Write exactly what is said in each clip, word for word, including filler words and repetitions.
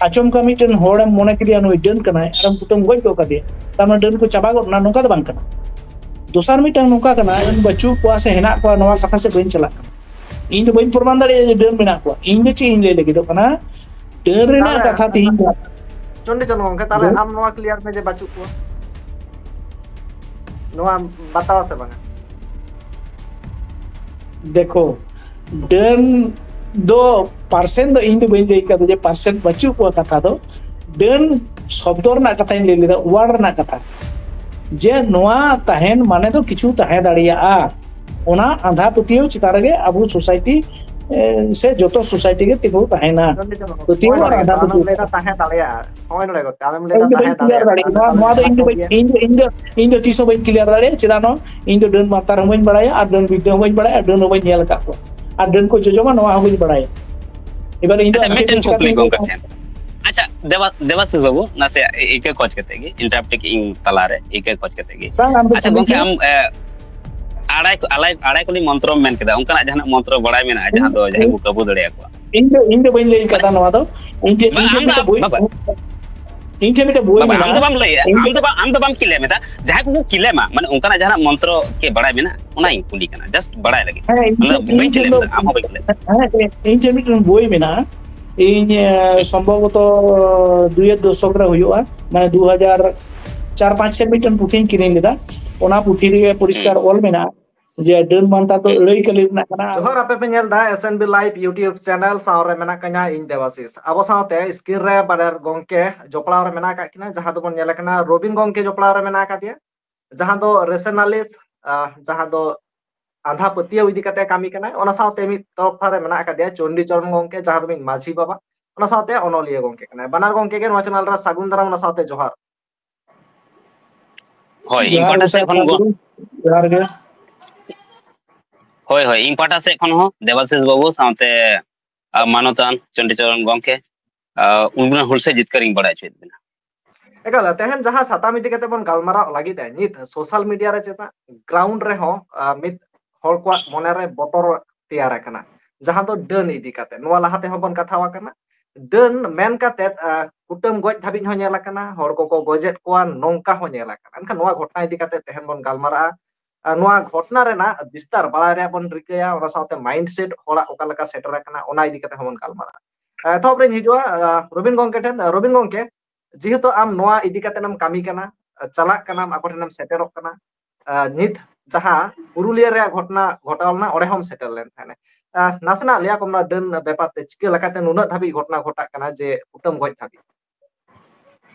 ᱟᱪᱚᱢᱠᱟ ᱢᱤᱫᱴᱮᱱ ᱦᱚᱲᱮᱢ ᱢᱚᱱᱮ ᱠᱮᱫᱮᱭᱟ ᱱᱩᱭ ᱰᱟᱹᱱ ᱠᱟᱱᱟᱭ, ᱟᱨᱮᱢ ᱠᱩᱴᱟᱹᱢ ᱜᱚᱡ ᱜᱚᱫ ᱠᱟᱫᱮᱭᱟ, ᱛᱟᱨ ᱢᱟᱱᱮ ᱰᱟᱹᱱ ᱠᱚ ᱪᱟᱵᱟ ᱜᱚᱫ ᱮᱱᱟ, ᱱᱚᱝᱠᱟ ᱫᱚ ᱵᱟᱝ ᱠᱟᱱᱟ᱾ ᱫᱚᱥᱟᱨ ᱢᱤᱫᱴᱟᱝ ᱱᱚᱝᱠᱟ ᱠᱟᱱᱟ, ᱰᱟᱹᱱ ᱵᱟᱹᱪᱩᱜ ᱠᱚᱣᱟ ᱥᱮ ᱦᱮᱱᱟᱜ ᱠᱚᱣᱟ, ᱱᱚᱣᱟ ᱠᱟᱛᱷᱟ ᱥᱮᱫ ᱵᱟᱹᱧ ᱪᱟᱞᱟᱜ ᱠᱟᱱᱟ᱾ ᱤᱧ ᱫᱚ ᱵᱟᱹᱧ ᱯᱨᱚᱢᱟᱱ ᱫᱟᱲᱮᱭᱟᱜᱼᱟ ᱡᱮ ᱰᱟᱹᱱ ᱢᱮᱱᱟᱜ ᱠᱚᱣᱟ᱾ ᱤᱧ ᱫᱚ ᱪᱮᱫ ᱤᱧ ᱞᱟᱹᱭ ᱞᱟᱹᱜᱤᱫᱚᱜ ᱠᱟᱱᱟ, ᱰᱟᱹᱱ ᱨᱮᱱᱟᱜ ᱛᱟᱦᱞᱮ ᱠᱟᱛᱷᱟ ᱛᱮᱦᱤᱧ ᱫᱚ ᱪᱚᱱᱰᱤ ᱪᱚᱱ ᱜᱚᱝᱠᱮ, ᱛᱟᱦᱞᱮ ᱰᱟᱹᱱ ᱟᱢ ᱱᱚᱣᱟ ᱠᱞᱤᱭᱟᱨ ᱢᱮ ᱡᱮ ᱵᱟᱹᱪᱩᱜ ᱠᱚᱣᱟ᱾ ᱱᱚᱣᱟ ᱵᱟᱛᱟᱣᱟ ᱥᱮ ᱵᱟᱝᱟ? ᱫᱮᱠᱷᱳ, ᱰᱟᱹᱱ ᱫᱚ ᱯᱟᱨᱥᱮᱱ ᱫᱚ ᱤᱧ ᱫᱚ ᱵᱟᱹᱧ ᱞᱟᱹᱭ ᱠᱟᱫᱟ ᱡᱮ ᱯᱟᱨᱥᱮᱱ ᱵᱟᱹᱪᱩᱜ ᱠᱚᱣᱟ, ᱠᱟᱛᱷᱟ ᱫᱚ ᱰᱟᱹᱱ ᱥᱚᱵᱫᱚ ᱨᱮᱱᱟᱜ ᱠᱟᱛᱷᱟᱧ ᱞᱟᱹᱭ ᱞᱮᱫᱟ, ᱣᱟᱨᱰ ᱨᱮᱱᱟᱜ ᱠᱟᱛᱷᱟ, ᱡᱮ ᱱᱚᱣᱟ ᱛᱟᱦᱮᱱ ᱢᱟᱱᱮ ᱫᱚ ᱠᱤᱪᱷᱩ ᱛᱟᱦᱮᱸ ᱫᱟᱲᱮᱭᱟᱜᱼᱟ᱾ ᱚᱱᱟ ᱟᱸᱫᱷᱟ ᱯᱟᱹᱛᱭᱟᱹᱣ ᱪᱮᱛᱟᱱ ᱨᱮᱜᱮ ᱟᱵᱚ ᱥᱳᱥᱟᱭᱴᱤ, ᱮ, ᱥᱮ ᱡᱚᱛᱚ ᱥᱳᱥᱟᱭᱴᱤ ᱜᱮ ᱛᱤᱸᱜᱩ ᱛᱟᱦᱮᱱᱟ᱾ ᱱᱚᱜᱼᱚᱭ ᱯᱟᱹᱛᱭᱟᱹᱣ ᱱᱚᱰᱮ ᱟᱨ ᱜᱮ ᱟᱸᱫᱷᱟ ᱛᱚ ᱟᱢᱮᱢ ᱯᱟᱹᱛᱭᱟᱹᱣ ᱞᱟᱹᱭᱫᱟ ᱪᱮᱛᱟᱱ᱾ ᱛᱟᱦᱮᱸ ᱫᱟᱲᱮᱭᱟᱜᱼᱟ᱾ ᱱᱚᱜᱼᱚᱭ ᱱᱚᱰᱮ ᱜᱮ ᱟᱢᱮᱢ ᱞᱟᱹᱭᱫᱟ ᱤᱧ ᱫᱚ ᱵᱟᱹᱧ ᱛᱟᱦᱮᱸ ᱠᱞᱤᱭᱟᱨ ᱫᱟᱲᱮᱭᱟᱜᱼᱟ᱾ ᱫᱟᱲᱮᱭᱟᱜᱼᱟ᱾ ᱱᱚᱣᱟ, ᱛᱟᱦᱞᱮ ᱱᱚᱣᱟ ᱫᱚ ᱤᱧ ᱫᱚ ᱵᱟᱹᱧ, ᱤᱧ ᱫᱚ, ᱤᱧ ᱫᱚ, ᱤᱧ ᱫᱚ, ᱤᱧ ᱫᱚ ᱛᱤᱥ ᱦᱚᱸ ᱵᱟᱹᱧ ᱠᱞᱤᱭᱟᱨ ᱫᱟᱲᱮᱭᱟᱜᱼᱟ᱾ ᱪᱮᱫᱟᱜ ᱱᱚᱣᱟ? ᱤᱧ ᱫᱚ ᱰᱟᱹᱱ ᱢᱟᱱᱛᱟᱨ ᱦᱚᱸ ᱵᱟᱹᱧ ᱵᱟᱲᱟᱭᱟ ᱟᱨ ᱰᱟᱹᱱ ᱵᱤᱫᱽᱫᱟᱹ ᱦᱚᱸ ᱵᱟᱹᱧ ᱵᱟᱲᱟᱭᱟ, ᱰᱟᱹᱱ ᱦᱚᱸ ᱵᱟᱹᱧ ᱧᱮᱞ ᱟᱠᱟᱫ ᱠᱚᱣᱟ᱾ ᱟᱨ ᱰᱟᱹᱱ ᱠᱚ ᱡᱚᱡᱚᱢᱟ ᱱᱚᱣᱟ ᱦᱚᱸ ᱵᱟᱹᱧ ᱵᱟᱲᱟᱭᱟ᱾ ᱮᱵᱟᱨ ᱤᱧ ᱫᱚ ᱟᱪᱪᱷᱟ, ᱟᱹᱠᱷᱤᱨ ᱢᱤᱫᱴᱮᱱ ᱠᱩᱠᱞᱤ ᱪᱤᱠᱟᱹᱛᱤᱧ ᱜᱚᱝᱠᱮ ᱞᱟᱹᱭᱟ? ᱴᱷᱮᱱ᱾ ᱟᱪᱪᱷᱟ, ᱫᱮᱵᱟ-, ᱫᱮᱵᱟᱥᱤᱥ ᱵᱟᱹᱵᱩ, ᱱᱟᱥᱮᱭᱟᱜ ᱤ-, ᱤᱠᱟᱹ ᱠᱷᱚᱡᱽ ᱠᱟᱛᱮ ᱜᱮ, interrupt ᱠᱮᱫ ᱤᱧ ᱛᱟᱞᱟᱨᱮ, ᱤᱠᱟᱹ ᱠᱷᱚᱡᱽ ᱠᱟᱛᱮ ᱜᱮ᱾ ᱵᱟᱝ, ᱟᱢ ᱫᱚ ᱟᱪᱪᱷᱟ ᱠᱩᱞᱤᱧ ᱜᱚᱝᱠᱮ, ᱢᱮ᱾ ᱟᱢ, ᱮ, ᱟᱲᱟᱭ, ᱟᱞᱟᱭ-, ᱟᱲᱟᱭ ᱠᱩᱞᱤ ᱢᱚᱱᱛᱨᱚᱢ ᱢᱮᱱ ᱠᱮᱫᱟ, ᱚᱱᱠᱟᱱᱟᱜ ᱡᱟᱦᱟᱱᱟᱜ ᱢᱚᱱᱛᱨᱚ ᱵᱟᱲᱟᱭ ᱢᱮᱱᱟᱜᱼᱟ ᱤᱧ, ᱡᱟᱦᱟᱸ ᱫᱚ ᱡᱟᱦᱟᱸᱭ ᱤᱧ, ᱠᱚ ᱠᱟᱹᱵᱩ ᱫᱟᱲᱮᱭᱟᱠᱚᱣᱟ? ᱤᱧ ᱫᱚ, ᱤᱧ ᱫᱚ ᱵᱟᱹᱧ ᱞᱟᱹᱭ ᱢᱟᱱᱮ, ᱠᱟᱫᱟ ᱱᱚᱣᱟ ᱫᱚ᱾ ᱤᱧ ᱴᱷᱮᱱ, ᱵᱟ, ᱤᱧ ᱴᱷᱮᱱ ᱟᱢ ᱫᱚ, ᱢᱤᱫᱴᱮᱱ ᱵᱳᱭ, ᱵᱟᱵᱟ, ᱤᱧ ᱴᱷᱮᱱ ᱢᱤᱫᱴᱮᱱ ᱵᱳᱭ ᱵᱟᱵᱟ, ᱟᱢ ᱢᱮᱱᱟᱜᱼᱟ᱾ ᱫᱚ ᱵᱟᱢ ᱞᱟᱹᱭᱟ, ᱤᱧ ᱟᱢ ᱫᱚ ᱵᱟ-, ᱟᱢ ᱫᱚ ᱵᱟᱢ ᱠᱤᱞᱮᱢ ᱮᱫᱟ, ᱡᱟᱦᱟᱸᱭ ᱠᱚᱠᱚ ᱠᱤᱞᱮᱢᱟ, ᱢᱟᱱᱮ ᱚᱱᱠᱟᱱᱟᱜ ᱡᱟᱦᱟᱱᱟᱜ ᱢᱚᱱᱛᱨᱚ ᱠᱤ ᱵᱟᱲᱟᱭ ᱢᱮᱱᱟᱜᱼᱟ? ᱚᱱᱟᱧ ᱠᱩᱞᱤ ᱠᱟᱱᱟ, just ᱵᱟᱲᱟᱭ ᱞᱟᱹᱜᱤᱫ᱾ ᱦᱮᱸ, ᱤᱧ ᱟᱢ ᱫᱚ ᱴᱷᱮᱱ, ᱤᱧ ᱵᱟᱹᱧ ᱴᱷᱮᱱ ᱠᱤᱞᱮᱢ ᱫᱚ, ᱮᱫᱟ, ᱟᱢ ᱦᱚᱸ ᱵᱟᱹᱧ ᱠᱤᱞᱮᱢ᱾ ᱦᱮᱸ, ᱤᱧ ᱴᱷᱮᱱ ᱢᱤᱫᱴᱮᱱ ᱵᱳᱭ ᱢᱮᱱᱟᱜᱼᱟ᱾ ᱤᱧ, ᱮ, ᱦᱩᱸ᱾ ᱥᱚᱢᱵᱷᱚᱵᱚᱛᱚ ᱫᱩᱭᱮᱨ ᱫᱚᱥᱚᱠ ᱨᱮ ᱦᱩᱭᱩᱜᱼᱟ, ᱢᱟᱱᱮ ᱫᱩ ᱦᱟᱡᱟᱨ ᱪᱟᱨ ᱯᱟᱸᱪ ᱥᱮᱫ ᱢᱤᱫᱴᱮᱱ ᱯᱩᱛᱷᱤᱧ ᱠᱤᱨᱤᱧ ᱞᱮᱫᱟ᱾ ᱚᱱᱟ ᱯᱩᱛᱷᱤ ᱨᱮᱜᱮ ᱯᱚᱨᱤᱥᱠᱟᱨ ᱦᱩᱸ᱾ ᱚᱞ ᱢᱮᱱᱟᱜᱼᱟ ᱡᱮ ᱰᱟᱹᱱ ᱢᱟᱱᱛᱟᱨ ᱫᱚ ᱦᱩᱸ᱾ ᱟᱹᱲᱟᱹᱭ ᱠᱟᱹᱞᱤ ᱨᱮᱱᱟᱜ ᱠᱟᱱᱟ᱾ ᱡᱚᱦᱟᱨ, ᱟᱯᱮ ᱯᱮ ᱧᱮᱞ ᱮᱫᱟ S N B Live YouTube channel, ᱥᱟᱶ ᱨᱮ ᱢᱮᱱᱟᱜ ᱠᱟᱹᱧᱟ ᱤᱧ ᱫᱮᱵᱟᱥᱤᱥ᱾ ᱟᱵᱚ ᱥᱟᱶᱛᱮ screen ᱨᱮ ᱵᱟᱱᱟᱨ ᱜᱚᱝᱠᱮ ᱡᱚᱯᱲᱟᱣ ᱨᱮ ᱢᱮᱱᱟᱜ ᱟᱠᱟᱫ ᱠᱤᱱᱟ, ᱡᱟᱦᱟᱸ ᱫᱚᱵᱚᱱ ᱧᱮᱞᱮ ᱠᱟᱱᱟ ᱨᱚᱵᱤᱱ ᱜᱚᱝᱠᱮ ᱡᱚᱯᱲᱟᱣ ᱨᱮ ᱢᱮᱱᱟᱜ ᱟᱠᱟᱫᱮᱭᱟ, ᱡᱟᱦᱟᱸ ᱫᱚ rationalist, ᱟᱦ, ᱡᱟᱦᱟᱸ ᱫᱚ ᱟᱸᱫᱷᱟ ᱯᱟᱹᱛᱭᱟᱹᱣ ᱤᱫᱤ ᱠᱟᱛᱮ ᱠᱟᱹᱢᱤ ᱠᱟᱱᱟᱭ᱾ ᱚᱱᱟ ᱥᱟᱶᱛᱮ ᱢᱤᱫ ᱛᱚᱨᱚᱯᱷᱟ ᱨᱮ ᱢᱮᱱᱟᱜ ᱟᱠᱟᱫᱮᱭᱟ ᱪᱚᱱᱰᱤ ᱪᱚᱨᱚᱱ ᱜᱚᱝᱠᱮ, ᱡᱟᱦᱟᱸ ᱫᱚ ᱢᱤᱫ ᱢᱟᱹᱡᱷᱤ ᱵᱟᱵᱟ, ᱚᱱᱟ ᱥᱟᱶᱛᱮ ᱚᱱᱚᱞᱤᱭᱟᱹ ᱜᱚᱝᱠᱮ ᱠᱟᱱᱟᱭ᱾ ᱵᱟᱱᱟᱨ ᱜᱚᱝᱠᱮ ᱜᱮ ᱱᱚᱣᱟ channel ᱨᱮ ᱥᱟᱹᱜᱩᱱ ᱫᱟᱨᱟᱢ, ᱚᱱᱟ ᱥᱟᱶᱛᱮ ᱡᱚᱦᱟᱨ᱾ ᱦᱳᱭ, ᱤᱧ ᱡᱚᱦᱟᱨ ᱜᱮ ᱯᱟᱦᱴᱟ ᱥᱮᱫ ᱥᱟᱨ ᱠᱷᱚᱱ ᱜᱚ-, ᱥᱟᱹᱜᱩᱱ, ᱡᱚᱦᱟᱨ ᱜᱮ᱾ ᱦᱳᱭ, ᱦᱳᱭ, ᱤᱧ ᱯᱟᱦᱴᱟ ᱥᱮᱫ ᱠᱷᱚᱱ ᱦᱚᱸ ᱫᱮᱵᱟᱥᱤᱥ ᱵᱟᱹᱵᱩ ᱥᱟᱶᱛᱮ, ᱟ, ᱢᱟᱱᱚᱛᱟᱱ ᱪᱚᱱᱰᱤᱪᱚᱨᱚᱱ ᱜᱚᱢᱠᱮ, ᱟ, ᱩᱱᱠᱩ ᱦᱩᱞᱥᱟᱹᱭ ᱡᱤᱛᱠᱟᱹᱨ ᱤᱧ ᱵᱟᱲᱟᱭ ᱦᱚᱪᱚᱭᱮᱫ ᱵᱮᱱᱟ᱾ ᱮᱠᱟᱞ, ᱛᱮᱦᱮᱧ ᱡᱟᱦᱟᱸ ᱥᱟᱛᱟᱢ ᱤᱫᱤ ᱠᱟᱛᱮ ᱵᱚᱱ ᱜᱟᱞᱢᱟᱨᱟᱣ ᱞᱟᱹᱜᱤᱫ ᱛᱮ, ᱱᱤᱛ social media ᱨᱮ ᱪᱮᱛᱟᱜ ground ᱨᱮᱦᱚᱸ, ᱟ, ᱢᱤᱫ ᱦᱚᱲ ᱠᱚᱣᱟᱜ ᱢᱚᱱᱮ ᱨᱮ ᱵᱚᱛᱚᱨ ᱛᱮᱭᱟᱨ ᱟᱠᱟᱱᱟ, ᱡᱟᱦᱟᱸ ᱫᱚ ᱰᱟᱹᱱ ᱤᱫᱤ ᱠᱟᱛᱮ᱾ ᱱᱚᱣᱟ ᱞᱟᱦᱟ ᱛᱮᱦᱚᱸ ᱵᱚᱱ ᱠᱟᱛᱷᱟᱣ ᱟᱠᱟᱱᱟ, ᱰᱟᱹᱱ ᱢᱮᱱ ᱠᱟᱛᱮᱫ, ᱟᱸ, ᱠᱩᱴᱟᱹᱢ ᱜᱚᱡ ᱫᱷᱟᱹᱵᱤᱡ ᱦᱚᱸ ᱧᱮᱞ ᱟᱠᱟᱱᱟ, ᱦᱚᱲ ᱠᱚᱠᱚ ᱜᱚᱡᱮᱫ ᱠᱚᱣᱟ, ᱱᱚᱝᱠᱟ ᱦᱚᱸ ᱧᱮᱞ ᱟᱠᱟᱱᱟ᱾ ᱮᱱᱠᱷᱟᱱ ᱱᱚᱣᱟ ᱜᱷᱚᱴᱚᱱᱟ ᱤᱫᱤ ᱠᱟᱛᱮᱫ ᱛᱮᱦᱮᱧ ᱵᱚᱱ ᱜᱟᱞᱢᱟᱨᱟᱜᱼᱟ᱾ ᱟᱨ ᱱᱚᱣᱟ ᱜᱷᱚᱴᱚᱱᱟ ᱨᱮᱱᱟᱜ ᱵᱤᱥᱛᱟᱨ ᱵᱟᱲᱟᱭ ᱨᱮᱭᱟᱜ ᱵᱚᱱ ᱨᱤᱠᱟᱹᱭᱟ, ᱚᱱᱟ ᱥᱟᱶᱛᱮ mindset ᱦᱚᱲᱟᱜ ᱚᱠᱟ ᱞᱮᱠᱟ ᱥᱮᱴᱮᱨ ᱟᱠᱟᱱᱟ, ᱚᱱᱟ ᱤᱫᱤ ᱠᱟᱛᱮ ᱦᱚᱸᱵᱚᱱ ᱜᱟᱞᱢᱟᱨᱟᱜᱼᱟ᱾ ᱮᱛᱚᱦᱚᱵ ᱨᱮᱧ ᱦᱤᱡᱩᱜᱼᱟ, ᱟᱸ, ᱨᱚᱵᱤᱱ ᱜᱚᱢᱠᱮ ᱴᱷᱮᱱ᱾ ᱨᱚᱵᱤᱱ ᱜᱚᱢᱠᱮ, ᱡᱮᱦᱮᱛᱩ ᱟᱢ ᱱᱚᱣᱟ ᱤᱫᱤ ᱠᱟᱛᱮ ᱮᱢ ᱠᱟᱹᱢᱤ ᱠᱟᱱᱟ, ᱪᱟᱞᱟᱜ ᱠᱟᱱᱟᱢ, ᱟᱠᱚ ᱴᱷᱮᱱᱮᱢ ᱥᱮᱴᱮᱨᱚᱜ ᱠᱟᱱᱟ, ᱟᱸ, ᱱᱤᱛ ᱡᱟᱦᱟᱸ ᱯᱩᱨᱩᱞᱤᱭᱟᱹ ᱨᱮᱭᱟᱜ ᱜᱷᱚᱴᱚᱱᱟ ᱜᱷᱚᱴᱟᱣ ᱞᱮᱱᱟ, ᱚᱸᱰᱮ ᱦᱚᱸᱢ ᱥᱮᱴᱮᱨ ᱞᱮᱱ ᱛᱟᱦᱮᱸᱱᱟ᱾ ᱟᱸ, ᱱᱟᱥᱮᱱᱟᱜ ᱞᱟᱹᱭᱟ ᱠᱚᱢ ᱱᱚᱣᱟ ᱰᱟᱹᱱ ᱵᱮᱯᱟᱨ ᱛᱮ, ᱪᱤᱠᱟᱹ ᱞᱮᱠᱟᱛᱮ ᱱᱩᱱᱟᱹᱜ ᱫᱷᱟᱹᱵᱤᱡ ᱜᱷᱚᱴᱚᱱᱟ ᱜᱷᱚᱴᱟᱜ ᱠᱟᱱᱟ ᱡᱮ ᱠᱩᱴᱟᱹᱢ ᱜᱚᱡ ᱫᱷᱟᱹᱵᱤᱡ?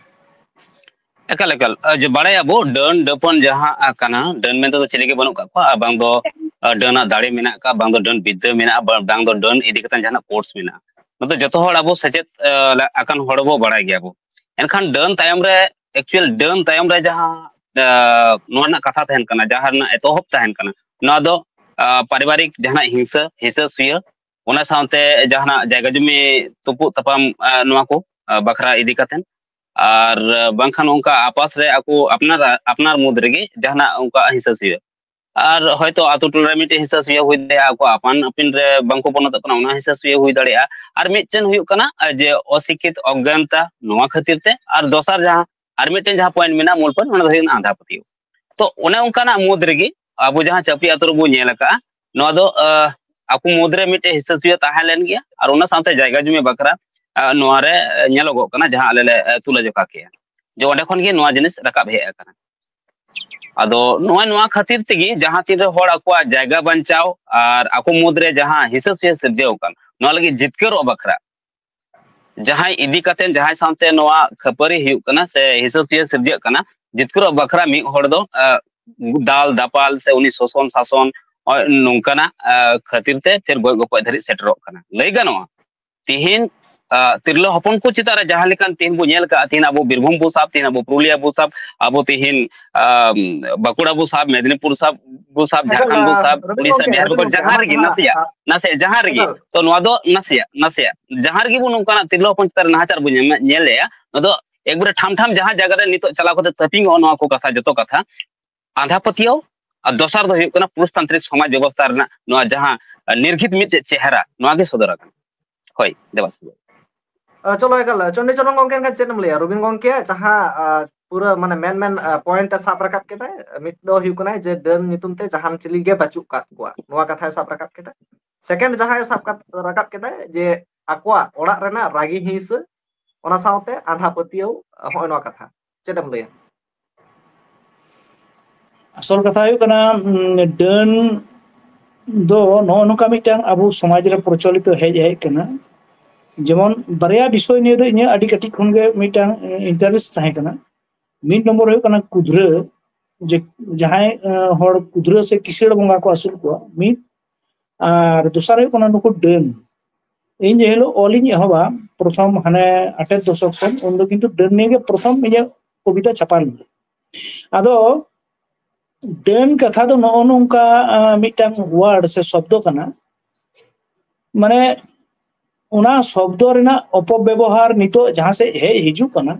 ᱮᱠᱟᱞ, ᱮᱠᱟᱞ᱾ ᱟᱸ, ᱡᱮ ᱵᱟᱲᱟᱭᱟᱵᱚ, ᱰᱟᱹᱱ ᱰᱟᱹᱯᱚᱱ ᱡᱟᱦᱟᱸ, ᱟᱸ, ᱠᱟᱱᱟ, ᱰᱟᱹᱱ ᱢᱮᱱᱛᱮ ᱫᱚ ᱪᱤᱞᱤ ᱜᱮ ᱵᱟᱹᱱᱩᱜ ᱠᱟᱜ ᱠᱚᱣᱟ, ᱟᱨ ᱵᱟᱝ ᱫᱚ, ᱟᱸ, ᱰᱟᱹᱱᱟᱜ ᱫᱟᱲᱮ ᱢᱮᱱᱟᱜ ᱠᱟᱜ, ᱵᱟᱝ ᱫᱚ ᱰᱟᱹᱱ ᱵᱤᱫᱽᱫᱟᱹ ᱢᱮᱱᱟᱜᱼᱟ, ᱵᱟ-, ᱵᱟᱝ ᱫᱚ ᱰᱟᱹᱱ ᱤᱫᱤ ᱠᱟᱛᱮ ᱡᱟᱦᱟᱱᱟᱜ course ᱢᱮᱱᱟᱜᱼᱟ᱾ ᱱᱚᱛᱮ ᱡᱚᱛᱚ ᱦᱚᱲ ᱟᱵᱚ ᱥᱮᱪᱮᱫ, ᱟᱸ, ᱟᱠᱟᱱ ᱦᱚᱲ ᱵᱚ ᱵᱟᱲᱟᱭ ᱜᱮᱭᱟᱵᱚ᱾ ᱮᱱᱠᱷᱟᱱ ᱰᱟᱹᱱ ᱛᱟᱭᱚᱢ ᱨᱮ, actual ᱰᱟᱹᱱ ᱛᱟᱭᱚᱢ ᱨᱮ ᱡᱟᱦᱟᱸ, ᱟᱸ, ᱱᱚᱣᱟ ᱨᱮᱱᱟᱜ ᱠᱟᱛᱷᱟ ᱛᱟᱦᱮᱱ ᱠᱟᱱᱟ, ᱡᱟᱦᱟᱸ ᱨᱮᱱᱟᱜ ᱮᱛᱚᱦᱚᱵ ᱛᱟᱦᱮᱱ ᱠᱟᱱᱟ, ᱱᱚᱣᱟ ᱫᱚ, ᱟᱸ, ᱯᱟᱨᱤᱵᱟᱨᱤᱠ ᱡᱟᱦᱟᱱᱟᱜ ᱦᱤᱝᱥᱟᱹ, ᱦᱤᱥᱟᱹ ᱥᱩᱭᱟᱹ, ᱚᱱᱟ ᱥᱟᱶᱛᱮ ᱡᱟᱦᱟᱱᱟᱜ ᱡᱟᱭᱜᱟ ᱡᱩᱢᱤ ᱛᱩᱯᱩᱜ ᱛᱟᱯᱟᱢ, ᱟᱸ, ᱱᱚᱣᱟ ᱠᱚ, ᱟᱸ, ᱵᱟᱠᱷᱨᱟ ᱤᱫᱤ ᱠᱟᱛᱮ, ᱟᱨ, ᱟᱸ, ᱵᱟᱝᱠᱷᱟᱱ ᱚᱱᱠᱟ ᱟᱯᱟᱥ ᱨᱮ ᱟᱠᱚ ᱟᱯᱱᱟᱨ, ᱟᱯᱱᱟᱨ ᱢᱩᱫᱽ ᱨᱮᱜᱮ ᱡᱟᱦᱟᱱᱟᱜ ᱚᱱᱠᱟ ᱦᱤᱥᱟᱹ ᱥᱩᱭᱟᱹ᱾ ᱟᱨ ᱦᱚᱭᱛᱳ ᱟᱛᱳ ᱴᱚᱞᱟ ᱨᱮ ᱢᱤᱫᱴᱮᱡ ᱦᱤᱥᱟᱹ ᱥᱩᱭᱟᱹ ᱦᱩᱭ ᱫᱟᱲᱮᱭᱟᱜᱼᱟ, ᱟᱠᱚ ᱟᱯᱟᱱ ᱟᱹᱯᱤᱱ ᱨᱮ ᱵᱟᱝᱠᱚ ᱵᱚᱱᱚᱛᱚᱜ ᱠᱟᱱᱟ, ᱚᱱᱟ ᱦᱤᱥᱟᱹ ᱥᱩᱭᱟᱹ ᱦᱩᱭ ᱫᱟᱲᱮᱭᱟᱜᱼᱟ᱾ ᱟᱨ ᱢᱤᱫᱴᱮᱱ ᱦᱩᱭᱩᱜ ᱠᱟᱱᱟ, ᱟᱸ, ᱡᱮ ᱚᱥᱤᱠᱷᱤᱛ, ᱚᱜᱽᱜᱟᱱᱛᱟ, ᱱᱚᱣᱟ ᱠᱷᱟᱹᱛᱤᱨ ᱛᱮ᱾ ᱟᱨ ᱫᱚᱥᱟᱨ ᱡᱟᱦᱟᱸ, ᱟᱨ ᱢᱤᱫᱴᱮᱱ ᱡᱟᱦᱟᱸ point ᱢᱮᱱᱟᱜᱼᱟ, ᱢᱩᱞ point, ᱚᱱᱟ ᱫᱚ ᱦᱩᱭᱩᱜ ᱠᱟᱱᱟ ᱟᱸᱫᱷᱟ ᱯᱟᱹᱛᱭᱟᱹᱣ᱾ ᱛᱚ ᱚᱱᱮ ᱚᱱᱠᱟᱱᱟᱜ ᱢᱩᱫᱽ ᱨᱮᱜᱮ ᱟᱵᱚ ᱡᱟᱦᱟᱸ ᱪᱟᱹᱯᱤ ᱟᱛᱳ ᱨᱮᱵᱚ ᱧᱮᱞ ᱟᱠᱟᱫᱼᱟ, ᱱᱚᱣᱟ ᱫᱚ, ᱟᱸ, ᱟᱠᱚ ᱢᱩᱫᱽ ᱨᱮ ᱢᱤᱫᱴᱮᱡ ᱦᱤᱥᱟᱹ ᱥᱩᱭᱟᱹ ᱛᱟᱦᱮᱸ ᱞᱮᱱ ᱜᱮᱭᱟ, ᱟᱨ ᱚᱱᱟ ᱥᱟᱶᱛᱮ ᱡᱟᱭᱜᱟ ᱡᱩᱢᱤ ᱵᱟᱠᱷᱨᱟ, ᱟᱸ, ᱱᱚᱣᱟ ᱨᱮ, ᱟᱸ, ᱧᱮᱞᱚᱜᱚᱜ ᱠᱟᱱᱟ, ᱡᱟᱦᱟᱸ ᱟᱞᱮ ᱞᱮ, ᱟᱸ, ᱛᱩᱞᱟᱹ ᱡᱚᱠᱷᱟ ᱠᱮᱜᱼᱟ, ᱡᱮ ᱚᱸᱰᱮ ᱠᱷᱚᱱ ᱜᱮ ᱱᱚᱣᱟ ᱡᱤᱱᱤᱥ ᱨᱟᱠᱟᱵ ᱦᱮᱡ ᱟᱠᱟᱱᱟ᱾ ᱟᱫᱚ ᱱᱚᱜᱼᱚᱭ ᱱᱚᱣᱟ ᱠᱷᱟᱹᱛᱤᱨ ᱛᱮᱜᱮ ᱡᱟᱦᱟᱸ ᱛᱤᱱ ᱨᱮ ᱦᱚᱲ ᱟᱠᱚᱣᱟᱜ ᱡᱟᱭᱜᱟ ᱵᱟᱧᱪᱟᱣ ᱟᱨ ᱟᱠᱚ ᱢᱩᱫᱽ ᱨᱮ ᱡᱟᱦᱟᱸ ᱦᱤᱥᱟᱹ ᱥᱩᱭᱟᱹ ᱥᱤᱨᱡᱟᱹᱣ ᱟᱠᱟᱱ, ᱱᱚᱣᱟ ᱞᱟᱹᱜᱤᱫ ᱡᱤᱛᱠᱟᱹᱨᱚᱜ ᱵᱟᱠᱷᱨᱟ, ᱡᱟᱦᱟᱸᱭ ᱤᱫᱤ ᱠᱟᱛᱮ ᱡᱟᱦᱟᱸᱭ ᱥᱟᱶᱛᱮ ᱱᱚᱣᱟ ᱠᱷᱟᱹᱯᱟᱹᱨᱤ ᱦᱩᱭᱩᱜ ᱠᱟᱱᱟ ᱥᱮ ᱦᱤᱥᱟᱹ ᱥᱩᱭᱟᱹ ᱥᱤᱨᱡᱟᱹᱜ ᱠᱟᱱᱟ, ᱡᱤᱛᱠᱟᱹᱨᱚᱜ ᱵᱟᱠᱷᱨᱟ ᱢᱤᱫ ᱦᱚᱲ ᱫᱚ, ᱟᱸ, ᱫᱟᱞ ᱫᱟᱯᱟᱞ ᱥᱮ ᱩᱱᱤ ᱥᱳᱥᱚᱱ ᱥᱟᱥᱚᱱ, ᱱᱚᱜᱼᱚᱭ ᱱᱚᱝᱠᱟᱱᱟᱜ, ᱟᱸ, ᱠᱷᱟᱹᱛᱤᱨ ᱛᱮ ᱯᱷᱤᱨ ᱜᱚᱡ ᱜᱚᱯᱚᱡ ᱫᱷᱟᱹᱨᱤᱡ ᱥᱮᱴᱮᱨᱚᱜ ᱠᱟᱱᱟ᱾ ᱞᱟᱹᱭ ᱜᱟᱱᱚᱜᱼᱟ, ᱛᱤᱦᱤᱧ, ᱟᱸ, ᱛᱤᱨᱞᱟᱹ ᱦᱚᱯᱚᱱ ᱠᱚ ᱪᱮᱛᱟᱱ ᱨᱮ ᱡᱟᱦᱟᱸ ᱞᱮᱠᱟᱱ ᱛᱤᱦᱤᱧ ᱵᱚ ᱧᱮᱞ ᱠᱟᱜᱼᱟ, ᱛᱤᱦᱤᱧ ᱟᱵᱚ ᱵᱤᱨᱵᱷᱩᱢ ᱵᱚ ᱥᱟᱵ, ᱛᱤᱦᱤᱧ ᱟᱵᱚ ᱯᱩᱨᱩᱞᱤᱭᱟ ᱵᱚ ᱥᱟᱵ, ᱟᱵᱚ ᱛᱤᱦᱤᱧ, ᱟᱸ, ᱵᱟᱸᱠᱩᱲᱟ ᱵᱚ ᱥᱟᱵ, ᱢᱮᱫᱤᱱᱤᱯᱩᱨ ᱥᱟᱵ, ᱵᱚ ᱥᱟᱵ, ᱮᱠᱟᱞ, ᱡᱷᱟᱲᱠᱷᱚᱸᱰ ᱵᱚ ᱥᱟᱵ, ᱨᱚᱵᱤᱱ ᱩᱲᱤᱥᱥᱟ, ᱜᱚᱢᱠᱮ, ᱵᱤᱦᱟᱨ ᱨᱚᱵᱤᱱ ᱠᱚ, ᱜᱚᱢᱠᱮ, ᱡᱟᱦᱟᱸ ᱟᱢᱟᱜ ᱨᱮᱜᱮ ᱡᱟᱦᱟᱸ, ᱱᱟᱥᱮᱭᱟᱜ, ᱟᱸ, ᱱᱟᱥᱮᱭᱟᱜ, ᱡᱟᱦᱟᱸ ᱨᱮᱜᱮ᱾ ᱮᱠᱟᱞ᱾ ᱛᱚ ᱱᱚᱣᱟ ᱫᱚ ᱱᱟᱥᱮᱭᱟᱜ, ᱱᱟᱥᱮᱭᱟᱜ, ᱡᱟᱦᱟᱸ ᱨᱮᱜᱮ ᱵᱚ ᱱᱚᱝᱠᱟᱱᱟᱜ ᱛᱤᱨᱞᱟᱹ ᱦᱚᱯᱚᱱ ᱪᱮᱛᱟᱱ ᱨᱮ ᱱᱟᱦᱟᱪᱟᱨ ᱵᱚ ᱧᱮᱞ-, ᱧᱮᱞᱮᱜᱼᱟ, ᱱᱚᱣᱟ ᱫᱚ ᱮᱠᱵᱟᱨᱮ ᱴᱷᱟᱢ ᱴᱷᱟᱢ ᱡᱟᱦᱟᱸ ᱡᱟᱭᱜᱟ ᱨᱮ ᱱᱤᱛᱚᱜ ᱪᱟᱞᱟᱣ ᱠᱟᱛᱮ ᱛᱟᱹᱯᱤᱝᱚᱜᱼᱟ ᱱᱚᱣᱟ ᱠᱚ ᱠᱟᱛᱷᱟ, ᱡᱚᱛᱚ ᱠᱟᱛᱷᱟ, ᱟᱸᱫᱷᱟ ᱯᱟᱹᱛᱭᱟᱹᱣ, ᱟᱨ ᱫᱚᱥᱟᱨ ᱫᱚ ᱦᱩᱭᱩᱜ ᱠᱟᱱᱟ ᱯᱩᱨᱩᱥᱛᱟᱱᱛᱨᱤᱠ ᱥᱚᱢᱟᱡᱽ ᱵᱮᱵᱚᱥᱛᱷᱟ ᱨᱮᱱᱟᱜ ᱱᱚᱣᱟ ᱡᱟᱦᱟᱸ, ᱟᱸ, ᱱᱤᱨᱜᱷᱤᱛ ᱢᱤᱫᱴᱮᱡ ᱪᱮᱦᱨᱟ, ᱱᱚᱣᱟ ᱜᱮ ᱥᱚᱫᱚᱨ ᱟᱠᱟᱱᱟ᱾ ᱦᱳᱭ, ᱫᱮᱵᱟᱥᱤᱥ ᱵᱟᱵᱩ᱾ ᱪᱚᱞᱚ ᱮᱠᱟᱞ, ᱪᱚᱱᱰᱤ ᱪᱚᱨᱚᱱ ᱜᱚᱝᱠᱮ ᱮᱱᱠᱷᱟᱱ ᱪᱮᱫ ᱮᱢ ᱞᱟᱹᱭᱟ? ᱨᱚᱵᱤᱱ ᱜᱚᱝᱠᱮ ᱡᱟᱦᱟᱸ ᱯᱩᱨᱟᱹ ᱢᱟᱱᱮ ᱢᱮᱱ ᱢᱮᱱ ᱯᱚᱭᱮᱱᱴ ᱮ ᱥᱟᱵ ᱨᱟᱠᱟᱵ ᱠᱮᱫᱟᱭ, ᱢᱤᱫ ᱫᱚ ᱦᱩᱭᱩᱜ ᱠᱟᱱᱟ ᱡᱮ ᱰᱟᱹᱱ ᱧᱩᱛᱩᱢ ᱛᱮ ᱡᱟᱦᱟᱱ ᱪᱤᱞᱤ ᱜᱮ ᱵᱟᱹᱪᱩᱜ ᱠᱟᱫ ᱠᱚᱣᱟ, ᱱᱚᱣᱟ ᱠᱟᱛᱷᱟᱭ ᱥᱟᱵ ᱨᱟᱠᱟᱵ ᱠᱮᱫᱟ᱾ ᱥᱮᱠᱮᱱᱰ ᱡᱟᱦᱟᱸᱭ ᱥᱟᱵ ᱨᱟᱠᱟᱵ ᱠᱮᱫᱟᱭ ᱡᱮ ᱟᱠᱚᱣᱟᱜ ᱚᱲᱟᱜ ᱨᱮᱱᱟᱜ ᱨᱟᱹᱜᱤ ᱦᱤᱸᱥᱟᱹ, ᱚᱱᱟ ᱥᱟᱶᱛᱮ ᱟᱸᱫᱷᱟ ᱯᱟᱹᱛᱭᱟᱹᱣ, ᱦᱚᱸᱜᱼᱚᱭ ᱱᱚᱣᱟ ᱠᱟᱛᱷᱟ᱾ ᱪᱮᱫ ᱮᱢ ᱞᱟᱹᱭᱟ? ᱟᱥᱚᱞ ᱠᱟᱛᱷᱟ ᱦᱩᱭᱩᱜ ᱠᱟᱱᱟ, ᱰᱟᱹᱱ ᱫᱚ ᱱᱚᱜᱼᱚ ᱱᱚᱝᱠᱟ ᱢᱤᱫᱴᱟᱝ ᱟᱵᱚ ᱥᱚᱢᱟᱡᱽ ᱨᱮ ᱯᱨᱚᱪᱚᱞᱤᱛᱚ ᱦᱮᱡ ᱦᱮᱡ ᱠᱟᱱᱟ᱾ ᱡᱮᱢᱚᱱ ᱵᱟᱨᱭᱟ ᱵᱤᱥᱚᱭ ᱱᱤᱭᱮ ᱫᱚ ᱤᱧᱟᱹᱜ ᱟᱹᱰᱤ ᱠᱟᱹᱴᱤᱡ ᱠᱷᱚᱱᱜᱮ ᱢᱤᱫᱴᱟᱝ ᱤᱱᱴᱟᱨᱮᱥᱴ ᱛᱟᱦᱮᱸ ᱠᱟᱱᱟ᱾ ᱢᱤᱫ ᱱᱚᱢᱵᱚᱨ ᱦᱩᱭᱩᱜ ᱠᱟᱱᱟ ᱠᱩᱫᱷᱨᱟᱹ, ᱡᱮ ᱡᱟᱦᱟᱸᱭ ᱦᱚᱲ ᱠᱩᱫᱷᱨᱟᱹ ᱥᱮ ᱠᱤᱥᱟᱹᱲ ᱵᱚᱸᱜᱟ ᱠᱚ ᱟᱹᱥᱩᱞ ᱠᱚᱣᱟ, ᱢᱤᱫ᱾ ᱟᱨ ᱫᱚᱥᱟᱨ ᱦᱩᱭᱩᱜ ᱠᱟᱱᱟ ᱱᱩᱠᱩ ᱰᱟᱹᱱ᱾ ᱤᱧ ᱡᱮ ᱦᱤᱞᱳᱜ ᱚᱞ ᱤᱧ ᱮᱦᱚᱵᱟ, ᱯᱨᱚᱛᱷᱚᱢ ᱦᱟᱱᱮ ᱟᱴᱷᱮᱨ ᱫᱚᱥᱚᱠ ᱠᱷᱚᱱ, ᱩᱱᱫᱚ ᱠᱤᱱᱛᱩ ᱰᱟᱹᱱ ᱱᱤᱭᱮ ᱜᱮ ᱯᱨᱚᱛᱷᱚᱢ ᱤᱧᱟᱹᱜ ᱠᱚᱵᱤᱛᱟ ᱪᱷᱟᱯᱟ ᱞᱮᱱᱟ᱾ ᱟᱫᱚ ᱰᱟᱹᱱ ᱠᱟᱛᱷᱟ ᱫᱚ ᱱᱚᱜᱼᱚ ᱱᱚᱝᱠᱟ ᱢᱤᱫᱴᱟᱝ ᱣᱟᱨᱰ ᱥᱮ ᱥᱚᱵᱫᱚ ᱠᱟᱱᱟ, ᱢᱟᱱᱮ ᱚᱱᱟ ᱥᱚᱵᱫᱚ ᱨᱮᱱᱟᱜ ᱚᱯᱚᱵᱮᱵᱚᱦᱟᱨ ᱱᱤᱛᱚᱜ ᱡᱟᱦᱟᱸ ᱥᱮᱫ ᱦᱮᱡ ᱦᱤᱡᱩᱜ ᱠᱟᱱᱟ,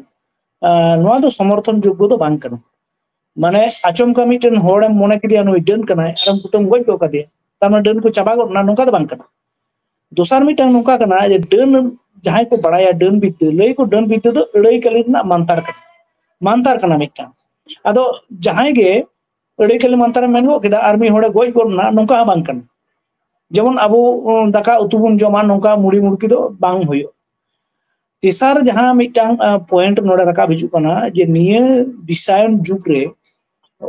ᱱᱚᱣᱟ ᱫᱚ ᱥᱚᱢᱚᱨᱛᱷᱚᱱ ᱡᱳᱜᱽᱜᱚ ᱫᱚ ᱵᱟᱝ ᱠᱟᱱᱟ᱾ ᱢᱟᱱᱮ ᱟᱪᱚᱢᱠᱟ ᱢᱤᱫᱴᱮᱱ ᱦᱚᱲᱮᱢ ᱢᱚᱱᱮ ᱠᱮᱫᱮᱭᱟ ᱱᱩᱭ ᱰᱟᱹᱱ ᱠᱟᱱᱟᱭ, ᱟᱨᱮᱢ ᱠᱩᱴᱟᱹᱢ ᱜᱚᱡ ᱜᱚᱫ ᱠᱟᱫᱮᱭᱟ, ᱛᱟᱨ ᱢᱟᱱᱮ ᱰᱟᱹᱱ ᱠᱚ ᱪᱟᱵᱟ ᱜᱚᱫ ᱮᱱᱟ, ᱱᱚᱝᱠᱟ ᱫᱚ ᱵᱟᱝ ᱠᱟᱱᱟ᱾ ᱫᱚᱥᱟᱨ ᱢᱤᱫᱴᱟᱝ ᱱᱚᱝᱠᱟ ᱠᱟᱱᱟ ᱡᱮ ᱰᱟᱹᱱ, ᱡᱟᱦᱟᱸᱭ ᱠᱚ ᱵᱟᱲᱟᱭᱟ ᱰᱟᱹᱱ ᱵᱤᱫᱽᱫᱟᱹ, ᱞᱟᱹᱭ ᱠᱚ ᱰᱟᱹᱱ ᱵᱤᱫᱽᱫᱟᱹ ᱫᱚ ᱟᱹᱲᱟᱹᱭ ᱠᱟᱹᱞᱤ ᱨᱮᱱᱟᱜ ᱢᱟᱱᱛᱟᱨ ᱠᱟᱱᱟ, ᱢᱟᱱᱛᱟᱨ ᱠᱟᱱᱟ ᱢᱤᱫᱴᱟᱝ᱾ ᱟᱫᱚ ᱡᱟᱦᱟᱸᱭ ᱜᱮ ᱟᱹᱲᱟᱹᱭ ᱠᱟᱹᱞᱤ ᱢᱟᱱᱛᱟᱨᱮ ᱢᱮᱱ ᱜᱚᱫ ᱠᱮᱫᱟ ᱟᱨ ᱢᱤᱫ ᱦᱚᱲᱮ ᱜᱚᱡ ᱜᱚᱫ ᱮᱱᱟ, ᱱᱚᱝᱠᱟ ᱦᱚᱸ ᱵᱟᱝ ᱠᱟᱱᱟ᱾ ᱡᱮᱢᱚᱱ ᱟᱵᱚ ᱫᱟᱠᱟ ᱩᱛᱩ ᱵᱚᱱ ᱡᱚᱢᱟ, ᱱᱚᱝᱠᱟ ᱢᱩᱲᱤ ᱢᱩᱲᱠᱤ ᱫᱚ ᱵᱟᱝ ᱦᱩᱭᱩᱜᱼᱟ᱾ ᱛᱮᱥᱟᱨ ᱡᱟᱦᱟᱸ ᱢᱤᱫᱴᱟᱝ ᱯᱚᱭᱮᱱᱴ ᱱᱚᱰᱮ ᱨᱟᱠᱟᱵ ᱦᱤᱡᱩᱜ ᱠᱟᱱᱟ ᱡᱮ ᱱᱤᱭᱟᱹ ᱵᱤᱥᱟᱭᱚᱱ ᱡᱩᱜᱽ ᱨᱮ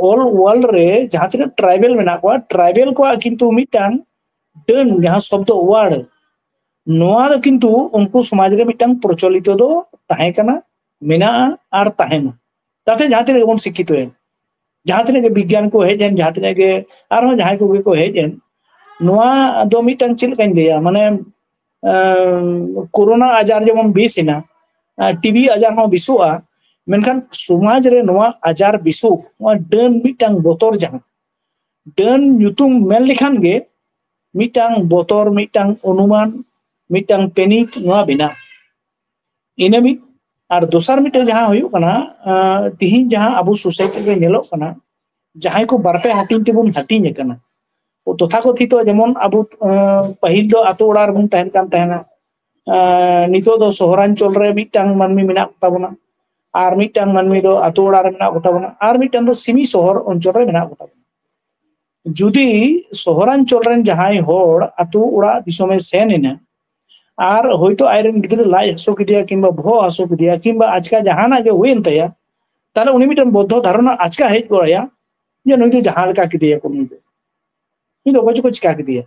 ᱚᱞ ᱣᱟᱨᱞᱰ ᱨᱮ ᱡᱟᱦᱟᱸ ᱛᱤᱱᱟᱹᱜ ᱴᱨᱟᱭᱵᱮᱞ ᱢᱮᱱᱟᱜ ᱠᱚᱣᱟ, ᱴᱨᱟᱭᱵᱮᱞ ᱠᱚᱣᱟᱜ ᱠᱤᱱᱛᱩ ᱢᱤᱫᱴᱟᱝ ᱰᱟᱹᱱ ᱡᱟᱦᱟᱸ ᱥᱚᱵᱫᱚ ᱣᱟᱨᱰ, ᱱᱚᱣᱟ ᱫᱚ ᱠᱤᱱᱛᱩ ᱩᱱᱠᱩ ᱥᱚᱢᱟᱡᱽ ᱨᱮ ᱢᱤᱫᱴᱟᱝ ᱯᱨᱚᱪᱚᱞᱤᱛᱚ ᱫᱚ ᱛᱟᱦᱮᱸ ᱠᱟᱱᱟ, ᱢᱮᱱᱟᱜᱼᱟ ᱟᱨ ᱛᱟᱦᱮᱱᱟ᱾ ᱛᱟᱛᱮ ᱡᱟᱦᱟᱸ ᱛᱤᱱᱟᱹᱜ ᱜᱮᱵᱚᱱ ᱥᱤᱠᱠᱷᱤᱛᱚᱭᱮᱱ, ᱡᱟᱦᱟᱸ ᱛᱤᱱᱟᱹᱜ ᱜᱮ ᱵᱤᱜᱽᱜᱟᱱ ᱠᱚ ᱦᱮᱡ ᱮᱱ, ᱡᱟᱦᱟᱸ ᱛᱤᱱᱟᱹᱜ ᱜᱮ ᱟᱨᱦᱚᱸ ᱡᱟᱦᱟᱸᱭ ᱠᱚᱜᱮ ᱠᱚ ᱦᱮᱡ ᱮᱱ, ᱱᱚᱣᱟ ᱫᱚ ᱢᱤᱫᱴᱟᱝ ᱪᱮᱫ ᱞᱮᱠᱟᱧ ᱞᱟᱹᱭᱟ, ᱢᱟᱱᱮ ᱠᱳᱨᱳᱱᱟ ᱟᱡᱟᱨ ᱡᱮᱢᱚᱱ ᱵᱮᱥ ᱮᱱᱟ, ᱴᱤᱵᱤ ᱟᱡᱟᱨ ᱦᱚᱸ ᱵᱮᱥᱚᱜᱼᱟ, ᱢᱮᱱᱠᱷᱟᱱ ᱥᱚᱢᱟᱡᱽ ᱨᱮ ᱱᱚᱣᱟ ᱟᱡᱟᱨ ᱵᱮᱥᱚᱜ, ᱱᱚᱣᱟ ᱰᱟᱹᱱ ᱢᱤᱫᱴᱟᱝ ᱵᱚᱛᱚᱨ ᱡᱟᱦᱟᱸ, ᱰᱟᱹᱱ ᱧᱩᱛᱩᱢ ᱢᱮᱱ ᱞᱮᱠᱷᱟᱱ ᱜᱮ ᱢᱤᱫᱴᱟᱝ ᱵᱚᱛᱚᱨ, ᱢᱤᱫᱴᱟᱝ ᱚᱱᱩᱢᱟᱱ, ᱢᱤᱫᱴᱟᱝ ᱯᱮᱱᱤᱠ ᱱᱚᱣᱟ ᱵᱮᱱᱟᱜ᱾ ᱤᱱᱟᱹ ᱢᱤᱫ᱾ ᱟᱨ ᱫᱚᱥᱟᱨ ᱢᱤᱫᱴᱟᱝ ᱡᱟᱦᱟᱸ ᱦᱩᱭᱩᱜ ᱠᱟᱱᱟ, ᱛᱤᱦᱤᱧ ᱡᱟᱦᱟᱸ ᱟᱵᱚ ᱥᱳᱥᱟᱭᱴᱤ ᱨᱮ ᱧᱮᱞᱚᱜ ᱠᱟᱱᱟ, ᱡᱟᱦᱟᱸᱭ ᱠᱚ ᱵᱟᱨᱯᱮ ᱦᱟᱹᱴᱤᱧ ᱛᱮᱵᱚᱱ ᱦᱟᱹᱴᱤᱧ ᱟᱠᱟᱱᱟ᱾ ᱛᱚᱛᱷᱟᱠᱚᱛᱷᱤᱛᱚ ᱡᱮᱢᱚᱱ ᱟᱵᱚ ᱯᱟᱹᱦᱤᱞ ᱫᱚ ᱟᱛᱳ ᱚᱲᱟᱜ ᱨᱮᱵᱚᱱ ᱛᱟᱦᱮᱱ ᱠᱟᱱ ᱛᱟᱦᱮᱱᱟ, ᱱᱤᱛᱚᱜ ᱫᱚ ᱥᱚᱦᱚᱨᱟᱧᱪᱚᱞ ᱨᱮ ᱢᱤᱫᱴᱟᱝ ᱢᱟᱹᱱᱢᱤ ᱢᱮᱱᱟᱜ ᱠᱚᱛᱟ ᱵᱚᱱᱟ, ᱟᱨ ᱢᱤᱫᱴᱟᱝ ᱢᱟᱹᱱᱢᱤ ᱫᱚ ᱟᱛᱳ ᱚᱲᱟᱜ ᱨᱮ ᱢᱮᱱᱟᱜ ᱠᱚᱛᱟ ᱵᱚᱱᱟ, ᱟᱨ ᱢᱤᱫᱴᱟᱝ ᱫᱚ ᱥᱤᱢᱤ ᱥᱚᱦᱚᱨ ᱚᱧᱪᱚᱞ ᱨᱮ ᱢᱮᱱᱟᱜ ᱠᱚᱛᱟ ᱵᱚᱱᱟ᱾ ᱡᱩᱫᱤ ᱥᱚᱦᱚᱨᱟᱧᱪᱚᱞ ᱨᱮᱱ ᱡᱟᱦᱟᱸᱭ ᱦᱚᱲ ᱟᱛᱳ ᱚᱲᱟᱜ ᱫᱤᱥᱚᱢᱮ ᱥᱮᱱ ᱮᱱᱟ, ᱟᱨ ᱦᱚᱭᱛᱳ ᱟᱡᱨᱮᱱ ᱜᱤᱫᱽᱨᱟᱹ ᱞᱟᱡ ᱦᱟᱹᱥᱩ ᱠᱮᱫᱮᱭᱟ ᱠᱤᱝᱵᱟ ᱵᱚᱦᱚᱜ ᱦᱟᱹᱥᱩ ᱠᱮᱫᱮᱭᱟ ᱠᱤᱝᱵᱟ ᱟᱪᱠᱟ ᱡᱟᱦᱟᱱᱟᱜ ᱜᱮ ᱦᱩᱭᱮᱱ ᱛᱟᱭᱟ, ᱛᱟᱦᱞᱮ ᱩᱱᱤ ᱢᱤᱫᱴᱮᱱ ᱵᱚᱫᱽᱫᱷᱚ ᱫᱷᱟᱨᱚᱱᱟ ᱟᱪᱠᱟ ᱦᱮᱡ ᱜᱚᱫ ᱟᱭᱟ ᱡᱮ ᱱᱩᱭ ᱫᱚ ᱡᱟᱦᱟᱸ ᱞᱮᱠᱟ ᱠᱮᱫᱮᱭᱟᱠᱚ, ᱱᱩᱭ ᱫᱚ ᱱᱩᱭ ᱫᱚ ᱚᱠᱚᱭ ᱪᱚᱠᱚ ᱪᱤᱠᱟ ᱠᱮᱫᱮᱭᱟ᱾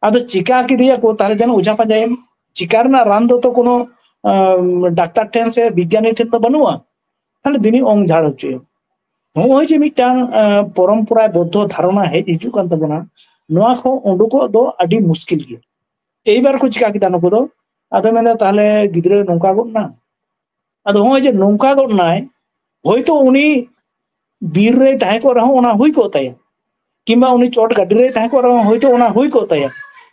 ᱟᱫᱚ ᱪᱤᱠᱟ ᱠᱮᱫᱮᱭᱟᱠᱚ, ᱛᱟᱦᱞᱮ ᱡᱮᱱᱚ ᱚᱡᱷᱟ ᱯᱟᱸᱡᱟᱭᱮᱢ᱾ ᱪᱤᱠᱟ ᱨᱮᱱᱟᱜ ᱨᱟᱱ ᱫᱚ ᱛᱚ ᱠᱳᱱᱳ ᱰᱟᱠᱛᱟᱨ ᱴᱷᱮᱱ ᱥᱮ ᱵᱤᱜᱽᱜᱟᱱᱤ ᱴᱷᱮᱱ ᱫᱚ ᱵᱟᱹᱱᱩᱜᱼᱟ᱾ ᱛᱟᱦᱞᱮ ᱫᱤᱱᱤ ᱚᱝ ᱡᱷᱟᱲ ᱦᱚᱪᱚᱭᱮᱢ᱾ ᱱᱚᱜᱼᱚᱭ ᱡᱮ ᱢᱤᱫᱴᱟᱝ ᱯᱚᱨᱚᱢᱯᱚᱨᱟ ᱵᱚᱫᱽᱫᱷᱚ ᱫᱷᱟᱨᱚᱱᱟ ᱦᱮᱡ ᱦᱤᱡᱩᱜ ᱠᱟᱱ ᱛᱟᱵᱚᱱᱟ, ᱱᱚᱣᱟ ᱠᱷᱚᱱ ᱩᱰᱩᱠᱚᱜ ᱫᱚ ᱟᱹᱰᱤ ᱢᱩᱥᱠᱤᱞ ᱜᱮᱭᱟ᱾ ᱮᱭᱵᱟᱨ ᱠᱚ ᱪᱤᱠᱟ ᱠᱮᱫᱟ ᱱᱩᱠᱩ ᱫᱚ, ᱟᱫᱚ ᱢᱮᱱᱫᱟ ᱛᱟᱦᱞᱮ ᱜᱤᱫᱽᱨᱟᱹ ᱱᱚᱝᱠᱟ ᱜᱚᱫ ᱱᱟ᱾ ᱟᱫᱚ ᱱᱚᱜᱼᱚᱭ ᱡᱮ ᱱᱚᱝᱠᱟ ᱜᱚᱫ ᱱᱟᱭ, ᱦᱚᱭᱛᱳ ᱩᱱᱤ ᱵᱤᱨ ᱨᱮᱭ ᱛᱟᱦᱮᱸ ᱠᱚᱜ ᱨᱮᱦᱚᱸ ᱚᱱᱟ ᱦᱩᱭ ᱠᱚᱜ ᱛᱟᱭᱟ, ᱠᱤᱝᱵᱟ ᱩᱱᱤ ᱪᱚᱴ ᱜᱟᱹᱰᱤ ᱨᱮᱭ ᱛᱟᱦᱮᱸ ᱠᱚᱜ ᱨᱮᱦᱚᱸ ᱦᱚᱭᱛᱳ ᱚᱱᱟ ᱦᱩᱭ ᱠᱚᱜ ᱛᱟᱭᱟ᱾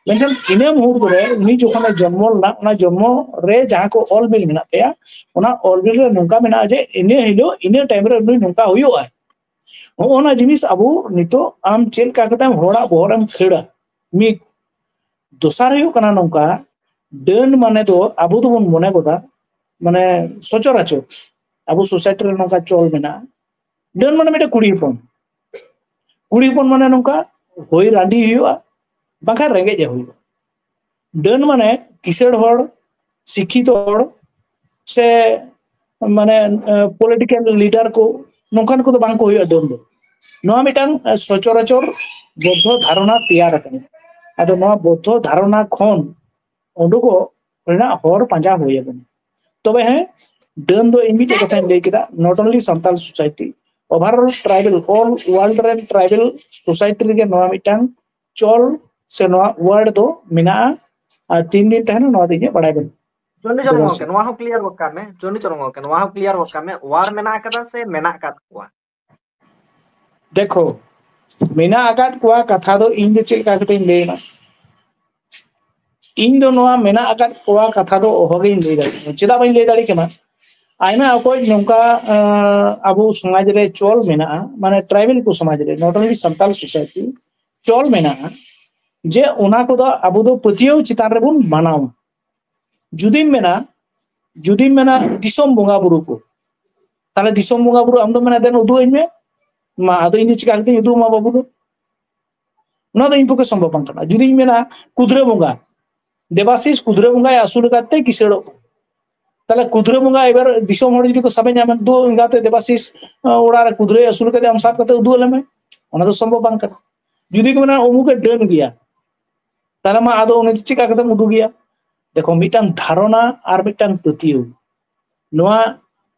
ᱢᱮᱱᱠᱷᱟᱱ ᱤᱱᱟᱹ ᱢᱩᱦᱩᱨᱛᱚ ᱨᱮ ᱩᱱᱤ ᱡᱚᱠᱷᱚᱱᱮ ᱡᱚᱱᱢᱚ ᱞᱮᱱᱟ, ᱚᱱᱟ ᱡᱚᱱᱢᱚ ᱨᱮ ᱡᱟᱦᱟᱸ ᱠᱚ ᱚᱞ ᱵᱤᱞ ᱢᱮᱱᱟᱜ ᱛᱟᱭᱟ, ᱚᱱᱟ ᱚᱞ ᱵᱤᱞ ᱨᱮ ᱱᱚᱝᱠᱟ ᱢᱮᱱᱟᱜᱼᱟ ᱡᱮ ᱤᱱᱟᱹ ᱦᱤᱞᱳᱜ ᱤᱱᱟᱹ ᱴᱟᱭᱤᱢ ᱨᱮ ᱱᱩᱭ ᱱᱚᱝᱠᱟ ᱦᱩᱭᱩᱜᱼᱟ᱾ ᱦᱚᱸᱜᱼᱚ ᱱᱟ ᱡᱤᱱᱤᱥ ᱟᱵᱚ ᱱᱤᱛᱚᱜ ᱟᱢ ᱪᱮᱫ ᱞᱮᱠᱟ ᱠᱟᱛᱮᱢ ᱦᱚᱲᱟᱜ ᱵᱚᱦᱚᱜ ᱨᱮᱢ ᱠᱷᱟᱹᱲᱟ᱾ ᱢᱤᱫ ᱫᱚᱥᱟᱨ ᱦᱩᱭᱩᱜ ᱠᱟᱱᱟ ᱱᱚᱝᱠᱟ, ᱰᱟᱹᱱ ᱢᱟᱱᱮ ᱫᱚ ᱟᱵᱚ ᱫᱚᱵᱚᱱ ᱢᱚᱱᱮ ᱜᱚᱫᱟ, ᱢᱟᱱᱮ ᱥᱚᱪᱚᱨᱟᱪᱚᱨ ᱟᱵᱚ ᱥᱳᱥᱟᱭᱴᱤ ᱨᱮ ᱱᱚᱝᱠᱟ ᱪᱚᱞ ᱢᱮᱱᱟᱜᱼᱟ, ᱰᱟᱹᱱ ᱢᱟᱱᱮ ᱢᱤᱫᱴᱮᱱ ᱠᱩᱲᱤ ᱦᱚᱯᱚᱱ᱾ ᱠᱩᱲᱤ ᱦᱚᱯᱚᱱ ᱢᱟᱱᱮ ᱱᱚᱝᱠᱟ ᱦᱳᱭ ᱨᱟᱺᱰᱤ ᱦᱩᱭᱩᱜᱼᱟ, ᱵᱟᱝᱠᱷᱟᱱ ᱨᱮᱸᱜᱮᱡ ᱮ ᱦᱩᱭᱩᱜᱼᱟ᱾ ᱰᱟᱹᱱ ᱢᱟᱱᱮ ᱠᱤᱥᱟᱹᱬ ᱦᱚᱲ, ᱥᱤᱠᱠᱷᱤᱛᱚ ᱦᱚᱲ, ᱥᱮ ᱢᱟᱱᱮ ᱯᱚᱞᱤᱴᱤᱠᱮᱞ ᱞᱤᱰᱟᱨ ᱠᱚ, ᱱᱚᱝᱠᱟᱱ ᱠᱚᱫᱚ ᱵᱟᱝ ᱠᱚ ᱦᱩᱭᱩᱜᱼᱟ ᱰᱟᱹᱱ ᱫᱚ᱾ ᱱᱚᱣᱟ ᱢᱤᱫᱴᱟᱝ ᱥᱚᱪᱚᱨᱟᱪᱚᱨ ᱵᱚᱫᱽᱫᱷᱚ ᱫᱷᱟᱨᱚᱱᱟ ᱛᱮᱭᱟᱨ ᱟᱠᱟᱱᱟ᱾ ᱟᱫᱚ ᱱᱚᱣᱟ ᱵᱚᱫᱽᱫᱷᱚ ᱫᱷᱟᱨᱚᱱᱟ ᱠᱷᱚᱱ ᱩᱰᱩᱠᱚᱜ ᱨᱮᱱᱟᱜ ᱦᱚᱨ ᱯᱟᱸᱡᱟ ᱦᱩᱭ ᱟᱵᱚᱱᱟ᱾ ᱛᱚᱵᱮ ᱦᱮᱸ, ᱰᱟᱹᱱ ᱫᱚ ᱤᱧ ᱢᱤᱫᱴᱮᱡ ᱠᱟᱛᱷᱟᱧ ᱞᱟᱹᱭ ᱠᱮᱫᱟ, not only Santal society, overall tribal, all world ᱨᱮᱱ tribal society ᱨᱮᱜᱮ ᱱᱚᱣᱟ ᱢᱤᱫᱴᱟᱝ ᱪᱚᱞ ᱥᱮ ᱱᱚᱣᱟ ᱣᱟᱨᱰ ᱫᱚ ᱢᱮᱱᱟᱜᱼᱟ᱾ ᱟᱨ ᱛᱤᱱ ᱫᱤᱱ ᱛᱟᱦᱮᱱᱟ ᱱᱚᱣᱟ ᱫᱚ ᱤᱧᱟᱹᱜ ᱵᱟᱲᱟᱭ ᱵᱟᱹᱱᱩᱜᱼᱟ᱾ ᱪᱚᱱᱰᱤ ᱪᱚᱨᱚᱢ ᱫᱮᱵᱟᱥᱤ᱾ ᱜᱚᱝᱠᱮ, ᱱᱚᱣᱟ ᱦᱚᱸ ᱠᱞᱤᱭᱟᱨ ᱜᱚᱫ ᱠᱟᱜ ᱢᱮ᱾ ᱪᱚᱱᱰᱤ ᱪᱚᱨᱚᱢ ᱜᱚᱝᱠᱮ, ᱱᱚᱣᱟ ᱦᱚᱸ ᱠᱞᱤᱭᱟᱨ ᱜᱚᱫ ᱠᱟᱜ ᱢᱮ, ᱣᱟᱨ ᱢᱮᱱᱟᱜ ᱟᱠᱟᱫ ᱠᱚᱣᱟ? ᱫᱮᱠᱷᱳ, ᱢᱮᱱᱟᱜ ᱟᱠᱟᱫ ᱠᱚᱣᱟ ᱠᱟᱛᱷᱟ ᱫᱚ ᱤᱧ ᱫᱚ ᱪᱮᱫ ᱞᱮᱠᱟ ᱠᱟᱛᱮᱧ ᱞᱟᱹᱭ ᱟᱢᱟ? ᱤᱧ ᱫᱚ ᱱᱚᱣᱟ ᱢᱮᱱᱟᱜ ᱟᱠᱟᱫ ᱠᱚᱣᱟ ᱠᱟᱛᱷᱟ ᱫᱚ ᱚᱦᱚᱜᱤᱧ ᱞᱟᱹᱭ ᱫᱟᱲᱮᱭᱟᱜ ᱠᱟᱱᱟ᱾ ᱪᱮᱫᱟᱜ ᱵᱟᱹᱧ ᱞᱟᱹᱭ ᱫᱟᱲᱮᱭᱟᱜ ᱠᱟᱱᱟ? ᱟᱭᱢᱟ ᱚᱠᱚᱭ ᱱᱚᱝᱠᱟ ᱟᱵᱚ ᱥᱚᱢᱟᱡᱽ ᱨᱮ ᱪᱚᱞ ᱢᱮᱱᱟᱜᱼᱟ, ᱢᱟᱱᱮ ᱴᱨᱟᱭᱵᱮᱞ ᱠᱚ ᱥᱚᱢᱟᱡᱽ ᱨᱮ, not only ᱥᱟᱱᱛᱟᱞ ᱥᱳᱥᱟᱭᱴᱤ, ᱪᱚᱞ ᱢᱮᱱᱟᱜᱼᱟ ᱡᱮ ᱚᱱᱟ ᱠᱚᱫᱚ ᱟᱵᱚ ᱫᱚ ᱯᱟᱹᱛᱭᱟᱹᱣ ᱪᱮᱛᱟᱱ ᱨᱮᱵᱚᱱ ᱢᱟᱱᱟᱣᱟ᱾ ᱡᱩᱫᱤᱢ ᱢᱮᱱᱟ, ᱡᱩᱫᱤᱢ ᱢᱮᱱᱟ ᱫᱤᱥᱚᱢ ᱵᱚᱸᱜᱟ ᱵᱩᱨᱩ ᱠᱚ, ᱛᱟᱦᱞᱮ ᱫᱤᱥᱚᱢ ᱵᱚᱸᱜᱟ ᱵᱩᱨᱩ ᱟᱢ ᱫᱚ ᱢᱮᱱᱟ ᱫᱮᱱ ᱩᱫᱩᱜ ᱟᱹᱧ ᱢᱮ᱾ ᱢᱟ ᱟᱫᱚ ᱤᱧ ᱫᱚ ᱪᱤᱠᱟ ᱠᱟᱛᱮᱧ ᱩᱫᱩᱜ ᱟᱢᱟ ᱵᱟᱹᱵᱩ ᱫᱚ? ᱱᱚᱣᱟ ᱫᱚ ᱤᱧ ᱯᱚᱠᱠᱷᱮ ᱥᱚᱢᱵᱷᱚᱵ ᱵᱟᱝ ᱠᱟᱱᱟ᱾ ᱡᱩᱫᱤᱧ ᱢᱮᱱᱟ ᱠᱩᱫᱽᱨᱟᱹ ᱵᱚᱸᱜᱟ, ᱫᱮᱵᱟᱥᱤᱥ ᱠᱩᱫᱽᱨᱟᱹ ᱵᱚᱸᱜᱟᱭ ᱟᱹᱥᱩᱞ ᱟᱠᱟᱫ ᱛᱮ ᱠᱤᱥᱟᱹᱲᱚᱜ ᱠᱟᱱᱟ, ᱛᱟᱦᱞᱮ ᱠᱩᱫᱽᱨᱟᱹ ᱵᱚᱸᱜᱟ ᱮᱵᱟᱨ ᱫᱤᱥᱚᱢ ᱦᱚᱲ ᱡᱩᱫᱤ ᱠᱚ ᱥᱟᱵᱮ ᱧᱟᱢᱟ, ᱫᱩ ᱮᱸᱜᱟᱛᱮ ᱫᱮᱵᱟᱥᱤᱥ ᱚᱲᱟᱜ ᱨᱮ ᱠᱩᱫᱽᱨᱟᱹᱭ ᱟᱹᱥᱩᱞ ᱟᱠᱟᱫᱮ, ᱟᱢ ᱥᱟᱵ ᱠᱟᱛᱮ ᱩᱫᱩᱜ ᱟᱞᱮ ᱢᱮ, ᱚᱱᱟ ᱫᱚ ᱥᱚᱢᱵᱷᱚᱵ ᱵᱟᱝ ᱠᱟᱱᱟ᱾ ᱡᱩᱫᱤ ᱠᱚ ᱢᱮᱱᱟ ᱚᱢᱩᱠᱮ ᱰᱟᱹᱱ ᱜᱮᱭᱟ, ᱛᱟᱦᱞᱮ ᱢᱟ ᱟᱫᱚ ᱩᱱᱤ ᱫᱚ ᱪᱮᱫ ᱞᱮᱠᱟ ᱠᱟᱛᱮᱢ ᱩᱫᱩᱜᱮᱭᱟ? ᱫᱮᱠᱷᱚ, ᱢᱤᱫᱴᱟᱝ ᱫᱷᱟᱨᱚᱱᱟ ᱟᱨ ᱢᱤᱫᱴᱟᱝ ᱯᱟᱹᱛᱭᱟᱹᱣ, ᱱᱚᱣᱟ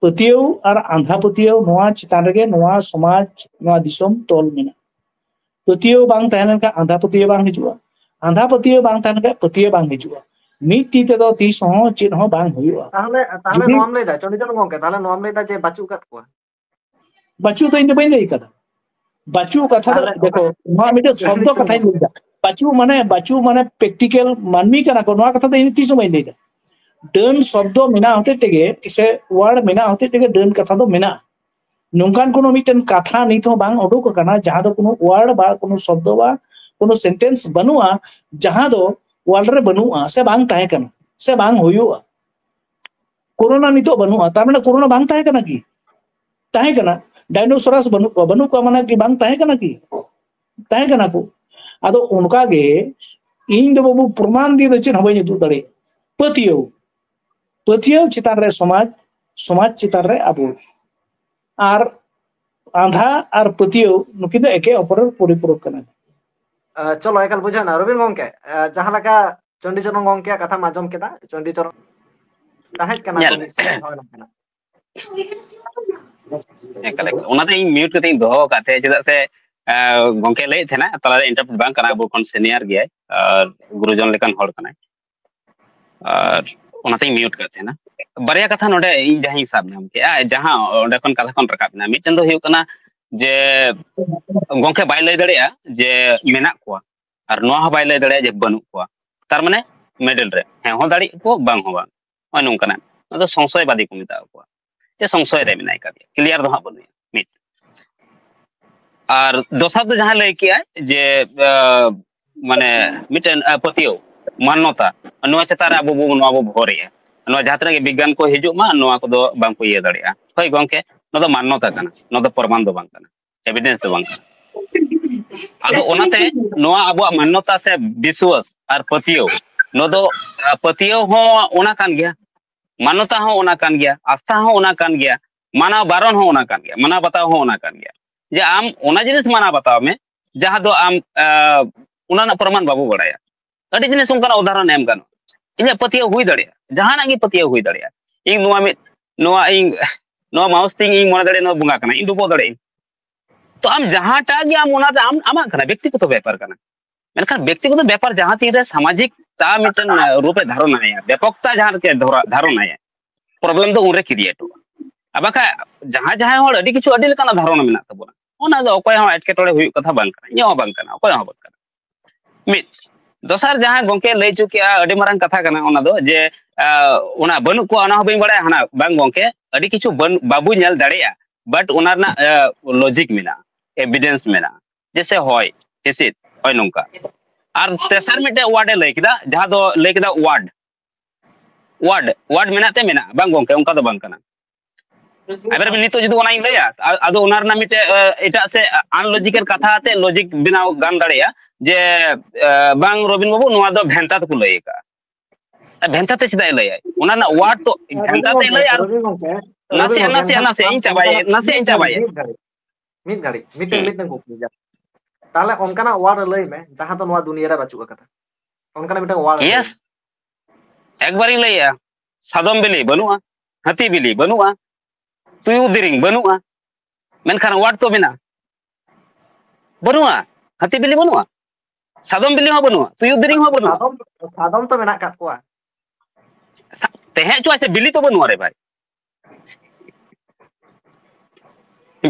ᱯᱟᱹᱛᱭᱟᱹᱣ ᱟᱨ ᱟᱸᱫᱷᱟ ᱯᱟᱹᱛᱭᱟᱹᱣ, ᱱᱚᱣᱟ ᱪᱮᱛᱟᱱ ᱨᱮᱜᱮ ᱱᱚᱣᱟ ᱥᱚᱢᱟᱡᱽ, ᱱᱚᱣᱟ ᱫᱤᱥᱚᱢ ᱛᱚᱞ ᱢᱮᱱᱟᱜᱼᱟ᱾ ᱯᱟᱹᱛᱭᱟᱹᱣ ᱵᱟᱝ ᱛᱟᱦᱮᱸ ᱞᱮᱱᱠᱷᱟᱱ ᱟᱸᱫᱷᱟ ᱯᱟᱹᱛᱭᱟᱹᱣ ᱵᱟᱝ ᱦᱤᱡᱩᱜᱼᱟ, ᱟᱸᱫᱷᱟ ᱯᱟᱹᱛᱭᱟᱹᱣ ᱵᱟᱝ ᱛᱟᱦᱮᱸ ᱞᱮᱱᱠᱷᱟᱱ ᱯᱟᱹᱛᱭᱟᱹᱣ ᱵᱟᱝ ᱦᱤᱡᱩᱜᱼᱟ᱾ ᱢᱤᱫ ᱛᱤ ᱛᱮᱫᱚ ᱛᱤᱥ ᱦᱚᱸ ᱪᱮᱫ ᱦᱚᱸ ᱵᱟᱝ ᱦᱩᱭᱩᱜᱼᱟ᱾ ᱛᱟᱦᱚᱞᱮ ᱛᱟᱦᱚᱞᱮ ᱡᱩᱫᱤ ᱱᱚᱣᱟᱢ ᱞᱟᱹᱭᱫᱟ ᱪᱚᱱᱰᱤᱪᱚᱨᱚᱱ ᱜᱚᱝᱠᱮ, ᱛᱟᱦᱚᱞᱮ ᱱᱚᱣᱟᱢ ᱞᱟᱹᱭᱫᱟ ᱡᱮ ᱵᱟᱹᱪᱩᱜ ᱟᱠᱟᱫ ᱠᱚᱣᱟ? ᱵᱟᱹᱪᱩᱜ ᱫᱚ ᱤᱧ ᱫᱚ ᱵᱟᱹᱧ ᱞᱟᱹᱭ ᱠᱟᱫᱟ᱾ ᱵᱟᱹᱪᱩᱜ ᱠᱟᱛᱷᱟ ᱫᱚ ᱛᱟᱦᱚᱞᱮ ᱚᱠᱟ ᱫᱮᱠᱷᱚ, ᱱᱚᱣᱟ ᱢᱤᱫᱴᱮᱱ ᱥᱚᱵᱫᱚ ᱠᱟᱛᱷᱟᱧ ᱞᱟᱹᱭ ᱫᱟ᱾ ᱵᱟᱹᱪᱩᱜ ᱢᱟᱱᱮ, ᱵᱟᱹᱪᱩᱜ ᱢᱟᱱᱮ ᱯᱨᱮᱠᱴᱤᱠᱮᱞ ᱢᱟᱹᱱᱢᱤ ᱠᱟᱱᱟ ᱠᱚ, ᱱᱚᱣᱟ ᱠᱟᱛᱷᱟ ᱫᱚ ᱤᱧ ᱛᱤᱥ ᱦᱚᱸ ᱵᱟᱹᱧ ᱞᱟᱹᱭ ᱫᱟ᱾ ᱰᱟᱹᱱ ᱥᱚᱵᱫᱚ ᱢᱮᱱᱟᱜ ᱦᱚᱛᱮᱡ ᱛᱮᱜᱮ ᱥᱮ ᱣᱟᱨᱰ ᱢᱮᱱᱟᱜ ᱦᱚᱛᱮᱡ ᱛᱮᱜᱮ ᱰᱟᱹᱱ ᱠᱟᱛᱷᱟ ᱫᱚ ᱢᱮᱱᱟᱜᱼᱟ᱾ ᱱᱚᱝᱠᱟᱱ ᱠᱳᱱᱳ ᱢᱤᱫᱴᱮᱱ ᱠᱟᱛᱷᱟ ᱱᱤᱛ ᱦᱚᱸ ᱵᱟᱝ ᱩᱰᱩᱠ ᱟᱠᱟᱱᱟ ᱡᱟᱦᱟᱸ ᱫᱚ ᱠᱳᱱᱳ ᱣᱟᱨᱰ ᱵᱟ ᱠᱳᱱᱳ ᱥᱚᱵᱫᱚ ᱵᱟ ᱠᱳᱱᱳ ᱥᱮᱱᱴᱮᱱᱥ ᱵᱟᱹᱱᱩᱜᱼᱟ ᱡᱟᱦᱟᱸ ᱫᱚ ᱣᱟᱨᱰ ᱨᱮ ᱵᱟᱹᱱᱩᱜᱼᱟ ᱥᱮ ᱵᱟᱝ ᱛᱟᱦᱮᱸ ᱠᱟᱱᱟ ᱥᱮ ᱵᱟᱝ ᱦᱩᱭᱩᱜᱼᱟ᱾ ᱠᱳᱨᱳᱱᱟ ᱱᱤᱛᱚᱜ ᱵᱟᱹᱱᱩᱜᱼᱟ, ᱛᱟᱨ ᱢᱟᱱᱮ ᱠᱳᱨᱳᱱᱟ ᱵᱟᱝ ᱛᱟᱦᱮᱸ ᱠᱟᱱᱟ ᱠᱤ? ᱛᱟᱦᱮᱸ ᱠᱟᱱᱟ᱾ ᱰᱟᱭᱱᱳᱥᱚᱨᱟᱥ ᱵᱟᱹᱱᱩᱜ ᱠᱚᱣᱟ, ᱵᱟᱹᱱᱩᱜ ᱠᱚᱣᱟ ᱢᱟᱱᱮ ᱠᱤ ᱵᱟᱝ ᱛᱟᱦᱮᱸ ᱠᱟᱱᱟ ᱠᱤ? ᱛᱟᱦᱮᱸ ᱠᱟᱱᱟ ᱠᱚ᱾ ᱟᱫᱚ ᱚᱱᱠᱟ ᱜᱮ ᱤᱧ ᱫᱚ ᱵᱟᱹᱵᱩ ᱯᱨᱚᱢᱟᱱ ᱫᱤᱭᱮ ᱫᱚ ᱪᱮᱫ ᱦᱚᱸ ᱵᱟᱹᱧ ᱩᱫᱩᱜ ᱫᱟᱲᱮᱭᱟᱜᱼᱟ᱾ ᱯᱟᱹᱛᱭᱟᱹᱣ, ᱯᱟᱹᱛᱭᱟᱹᱣ ᱪᱮᱛᱟᱱ ᱨᱮ ᱥᱚᱢᱟᱡᱽ, ᱥᱚᱢᱟᱡᱽ ᱪᱮᱛᱟᱱ ᱨᱮ ᱟᱵᱚ᱾ ᱟᱨ ᱟᱸᱫᱷᱟ ᱟᱨ ᱯᱟᱹᱛᱭᱟᱹᱣ ᱱᱩᱠᱤᱱ ᱫᱚ ᱮᱠᱮ ᱚᱯᱚᱨᱮᱨ ᱯᱚᱨᱤᱯᱩᱨᱚᱠ ᱠᱟᱱᱟ᱾ ᱟᱸ, ᱪᱚᱞᱚ, ᱮᱠᱟᱞ ᱵᱩᱡᱷᱟᱹᱣ ᱮᱱᱟ᱾ ᱨᱚᱵᱤᱱ ᱜᱚᱝᱠᱮ, ᱟᱸ, ᱡᱟᱦᱟᱸ ᱞᱮᱠᱟ ᱪᱚᱱᱰᱤᱪᱚᱨᱚᱱ ᱜᱚᱝᱠᱮᱭᱟᱜ ᱠᱟᱛᱷᱟᱢ ᱟᱸᱡᱚᱢ ᱠᱮᱫᱟ, ᱪᱚᱱᱰᱤᱪᱚᱨᱚᱱ ᱛᱟᱦᱮᱸ ᱠᱟᱱᱟ ᱧᱮᱞ ᱠᱚ ᱢᱮ᱾ ᱢᱤᱫ ᱥᱚᱢᱚᱭ, ᱦᱳᱭ, ᱱᱚᱝᱠᱟᱱᱟᱜ᱾ ᱮᱠᱟᱞ, ᱮᱠᱟᱞ᱾ ᱚᱱᱟᱛᱮ ᱤᱧ ᱢᱤᱭᱩᱴ ᱠᱟᱛᱮ ᱤᱧ ᱫᱚᱦᱚ ᱟᱠᱟᱫ ᱛᱟᱦᱮᱸ, ᱪᱮᱫᱟᱜ ᱥᱮ, ᱟᱸ, ᱜᱚᱝᱠᱮ ᱞᱟᱹᱭᱮᱫ ᱛᱟᱦᱮᱱᱟ, ᱛᱟᱞᱟᱨᱮ ᱤᱱᱴᱟᱨᱯᱴ ᱵᱟᱝ ᱠᱟᱱᱟ, ᱟᱵᱚ ᱠᱷᱚᱱ ᱥᱤᱱᱤᱭᱟᱨ ᱜᱮᱭᱟᱭ ᱟᱨ ᱜᱩᱨᱩᱡᱚᱱ ᱞᱮᱠᱟᱱ ᱦᱚᱲ ᱠᱟᱱᱟᱭ᱾ ᱟᱨ ᱚᱱᱟᱛᱤᱧ ᱢᱤᱭᱩᱴ ᱠᱟᱜ ᱛᱟᱦᱮᱱᱟ᱾ ᱵᱟᱨᱭᱟ ᱠᱟᱛᱷᱟ ᱱᱚᱰᱮ ᱤᱧ ᱡᱟᱦᱟᱸᱧ ᱥᱟᱵ ᱧᱟᱢ ᱠᱮᱜᱼᱟ, ᱡᱟᱦᱟᱸ ᱚᱸᱰᱮ ᱠᱷᱚᱱ ᱠᱟᱛᱷᱟ ᱠᱷᱚᱱ ᱨᱟᱠᱟᱵ ᱮᱱᱟ, ᱢᱤᱫᱴᱮᱱ ᱫᱚ ᱦᱩᱭᱩᱜ ᱠᱟᱱᱟ ᱡᱮ ᱜᱚᱝᱠᱮ ᱵᱟᱭ ᱞᱟᱹᱭ ᱫᱟᱲᱮᱭᱟᱜᱼᱟ ᱡᱮ ᱢᱮᱱᱟᱜ ᱠᱚᱣᱟ, ᱟᱨ ᱱᱚᱣᱟ ᱦᱚᱸ ᱵᱟᱭ ᱞᱟᱹᱭ ᱫᱟᱲᱮᱭᱟᱜᱼᱟ ᱡᱮ ᱵᱟᱹᱱᱩᱜ ᱠᱚᱣᱟ᱾ ᱛᱟᱨ ᱢᱟᱱᱮ ᱢᱤᱰᱤᱞ ᱨᱮ ᱦᱮᱸ ᱦᱚᱸ ᱫᱟᱲᱮᱭᱟᱜ ᱠᱚ, ᱵᱟᱝ ᱦᱚᱸ ᱵᱟᱝ, ᱱᱚᱜᱼᱚᱭ ᱱᱚᱝᱠᱟᱱᱟᱜ᱾ ᱱᱚᱣᱟ ᱫᱚ ᱥᱚᱝᱥᱚᱭᱵᱟᱫᱤ ᱠᱚ ᱢᱮᱛᱟᱣ ᱠᱚᱣᱟ, ᱡᱮ ᱥᱚᱝᱥᱚᱭ ᱨᱮ ᱢᱮᱱᱟᱭ ᱠᱟᱫᱮᱭᱟ, ᱠᱞᱤᱭᱟᱨ ᱫᱚ ᱦᱟᱸᱜ ᱵᱟᱹᱱᱩᱭᱟ, ᱢᱤᱫ᱾ ᱟᱨ ᱫᱚᱥᱟᱨ ᱫᱚ ᱡᱟᱦᱟᱸ ᱞᱟᱹᱭ ᱠᱮᱜᱼᱟᱭ ᱡᱮ, ᱟᱸ, ᱢᱟᱱᱮ ᱢᱤᱫᱴᱮᱱ, ᱟᱸ, ᱯᱟᱹᱛᱭᱟᱹᱣ, ᱢᱟᱱᱱᱚᱛᱟ, ᱱᱚᱣᱟ ᱪᱮᱛᱟᱱ ᱨᱮ ᱟᱵᱚ ᱵᱚ, ᱱᱚᱣᱟ ᱵᱚ ᱵᱷᱚᱨᱮᱜᱼᱟ᱾ ᱱᱚᱣᱟ ᱡᱟᱦᱟᱸ ᱛᱤᱱᱟᱹᱜ ᱜᱮ ᱵᱤᱜᱽᱜᱟᱱ ᱠᱚ ᱦᱤᱡᱩᱜ ᱢᱟ, ᱱᱚᱣᱟ ᱠᱚᱫᱚ ᱵᱟᱝ ᱠᱚ ᱤᱭᱟᱹ ᱫᱟᱲᱮᱭᱟᱜᱼᱟ᱾ ᱦᱳᱭ ᱜᱚᱝᱠᱮ, ᱱᱚᱣᱟ ᱫᱚ ᱢᱟᱱᱱᱚᱛᱟ ᱠᱟᱱᱟ, ᱱᱚᱣᱟ ᱫᱚ ᱯᱨᱚᱢᱟᱱ ᱫᱚ ᱵᱟᱝ ᱠᱟᱱᱟ, ᱮᱵᱤᱰᱮᱱᱥ ᱫᱚ ᱵᱟᱝ ᱠᱟᱱᱟ᱾ ᱟᱫᱚ ᱚᱱᱟᱛᱮ ᱱᱚᱣᱟ ᱟᱵᱚᱣᱟᱜ ᱢᱟᱱᱱᱚᱛᱟ ᱥᱮ ᱵᱤᱥᱣᱟᱥ ᱟᱨ ᱯᱟᱹᱛᱭᱟᱹᱣ, ᱱᱚᱣᱟ ᱫᱚ, ᱟᱸ, ᱯᱟᱹᱛᱭᱟᱹᱣ ᱦᱚᱸ ᱚᱱᱟ ᱠᱟᱱ ᱜᱮᱭᱟ, ᱢᱟᱱᱱᱚᱛᱟ ᱦᱚᱸ ᱚᱱᱟ ᱠᱟᱱ ᱜᱮᱭᱟ, ᱟᱥᱛᱷᱟ ᱦᱚᱸ ᱚᱱᱟ ᱠᱟᱱ ᱜᱮᱭᱟ, ᱢᱟᱱᱟᱣ ᱵᱟᱨᱚᱱ ᱦᱚᱸ ᱚᱱᱟ ᱠᱟᱱ ᱜᱮᱭᱟ, ᱢᱟᱱᱟᱣ ᱵᱟᱛᱟᱣ ᱦᱚᱸ ᱚᱱᱟ ᱠᱟᱱ ᱜᱮᱭᱟ᱾ ᱡᱮ ᱟᱢ ᱚᱱᱟ ᱡᱤᱱᱤᱥ ᱢᱟᱱᱟᱣ ᱵᱟᱛᱟᱣ ᱢᱮ, ᱡᱟᱦᱟᱸ ᱫᱚ ᱟᱢ, ᱟᱸ, ᱚᱱᱟ ᱨᱮᱱᱟᱜ ᱯᱨᱚᱢᱟᱱ ᱵᱟᱵᱚ ᱵᱟᱲᱟᱭᱟ᱾ ᱟᱹᱰᱤ ᱡᱤᱱᱤᱥ ᱚᱱᱠᱟᱱᱟᱜ ᱩᱫᱟᱦᱚᱨᱚᱱ ᱮᱢ ᱜᱟᱱᱚᱜᱼᱟ᱾ ᱤᱧᱟᱹᱜ ᱯᱟᱹᱛᱭᱟᱹᱣ ᱦᱩᱭ ᱫᱟᱲᱮᱭᱟᱜᱼᱟ, ᱡᱟᱦᱟᱱᱟᱜ ᱜᱮ ᱯᱟᱹᱛᱭᱟᱹᱣ ᱦᱩᱭ ᱫᱟᱲᱮᱭᱟᱜᱼᱟ᱾ ᱤᱧ ᱱᱚᱣᱟ ᱢᱤᱫ, ᱱᱚᱣᱟ ᱤᱧ, ᱱᱚᱣᱟ ᱢᱟᱣᱩᱥ ᱛᱤᱧ ᱤᱧ ᱢᱚᱱᱮ ᱫᱟᱲᱮᱭᱟᱜᱼᱟ ᱱᱚᱣᱟ ᱵᱚᱸᱜᱟ ᱠᱟᱱᱟ, ᱤᱧ ᱰᱩᱵᱟᱹᱣ ᱫᱟᱲᱮᱭᱟᱜᱼᱟ᱾ ᱛᱚ ᱟᱢ ᱡᱟᱦᱟᱸᱴᱟᱜ ᱜᱮ ᱟᱢ ᱚᱱᱟ ᱫᱚ ᱟᱢ, ᱟᱢᱟᱜ ᱠᱟᱱᱟ, ᱵᱮᱠᱛᱤᱜᱚᱛᱚ ᱵᱮᱯᱟᱨ ᱠᱟᱱᱟ᱾ ᱢᱮᱱᱠᱷᱟᱱ ᱵᱮᱠᱛᱤᱜᱚᱛᱚ ᱵᱮᱯᱟᱨ ᱡᱟᱦᱟᱸ ᱛᱤᱱᱨᱮ ᱥᱟᱢᱟᱡᱤᱠ ᱛᱟ ᱢᱤᱫᱴᱮᱱ, ᱟᱸ, ᱨᱩᱯᱮ ᱫᱷᱟᱨᱚᱱᱟᱭᱟ, ᱵᱮᱯᱚᱠᱛᱟ ᱡᱟᱦᱟᱸ ᱨᱮᱜᱮ ᱫᱷᱚᱨᱟ-, ᱫᱷᱟᱨᱚᱱᱟᱭᱟ, ᱯᱨᱚᱵᱞᱮᱢ ᱫᱚ ᱩᱱᱨᱮ ᱠᱨᱤᱭᱮᱴᱚᱜᱼᱟ᱾ ᱟᱨ ᱵᱟᱠᱷᱟᱡ ᱡᱟᱦᱟᱸᱭ ᱡᱟᱦᱟᱸᱭ ᱦᱚᱲ ᱟᱹᱰᱤ ᱠᱤᱪᱷᱩ ᱟᱹᱰᱤ ᱞᱮᱠᱟᱱᱟᱜ ᱫᱷᱟᱨᱚᱱᱟ ᱢᱮᱱᱟᱜ ᱛᱟᱵᱚᱱᱟ, ᱚᱱᱟ ᱫᱚ ᱚᱠᱚᱭ ᱦᱚᱸ ᱮᱴᱠᱮᱴᱚᱬᱮ ᱦᱩᱭᱩᱜ ᱠᱟᱛᱷᱟ ᱵᱟᱝ ᱠᱟᱱᱟ, ᱤᱧᱟᱹᱜ ᱦᱚᱸ ᱵᱟᱝ ᱠᱟᱱᱟ, ᱚᱠᱚᱭ ᱦᱚᱸ ᱵᱟᱝ ᱠᱟᱱᱟ᱾ ᱢᱤᱫ, ᱫᱚᱥᱟᱨ ᱡᱟᱦᱟᱸ ᱜᱚᱝᱠᱮ ᱞᱟᱹᱭ ᱦᱚᱪᱚ ᱠᱮᱜᱼᱟ, ᱟᱹᱰᱤ ᱢᱟᱨᱟᱝ ᱠᱟᱛᱷᱟ ᱠᱟᱱᱟ ᱚᱱᱟ ᱫᱚ, ᱡᱮ, ᱟᱸ, ᱚᱱᱟ ᱵᱟᱹᱱᱩᱜ ᱠᱚᱣᱟ, ᱚᱱᱟ ᱦᱚᱸ ᱵᱟᱹᱧ ᱵᱟᱲᱟᱭᱟ, ᱦᱟᱱᱟ ᱵᱟᱝ ᱜᱚᱝᱠᱮ, ᱟᱹᱰᱤ ᱠᱤᱪᱷᱩ ᱵᱟᱹᱱ-, ᱵᱟᱵᱚ ᱧᱮᱞ ᱫᱟᱲᱮᱭᱟᱜᱼᱟ, but ᱚᱱᱟ ᱨᱮᱱᱟᱜ, ᱟᱸ, ᱞᱚᱡᱤᱠ ᱢᱮᱱᱟᱜᱼᱟ, ᱮᱵᱤᱰᱮᱱᱥ ᱢᱮᱱᱟᱜᱼᱟ, ᱡᱮᱥᱮ ᱦᱚᱭ ᱦᱤᱸᱥᱤᱫ, ᱦᱚᱭ ᱱᱚᱝᱠᱟ᱾ ᱟᱨ ᱛᱮᱥᱟᱨ ᱢᱤᱫᱴᱮᱡ ᱳᱣᱟᱨᱰ ᱮ ᱞᱟᱹᱭ ᱠᱮᱫᱟ, ᱡᱟᱦᱟᱸ ᱫᱚ ᱞᱟᱹᱭ ᱠᱮᱫᱟ ᱳᱣᱟᱨᱰ, ᱳᱣᱟᱨᱰ, ᱳᱣᱟᱨᱰ ᱢᱮᱱᱟᱜ ᱛᱮ ᱢᱮᱱᱟᱜᱼᱟ, ᱵᱟᱝ ᱜᱚᱝᱠᱮ, ᱚᱱᱠᱟ ᱫᱚ ᱵᱟᱝ ᱠᱟᱱᱟ᱾ ᱮᱵᱟᱨ ᱱᱤᱛᱚᱜ ᱡᱩᱫᱤ ᱚᱱᱟᱧ ᱞᱟᱹᱭᱟ, ᱟ-, ᱟᱫᱚ ᱚᱱᱟ ᱨᱮᱱᱟᱜ ᱢᱤᱫᱴᱮᱡ, ᱮ, ᱮᱴᱟᱜ ᱥᱮ ᱟᱱᱞᱚᱡᱤᱠᱮᱞ ᱠᱟᱛᱷᱟ ᱟᱛᱮ ᱞᱚᱡᱤᱠ ᱵᱮᱱᱟᱣ ᱜᱟᱱ ᱫᱟᱲᱮᱭᱟᱜᱼᱟ ᱡᱮ, ᱮ, ᱵᱟᱝ ᱨᱚᱵᱤᱱ ᱵᱟᱹᱵᱩ, ᱱᱚᱣᱟ ᱫᱚ ᱵᱷᱮᱱᱛᱟ ᱛᱮᱠᱚ ᱞᱟᱹᱭ ᱟᱠᱟᱫᱼᱟ᱾ ᱟᱨ ᱵᱷᱮᱱᱛᱟ ᱛᱮ ᱪᱮᱫᱟᱜ ᱮ ᱞᱟᱹᱭᱟᱭ? ᱚᱱᱟ ᱨᱮᱱᱟᱜ ᱳᱣᱟᱨᱰ ᱛᱚ ᱟᱨ ᱨᱚᱵᱤ ᱵᱷᱮᱱᱛᱟ ᱛᱮ ᱜᱚᱝᱠᱮ, ᱞᱟᱹᱭᱟ᱾ ᱟᱨ ᱨᱚᱵᱤ ᱜᱚᱝᱠᱮ, ᱨᱚᱵᱤ ᱱᱟᱥᱮᱭᱟᱜ, ᱜᱚᱝᱠᱮ, ᱱᱟᱥᱮᱭᱟᱜ, ᱢᱮᱱᱠᱷᱟᱱ ᱱᱟᱥᱮᱭᱟᱜ ᱤᱧ ᱟᱢ ᱪᱟᱵᱟᱭᱟ, ᱠᱟᱛᱷᱟ ᱱᱟᱥᱮᱭᱟᱜ ᱤᱧ ᱢᱤᱫ ᱪᱟᱵᱟᱭᱟ᱾ ᱜᱷᱟᱹᱲᱤᱡ, ᱢᱤᱫ ᱜᱷᱟᱹᱲᱤᱡ, ᱢᱤᱫ ᱜᱷᱟᱹᱲᱤᱡ, ᱢᱤᱫᱴᱮᱱ, ᱦᱩᱸ᱾ ᱢᱤᱫᱴᱮᱱ ᱠᱩᱠᱞᱤ ᱡᱟ-, ᱛᱟᱦᱞᱮ ᱚᱱᱠᱟᱱᱟᱜ ᱳᱣᱟᱨᱰ ᱞᱟᱹᱭ ᱢᱮ, ᱡᱟᱦᱟᱸ ᱫᱚ ᱱᱚᱣᱟ ᱫᱩᱱᱤᱭᱟᱹ ᱨᱮ ᱵᱟᱹᱪᱩᱜ ᱟᱠᱟᱫᱟ᱾ ᱚᱱᱠᱟᱱᱟᱜ ᱢᱤᱫᱴᱟᱝ ᱳᱣᱟᱨᱰ ᱞᱟᱹᱭ ᱢᱮ᱾ ᱮᱠᱵᱟᱨᱤᱧ ᱞᱟᱹᱭᱮᱜᱼᱟ, ᱥᱟᱫᱚᱢ ᱵᱤᱞᱤ ᱵᱟᱹᱱᱩᱜᱼᱟ, ᱦᱟᱹᱛᱤ ᱵᱤᱞᱤ ᱵᱟᱹᱱᱩᱜᱼᱟ, ᱛᱩᱭᱩ ᱫᱮᱨᱮᱧ ᱵᱟᱹᱱᱩᱜᱼᱟ, ᱢᱮᱱᱠᱷᱟᱱ ᱳᱣᱟᱨᱰ ᱛᱚ ᱢᱮᱱᱟᱜᱼᱟ᱾ ᱵᱟᱹᱱᱩᱜᱼᱟ, ᱦᱟᱹᱛᱤ ᱵᱤᱞᱤ ᱵᱟᱹᱱᱩᱜᱼᱟ, ᱥᱟᱫᱚᱢ ᱵᱤᱞᱤ ᱦᱚᱸ ᱵᱟᱹᱱᱩᱜᱼᱟ, ᱛᱩᱭᱩ ᱫᱮᱨᱮᱧ ᱦᱚᱸ ᱵᱟᱹᱱᱩᱜᱼᱟ᱾ ᱥᱟᱫᱚᱢ, ᱥᱟᱫᱚᱢ ᱛᱚ ᱢᱮᱱᱟᱜ ᱟᱠᱟᱫ ᱠᱚᱣᱟ᱾ ᱥᱟ-, ᱛᱟᱦᱮᱸ ᱦᱚᱪᱚ ᱟᱪᱪᱷᱟ, ᱵᱤᱞᱤ ᱛᱚ ᱵᱟᱹᱱᱩᱜᱼᱟ ᱨᱮ ᱵᱷᱟᱭ᱾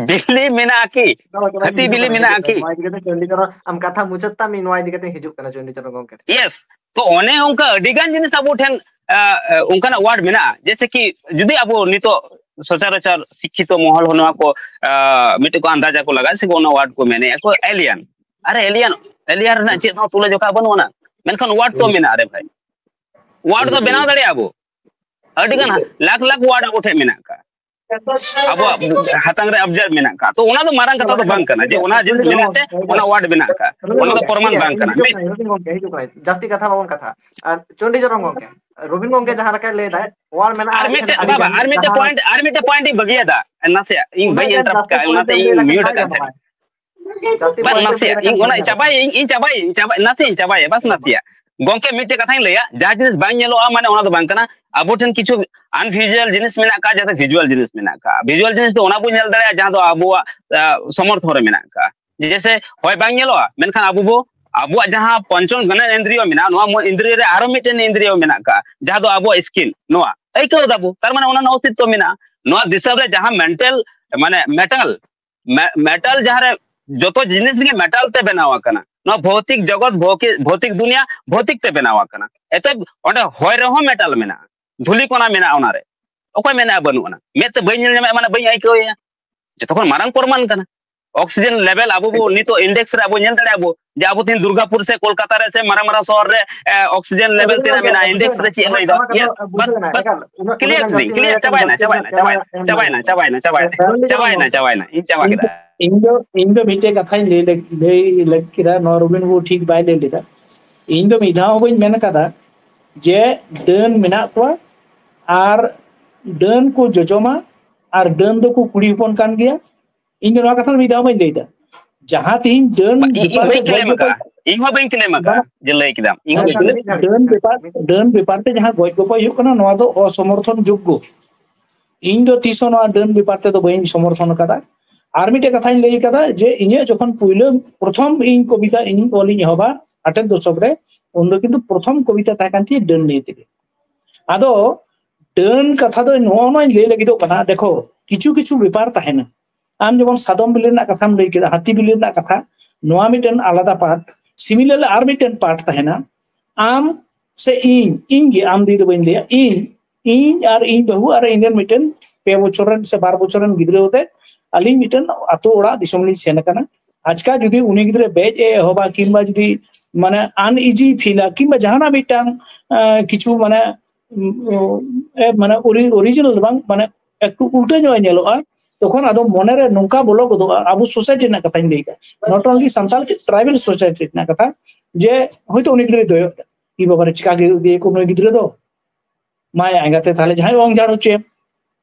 ᱵᱤᱞᱤ ᱢᱮᱱᱟᱜᱼᱟ ᱠᱤ? ᱪᱚᱞᱚ, ᱪᱚᱞᱚ, ᱦᱟᱹᱛᱤ ᱦᱤᱡᱩᱜ ᱵᱤᱞᱤ ᱠᱟᱱᱟ, ᱦᱤᱡᱩᱜ ᱢᱮᱱᱟᱜᱼᱟ ᱠᱟᱱᱟ᱾ ᱠᱤ? ᱱᱚᱣᱟ ᱤᱫᱤ ᱠᱟᱛᱮ ᱪᱚᱱᱰᱤᱪᱚᱨᱚ, ᱟᱢ ᱠᱟᱛᱷᱟ ᱢᱩᱪᱟᱹᱫ ᱛᱟᱢ, ᱤᱧ ᱱᱚᱣᱟ ᱤᱫᱤ ᱠᱟᱛᱮ ᱦᱤᱡᱩᱜ ᱠᱟᱱᱟ ᱪᱚᱱᱰᱤᱪᱚᱨᱚ ᱜᱚᱝᱠᱮ ᱴᱷᱮᱱ᱾ Yes, ᱛᱚ ᱚᱱᱮ ᱚᱱᱠᱟ ᱟᱹᱰᱤ ᱜᱟᱱ ᱡᱤᱱᱤᱥ ᱟᱵᱚ ᱴᱷᱮᱱ, ᱟ, ᱟ, ᱚᱱᱠᱟᱱᱟᱜ ᱳᱣᱟᱨᱰ ᱢᱮᱱᱟᱜᱼᱟ, ᱡᱮᱭᱥᱮ ᱠᱤ ᱡᱩᱫᱤ ᱟᱵᱚ ᱱᱤᱛᱚᱜ ᱥᱚᱪᱚᱨᱟᱪᱚᱨ ᱥᱤᱠᱠᱷᱤᱛᱚ ᱢᱚᱦᱚᱞ ᱦᱚᱸ ᱱᱚᱣᱟ ᱠᱚ, ᱟ, ᱢᱤᱫᱴᱮᱡ ᱠᱚ ᱟᱱᱫᱟᱡᱟ ᱠᱚ ᱞᱟᱜᱟᱜᱼᱟ, ᱥᱮ ᱚᱱᱟ ᱳᱣᱟᱨᱰ ᱠᱚ ᱢᱮᱱᱮᱜᱼᱟ ᱠᱚ ᱮᱞᱤᱭᱟᱱ᱾ ᱟᱨᱮ ᱮᱞᱤᱭᱟᱱ, ᱮᱞᱤᱭᱟᱱ ᱨᱮᱱᱟᱜ ᱪᱮᱫ ᱦᱚᱸ ᱛᱩᱞᱟᱹᱡᱚᱠᱷᱟ ᱵᱟᱹᱱᱩᱜ ᱟᱱᱟ᱾ ᱢᱮᱱᱠᱷᱟᱱ ᱳᱣᱟᱨᱰ ᱛᱚ ᱢᱮᱱᱟᱜᱼᱟ ᱨᱮ ᱵᱷᱟᱭ᱾ ᱳᱣᱟᱨᱰ ᱫᱚ ᱵᱮᱱᱟᱣ ᱫᱟᱲᱮᱭᱟᱜᱼᱟ ᱵᱚ, ᱟᱹᱰᱤ ᱜᱟᱱ ᱞᱟᱠᱷ ᱞᱟᱠᱷ ᱳᱣᱟᱨᱰ ᱟᱵᱚ ᱴᱷᱮᱱ ᱢᱮᱱᱟᱜ ᱟᱠᱟᱫ, ᱟᱵᱚᱣᱟᱜ ᱦᱟᱛᱟᱝ ᱨᱮ ᱟᱵᱡᱟᱨ ᱢᱮᱱᱟᱜ ᱟᱠᱟᱫ᱾ ᱛᱚ ᱚᱱᱟ ᱫᱚ ᱢᱟᱨᱟᱝ ᱠᱟᱛᱷᱟ ᱫᱚ ᱵᱟᱝ ᱠᱟᱱᱟ ᱡᱮ ᱚᱱᱟ ᱡᱤᱱᱤᱥ ᱢᱮᱱᱟᱜ ᱛᱮ ᱚᱱᱟ ᱳᱣᱟᱨᱰ ᱢᱮᱱᱟᱜ ᱟᱠᱟᱫ, ᱚᱱᱟ ᱫᱚ ᱯᱨᱚᱢᱟᱱ ᱵᱟᱝ ᱠᱟᱱᱟ᱾ ᱢᱤᱫ ᱡᱟᱹᱥᱛᱤ ᱠᱟᱛᱷᱟ ᱵᱟᱵᱚᱱ ᱠᱟᱛᱷᱟ᱾ ᱟᱨ ᱪᱚᱱᱰᱤᱪᱚᱨᱚᱱ ᱜᱚᱝᱠᱮ, ᱨᱚᱵᱤᱱ ᱜᱚᱝᱠᱮ ᱡᱟᱦᱟᱸ ᱞᱮᱠᱟᱭ ᱞᱟᱹᱭ ᱫᱟᱭ, ᱳᱣᱟᱨᱰ ᱢᱮᱱᱟᱜᱼᱟ, ᱟᱨ ᱢᱤᱫᱴᱮᱡ ᱵᱟᱵᱟ, ᱟᱨ ᱢᱤᱫᱴᱮᱡ ᱯᱚᱭᱮᱱᱴ, ᱟᱨ ᱢᱤᱫᱴᱮᱡ ᱯᱚᱭᱮᱱᱴ ᱤᱧ ᱵᱟᱹᱜᱤᱭᱟᱫᱟ, ᱱᱟᱥᱮᱭᱟᱜ ᱤᱧ ᱵᱟᱹᱧ ᱤᱱᱴᱟᱨᱟᱯᱴ ᱠᱟᱜᱼᱟ, ᱚᱱᱟᱛᱮ ᱤᱧ ᱢᱤᱭᱩᱴ ᱟᱠᱟᱫ ᱛᱟᱦᱮᱸᱱᱟ᱾ ᱵᱟᱝ, ᱱᱟᱥᱮᱭᱟᱜ ᱤᱧ ᱚᱱᱟ ᱪᱟᱵᱟᱭ, ᱤᱧ, ᱤᱧ ᱪᱟᱵᱟᱭ, ᱤᱧ ᱪᱟᱵᱟᱭ, ᱱᱟᱥᱮ ᱤᱧ ᱪᱟᱵᱟᱭᱟ, ᱵᱟᱥ ᱱᱟᱥᱮᱭᱟᱜ᱾ ᱜᱚᱝᱠᱮ, ᱢᱤᱫᱴᱮᱡ ᱠᱟᱛᱷᱟᱧ ᱞᱟᱹᱭᱟ, ᱡᱟᱦᱟᱸ ᱡᱤᱱᱤᱥ ᱵᱟᱝ ᱧᱮᱞᱚᱜᱼᱟ, ᱢᱟᱱᱮ ᱚᱱᱟ ᱫᱚ ᱵᱟᱝ ᱠᱟᱱᱟ᱾ ᱟᱵᱚ ᱴᱷᱮᱱ ᱠᱤᱪᱷᱩ ᱟᱱᱵᱷᱤᱡᱩᱣᱟᱞ ᱡᱤᱱᱤᱥ ᱢᱮᱱᱟᱜ ᱟᱠᱟᱫ, ᱡᱟᱦᱟᱸ ᱫᱚ ᱵᱷᱤᱡᱩᱣᱟᱞ ᱡᱤᱱᱤᱥ ᱢᱮᱱᱟᱜ ᱟᱠᱟᱫ᱾ ᱵᱷᱤᱡᱩᱣᱟᱞ ᱡᱤᱱᱤᱥ ᱫᱚ ᱚᱱᱟ ᱵᱚᱱ ᱧᱮᱞ ᱫᱟᱲᱮᱭᱟᱜᱼᱟ, ᱡᱟᱦᱟᱸ ᱫᱚ ᱟᱵᱚᱣᱟᱜ, ᱟ, ᱥᱚᱢᱚᱨᱛᱷᱚᱱ ᱨᱮ ᱢᱮᱱᱟᱜ ᱟᱠᱟᱫ᱾ ᱡᱮᱭᱥᱮ, ᱦᱚᱭ ᱵᱟᱝ ᱧᱮᱞᱚᱜᱼᱟ, ᱢᱮᱱᱠᱷᱟᱱ ᱟᱵᱚ ᱵᱚ, ᱟᱵᱚᱣᱟᱜ ᱡᱟᱦᱟᱸ ᱯᱚᱧᱪᱚᱢ ᱜᱷᱟᱱᱮ ᱤᱱᱫᱨᱤᱭᱚ ᱢᱮᱱᱟᱜᱼᱟ, ᱱᱚᱣᱟ ᱢᱚ-, ᱤᱱᱫᱨᱤᱭᱚ ᱨᱮ ᱟᱨᱚ ᱢᱤᱫᱴᱮᱱ ᱤᱱᱫᱨᱤᱭᱚ ᱢᱮᱱᱟᱜ ᱟᱠᱟᱫ, ᱡᱟᱦᱟᱸ ᱫᱚ ᱟᱵᱚᱣᱟᱜ ᱥᱠᱤᱱ, ᱱᱚᱣᱟ ᱟᱹᱭᱠᱟᱹᱣ ᱫᱟᱵᱚ, ᱛᱟᱨ ᱢᱟᱱᱮ ᱚᱱᱟ ᱨᱮᱱᱟᱜ ᱚᱥᱛᱤᱛᱛᱚ ᱢᱮᱱᱟᱜᱼᱟ᱾ ᱱᱚᱣᱟ ᱫᱤᱥᱚᱢ ᱨᱮ ᱡᱟᱦᱟᱸ ᱢᱮᱱᱴᱟᱞ, ᱢᱟᱱᱮ ᱢᱮᱴᱟᱞ, ᱢᱮ-, ᱢᱮᱴᱟᱞ ᱡᱟᱦᱟᱸ ᱨᱮ ᱡᱚᱛᱚ ᱡᱤᱱᱤᱥ ᱜᱮ ᱢᱮᱴᱟᱞ ᱛᱮ ᱵᱮᱱᱟᱣ ᱟᱠᱟᱱᱟ᱾ ᱱᱚᱣᱟ ᱵᱷᱳᱣᱛᱤᱠ ᱡᱚᱜᱚᱛ, ᱵᱷᱳᱣᱠᱤ-, ᱵᱷᱳᱣᱛᱤᱠ ᱫᱩᱱᱤᱭᱟ ᱵᱷᱳᱣᱛᱤᱠ ᱛᱮ ᱵᱮᱱᱟᱣ ᱟᱠᱟᱱᱟ᱾ ᱮᱛᱚ ᱚᱸᱰᱮ ᱦᱚᱭ ᱨᱮᱦᱚᱸ ᱢᱮᱴᱟᱞ ᱢᱮᱱᱟᱜᱼᱟ, ᱫᱷᱩᱞᱤ ᱠᱚᱱᱟ ᱢᱮᱱᱟᱜᱼᱟ ᱚᱱᱟᱨᱮ᱾ ᱚᱠᱚᱭ ᱢᱮᱱᱟᱜᱼᱟ ᱵᱟᱹᱱᱩᱜ ᱟᱱᱟ? ᱢᱮᱫ ᱛᱮ ᱵᱟᱹᱧ ᱧᱮᱞ ᱧᱟᱢᱮᱫ, ᱢᱟᱱᱮ ᱵᱟᱹᱧ ᱟᱹᱭᱠᱟᱹᱣᱮᱫᱼᱟ᱾ ᱡᱚᱛᱚ ᱠᱷᱚᱱ ᱢᱟᱨᱟᱝ ᱯᱨᱚᱢᱟᱱ ᱠᱟᱱᱟ᱾ ᱚᱠᱥᱤᱡᱮᱱ ᱞᱮᱵᱮᱞ ᱟᱵᱚ ᱵᱚ ᱱᱤᱛᱚᱜ ᱤᱱᱰᱮᱠᱥ ᱨᱮ ᱟᱵᱚ ᱧᱮᱞ ᱫᱟᱲᱮᱭᱟᱜᱼᱟ ᱵᱚ ᱡᱮ ᱟᱵᱚ ᱛᱮᱦᱮᱧ ᱫᱩᱨᱜᱟᱯᱩᱨ ᱥᱮ ᱠᱳᱞᱠᱟᱛᱟ ᱨᱮ ᱥᱮ ᱢᱟᱨᱟᱝ ᱢᱟᱨᱟᱝ ᱥᱚᱦᱚᱨ ᱨᱮ, ᱮ, ᱚᱠᱥᱤᱡᱮᱱ ᱞᱮᱵᱮᱞ ᱛᱤᱱᱟᱹᱜ ᱢᱮᱱᱟᱜᱼᱟ, ᱤᱱᱰᱮᱠᱥ ᱨᱮ ᱪᱮᱫ ᱮ ᱞᱟᱹᱭ ᱫᱟ? ᱵᱟᱥ, ᱵᱟᱥ, ᱠᱞᱤᱭᱟᱨ ᱠᱤᱫᱟᱹᱧ, ᱠᱞᱤᱭᱟᱨ, ᱪᱟᱵᱟᱭᱮᱱᱟ, ᱪᱟᱵᱟᱭᱮᱱᱟ, ᱪᱟᱵᱟᱭᱮᱱᱟ, ᱪᱟᱵᱟᱭᱮᱱᱟ, ᱪᱟᱵᱟᱭᱮᱱᱟ, ᱪᱟᱵᱟᱭᱮᱱᱟ, ᱤᱧ ᱪᱟᱵᱟ ᱠᱮᱫᱟ᱾ ᱤᱧ ᱫᱚ, ᱤᱧ ᱫᱚ ᱢᱤᱫᱴᱮᱡ ᱠᱟᱛᱷᱟᱧ ᱞᱟᱹᱭ ᱞᱮ-, ᱞᱟᱹᱭ ᱞᱟᱹᱜᱤᱫ ᱠᱮᱫᱟ, ᱱᱚᱣᱟ ᱨᱚᱵᱤᱱ ᱵᱟᱵᱩ ᱴᱷᱤᱠ ᱵᱟᱭ ᱞᱟᱹᱭ ᱞᱮᱫᱟ᱾ ᱤᱧ ᱫᱚ ᱢᱤᱫ ᱫᱷᱟᱣ ᱦᱚᱸ ᱵᱟᱹᱧ ᱢᱮᱱ ᱠᱟᱫᱟ ᱡᱮ ᱰᱟᱹᱱ ᱢᱮᱱᱟᱜ ᱠᱚᱣᱟ ᱟᱨ ᱰᱟᱹᱱ ᱠᱚ ᱡᱚᱡᱚᱢᱟ ᱟᱨ ᱰᱟᱹᱱ ᱫᱚᱠᱚ ᱠᱩᱲᱤ ᱦᱚᱯᱚᱱ ᱠᱟᱱ ᱜᱮᱭᱟ᱾ ᱤᱧ ᱫᱚ ᱱᱚᱣᱟ ᱠᱟᱛᱷᱟ ᱫᱚ ᱢᱤᱫ ᱫᱷᱟᱣ ᱵᱟᱹᱧ ᱞᱟᱹᱭ ᱫᱟ᱾ ᱡᱟᱦᱟᱸ ᱛᱮᱦᱮᱧ ᱰᱟᱹᱱ ᱵᱟ-, ᱤᱧ, ᱤᱧ ᱵᱮᱯᱟᱨ ᱵᱟᱹᱧ ᱛᱮ ᱠᱞᱮᱢ ᱜᱚᱡ ᱟᱠᱟᱫᱼᱟ, ᱜᱚᱯᱚᱡ, ᱤᱧ ᱦᱚᱸ ᱵᱟᱹᱧ ᱠᱞᱮᱢ ᱟᱠᱟᱫᱼᱟ ᱵᱟᱝ, ᱡᱮ ᱞᱟᱹᱭ ᱠᱮᱫᱟᱢ, ᱤᱧ ᱦᱚᱸ ᱵᱟᱹᱧ ᱠᱞᱮᱢ ᱟᱠᱟᱫᱼᱟ᱾ ᱰᱟᱹᱱ ᱵᱮᱯᱟᱨ, ᱰᱟᱹᱱ ᱵᱮᱯᱟᱨ ᱛᱮ ᱡᱟᱦᱟᱸ ᱜᱚᱡ ᱜᱚᱯᱚᱡ ᱦᱩᱭᱩᱜ ᱠᱟᱱᱟ, ᱱᱚᱣᱟ ᱫᱚ ᱚᱥᱚᱢᱚᱨᱛᱷᱚᱱ ᱡᱳᱜᱽᱜᱚ᱾ ᱤᱧ ᱫᱚ ᱛᱤᱥ ᱦᱚᱸ ᱱᱚᱣᱟ ᱰᱟᱹᱱ ᱵᱮᱯᱟᱨ ᱛᱮᱫᱚ ᱵᱟᱹᱧ ᱥᱚᱢᱚᱨᱛᱷᱚᱱ ᱟᱠᱟᱫᱟ᱾ ᱟᱨ ᱢᱤᱫᱴᱮᱡ ᱠᱟᱛᱷᱟᱧ ᱞᱟᱹᱭ ᱟᱠᱟᱫᱟ ᱡᱮ ᱤᱧᱟᱹᱜ ᱡᱚᱠᱷᱚᱱ ᱯᱩᱭᱞᱟᱹ ᱯᱨᱚᱛᱷᱚᱢ ᱤᱧ ᱠᱚᱵᱤᱛᱟ ᱤᱧ ᱚᱞᱤᱧ ᱮᱦᱚᱵᱟ ᱟᱴᱷᱮᱨ ᱫᱚᱥᱚᱠ ᱨᱮ, ᱩᱱ ᱫᱚ ᱠᱤᱱᱛᱩ ᱯᱨᱚᱛᱷᱚᱢ ᱠᱚᱵᱤᱛᱟ ᱛᱟᱦᱮᱸ ᱠᱟᱱ ᱛᱤᱧᱟᱹ ᱰᱟᱹᱱ ᱱᱤᱭᱮ ᱛᱮᱜᱮ᱾ ᱟᱫᱚ ᱰᱟᱹᱱ ᱠᱟᱛᱷᱟ ᱫᱚ ᱱᱚᱜᱼᱚ ᱱᱚᱣᱟᱧ ᱞᱟᱹᱭ ᱞᱟᱹᱜᱤᱫᱚᱜ ᱠᱟᱱᱟ, ᱫᱮᱠᱷᱚ, ᱠᱤᱪᱷᱩ ᱠᱤᱪᱷᱩ ᱵᱮᱯᱟᱨ ᱛᱟᱦᱮᱱᱟ᱾ ᱟᱢ ᱡᱮᱢᱚᱱ ᱥᱟᱫᱚᱢ ᱵᱤᱞᱤ ᱨᱮᱱᱟᱜ ᱠᱟᱛᱷᱟᱢ ᱞᱟᱹᱭ ᱠᱮᱫᱟ, ᱦᱟᱹᱛᱤ ᱵᱤᱞᱤ ᱨᱮᱱᱟᱜ ᱠᱟᱛᱷᱟ, ᱱᱚᱣᱟ ᱢᱤᱫᱴᱮᱱ ᱟᱞᱟᱫᱟ ᱯᱟᱨᱴ᱾ ᱥᱤᱢᱤᱞᱟᱨᱞᱤ ᱟᱨ ᱢᱤᱫᱴᱮᱱ ᱯᱟᱨᱴ ᱛᱟᱦᱮᱱᱟ, ᱟᱢ ᱥᱮ ᱤᱧ, ᱤᱧ ᱜᱮ, ᱟᱢ ᱫᱤ ᱫᱚ ᱵᱟᱹᱧ ᱞᱟᱹᱭᱟ, ᱤᱧ, ᱤᱧ ᱟᱨ ᱤᱧ ᱵᱟᱹᱦᱩ ᱟᱨ ᱤᱧ ᱨᱮᱱ ᱢᱤᱫᱴᱮᱱ ᱯᱮ ᱵᱚᱪᱷᱚᱨ ᱨᱮᱱ ᱥᱮ ᱵᱟᱨ ᱵᱚᱪᱷᱚᱨ ᱨᱮᱱ ᱜᱤᱫᱽᱨᱟᱹ ᱟᱛᱮ ᱟᱹᱞᱤᱧ ᱢᱤᱫᱴᱮᱱ ᱟᱛᱳ ᱚᱲᱟᱜ ᱫᱤᱥᱚᱢ ᱞᱤᱧ ᱥᱮᱱ ᱟᱠᱟᱱᱟ᱾ ᱟᱪᱠᱟ ᱡᱩᱫᱤ ᱩᱱᱤ ᱜᱤᱫᱽᱨᱟᱹ ᱵᱮᱡ ᱮ ᱮᱦᱚᱵᱟ ᱠᱤᱝᱵᱟ ᱡᱩᱫᱤ ᱢᱟᱱᱮ ᱟᱱᱤᱡᱤ ᱯᱷᱤᱞᱟ ᱠᱤᱝᱵᱟ ᱡᱟᱦᱟᱱᱟᱜ ᱢᱤᱫᱴᱟᱝ ᱠᱤᱪᱷᱩ ᱢᱟᱱᱮ ᱢᱟᱱᱮ ᱚᱨᱤᱡᱤᱱᱟᱞ ᱫᱚ ᱵᱟᱝ, ᱢᱟᱱᱮ ᱮᱠᱴᱩ ᱩᱞᱴᱟᱹ ᱧᱚᱜ ᱮ ᱧᱮᱞᱚᱜᱼᱟ, ᱛᱚᱠᱷᱚᱱ ᱟᱫᱚ ᱢᱚᱱᱮᱨᱮ ᱱᱚᱝᱠᱟ ᱵᱚᱞᱚ ᱜᱚᱫᱚᱜᱼᱟ, ᱟᱵᱚ ᱥᱳᱥᱟᱭᱴᱤ ᱨᱮᱱᱟᱜ ᱠᱟᱛᱷᱟᱧ ᱞᱟᱹᱭ ᱮᱫᱟ, not only Santal tribal society ᱨᱮᱱᱟᱜ ᱠᱟᱛᱷᱟ, ᱡᱮ ᱦᱚᱭᱛᱳ ᱩᱱᱤ ᱜᱤᱫᱽᱨᱟᱹᱭ ᱫᱚᱭᱚᱜ ᱮᱫᱟ, ᱤ ᱵᱟᱵᱟᱨᱮ ᱪᱤᱠᱟ ᱜᱮ ᱤᱫᱤᱭᱟᱠᱚ ᱱᱩᱭ ᱜᱤᱫᱽᱨᱟᱹ ᱫᱚ, ᱢᱟᱭ ᱮᱸᱜᱟᱛᱮ ᱛᱟᱦᱞᱮ ᱡᱟᱦᱟᱸᱭ ᱚᱝ ᱡᱷᱟᱲ ᱦᱚᱪᱚᱭᱮᱢ᱾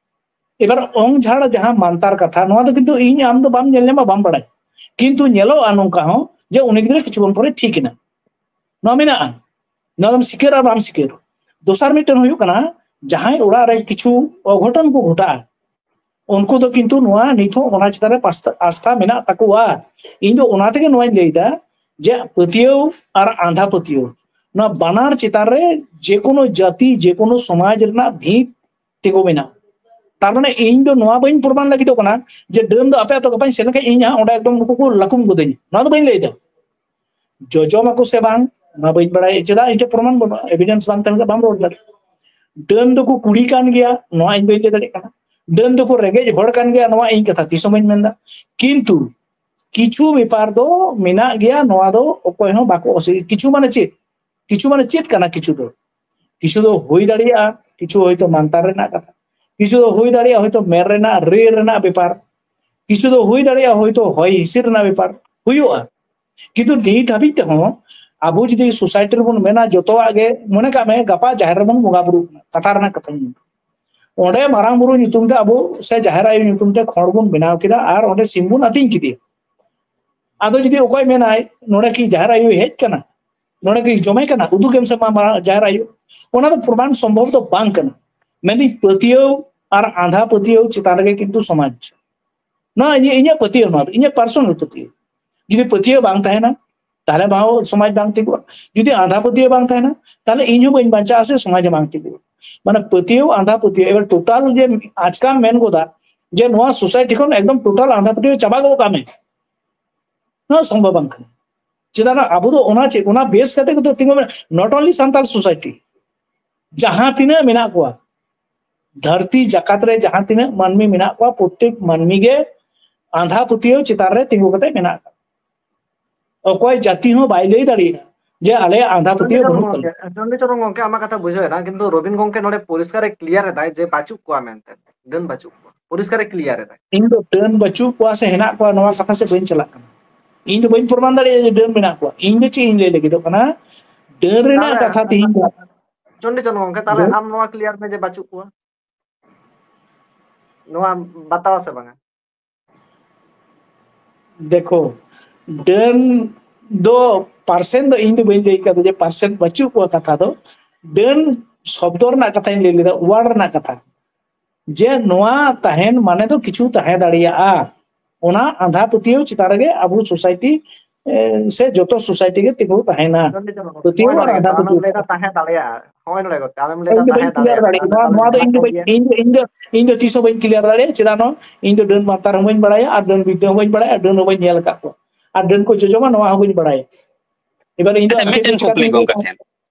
ᱮᱵᱟᱨ ᱚᱝ ᱡᱷᱟᱲ ᱡᱟᱦᱟᱸ ᱢᱟᱱᱛᱟᱨ ᱠᱟᱛᱷᱟ, ᱱᱚᱣᱟ ᱫᱚ ᱠᱤᱱᱛᱩ ᱤᱧ ᱟᱢ ᱫᱚ ᱵᱟᱢ ᱧᱮᱞ ᱧᱟᱢᱟ, ᱵᱟᱢ ᱵᱟᱲᱟᱭᱟ, ᱠᱤᱱᱛᱩ ᱧᱮᱞᱚᱜᱼᱟ ᱱᱚᱝᱠᱟ ᱦᱚᱸ ᱡᱮ ᱩᱱᱤ ᱜᱤᱫᱽᱨᱟᱹ ᱠᱤᱪᱷᱩ ᱵᱚᱱ ᱯᱚᱨᱮ ᱴᱷᱤᱠ ᱮᱱᱟ, ᱱᱚᱣᱟ ᱢᱮᱱᱟᱜᱼᱟ, ᱱᱚᱣᱟ ᱫᱚᱢ ᱥᱤᱠᱟᱹᱨ ᱟᱨ ᱵᱟᱢ ᱥᱤᱠᱟᱹᱨ᱾ ᱫᱚᱥᱟᱨ ᱢᱤᱫᱴᱮᱱ ᱦᱩᱭᱩᱜ ᱠᱟᱱᱟ, ᱡᱟᱦᱟᱸᱭ ᱚᱲᱟᱜ ᱨᱮ ᱠᱤᱪᱷᱩ ᱚᱜᱷᱚᱴᱚᱱ ᱠᱚ ᱜᱷᱚᱴᱟᱜᱼᱟ, ᱩᱱᱠᱩ ᱫᱚ ᱠᱤᱱᱛᱩ ᱱᱚᱣᱟ ᱱᱤᱛ ᱦᱚᱸ ᱚᱱᱟ ᱪᱮᱛᱟᱱ ᱨᱮ ᱯᱟᱥᱛᱟ-, ᱟᱥᱛᱷᱟ ᱢᱮᱱᱟᱜ ᱛᱟᱠᱚᱣᱟ᱾ ᱤᱧ ᱫᱚ ᱚᱱᱟ ᱛᱮᱜᱮ ᱱᱚᱣᱟᱧ ᱞᱟᱹᱭᱫᱟ ᱡᱮ ᱯᱟᱹᱛᱭᱟᱹᱣ ᱟᱨ ᱟᱸᱫᱷᱟ ᱯᱟᱹᱛᱭᱟᱹᱣ, ᱱᱚᱣᱟ ᱵᱟᱱᱟᱨ ᱪᱮᱛᱟᱱ ᱨᱮ ᱡᱮᱠᱳᱱᱳ ᱡᱟᱹᱛᱤ, ᱡᱮᱠᱳᱱᱳ ᱥᱚᱢᱟᱡᱽ ᱨᱮᱱᱟᱜ ᱵᱷᱤᱛ ᱛᱤᱸᱜᱩ ᱢᱮᱱᱟᱜᱼᱟ᱾ ᱛᱟᱨ ᱢᱟᱱᱮ ᱤᱧ ᱫᱚ ᱱᱚᱣᱟ ᱵᱟᱹᱧ ᱯᱨᱚᱢᱟᱱ ᱞᱟᱹᱜᱤᱫᱚᱜ ᱠᱟᱱᱟ ᱡᱮ ᱰᱟᱹᱱ ᱫᱚ ᱟᱯᱮ ᱟᱛᱳ ᱜᱟᱯᱟᱧ ᱥᱮᱱ ᱞᱮᱱᱠᱷᱟᱱ ᱤᱧ ᱦᱟᱸᱜ ᱚᱸᱰᱮ ᱮᱠᱫᱚᱢ ᱱᱩᱠᱩ ᱠᱚ ᱞᱟᱹᱠᱩᱢ ᱜᱚᱫᱟᱹᱧ, ᱱᱚᱣᱟ ᱫᱚ ᱵᱟᱹᱧ ᱞᱟᱹᱭᱫᱟ᱾ ᱡᱚᱡᱚᱢ ᱟᱠᱚ ᱥᱮ ᱵᱟᱝ, ᱚᱱᱟ ᱵᱟᱹᱧ ᱵᱟᱲᱟᱭᱟ, ᱪᱮᱫᱟᱜ ᱤᱧ ᱴᱷᱮᱱ ᱯᱨᱚᱢᱟᱱ ᱵᱟᱹᱱᱩᱜᱼᱟ, ᱮᱵᱷᱤᱰᱮᱱᱥ ᱵᱟᱝ ᱛᱟᱦᱮᱸ ᱞᱮᱱᱠᱷᱟᱱ ᱵᱟᱢ ᱨᱚᱲ ᱫᱟᱲᱮᱭᱟᱜᱼᱟ᱾ ᱰᱟᱹᱱ ᱫᱚᱠᱚ ᱠᱩᱲᱤ ᱠᱟᱱ ᱜᱮᱭᱟ, ᱱᱚᱣᱟ ᱤᱧ ᱵᱟᱹᱧ ᱞᱟᱹᱭ ᱫᱟᱲᱮᱭᱟᱜ ᱠᱟᱱᱟ᱾ ᱰᱟᱹᱱ ᱫᱚᱠᱚ ᱨᱮᱸᱜᱮᱡ ᱦᱚᱲ ᱠᱟᱱ ᱜᱮᱭᱟ, ᱱᱚᱣᱟ ᱤᱧ ᱠᱟᱛᱷᱟ ᱛᱤᱥ ᱦᱚᱸ ᱵᱟᱹᱧ ᱢᱮᱱᱫᱟ᱾ ᱠᱤᱱᱛᱩ ᱠᱤᱪᱷᱩ ᱵᱮᱯᱟᱨ ᱫᱚ ᱢᱮᱱᱟᱜ ᱜᱮᱭᱟ, ᱱᱚᱣᱟ ᱫᱚ ᱚᱠᱚᱭ ᱦᱚᱸ ᱵᱟᱠᱚ ᱚᱥᱤ-, ᱠᱤᱪᱷᱩ ᱢᱟᱱᱮ ᱪᱮᱫ? ᱠᱤᱪᱷᱩ ᱢᱟᱱᱮ ᱪᱮᱫ ᱠᱟᱱᱟ? ᱠᱤᱪᱷᱩ ᱫᱚ, ᱠᱤᱪᱷᱩ ᱫᱚ ᱦᱩᱭ ᱫᱟᱲᱮᱭᱟᱜᱼᱟ, ᱠᱤᱪᱷᱩ ᱦᱚᱭᱛᱳ ᱢᱟᱱᱛᱟᱨ ᱨᱮᱱᱟᱜ ᱠᱟᱛᱷᱟ, ᱠᱤᱪᱷᱩ ᱫᱚ ᱦᱩᱭ ᱫᱟᱲᱮᱭᱟᱜᱼᱟ ᱦᱚᱭᱛᱳ ᱢᱮᱨ ᱨᱮᱱᱟᱜ ᱨᱟᱹᱲ ᱨᱮᱱᱟᱜ ᱵᱮᱯᱟᱨ, ᱠᱤᱪᱷᱩ ᱫᱚ ᱦᱩᱭ ᱫᱟᱲᱮᱭᱟᱜᱼᱟ ᱦᱚᱭᱛᱳ ᱦᱚᱭ ᱦᱤᱸᱥᱤᱫ ᱨᱮᱱᱟᱜ ᱵᱮᱯᱟᱨ ᱦᱩᱭᱩᱜᱼᱟ᱾ ᱠᱤᱱᱛᱩ ᱱᱤᱛ ᱦᱟᱹᱵᱤᱡ ᱛᱮᱦᱚᱸ ᱟᱵᱚ ᱡᱩᱫᱤ ᱥᱳᱥᱟᱭᱴᱤ ᱨᱮᱵᱚᱱ ᱢᱮᱱᱟ ᱡᱚᱛᱚᱣᱟᱜ ᱜᱮ, ᱢᱚᱱᱮ ᱠᱟᱜ ᱢᱮ ᱜᱟᱯᱟ ᱡᱟᱦᱮᱨ ᱨᱮᱵᱚᱱ ᱵᱚᱸᱜᱟ ᱵᱩᱨᱩᱜ ᱠᱟᱱᱟ, ᱠᱟᱛᱷᱟ ᱨᱮᱱᱟᱜ ᱠᱟᱛᱷᱟᱧ ᱢᱮᱱᱫᱟ, ᱚᱸᱰᱮ ᱢᱟᱨᱟᱝ ᱵᱩᱨᱩ ᱧᱩᱛᱩᱢ ᱛᱮ ᱟᱵᱚ ᱥᱮ ᱡᱟᱦᱮᱨ ᱟᱭᱳ ᱧᱩᱛᱩᱢ ᱛᱮ ᱠᱷᱚᱲ ᱵᱚᱱ ᱵᱮᱱᱟᱣ ᱠᱮᱫᱟ ᱟᱨ ᱚᱸᱰᱮ ᱥᱤᱢ ᱵᱚᱱ ᱟᱹᱛᱤᱧ ᱠᱮᱫᱮᱭᱟ᱾ ᱟᱫᱚ ᱡᱩᱫᱤ ᱚᱠᱚᱭ ᱢᱮᱱᱟᱭ ᱱᱚᱰᱮ ᱠᱤ ᱡᱟᱦᱮᱨ ᱟᱭᱳᱭ ᱦᱮᱡ ᱠᱟᱱᱟ, ᱱᱚᱰᱮ ᱠᱤ ᱡᱚᱢᱮ ᱠᱟᱱᱟ, ᱩᱫᱩᱜ ᱮᱢ ᱥᱮ ᱢᱟ ᱢᱟ ᱡᱟᱦᱮᱨ ᱟᱭᱳ, ᱚᱱᱟ ᱫᱚ ᱯᱨᱚᱢᱟᱱ ᱥᱚᱢᱵᱷᱚᱵ ᱫᱚ ᱵᱟᱝ ᱠᱟᱱᱟ᱾ ᱢᱮᱱᱫᱟᱹᱧ ᱯᱟᱹᱛᱭᱟᱹᱣ ᱟᱨ ᱟᱸᱫᱷᱟ ᱯᱟᱹᱛᱭᱟᱹᱣ ᱪᱮᱛᱟᱱ ᱨᱮᱜᱮ ᱠᱤᱱᱛᱩ ᱥᱚᱢᱟᱡᱽ, ᱱᱚᱣᱟ ᱤᱧᱟᱹᱜ, ᱤᱧᱟᱹᱜ ᱯᱟᱹᱛᱭᱟᱹᱣ, ᱱᱚᱣᱟ ᱫᱚ ᱤᱧᱟᱹᱜ ᱯᱟᱨᱥᱚᱱᱟᱞ ᱯᱟᱹᱛᱭᱟᱹᱣ᱾ ᱡᱩᱫᱤ ᱯᱟᱹᱛᱭᱟᱹᱣ ᱵᱟᱝ ᱛᱟᱦᱮᱱᱟ, ᱛᱟᱦᱞᱮ ᱢᱟ ᱥᱚᱢᱟᱡᱽ ᱵᱟᱝ ᱛᱤᱸᱜᱩᱜᱼᱟ᱾ ᱡᱩᱫᱤ ᱟᱸᱫᱷᱟ ᱯᱟᱹᱛᱭᱟᱹᱣ ᱵᱟᱝ ᱛᱟᱦᱮᱱᱟ, ᱛᱟᱦᱞᱮ ᱤᱧ ᱦᱚᱸ ᱵᱟᱹᱧ ᱵᱟᱧᱪᱟᱜᱼᱟ ᱥᱮ ᱥᱚᱢᱟᱡᱽ ᱦᱚᱸ ᱵᱟᱝ ᱛᱤᱸᱜᱩᱜᱼᱟ᱾ ᱢᱟᱱᱮ ᱯᱟᱹᱛᱭᱟᱹᱣ ᱟᱸᱫᱷᱟ ᱯᱟᱹᱛᱭᱟᱹᱣ, ᱮᱵᱟᱨ ᱴᱳᱴᱟᱞ ᱡᱮ ᱟᱪᱠᱟᱢ ᱢᱮᱱ ᱜᱚᱫᱟ ᱡᱮ ᱱᱚᱣᱟ ᱥᱳᱥᱟᱭᱴᱤ ᱠᱷᱚᱱ ᱮᱠᱫᱚᱢ ᱴᱳᱴᱟᱞ ᱟᱸᱫᱷᱟ ᱯᱟᱹᱛᱭᱟᱹᱣ ᱪᱟᱵᱟ ᱜᱚᱫ ᱠᱟᱜ ᱢᱮ, ᱱᱚᱣᱟ ᱥᱚᱢᱵᱷᱚᱵ ᱵᱟᱝ ᱠᱟᱱᱟ᱾ ᱪᱮᱫᱟᱜ ᱱᱟ ᱟᱵᱚ ᱫᱚ ᱚᱱᱟ ᱪᱮᱫ, ᱚᱱᱟ ᱵᱮᱥ ᱠᱟᱛᱮ ᱜᱮ ᱛᱚ ᱛᱤᱸᱜᱩ ᱢᱮᱱᱟᱜ, not only ᱥᱟᱱᱛᱟᱲ ᱥᱳᱥᱟᱭᱴᱤ, ᱡᱟᱦᱟᱸ ᱛᱤᱱᱟᱹᱜ ᱢᱮᱱᱟᱜ ᱠᱚᱣᱟ ᱫᱷᱟᱹᱨᱛᱤ ᱡᱟᱠᱟᱛ ᱨᱮ, ᱡᱟᱦᱟᱸ ᱛᱤᱱᱟᱹᱜ ᱢᱟᱹᱱᱢᱤ ᱢᱮᱱᱟᱜ ᱠᱚᱣᱟ, ᱯᱨᱚᱛᱮᱠ ᱢᱟᱹᱱᱢᱤ ᱜᱮ ᱟᱸᱫᱷᱟ ᱯᱟᱹᱛᱭᱟᱹᱣ ᱪᱮᱛᱟᱱ ᱨᱮ ᱛᱤᱸᱜᱩ ᱠᱟᱛᱮ ᱢᱮᱱᱟᱜ ᱠᱚᱣᱟ᱾ ᱚᱠᱚᱭ ᱡᱟᱹᱛᱤ ᱦᱚᱸ ᱵᱟᱭ ᱞᱟᱹᱭ ᱫᱟᱲᱮᱭᱟᱜᱼᱟ ᱡᱮ ᱟᱞᱮᱭᱟᱜ ᱟᱸᱫᱷᱟ ᱯᱟᱹᱛᱭᱟᱹᱣ ᱵᱟᱹᱱᱩᱜ ᱛᱟᱞᱮᱭᱟ᱾ ᱪᱚᱱᱰᱤᱪᱚᱨᱚᱱ ᱜᱚᱝᱠᱮ, ᱟᱢᱟᱜ ᱠᱟᱛᱷᱟ ᱵᱩᱡᱷᱟᱹᱣ ᱮᱱᱟ, ᱠᱤᱱᱛᱩ ᱨᱚᱵᱤᱱ ᱜᱚᱝᱠᱮ ᱱᱚᱰᱮ ᱯᱚᱨᱤᱥᱠᱟᱨ ᱮ ᱠᱞᱤᱭᱟᱨ ᱮᱫᱟᱭ ᱡᱮ ᱵᱟᱹᱪᱩᱜ ᱠᱚᱣᱟ ᱢᱮᱱᱛᱮ, ᱰᱟᱹᱱ ᱵᱟᱹᱪᱩᱜ ᱠᱚᱣᱟ, ᱯᱚᱨᱤᱥᱠᱟᱨ ᱮ ᱠᱞᱤᱭᱟᱨ ᱮᱫᱟᱭ᱾ ᱤᱧ ᱫᱚ ᱰᱟᱹᱱ ᱵᱟᱹᱪᱩᱜ ᱠᱚᱣᱟ ᱥᱮ ᱦᱮᱱᱟᱜ ᱠᱚᱣᱟ ᱱᱚᱣᱟ ᱠᱟᱛᱷᱟ ᱥᱮᱫ ᱵᱟᱹᱧ ᱪᱟᱞᱟᱜ ᱠᱟᱱᱟ᱾ ᱤᱧ ᱫᱚ ᱵᱟᱹᱧ ᱯᱨᱚᱢᱟᱱ ᱫᱟᱲᱮᱭᱟᱜᱼᱟ ᱡᱮ ᱰᱟᱹᱱ ᱢᱮᱱᱟᱜ ᱠᱚᱣᱟ᱾ ᱤᱧ ᱫᱚ ᱪᱮᱫ ᱤᱧ ᱞᱟᱹᱭ ᱞᱟᱹᱜᱤᱫᱚᱜ ᱠᱟᱱᱟ, ᱰᱟᱹᱱ ᱨᱮᱱᱟᱜ ᱛᱟᱦᱚᱞᱮ ᱠᱟᱛᱷᱟ ᱛᱮᱦᱮᱧ ᱫᱚ ᱪᱚᱱᱰᱤᱪᱚᱨᱚᱱ ᱜᱚᱝᱠᱮ, ᱛᱟᱦᱚᱞᱮ ᱰᱟᱹᱱ ᱟᱢ ᱱᱚᱣᱟ ᱠᱞᱤᱭᱟᱨ ᱢᱮ ᱡᱮ ᱵᱟᱹᱪᱩᱜ ᱠᱚᱣᱟ, ᱱᱚᱣᱟ ᱵᱟᱛᱟᱣᱟ ᱥᱮ ᱵᱟᱝᱟ? ᱫᱮᱠᱷᱳ, ᱰᱟᱹᱱ ᱫᱚ ᱯᱟᱨᱥᱮᱱ ᱫᱚ ᱤᱧ ᱫᱚ ᱵᱟᱹᱧ ᱞᱟᱹᱭ ᱠᱟᱫᱟ ᱡᱮ ᱯᱟᱨᱥᱮᱱ ᱵᱟᱹᱪᱩᱜ ᱠᱚᱣᱟ, ᱠᱟᱛᱷᱟ ᱫᱚ ᱰᱟᱹᱱ ᱥᱚᱵᱫᱚ ᱨᱮᱱᱟᱜ ᱠᱟᱛᱷᱟᱧ ᱞᱟᱹᱭ ᱞᱮᱫᱟ, ᱣᱟᱨᱰ ᱨᱮᱱᱟᱜ ᱠᱟᱛᱷᱟ, ᱡᱮ ᱱᱚᱣᱟ ᱛᱟᱦᱮᱱ ᱢᱟᱱᱮ ᱫᱚ ᱠᱤᱪᱷᱩ ᱛᱟᱦᱮᱸ ᱫᱟᱲᱮᱭᱟᱜᱼᱟ᱾ ᱚᱱᱟ ᱟᱸᱫᱷᱟ ᱯᱟᱹᱛᱭᱟᱹᱣ ᱪᱮᱛᱟᱱ ᱨᱮᱜᱮ ᱟᱵᱚ ᱥᱳᱥᱟᱭᱴᱤ ᱥᱮ ᱡᱚᱛᱚ ᱥᱳᱥᱟᱭᱴᱤ ᱜᱮ ᱛᱤᱸᱜᱩ ᱛᱟᱦᱮᱱᱟ᱾ ᱯᱟᱹᱛᱭᱟᱹᱣ ᱟᱨ ᱟᱸᱫᱷᱟ ᱯᱟᱹᱛᱭᱟᱹᱣ ᱪᱮᱛᱟᱱ᱾ ᱛᱟᱦᱮᱸ ᱫᱟᱲᱮᱭᱟᱜᱼᱟ, ᱦᱳᱭ ᱱᱚᱰᱮ ᱜᱚᱝᱠᱮ, ᱟᱢᱮᱢ ᱞᱟᱹᱭ ᱫᱟ ᱤᱧ ᱫᱚ ᱵᱟᱹᱧ ᱛᱟᱦᱮᱸ ᱠᱞᱤᱭᱟᱨ ᱫᱟᱲᱮᱭᱟᱜᱼᱟ, ᱫᱟᱲᱮᱭᱟᱜᱼᱟ, ᱱᱚᱣᱟ ᱫᱚ ᱤᱧ ᱫᱚ ᱵᱟᱹᱧ, ᱤᱧ ᱫᱚ, ᱤᱧ ᱫᱚ, ᱤᱧ ᱫᱚ ᱛᱤᱥ ᱦᱚᱸ ᱵᱟᱹᱧ ᱠᱞᱤᱭᱟᱨ ᱫᱟᱲᱮᱭᱟᱜᱼᱟ᱾ ᱪᱮᱫᱟᱜ ᱱᱚᱣᱟ ᱤᱧ ᱫᱚ ᱰᱟᱹᱱ ᱢᱟᱱᱛᱟᱨ ᱦᱚᱸ ᱵᱟᱹᱧ ᱵᱟᱲᱟᱭᱟ ᱟᱨ ᱰᱟᱹᱱ ᱵᱤᱫᱽᱫᱟᱹ ᱦᱚᱸ ᱵᱟᱹᱧ ᱵᱟᱲᱟᱭᱟ, ᱟᱨ ᱰᱟᱹᱱ ᱦᱚᱸ ᱵᱟᱹᱧ ᱧᱮᱞ ᱟᱠᱟᱫ ᱠᱚᱣᱟ, ᱟᱨ ᱰᱟᱹᱱ ᱠᱚ ᱡᱚᱡᱚᱢᱟ ᱱᱚᱣᱟ ᱦᱚᱸ ᱵᱟᱹᱧ ᱵᱟᱲᱟᱭᱟ᱾ ᱮᱵᱟᱨ ᱤᱧ ᱫᱚ ᱟᱪᱪᱷᱟ, ᱟᱢ ᱴᱷᱮᱱ ᱢᱤᱫᱴᱮᱱ ᱠᱩᱥᱤ ᱠᱟᱛᱮ ᱠᱩᱠᱞᱤ ᱤᱧ ᱜᱚᱝᱠᱮ ᱞᱟᱹᱭ ᱴᱷᱮᱱ᱾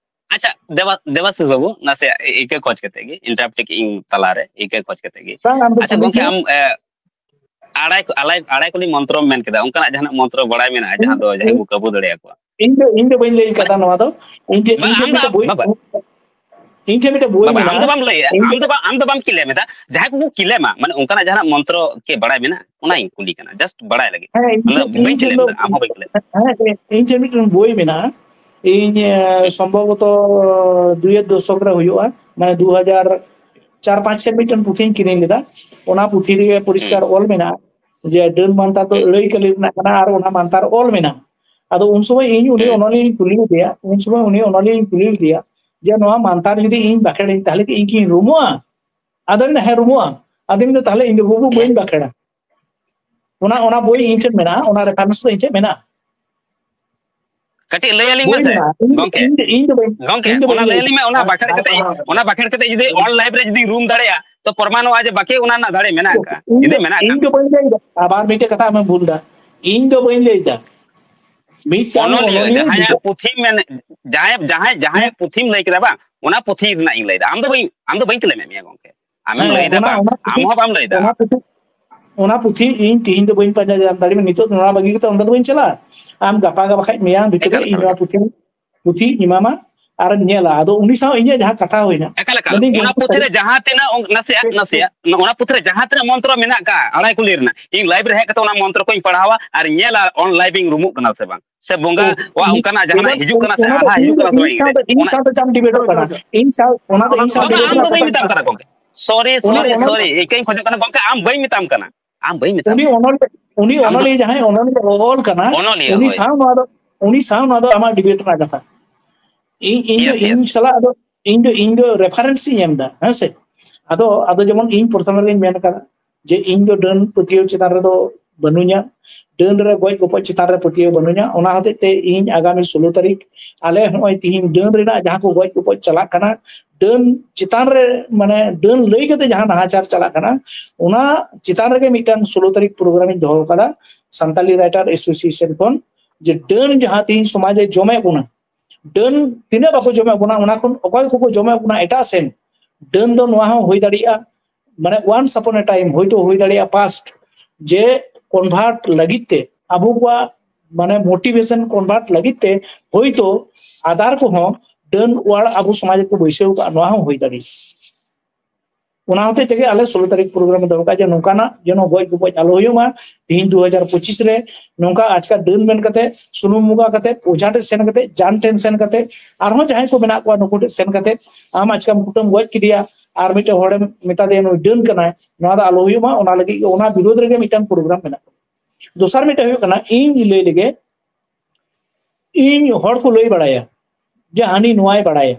ᱟᱪᱪᱷᱟ, ᱫᱮᱵᱟ-, ᱫᱮᱵᱟᱥᱤᱥ ᱵᱟᱹᱵᱩ, ᱱᱟᱥᱮ ᱤᱠᱟᱹ ᱠᱷᱚᱡ ᱠᱟᱛᱮ ᱜᱮ, ᱤᱱᱴᱟᱨᱟᱯᱴ ᱤᱧ ᱛᱟᱞᱟᱨᱮ, ᱤᱠᱟᱹ ᱠᱷᱚᱡ ᱠᱟᱛᱮ ᱜᱮ᱾ ᱵᱟᱝ, ᱟᱢ ᱫᱚ ᱟᱪᱪᱷᱟ ᱠᱩᱞᱤ ᱜᱚᱝᱠᱮ, ᱢᱮ᱾ ᱟᱢ, ᱮ, ᱟᱲᱟᱭ, ᱟᱲᱟᱭ, ᱟᱲᱟᱭ ᱠᱩᱞᱤ ᱢᱚᱱᱛᱨᱚᱢ ᱢᱮᱱ ᱠᱮᱫᱟ, ᱚᱱᱠᱟᱱᱟᱜ ᱡᱟᱦᱟᱱᱟᱜ ᱢᱚᱱᱛᱨᱚ ᱵᱟᱲᱟᱭ ᱢᱮᱱᱟᱜᱼᱟ ᱡᱟᱦᱟᱸ ᱫᱚ ᱡᱟᱦᱟᱸᱭ ᱠᱚ ᱠᱟᱹᱵᱩ ᱫᱟᱲᱮᱭᱟᱠᱚᱣᱟ? ᱤᱧ ᱫᱚ, ᱤᱧ ᱫᱚ ᱵᱟᱹᱧ ᱞᱟᱹᱭ ᱢᱟᱱᱮ, ᱠᱟᱫᱟ ᱱᱚᱣᱟ ᱫᱚ᱾ ᱤᱧ ᱴᱷᱮᱱ, ᱵᱟᱝ, ᱤᱧ ᱴᱷᱮᱱ ᱟᱢ ᱫᱚ, ᱢᱤᱫᱴᱮᱱ ᱵᱳᱭ, ᱵᱟᱵᱟ, ᱤᱧ ᱴᱷᱮᱱ ᱢᱤᱫᱴᱮᱱ ᱵᱳᱭ ᱵᱟᱵᱟ, ᱟᱢ ᱫᱚ ᱢᱮᱱᱟᱜᱼᱟ᱾ ᱵᱟᱢ ᱞᱟᱹᱭᱟ, ᱤᱧ ᱟᱢ ᱫᱚ ᱫᱚ ᱵᱟ-, ᱟᱢ ᱫᱚ ᱵᱟᱢ ᱠᱤᱞᱮᱢ ᱮᱫᱟ, ᱡᱟᱦᱟᱸᱭ ᱠᱚᱠᱚ ᱠᱤᱞᱮᱢᱟ, ᱢᱟᱱᱮ ᱚᱱᱠᱟᱱᱟᱜ ᱡᱟᱦᱟᱱᱟᱜ ᱢᱚᱱᱛᱨᱚ ᱠᱤ ᱵᱟᱲᱟᱭ ᱢᱮᱱᱟᱜᱼᱟ, ᱚᱱᱟᱧ ᱠᱩᱞᱤ ᱠᱟᱱᱟ, just ᱵᱟᱲᱟᱭ ᱞᱟᱹᱜᱤᱫ᱾ ᱦᱮᱸ, ᱤᱧ ᱟᱢ ᱫᱚ ᱴᱷᱮᱱ, ᱤᱧ ᱵᱟᱹᱧ ᱴᱷᱮᱱ ᱠᱤᱞᱮᱢ ᱫᱚ, ᱮᱫᱟ, ᱟᱢ ᱦᱚᱸ ᱵᱟᱹᱧ ᱠᱤᱞᱮᱢ ᱮᱫᱟ᱾ ᱦᱮᱸ, ᱤᱧ ᱴᱷᱮᱱ ᱢᱤᱫᱴᱮᱱ ᱵᱳᱭ ᱢᱮᱱᱟᱜᱼᱟ᱾ ᱤᱧ, ᱮ, ᱦᱩᱸ, ᱥᱚᱢᱵᱷᱚᱵᱚᱛᱚ ᱫᱩᱭᱮᱨ ᱫᱚᱥᱚᱠ ᱨᱮ ᱦᱩᱭᱩᱜᱼᱟ, ᱢᱟᱱᱮ ᱫᱩ ᱦᱟᱡᱟᱨ ᱪᱟᱨ ᱯᱟᱸᱪ ᱥᱮᱫ ᱢᱤᱫᱴᱮᱱ ᱯᱩᱛᱷᱤᱧ ᱠᱤᱨᱤᱧ ᱞᱮᱫᱟ᱾ ᱚᱱᱟ ᱯᱩᱛᱷᱤ ᱨᱮᱜᱮ ᱦᱩᱸ, ᱯᱚᱨᱤᱥᱠᱟᱨ ᱚᱞ ᱢᱮᱱᱟᱜᱼᱟ ᱡᱮ ᱰᱟᱹᱱ ᱢᱟᱱᱛᱟᱨ ᱫᱚ ᱦᱩᱸ, ᱟᱹᱲᱟᱹᱭ ᱠᱟᱹᱞᱤ ᱨᱮᱱᱟᱜ ᱠᱟᱱᱟ ᱟᱨ ᱚᱱᱟ ᱢᱟᱱᱛᱟᱨ ᱚᱞ ᱢᱮᱱᱟᱜᱼᱟ᱾ ᱟᱫᱚ ᱩᱱ ᱥᱚᱢᱚᱭ ᱤᱧ ᱩᱱᱤ ᱦᱩᱸ, ᱚᱱᱚᱞᱤᱭᱟᱹᱧ ᱠᱩᱞᱤ ᱞᱮᱫᱮᱭᱟ, ᱩᱱ ᱥᱚᱢᱚᱭ ᱩᱱᱤ ᱚᱱᱚᱞᱤᱭᱟᱹᱧ ᱠᱩᱞᱤ ᱞᱮᱫᱮᱭᱟ ᱡᱮ ᱱᱚᱣᱟ ᱢᱟᱱᱛᱟᱨ ᱡᱩᱫᱤ ᱤᱧ ᱵᱟᱠᱷᱮᱲᱟᱹᱧ ᱛᱟᱦᱞᱮ ᱠᱤ ᱤᱧ ᱠᱤᱧ ᱨᱩᱢᱩᱜᱼᱟ? ᱟᱫᱚ ᱢᱮᱱᱫᱟ, "ᱦᱮᱸ, ᱨᱩᱢᱩᱜᱼᱟ᱾" ᱟᱫᱚ ᱢᱮᱱᱫᱟ, "ᱛᱟᱦᱞᱮ ᱤᱧ ᱫᱚ ᱵᱟᱹᱵᱩ ᱦᱩᱸ᱾ ᱵᱟᱹᱧ ᱵᱟᱠᱷᱮᱲᱟ᱾" ᱚᱱᱟ, ᱚᱱᱟ ᱵᱳᱭ ᱤᱧ ᱴᱷᱮᱱ ᱢᱮᱱᱟᱜᱼᱟ, ᱚᱱᱟ ᱨᱮᱯᱷᱟᱨᱮᱱᱥ ᱫᱚ ᱤᱧ ᱴᱷᱮᱱ ᱢᱮᱱᱟᱜᱼᱟ᱾ ᱠᱟᱹᱴᱤᱡ ᱞᱟᱹᱭ ᱟᱹᱞᱤᱧ ᱵᱳᱭ ᱢᱮᱥᱮ ᱢᱮᱱᱟᱜᱼᱟ, ᱤᱧ ᱫᱚ, ᱜᱚᱝᱠᱮ, ᱤᱧ ᱫᱚ, ᱤᱧ ᱫᱚ ᱵᱟᱹᱧ, ᱤᱧ ᱫᱚ ᱚᱱᱟ ᱵᱟᱹᱧ ᱞᱟᱹᱭ ᱞᱟᱹᱭ ᱟᱹᱞᱤᱧ ᱢᱮ, ᱚᱱᱟ ᱵᱟᱠᱷᱮᱲ ᱠᱟᱛᱮ, ᱚᱱᱟ ᱵᱟᱠᱷᱮᱲ ᱠᱟᱛᱮ ᱡᱩᱫᱤ ᱚᱞ ᱞᱟᱭᱤᱯᱷ ᱨᱮ ᱡᱩᱫᱤ ᱨᱩᱢ ᱫᱟᱲᱮᱭᱟᱜᱼᱟ, ᱛᱚ ᱯᱨᱚᱢᱟᱱᱚᱜᱼᱟ ᱡᱮ ᱵᱟᱠᱮ ᱚᱱᱟ ᱨᱮᱱᱟᱜ ᱫᱟᱲᱮ ᱢᱮᱱᱟᱜ ᱟᱠᱟᱫᱼᱟ, ᱤᱧ ᱡᱩᱫᱤ ᱫᱚ, ᱢᱮᱱᱟᱜ ᱤᱧ ᱠᱷᱟᱱ᱾ ᱫᱚ ᱵᱟᱹᱧ ᱞᱟᱹᱭ ᱮᱫᱟ᱾ ᱟᱵᱟᱨ ᱢᱤᱫᱴᱮᱡ ᱠᱟᱛᱷᱟ ᱟᱢᱮᱢ ᱵᱷᱩᱞ ᱮᱫᱟ᱾ ᱤᱧ ᱫᱚ ᱵᱟᱹᱧ ᱞᱟᱹᱭ ᱮᱫᱟ᱾ ᱢᱤᱫᱴᱟᱝ ᱚᱱᱚᱞᱤᱭᱟᱹ, ᱚᱱᱚᱞᱤᱭᱟᱹ ᱡᱟᱦᱟᱸᱭᱟᱜ ᱡᱩᱫᱤ ᱯᱩᱛᱷᱤᱢ ᱢᱮᱱ, ᱡᱟᱦᱟᱸᱭ, ᱡᱟᱦᱟᱸᱭ, ᱡᱟᱦᱟᱸᱭᱟᱜ ᱯᱩᱛᱷᱤᱢ ᱞᱟᱹᱭ ᱠᱮᱫᱟ ᱵᱟᱝ, ᱚᱱᱟ ᱯᱩᱛᱷᱤ ᱨᱮᱱᱟᱜ ᱤᱧ ᱞᱟᱹᱭ ᱮᱫᱟ᱾ ᱟᱢ ᱫᱚ ᱵᱟᱹᱧ, ᱟᱢ ᱫᱚ ᱵᱟᱹᱧ ᱠᱞᱮᱢᱮᱫ ᱢᱮᱭᱟ ᱜᱚᱝᱠᱮ᱾ ᱟᱢᱮᱢ ᱦᱮᱸ, ᱞᱟᱹᱭ ᱮᱫᱟ ᱚᱱᱟ, ᱵᱟᱝ, ᱚᱱᱟ ᱟᱢ ᱯᱩᱛᱷᱤ, ᱦᱚᱸ ᱵᱟᱢ ᱞᱟᱹᱭ ᱮᱫᱟ᱾ ᱚᱱᱟ ᱯᱩᱛᱷᱤ, ᱚᱱᱟ ᱯᱩᱛᱷᱤ ᱤᱧ ᱛᱤᱦᱤᱧ ᱫᱚ ᱵᱟᱹᱧ ᱯᱟᱸᱡᱟ ᱧᱟᱢ ᱫᱟᱲᱮᱭᱟᱜᱼᱟ, ᱱᱤᱛᱚᱜ ᱱᱚᱣᱟ ᱵᱟᱹᱜᱤ ᱠᱟᱛᱮ ᱚᱸᱰᱮ ᱫᱚ ᱵᱟᱹᱧ ᱪᱟᱞᱟᱜᱼᱟ᱾ ᱟᱢ ᱜᱟᱯᱟ ᱜᱮ ᱵᱟᱠᱷᱟᱡ ᱢᱮᱭᱟᱝ ᱵᱷᱤᱛᱨᱤ ᱮᱠᱟᱞ, ᱨᱮ ᱤᱧ ᱮᱠᱟᱞ, ᱱᱚᱣᱟ ᱮᱠᱟᱞ᱾ ᱯᱩᱛᱷᱤ, ᱯᱩᱛᱷᱤᱧ ᱮᱢᱟᱢᱟ ᱟᱨᱮᱢ ᱧᱮᱞᱟ᱾ ᱟᱫᱚ ᱩᱱᱤ ᱥᱟᱶ ᱤᱧᱟᱹᱜ ᱡᱟᱦᱟᱸ ᱠᱟᱛᱷᱟ ᱦᱩᱭᱱᱟ, ᱮᱠᱟᱞ, ᱮᱠᱟᱞ᱾ ᱢᱮᱱᱫᱟᱹᱧ, ᱚᱱᱟ ᱜᱚᱢᱠᱮ, ᱯᱩᱛᱷᱤ ᱥᱟᱹᱨᱤ ᱨᱮ ᱡᱟᱦᱟᱸ ᱛᱤᱱᱟᱹᱜ ᱚᱝ-, ᱱᱟᱥᱮᱭᱟᱜ, ᱱᱟᱥᱮᱭᱟᱜ, ᱱᱚ-, ᱚᱱᱟ ᱯᱩᱛᱷᱤ ᱨᱮ ᱡᱟᱦᱟᱸ ᱛᱤᱱᱟᱹᱜ ᱢᱚᱱᱛᱨᱚ ᱢᱮᱱᱟᱜ ᱟᱠᱟᱫ, ᱟᱲᱟᱭ ᱠᱩᱞᱤ ᱨᱮᱱᱟᱜ, ᱤᱧ live ᱨᱮ ᱦᱮᱡ ᱠᱟᱛᱮ ᱚᱱᱟ ᱢᱚᱱᱛᱨᱚ ᱠᱚᱧ ᱯᱟᱲᱦᱟᱣᱟ ᱟᱨ ᱧᱮᱞᱟ on live ᱤᱧ ᱨᱩᱢᱩᱜ ᱠᱟᱱᱟ ᱥᱮ ᱵᱟᱝ, ᱥᱮ ᱵᱚᱸᱜᱟ ᱳ, ᱣᱟᱜ ᱩᱱᱤ, ᱚᱱᱠᱟᱱᱟᱜ ᱡᱟᱦᱟᱱᱟᱜ ᱚᱱᱟ, ᱦᱤᱡᱩᱜ ᱠᱟᱱᱟ ᱥᱮ ᱚᱱᱟ ᱫᱚ ᱦᱟᱦᱟ ᱤᱧ, ᱦᱤᱡᱩᱜ ᱠᱟᱱᱟ ᱥᱮ ᱤᱧ ᱵᱟᱝ ᱤᱧ ᱥᱟᱶᱛᱮ, ᱴᱷᱮᱱ? ᱤᱧ ᱚᱱᱟ ᱥᱟᱶᱛᱮ ᱪᱟᱢ debate ᱚᱜ ᱠᱟᱱᱟ᱾ ᱤᱧ ᱥᱟᱶ, ᱚᱱᱟ ᱫᱚ ᱤᱧ ᱥᱟᱶ ᱜᱚᱢᱠᱮ, debate ᱟᱢ ᱫᱚ ᱨᱮᱱᱟᱜ ᱵᱟᱹᱧ ᱠᱟᱛᱷᱟ ᱢᱮᱛᱟᱢ ᱠᱟᱱᱟ᱾ ᱠᱟᱱᱟ ᱜᱚᱢᱠᱮ᱾ Sorry, ᱩᱱᱤ sorry, ᱚᱱᱚᱞ-, sorry, ᱤᱠᱟᱹᱧ ᱠᱷᱚᱡᱚᱜ ᱠᱟᱱᱟ ᱜᱚᱢᱠᱮ, ᱟᱢ ᱵᱟᱹᱧ ᱢᱮᱛᱟᱢ ᱠᱟᱱᱟ, ᱟᱢ ᱵᱟᱹᱧ ᱢᱮᱛᱟᱢ ᱩᱱᱤ ᱠᱟᱱᱟ᱾ ᱚᱱᱚᱞ-, ᱩᱱᱤ ᱟᱢ ᱫᱚ ᱚᱱᱚᱞᱤᱭᱟᱹ ᱡᱟᱦᱟᱸᱭ ᱚᱱᱚᱞᱤᱭᱟᱹ ᱚᱞ ᱠᱟᱱᱟ, ᱚᱱᱚᱞᱤᱭᱟᱹ, ᱩᱱᱤ ᱦᱳᱭ᱾ ᱥᱟᱶ ᱱᱚᱣᱟ ᱫᱚ, ᱩᱱᱤ ᱥᱟᱶ ᱱᱚᱣᱟ ᱫᱚ ᱟᱢᱟᱜ debate ᱨᱮᱱᱟᱜ ᱠᱟᱛᱷᱟ᱾ ᱤᱧ, ᱤᱧ ᱫᱚ Yes, ᱤᱧ yes. ᱥᱟᱞᱟᱜ ᱫᱚ, ᱤᱧ ᱫᱚ, ᱤᱧ ᱫᱚ reference ᱤᱧ ᱮᱢ ᱮᱫᱟ, ᱦᱮᱸ ᱥᱮ? ᱟᱫᱚ, ᱟᱫᱚ ᱡᱮᱢᱚᱱ ᱤᱧ ᱯᱨᱚᱛᱷᱚᱢ ᱨᱮᱜᱮᱧ ᱢᱮᱱ ᱟᱠᱟᱫᱟ ᱡᱮ ᱤᱧ ᱫᱚ ᱰᱟᱹᱱ ᱯᱟᱹᱛᱭᱟᱹᱣ ᱪᱮᱛᱟᱱ ᱨᱮᱫᱚ ᱵᱟᱹᱱᱩᱧᱟ, ᱰᱟᱹᱱ ᱨᱮ ᱜᱚᱡ ᱜᱚᱯᱚᱡ ᱪᱮᱛᱟᱱ ᱨᱮ ᱯᱟᱹᱛᱭᱟᱹᱣ ᱵᱟᱹᱱᱩᱧᱟ᱾ ᱚᱱᱟ ᱦᱚᱛᱮᱡ ᱛᱮ ᱤᱧ ᱟᱜᱟᱢᱤ ᱥᱳᱞᱳ ᱛᱟᱹᱨᱤᱠᱷ ᱟᱞᱮ ᱱᱚᱜᱼᱚᱭ ᱛᱤᱦᱤᱧ ᱰᱟᱹᱱ ᱨᱮᱱᱟᱜ ᱡᱟᱦᱟᱸ ᱠᱚ ᱜᱚᱡ ᱜᱚᱯᱚᱡ ᱪᱟᱞᱟᱜ ᱠᱟᱱᱟ, ᱰᱟᱹᱱ ᱪᱮᱛᱟᱱ ᱨᱮ, ᱢᱟᱱᱮ, ᱰᱟᱹᱱ ᱞᱟᱹᱭ ᱠᱟᱛᱮ ᱡᱟᱦᱟᱸ ᱱᱟᱦᱟᱪᱟᱨ ᱪᱟᱞᱟᱜ ᱠᱟᱱᱟ, ᱚᱱᱟ ᱪᱮᱛᱟᱱ ᱨᱮᱜᱮ ᱢᱤᱫᱴᱟᱝ ᱥᱳᱞᱳ ᱛᱟᱹᱨᱤᱠᱷ program ᱤᱧ ᱫᱚᱦᱚ ᱟᱠᱟᱫᱟ ᱥᱟᱱᱛᱟᱞᱤ Writer Association ᱠᱷᱚᱱ, ᱡᱮ ᱰᱟᱹᱱ ᱡᱟᱦᱟᱸ ᱛᱤᱦᱤᱧ ᱥᱚᱢᱟᱡᱽ ᱮ ᱡᱚᱢᱮᱫ ᱵᱚᱱᱟ, ᱰᱟᱹᱱ ᱛᱤᱱᱟᱹᱜ ᱵᱟᱠᱚ ᱡᱚᱢᱮᱫ ᱵᱚᱱᱟ, ᱚᱱᱟ ᱠᱷᱚᱱ ᱚᱠᱚᱭ ᱠᱚᱠᱚ ᱡᱚᱢᱮᱫ ᱵᱚᱱᱟ ᱮᱴᱟᱜ ᱥᱮᱱ, ᱰᱟᱹᱱ ᱫᱚ ᱱᱚᱣᱟ ᱦᱚᱸ ᱦᱩᱭ ᱫᱟᱲᱮᱭᱟᱜᱼᱟ, ᱢᱟᱱᱮ, once upon a time ᱦᱚᱭᱛᱳ ᱦᱩᱭ ᱫᱟᱲᱮᱭᱟᱜᱼᱟ past, ᱡᱮ convert ᱞᱟᱹᱜᱤᱫ ᱛᱮ ᱟᱵᱚ ᱠᱚᱣᱟᱜ, ᱢᱟᱱᱮ, motivation convert ᱞᱟᱹᱜᱤᱫ ᱛᱮ ᱦᱚᱭᱛᱳ other ᱠᱚᱦᱚᱸ ᱰᱟᱹᱱ ᱚᱣᱟᱨ ᱟᱵᱚ ᱥᱚᱢᱟᱡᱽ ᱨᱮᱠᱚ ᱵᱟᱹᱭᱥᱟᱹᱣ ᱠᱟᱜᱼᱟ, ᱱᱚᱣᱟ ᱦᱚᱸ ᱦᱩᱭ ᱫᱟᱲᱮᱭᱟᱜᱼᱟ᱾ ᱚᱱᱟ ᱦᱚᱛᱮᱡ ᱛᱮᱜᱮ ᱟᱞᱮ ᱥᱳᱞᱳ ᱛᱟᱹᱨᱤᱠᱷ program ᱞᱮ ᱫᱚᱦᱚ ᱠᱟᱜᱼᱟ, ᱡᱮ ᱱᱚᱝᱠᱟᱱᱟᱜ ᱡᱮᱱᱚ ᱜᱚᱡ ᱜᱚᱯᱚᱡ ᱟᱞᱚ ᱦᱩᱭᱩᱜ ᱢᱟ᱾ ᱛᱤᱦᱤᱧ ᱫᱩ ᱦᱟᱡᱟᱨ ᱯᱚᱸᱪᱤᱥ ᱨᱮ ᱱᱚᱝᱠᱟ ᱟᱪᱠᱟ ᱰᱟᱹᱱ ᱢᱮᱱ ᱠᱟᱛᱮ, ᱥᱩᱱᱩᱢ ᱵᱚᱸᱜᱟ ᱠᱟᱛᱮ, ᱚᱡᱷᱟ ᱴᱷᱮᱱ ᱥᱮᱱ ᱠᱟᱛᱮ, ᱡᱟᱱ ᱴᱷᱮᱱ ᱥᱮᱱ ᱠᱟᱛᱮ, ᱟᱨᱦᱚᱸ ᱡᱟᱦᱟᱸᱭ ᱠᱚ ᱢᱮᱱᱟᱜ ᱠᱚᱣᱟ ᱱᱩᱠᱩ ᱴᱷᱮᱱ ᱥᱮᱱ ᱠᱟᱛᱮ ᱟᱢ ᱟᱪᱠᱟᱢ ᱠᱩᱴᱟᱹᱢ ᱜᱚᱡ ᱠᱮᱫᱮᱭᱟ ᱟᱨ ᱢᱤᱫᱴᱮᱱ ᱦᱚᱲᱮᱢ ᱢᱮᱛᱟ ᱫᱮᱭᱟ ᱱᱩᱭ ᱰᱟᱹᱱ ᱠᱟᱱᱟᱭ, ᱱᱚᱣᱟ ᱫᱚ ᱟᱞᱚ ᱦᱩᱭᱩᱜ ᱢᱟ᱾ ᱚᱱᱟ ᱞᱟᱹᱜᱤᱫ ᱜᱮ, ᱚᱱᱟ ᱵᱤᱨᱳᱫᱷ ᱨᱮᱜᱮ ᱢᱤᱫᱴᱟᱝ program ᱢᱮᱱᱟᱜ ᱛᱟᱵᱚᱱᱟ᱾ ᱫᱚᱥᱟᱨ ᱢᱤᱫᱴᱮᱱ ᱦᱩᱭᱩᱜ ᱠᱟᱱᱟ, ᱤᱧ ᱞᱟᱹᱭ ᱞᱮᱜᱮ, ᱤᱧ ᱦᱚᱲ ᱠᱚ ᱞᱟᱹᱭ ᱵᱟᱲᱟᱭᱟ ᱡᱮ ᱦᱟᱹᱱᱤ ᱱᱚᱣᱟᱭ ᱵᱟᱲᱟᱭᱟ,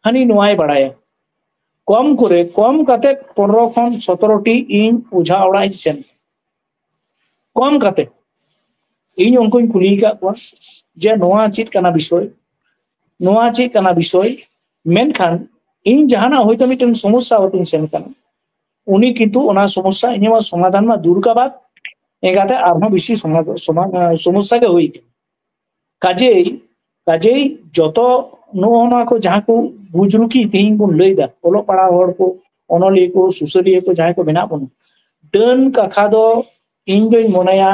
ᱦᱟᱹᱱᱤ ᱱᱚᱣᱟᱭ ᱵᱟᱲᱟᱭᱟ᱾ ᱠᱚᱢ ᱠᱚᱨᱮ, ᱠᱚᱢ ᱠᱟᱛᱮ ᱯᱚᱱᱨᱚ ᱠᱷᱚᱱ ᱥᱚᱛᱨᱚ ᱴᱤ ᱤᱧ ᱚᱡᱷᱟ ᱚᱲᱟᱜ ᱤᱧ ᱥᱮᱱ᱾ ᱠᱚᱢ ᱠᱟᱛᱮ ᱤᱧ ᱩᱱᱠᱩᱧ ᱠᱩᱞᱤ ᱟᱠᱟᱫ ᱠᱚᱣᱟ ᱡᱮ ᱱᱚᱣᱟ ᱪᱮᱫ ᱠᱟᱱᱟ ᱵᱤᱥᱚᱭ, ᱱᱚᱣᱟ ᱪᱮᱫ ᱠᱟᱱᱟ ᱵᱤᱥᱚᱭ, ᱢᱮᱱᱠᱷᱟᱱ ᱤᱧ ᱡᱟᱦᱟᱱᱟᱜ ᱦᱚᱭᱛᱳ ᱢᱤᱫᱴᱮᱱ ᱥᱚᱢᱚᱥᱥᱟ ᱠᱟᱛᱮᱧ ᱥᱮᱱ ᱠᱟᱱᱟ, ᱩᱱᱤ ᱠᱤᱱᱛᱩ ᱚᱱᱟ ᱥᱚᱢᱚᱥᱥᱟ ᱤᱧᱟᱹᱜ ᱢᱟ ᱥᱚᱢᱟᱫᱷᱟᱱ ᱢᱟ ᱫᱩᱨ ᱠᱟᱵᱟᱫ, ᱮᱸᱜᱟᱛᱮ ᱟᱨᱦᱚᱸ ᱵᱮᱥᱤ ᱥᱚᱢᱟ-, ᱥᱚᱢᱟ-, ᱥᱚᱢᱚᱥᱥᱟ ᱜᱮ ᱦᱩᱭ ᱠᱟᱱᱟ᱾ ᱠᱟᱡᱮᱭ, ᱠᱟᱡᱮᱭ ᱡᱚᱛᱚ ᱱᱚᱜᱼᱚ ᱱᱚᱣᱟ ᱠᱚ ᱡᱟᱦᱟᱸ ᱠᱚ ᱵᱩᱡᱽᱨᱩᱠᱤ ᱛᱮᱦᱮᱧ ᱵᱚᱱ ᱞᱟᱹᱭᱫᱟ, ᱚᱞᱚᱜ ᱯᱟᱲᱦᱟᱣ ᱦᱚᱲ ᱠᱚ, ᱚᱱᱚᱞᱤᱭᱟᱹ ᱠᱚ, ᱥᱩᱥᱟᱹᱨᱤᱭᱟᱹ ᱠᱚ ᱡᱟᱦᱟᱸᱭ ᱠᱚ ᱢᱮᱱᱟᱜ ᱵᱚᱱᱟ, ᱰᱟᱹᱱ ᱠᱟᱛᱷᱟ ᱫᱚ ᱤᱧ ᱫᱚᱧ ᱢᱚᱱᱮᱭᱟ,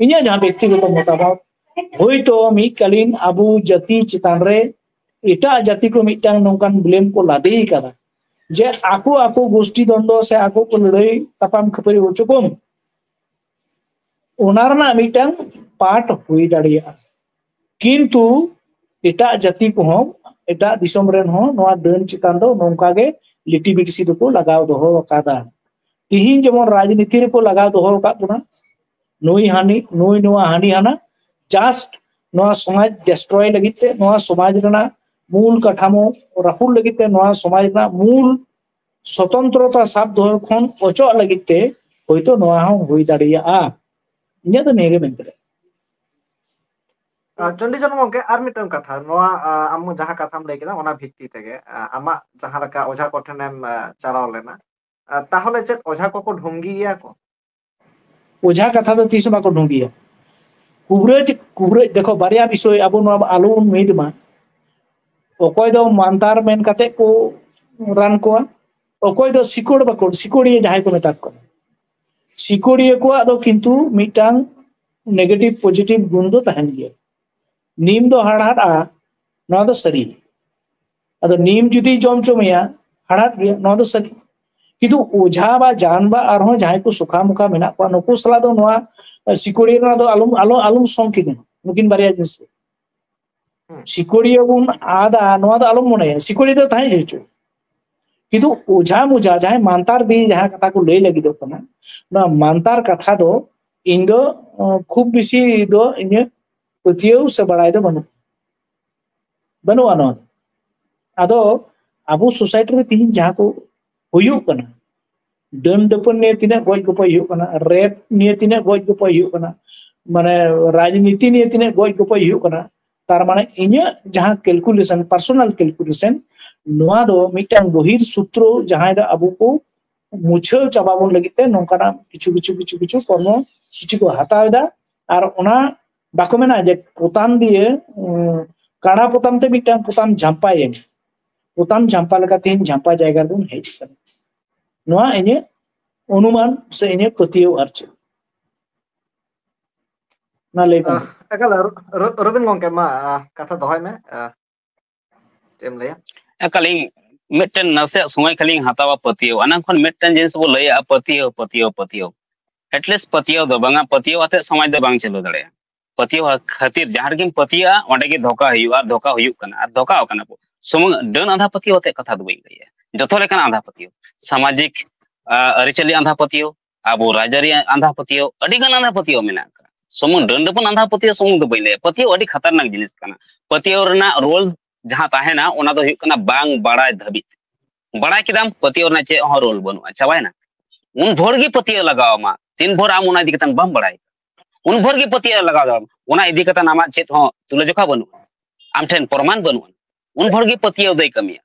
ᱤᱧᱟᱹᱜ ᱡᱟᱦᱟᱸ ᱵᱮᱠᱛᱤᱜᱚᱛᱚ ᱢᱚᱛᱟᱢᱚᱛ, ᱦᱳᱭᱛᱳ ᱢᱤᱫ ᱠᱟᱞᱤᱱ ᱟᱵᱚ ᱡᱟᱹᱛᱤ ᱪᱮᱛᱟᱱ ᱨᱮ ᱮᱴᱟᱜ ᱡᱟᱹᱛᱤ ᱠᱚ ᱢᱤᱫᱴᱟᱝ ᱱᱚᱝᱠᱟᱱ ᱵᱞᱮᱢ ᱠᱚ ᱞᱟᱫᱮ ᱠᱟᱫᱟ, ᱡᱮ ᱟᱠᱚ ᱟᱠᱚ ᱜᱳᱥᱴᱤ ᱫᱚᱱᱫᱚ ᱥᱮ ᱟᱠᱚ ᱠᱚ ᱞᱟᱹᱲᱦᱟᱹᱭ ᱛᱟᱯᱟᱢ ᱠᱷᱟᱹᱯᱟᱹᱨᱤ ᱦᱚᱪᱚ ᱠᱚᱢ, ᱚᱱᱟ ᱨᱮᱱᱟᱜ ᱢᱤᱫᱴᱟᱝ ᱯᱟᱨᱴ ᱦᱩᱭ ᱫᱟᱲᱮᱭᱟᱜᱼᱟ᱾ ᱠᱤᱱᱛᱩ ᱮᱴᱟᱜ ᱡᱟᱹᱛᱤ ᱠᱚᱦᱚᱸ, ᱮᱴᱟᱜ ᱫᱤᱥᱚᱢ ᱨᱮᱱ ᱦᱚᱸ ᱱᱚᱣᱟ ᱰᱟᱹᱱ ᱪᱮᱛᱟᱱ ᱫᱚ ᱱᱚᱝᱠᱟ ᱜᱮ ᱞᱤᱴᱤᱵᱤᱴᱤᱥᱤ ᱫᱚᱠᱚ ᱞᱟᱜᱟᱣ ᱫᱚᱦᱚ ᱟᱠᱟᱫᱟ᱾ ᱛᱤᱦᱤᱧ ᱡᱮᱢᱚᱱ ᱨᱟᱡᱽᱱᱤᱛᱤ ᱨᱮᱠᱚ ᱞᱟᱜᱟᱣ ᱫᱚᱦᱚ ᱟᱠᱟᱫ ᱵᱚᱱᱟ, ᱱᱩᱭ ᱦᱟᱹᱱᱤ, ᱱᱩᱭ ᱱᱚᱣᱟ, ᱦᱟᱹᱱᱤ ᱦᱟᱱᱟ, ᱡᱟᱥᱴ ᱱᱚᱣᱟ ᱥᱚᱢᱟᱡᱽ ᱰᱮᱥᱴᱨᱚᱭ ᱞᱟᱹᱜᱤᱫ ᱛᱮ, ᱱᱚᱣᱟ ᱥᱚᱢᱟᱡᱽ ᱨᱮᱱᱟᱜ ᱢᱩᱞ ᱠᱟᱴᱷᱟᱢᱳ ᱨᱟᱹᱯᱩᱫ ᱞᱟᱹᱜᱤᱫ ᱛᱮ, ᱱᱚᱣᱟ ᱥᱚᱢᱟᱡᱽ ᱨᱮᱱᱟᱜ ᱢᱩᱞ ᱥᱚᱛᱚᱱᱛᱨᱚᱛᱟ ᱥᱟᱵ ᱫᱚᱦᱚ ᱠᱷᱚᱱ ᱚᱪᱚᱜ ᱞᱟᱹᱜᱤᱫ ᱛᱮ ᱦᱳᱭᱛᱳ ᱱᱚᱣᱟ ᱦᱚᱸ ᱦᱩᱭ ᱫᱟᱲᱮᱭᱟᱜᱼᱟ᱾ ᱤᱧᱟᱹᱜ ᱫᱚ ᱱᱤᱭᱟᱹ ᱜᱮ ᱢᱮᱱ ᱛᱮᱱᱟᱜ᱾ ᱟᱨ ᱪᱚᱱᱰᱤᱪᱚᱨᱚᱱ ᱜᱚᱢᱠᱮ, ᱟᱨ ᱢᱤᱫᱴᱟᱝ ᱠᱟᱛᱷᱟ, ᱱᱚᱣᱟ ᱟᱢ ᱡᱟᱦᱟᱸ ᱠᱟᱛᱷᱟᱢ ᱞᱟᱹᱭ ᱠᱮᱫᱟ ᱚᱱᱟ ᱵᱷᱤᱛᱛᱤ ᱛᱮᱜᱮ, ᱟᱢᱟᱜ ᱡᱟᱦᱟᱸ ᱞᱮᱠᱟ ᱚᱡᱷᱟ ᱠᱚᱴᱷᱮᱱᱮᱢ ᱪᱟᱞᱟᱣ ᱞᱮᱱᱟ, ᱛᱟᱦᱚᱞᱮ ᱪᱮᱫ ᱚᱡᱷᱟ ᱠᱚᱠᱚ ᱰᱷᱚᱝᱜᱤ ᱜᱮᱭᱟ ᱠᱚ? ᱚᱡᱷᱟ ᱠᱟᱛᱷᱟ ᱫᱚ ᱛᱤᱥ ᱦᱚᱸ ᱵᱟᱠᱚ ᱰᱷᱚᱝᱜᱤᱭᱟ᱾ ᱠᱩᱵᱨᱟᱹᱡ ᱠᱩᱵᱨᱟᱹᱡ ᱫᱮᱠᱷᱚ, ᱵᱟᱨᱭᱟ ᱵᱤᱥᱚᱭ ᱟᱵᱚ ᱱᱚᱣᱟ ᱟᱞᱚ ᱵᱚᱱ ᱢᱤᱫ ᱢᱟ᱾ ᱚᱠᱚᱭ ᱫᱚ ᱢᱟᱱᱛᱟᱨ ᱢᱮᱱ ᱠᱟᱛᱮ ᱠᱚ ᱨᱟᱱ ᱠᱚᱣᱟ, ᱚᱠᱚᱭ ᱫᱚ ᱥᱤᱠᱚᱲ ᱵᱟᱠᱚᱲ, ᱥᱤᱠᱚᱲᱤᱭᱟᱹ ᱡᱟᱦᱟᱸᱭ ᱠᱚ ᱢᱮᱛᱟ ᱠᱚᱣᱟ᱾ ᱥᱤᱠᱚᱲᱤᱭᱟᱹ ᱠᱚᱣᱟᱜ ᱫᱚ ᱠᱤᱱᱛᱩ ᱢᱤᱫᱴᱟᱝ ᱱᱮᱜᱮᱴᱤᱵᱷ ᱯᱚᱡᱤᱴᱤᱵᱷ ᱜᱩᱱ ᱫᱚ ᱛᱟᱦᱮᱱ ᱜᱮᱭᱟ᱾ ᱱᱤᱢ ᱫᱚ ᱦᱟᱲᱦᱟᱫᱼᱟ, ᱱᱚᱣᱟ ᱫᱚ ᱥᱟᱹᱨᱤ᱾ ᱟᱫᱚ ᱱᱤᱢ ᱡᱩᱫᱤ ᱡᱚᱢ ᱦᱚᱪᱚ ᱢᱮᱭᱟ, ᱦᱟᱲᱦᱟᱫ ᱜᱮᱭᱟ, ᱱᱚᱣᱟ ᱫᱚ ᱥᱟᱹᱨᱤ᱾ ᱠᱤᱱᱛᱩ ᱚᱡᱷᱟ ᱵᱟ ᱡᱟᱱ ᱵᱟ ᱟᱨᱦᱚᱸ ᱡᱟᱦᱟᱸᱭ ᱠᱚ ᱥᱩᱠᱷᱟ ᱢᱩᱠᱷᱟ ᱢᱮᱱᱟᱜ ᱠᱚᱣᱟ, ᱱᱩᱠᱩ ᱥᱟᱞᱟᱜ ᱫᱚ ᱱᱚᱣᱟ ᱥᱤᱠᱚᱲᱤᱭᱟᱹ ᱨᱮᱱᱟᱜ ᱫᱚ ᱟᱞᱚᱢ ᱟᱞᱚ ᱟᱞᱚᱢ ᱥᱚᱝ ᱠᱤᱱᱟ᱾ ᱱᱩᱠᱤᱱ ᱵᱟᱨᱭᱟ ᱡᱤᱱᱤᱥ ᱫᱚ᱾ ᱥᱤᱠᱚᱲᱤᱭᱟᱹ ᱵᱚᱱ ᱟᱫᱟ, ᱱᱚᱣᱟ ᱫᱚ ᱟᱞᱚᱢ ᱢᱚᱱᱮᱭᱟ ᱥᱤᱠᱚᱲᱤᱭᱟᱹ ᱫᱚ ᱛᱟᱦᱮᱸ ᱦᱚᱪᱚ᱾ ᱠᱤᱱᱛᱩ ᱚᱡᱷᱟ ᱢᱚᱡᱟ ᱡᱟᱦᱟᱸᱭ ᱢᱟᱱᱛᱟᱨ ᱫᱤᱭᱮ ᱡᱟᱦᱟᱸ ᱠᱟᱛᱷᱟ ᱠᱚ ᱞᱟᱹᱭ ᱞᱟᱹᱜᱤᱫᱚᱜ ᱠᱟᱱᱟ, ᱱᱚᱣᱟ ᱢᱟᱱᱛᱟᱨ ᱠᱟᱛᱷᱟ ᱫᱚ ᱤᱧ ᱫᱚ ᱠᱷᱩᱵ ᱵᱮᱥᱤ ᱫᱚ ᱤᱧᱟᱹᱜ ᱯᱟᱹᱛᱭᱟᱹᱣ ᱥᱮ ᱵᱟᱲᱟᱭ ᱫᱚ ᱵᱟᱹᱱᱩᱜ ᱵᱟᱹᱱᱩᱜᱼᱟ ᱱᱚᱣᱟ᱾ ᱟᱫᱚ ᱟᱵᱚ ᱥᱳᱥᱟᱭᱴᱤ ᱨᱮ ᱛᱤᱦᱤᱧ ᱡᱟᱦᱟᱸ ᱠᱚ ᱦᱩᱭᱩᱜ ᱠᱟᱱᱟ, ᱰᱟᱹᱱ ᱰᱟᱹᱯᱟᱹᱱ ᱱᱤᱭᱮ ᱛᱤᱱᱟᱹᱜ ᱜᱚᱡ ᱜᱚᱯᱚᱡ ᱦᱩᱭᱩᱜ ᱠᱟᱱᱟ, ᱨᱮᱯ ᱱᱤᱭᱮ ᱛᱤᱱᱟᱹᱜ ᱜᱚᱡ ᱜᱚᱯᱚᱡ ᱦᱩᱭᱩᱜ ᱠᱟᱱᱟ, ᱢᱟᱱᱮ ᱨᱟᱡᱽᱱᱤᱛᱤ ᱱᱤᱭᱮ ᱛᱤᱱᱟᱹᱜ ᱜᱚᱡ ᱜᱚᱯᱚᱡ ᱦᱩᱭᱩᱜ ᱠᱟᱱᱟ, ᱛᱟᱨ ᱢᱟᱱᱮ ᱤᱧᱟᱹᱜ ᱡᱟᱦᱟᱸ ᱠᱮᱞᱠᱩᱞᱮᱥᱚᱱ, ᱯᱟᱨᱥᱚᱱᱟᱞ ᱠᱮᱞᱠᱩᱞᱮᱥᱚᱱ, ᱱᱚᱣᱟ ᱫᱚ ᱢᱤᱫᱴᱟᱝ ᱵᱚᱦᱤᱨ ᱥᱩᱛᱨᱚ ᱡᱟᱦᱟᱸᱭ ᱫᱚ ᱟᱵᱚ ᱠᱚ ᱢᱩᱪᱷᱟᱹᱣ ᱪᱟᱵᱟ ᱵᱚᱱ ᱞᱟᱹᱜᱤᱫ ᱛᱮ ᱱᱚᱝᱠᱟᱱᱟᱜ ᱠᱤᱪᱷᱩ ᱠᱤᱪᱷᱩ ᱠᱤᱪᱷᱩ ᱠᱤᱪᱷᱩ ᱠᱚᱨᱢᱚ ᱥᱩᱪᱤ ᱠᱚ ᱦᱟᱛᱟᱣ ᱮᱫᱟ᱾ ᱟᱨ ᱚᱱᱟ ᱵᱟᱠᱚ ᱢᱮᱱᱟ ᱡᱮ ᱯᱚᱛᱟᱢ ᱫᱤᱭᱮ ᱠᱟᱲᱟ ᱯᱚᱛᱟᱢ ᱛᱮ ᱢᱤᱫᱴᱟᱝ ᱯᱚᱛᱟᱢ ᱡᱷᱟᱢᱯᱟᱭᱮᱢ, ᱯᱚᱛᱟᱢ ᱡᱷᱟᱢᱯᱟ ᱞᱮᱠᱟ ᱛᱮᱦᱮᱧ ᱡᱷᱟᱢᱯᱟ ᱡᱟᱭᱜᱟ ᱨᱮᱵᱚᱱ ᱦᱮᱡ ᱟᱠᱟᱱᱟ᱾ ᱱᱚᱣᱟ ᱤᱧᱟᱹᱜ ᱚᱱᱩᱢᱟᱱ ᱥᱮ ᱤᱧᱟᱹᱜ ᱯᱟᱹᱛᱭᱟᱹᱣ ᱟᱨ ᱪᱮᱫ᱾ ᱢᱟ ᱞᱟᱹᱭ ᱢᱮ᱾ ᱮᱠᱟᱞ, ᱨᱚᱵᱤᱱ ᱜᱚᱝᱠᱮ, ᱢᱟ ᱠᱟᱛᱷᱟ ᱫᱚᱦᱚᱭ ᱢᱮ᱾ ᱪᱮᱫ ᱮᱢ ᱞᱟᱹᱭᱟ? ᱮᱠᱟᱞᱤᱧ ᱢᱤᱫᱴᱮᱱ ᱱᱟᱥᱮᱭᱟᱜ ᱥᱚᱢᱚᱭ ᱠᱷᱟᱹᱞᱤᱧ ᱦᱟᱛᱟᱣᱟ ᱯᱟᱹᱛᱭᱟᱹᱣ᱾ ᱚᱱᱟ ᱠᱷᱚᱱ ᱢᱤᱫᱴᱮᱱ ᱡᱤᱱᱤᱥ ᱵᱚ ᱞᱟᱹᱭᱟ ᱯᱟᱹᱛᱭᱟᱹᱣ, ᱯᱟᱹᱛᱭᱟᱹᱣ, ᱯᱟᱹᱛᱭᱟᱹᱣ᱾ At least ᱯᱟᱹᱛᱭᱟᱹᱣ ᱫᱚ ᱵᱟᱝᱟ, ᱯᱟᱹᱛᱭᱟᱹᱣ ᱟᱛᱮᱫ ᱥᱚᱢᱟᱡᱽ ᱫᱚ ᱵᱟᱝ ᱪᱟᱹᱞᱩ ᱫᱟᱲᱮᱭᱟᱜᱼᱟ᱾ ᱯᱟᱹᱛᱭᱟᱹᱣ ᱠᱷᱟᱹᱛᱤᱨ ᱡᱟᱦᱟᱸ ᱨᱮᱜᱮᱢ ᱯᱟᱹᱛᱭᱟᱹᱜᱼᱟ, ᱚᱸᱰᱮ ᱜᱮ ᱫᱷᱳᱠᱟ ᱦᱩᱭᱩᱜᱼᱟ, ᱟᱨ ᱫᱷᱳᱠᱟ ᱦᱩᱭᱩᱜ ᱠᱟᱱᱟ, ᱟᱨ ᱫᱷᱳᱠᱟᱣ ᱠᱟᱱᱟ ᱵᱚ᱾ ᱥᱩᱢᱩᱝ ᱰᱟᱹᱱ ᱟᱸᱫᱷᱟ ᱯᱟᱹᱛᱭᱟᱹᱣ ᱟᱛᱮᱫ ᱠᱟᱛᱷᱟ ᱫᱚ ᱵᱟᱹᱧ ᱞᱟᱹᱭᱟ, ᱡᱚᱛᱚ ᱞᱮᱠᱟᱱ ᱟᱸᱫᱷᱟ ᱯᱟᱹᱛᱭᱟᱹᱣ, ᱥᱟᱢᱟᱡᱤᱠ ᱟᱹᱨᱤᱪᱟᱹᱞᱤ ᱟᱸᱫᱷᱟ ᱯᱟᱹᱛᱭᱟᱹᱣ, ᱟᱵᱚ ᱨᱟᱡᱽᱟᱹᱨᱤ ᱟᱸᱫᱷᱟ ᱯᱟᱹᱛᱭᱟᱹᱣ, ᱟᱹᱰᱤ ᱜᱟᱱ ᱟᱸᱫᱷᱟ ᱯᱟᱹᱛᱭᱟᱹᱣ ᱢᱮᱱᱟᱜ ᱟᱠᱟᱫ᱾ ᱥᱩᱢᱩᱝ ᱰᱟᱹᱱ ᱰᱟᱹᱯᱩᱱ ᱟᱸᱫᱷᱟ ᱯᱟᱹᱛᱭᱟᱹᱣ ᱥᱩᱢᱩᱝ ᱫᱚ ᱵᱟᱹᱧ ᱞᱟᱹᱭᱟ, ᱯᱟᱹᱛᱭᱟᱹᱣ ᱟᱹᱰᱤ ᱠᱷᱟᱛᱟᱨᱱᱟᱠ ᱡᱤᱱᱤᱥ ᱠᱟᱱᱟ᱾ ᱯᱟᱹᱛᱭᱟᱹᱣ ᱨᱮᱱᱟᱜ ᱨᱳᱞ ᱡᱟᱦᱟᱸ ᱛᱟᱦᱮᱱᱟ, ᱚᱱᱟ ᱫᱚ ᱦᱩᱭᱩᱜ ᱠᱟᱱᱟ ᱵᱟᱝ ᱵᱟᱲᱟᱭ ᱫᱷᱟᱹᱵᱤᱡ᱾ ᱵᱟᱲᱟᱭ ᱠᱮᱫᱟᱢ, ᱯᱟᱹᱛᱭᱟᱹᱣ ᱨᱮᱱᱟᱜ ᱪᱮᱫ ᱦᱚᱸ ᱨᱳᱞ ᱵᱟᱹᱱᱩᱜᱼᱟ, ᱪᱟᱵᱟᱭᱮᱱᱟ᱾ ᱩᱱ ᱵᱷᱳᱨ ᱜᱮ ᱯᱟᱹᱛᱭᱟᱹᱣ ᱞᱟᱜᱟᱣ ᱟᱢᱟ, ᱛᱤᱱ ᱵᱷᱳᱨ ᱟᱢ ᱚᱱᱟ ᱤᱫᱤ ᱠᱟᱛᱮ ᱵᱟᱢ ᱵᱟᱲᱟᱭ᱾ ᱩᱱ ᱵᱷᱳᱨ ᱜᱮ ᱯᱟᱹᱛᱭᱟᱹᱣ ᱞᱟᱜᱟᱣ ᱟᱢᱟ, ᱚᱱᱟ ᱤᱫᱤ ᱠᱟᱛᱮ ᱟᱢᱟᱜ ᱪᱮᱫ ᱦᱚᱸ ᱛᱩᱞᱟᱹᱡᱚᱠᱷᱟ ᱵᱟᱹᱱᱩᱜᱼᱟ, ᱟᱢ ᱴᱷᱮᱱ ᱯᱨᱚᱢᱟᱱ ᱵᱟᱹᱱᱩᱜᱼᱟ᱾ ᱩᱱ ᱵᱷᱳᱨ ᱜᱮ ᱯᱟᱹᱛᱭᱟᱹᱣ ᱫᱚᱭ ᱠᱟᱹᱢᱤᱭᱟ᱾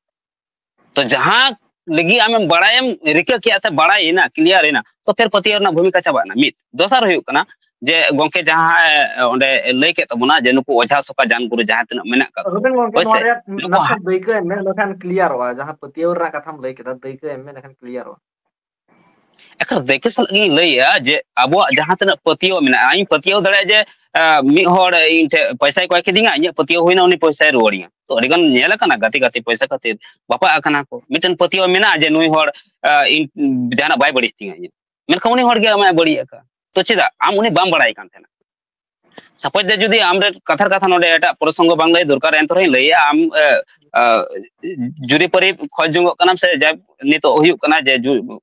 ᱛᱚ ᱡᱟᱦᱟᱸ ᱞᱟᱹᱜᱤᱫ ᱟᱢᱮᱢ ᱵᱟᱲᱟᱭᱮᱢ ᱨᱤᱠᱟᱹ ᱠᱮᱜᱼᱟ ᱥᱮ ᱵᱟᱲᱟᱭ ᱮᱱᱟ, ᱠᱞᱤᱭᱟᱨ ᱮᱱᱟ, ᱛᱚ ᱯᱷᱮᱨ ᱯᱟᱹᱛᱭᱟᱹᱣ ᱨᱮᱱᱟᱜ ᱵᱷᱩᱢᱤᱠᱟ ᱪᱟᱵᱟᱜ ᱮᱱᱟ᱾ ᱢᱤᱫ ᱫᱚᱥᱟᱨ ᱦᱩᱭᱩᱜ ᱠᱟᱱᱟ ᱡᱮ ᱜᱚᱝᱠᱮ ᱡᱟᱦᱟᱸᱭ ᱚᱸᱰᱮ ᱞᱟᱹᱭ ᱠᱮᱫ ᱛᱟᱵᱚᱱᱟ ᱡᱮ ᱱᱩᱠᱩ ᱚᱡᱷᱟ ᱥᱚᱠᱟ ᱡᱟᱱ ᱜᱩᱨᱩ ᱡᱟᱦᱟᱸ ᱛᱤᱱᱟᱹᱜ ᱢᱮᱱᱟᱜ ᱠᱟᱜ ᱠᱚ, ᱨᱚᱵᱤᱱ ᱜᱚᱝᱠᱮ, ᱦᱳᱭ ᱱᱚᱣᱟ ᱥᱮ? ᱨᱮᱭᱟᱜ ᱱᱩᱠᱩ ᱱᱟᱥᱮ ᱦᱟ- ᱫᱟᱹᱭᱠᱟᱹ ᱮᱢ ᱢᱮ, ᱮᱸᱰᱮᱠᱷᱟᱱ ᱠᱞᱤᱭᱟᱨᱚᱜᱼᱟ᱾ ᱡᱟᱦᱟᱸ ᱯᱟᱹᱛᱭᱟᱹᱣ ᱨᱮᱱᱟᱜ ᱠᱟᱛᱷᱟᱢ ᱞᱟᱹᱭ ᱠᱮᱫᱟ, ᱫᱟᱹᱭᱠᱟᱹ ᱮᱢ ᱢᱮ, ᱮᱸᱰᱮᱠᱷᱟᱱ ᱠᱞᱤᱭᱟᱨᱚᱜᱼᱟ᱾ ᱮᱠᱟᱞ ᱫᱟᱹᱭᱠᱟᱹ ᱥᱟᱞᱟᱜ ᱜᱤᱧ ᱞᱟᱹᱭᱮᱜᱼᱟ ᱡᱮ ᱟᱵᱚᱣᱟᱜ ᱡᱟᱦᱟᱸ ᱛᱤᱱᱟᱹᱜ ᱯᱟᱹᱛᱭᱟᱹᱣ ᱢᱮᱱᱟᱜᱼᱟ, ᱤᱧ ᱯᱟᱹᱛᱭᱟᱹᱣ ᱫᱟᱲᱮᱭᱟᱜᱼᱟ ᱡᱮ ᱟᱸ, ᱢᱤᱫ ᱦᱚᱲ ᱤᱧ ᱴᱷᱮᱱ ᱯᱚᱭᱥᱟᱭ ᱠᱚᱭ ᱠᱤᱫᱤᱧᱟ, ᱤᱧᱟᱹᱜ ᱯᱟᱹᱛᱭᱟᱹᱣ ᱦᱩᱭᱱᱟ, ᱩᱱᱤ ᱯᱚᱭᱥᱟᱭ ᱨᱩᱣᱟᱹᱲᱤᱧᱟ᱾ ᱛᱚ ᱟᱹᱰᱤ ᱜᱟᱱ ᱧᱮᱞ ᱟᱠᱟᱱᱟ, ᱜᱟᱛᱮ ᱜᱟᱛᱮ ᱯᱚᱭᱥᱟ ᱠᱷᱟᱹᱛᱤᱨ ᱵᱟᱯᱟᱜ ᱟᱠᱟᱱᱟ ᱠᱚ᱾ ᱢᱤᱫᱴᱮᱱ ᱯᱟᱹᱛᱭᱟᱹᱣ ᱢᱮᱱᱟᱜᱼᱟ ᱡᱮ ᱱᱩᱭ ᱦᱚᱲ ᱟᱸ, ᱤᱧ ᱡᱟᱦᱟᱱᱟᱜ ᱵᱟᱭ ᱵᱟᱹᱲᱤᱡ ᱛᱤᱧᱟ ᱤᱧᱟᱹᱜ, ᱢᱮᱱᱠᱷᱟᱱ ᱩᱱᱤ ᱦᱚᱲ ᱜᱮ ᱟᱢᱟᱜ ᱵᱟᱹᱲᱤᱡ ᱟᱠᱟᱫ᱾ ᱛᱚ ᱪᱮᱫᱟᱜ ᱟᱢ ᱩᱱᱤ ᱵᱟᱢ ᱵᱟᱲᱟᱭ ᱠᱟᱱ ᱛᱟᱦᱮᱱᱟ? ᱥᱟᱯᱳᱡ ᱡᱮ ᱡᱩᱫᱤ ᱟᱢ ᱨᱮ ᱠᱟᱛᱷᱟᱨ ᱠᱟᱛᱷᱟ ᱱᱚᱰᱮ ᱮᱴᱟᱜ ᱯᱨᱚᱥᱚᱝᱜᱚ ᱵᱟᱝ ᱞᱟᱹᱭ ᱫᱚᱨᱠᱟᱨ, ᱮᱱᱛᱮ ᱨᱮᱦᱚᱸᱧ ᱞᱟᱹᱭᱮᱜᱼᱟ, ᱟᱢ ᱟᱸ, ᱟᱸ, ᱡᱩᱨᱤᱯᱟᱹᱨᱤ ᱠᱷᱚᱡᱽ ᱡᱚᱝᱚᱜ ᱠᱟᱱᱟᱢ ᱥᱮ ᱡᱟ ᱱᱤᱛᱚᱜ ᱦᱩᱭᱩᱜ ᱠᱟᱱᱟ ᱡᱮ ᱡᱩ-,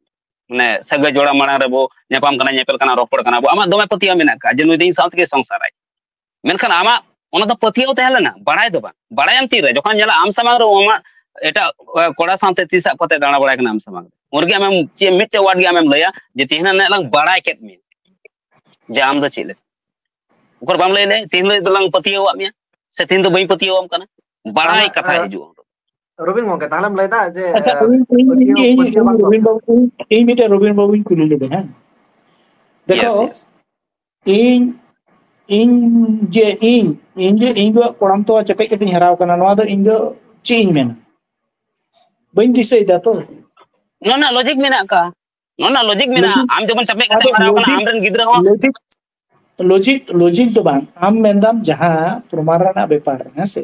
ᱢᱟᱱᱮ ᱥᱟᱹᱜᱟᱹᱭ ᱡᱚᱲᱟ ᱢᱟᱲᱟᱝ ᱨᱮᱵᱚ ᱧᱟᱯᱟᱢ ᱠᱟᱱᱟ, ᱧᱮᱯᱮᱞ ᱠᱟᱱᱟ, ᱨᱚᱯᱚᱲ ᱠᱟᱱᱟ ᱵᱚ, ᱟᱢᱟᱜ ᱫᱚᱢᱮ ᱯᱟᱹᱛᱭᱟᱹᱣ ᱢᱮᱱᱟᱜ ᱠᱟᱜᱼᱟ ᱡᱮ ᱱᱩᱭ ᱫᱚ ᱤᱧ ᱥᱟᱶ ᱛᱮᱜᱮ ᱥᱚᱝᱥᱟᱨᱟᱭ᱾ ᱢᱮᱱᱠᱷᱟᱱ ᱟᱢᱟᱜ ᱚᱱᱟ ᱫᱚ ᱯᱟᱹᱛᱭᱟᱹᱣ ᱛᱟᱦᱮᱸ ᱞᱮᱱᱟ, ᱵᱟᱲᱟᱭ ᱫᱚ ᱵᱟᱝ᱾ ᱵᱟᱲᱟᱭᱟᱢ ᱛᱤᱨᱮ? ᱡᱚᱠᱷᱚᱱ ᱧᱮᱞᱟ ᱟᱢ ᱥᱟᱢᱟᱝ ᱨᱮ ᱟᱢᱟᱜ ᱮᱴᱟᱜ, ᱟᱸ, ᱠᱚᱲᱟ ᱥᱟᱶᱛᱮ ᱛᱤ ᱥᱟᱵ ᱠᱟᱛᱮ ᱫᱟᱬᱟ ᱵᱟᱲᱟᱭ ᱠᱟᱱᱟ ᱟᱢ ᱥᱟᱢᱟᱝ ᱨᱮ, ᱩᱱ ᱨᱮᱜᱮ ᱟᱢᱮᱢ ᱪᱮᱫ ᱢᱤᱫᱴᱮᱡ ᱣᱟᱨᱰ ᱜᱮ ᱟᱢᱮᱢ ᱞᱟᱹᱭᱟ ᱡᱮ ᱛᱮᱦᱮᱧ ᱱᱟᱜ ᱞᱟᱝ ᱵᱟᱲᱟᱭ ᱠᱮᱫ ᱢᱮᱭᱟ ᱡᱮ ᱟᱢ ᱫᱚ ᱪᱮᱫ ᱞᱮᱠᱟ᱾ ᱩᱠᱩᱨ ᱵᱟᱢ ᱞᱟᱹᱭ ᱞᱮ, ᱛᱮᱦᱮᱧ ᱫᱚ ᱞᱟᱝ ᱯᱟᱹᱛᱭᱟᱹᱣᱟᱜ ᱢᱮᱭᱟ ᱥᱮ ᱛᱮᱦᱮᱧ ᱫᱚ ᱵᱟᱹᱧ ᱯᱟᱹᱛᱭᱟᱹᱣᱟᱢ ᱠᱟᱱᱟ, ᱵᱟᱲᱟᱭ ᱛᱟᱦᱞᱮ, ᱠᱟᱛᱷᱟ ᱟᱸ, ᱦᱤᱡᱩᱜᱼᱟ᱾ ᱨᱚᱵᱤᱱ ᱜᱚᱝᱠᱮ, ᱛᱟᱦᱞᱮᱢ ᱞᱟᱹᱭᱫᱟ ᱡᱮ, ᱟᱪᱪᱷᱟ, ᱟᱸ, ᱤᱧ, ᱤᱧ, ᱯᱟᱹᱛᱭᱟᱹᱣ, ᱤᱧ, ᱤᱧ, ᱯᱟᱹᱛᱭᱟᱹᱣ ᱵᱟᱝ ᱨᱚᱵᱤᱱ ᱠᱟᱱᱟ᱾ ᱵᱟᱹᱵᱩ, ᱤᱧ, ᱤᱧ ᱢᱤᱫᱴᱮᱱ ᱨᱚᱵᱤᱱ ᱵᱟᱹᱵᱩᱧ ᱠᱩᱞᱤ ᱞᱮᱫᱮ, ᱦᱮᱸ? ᱫᱮᱠᱷᱚ, ᱤᱧ, ᱤᱧ ᱡᱮ ᱤᱧ, ᱤᱧ ᱡᱮ ᱤᱧ ᱫᱚ ᱠᱚᱲᱟᱢ ᱛᱚᱣᱟ ᱪᱮᱯᱮᱡ ᱠᱟᱛᱮᱧ ᱦᱟᱨᱟᱣ ᱠᱟᱱᱟ, ᱱᱚᱣᱟ ᱫᱚ ᱤᱧ ᱫᱚ ᱪᱮᱫ ᱤᱧ ᱢᱮᱱᱟ? ᱵᱟᱹᱧ ᱫᱤᱥᱟᱹᱭᱮᱫᱟ ᱛᱚ᱾ ᱱᱚᱣᱟ ᱨᱮᱱᱟᱜ ᱞᱚᱡᱤᱠ ᱢᱮᱱᱟᱜ ᱟᱠᱟᱫ, ᱱᱚᱣᱟ ᱨᱮᱱᱟᱜ ᱞᱚᱡᱤᱠ ᱢᱮᱱᱟᱜᱼᱟ᱾ ᱞᱚᱡᱤᱠ, ᱟᱢ ᱡᱮᱢᱚᱱ ᱪᱮᱯᱮᱡ ᱠᱟᱛᱮᱢ ᱟᱫᱚ ᱦᱟᱨᱟᱣ ᱠᱟᱱᱟ, ᱞᱚᱡᱤᱠ, ᱟᱢ ᱨᱮᱱ ᱜᱤᱫᱽᱨᱟᱹ ᱦᱚᱸ ᱞᱚᱡᱤᱠ, ᱞᱚᱡᱤᱠ ᱞᱚᱡᱤᱠ ᱫᱚ ᱵᱟᱝ, ᱟᱢ ᱢᱮᱱᱫᱟᱢ ᱡᱟᱦᱟᱸ ᱯᱨᱚᱢᱟᱱ ᱨᱮᱱᱟᱜ ᱵᱮᱯᱟᱨ, ᱦᱮᱸ ᱥᱮ?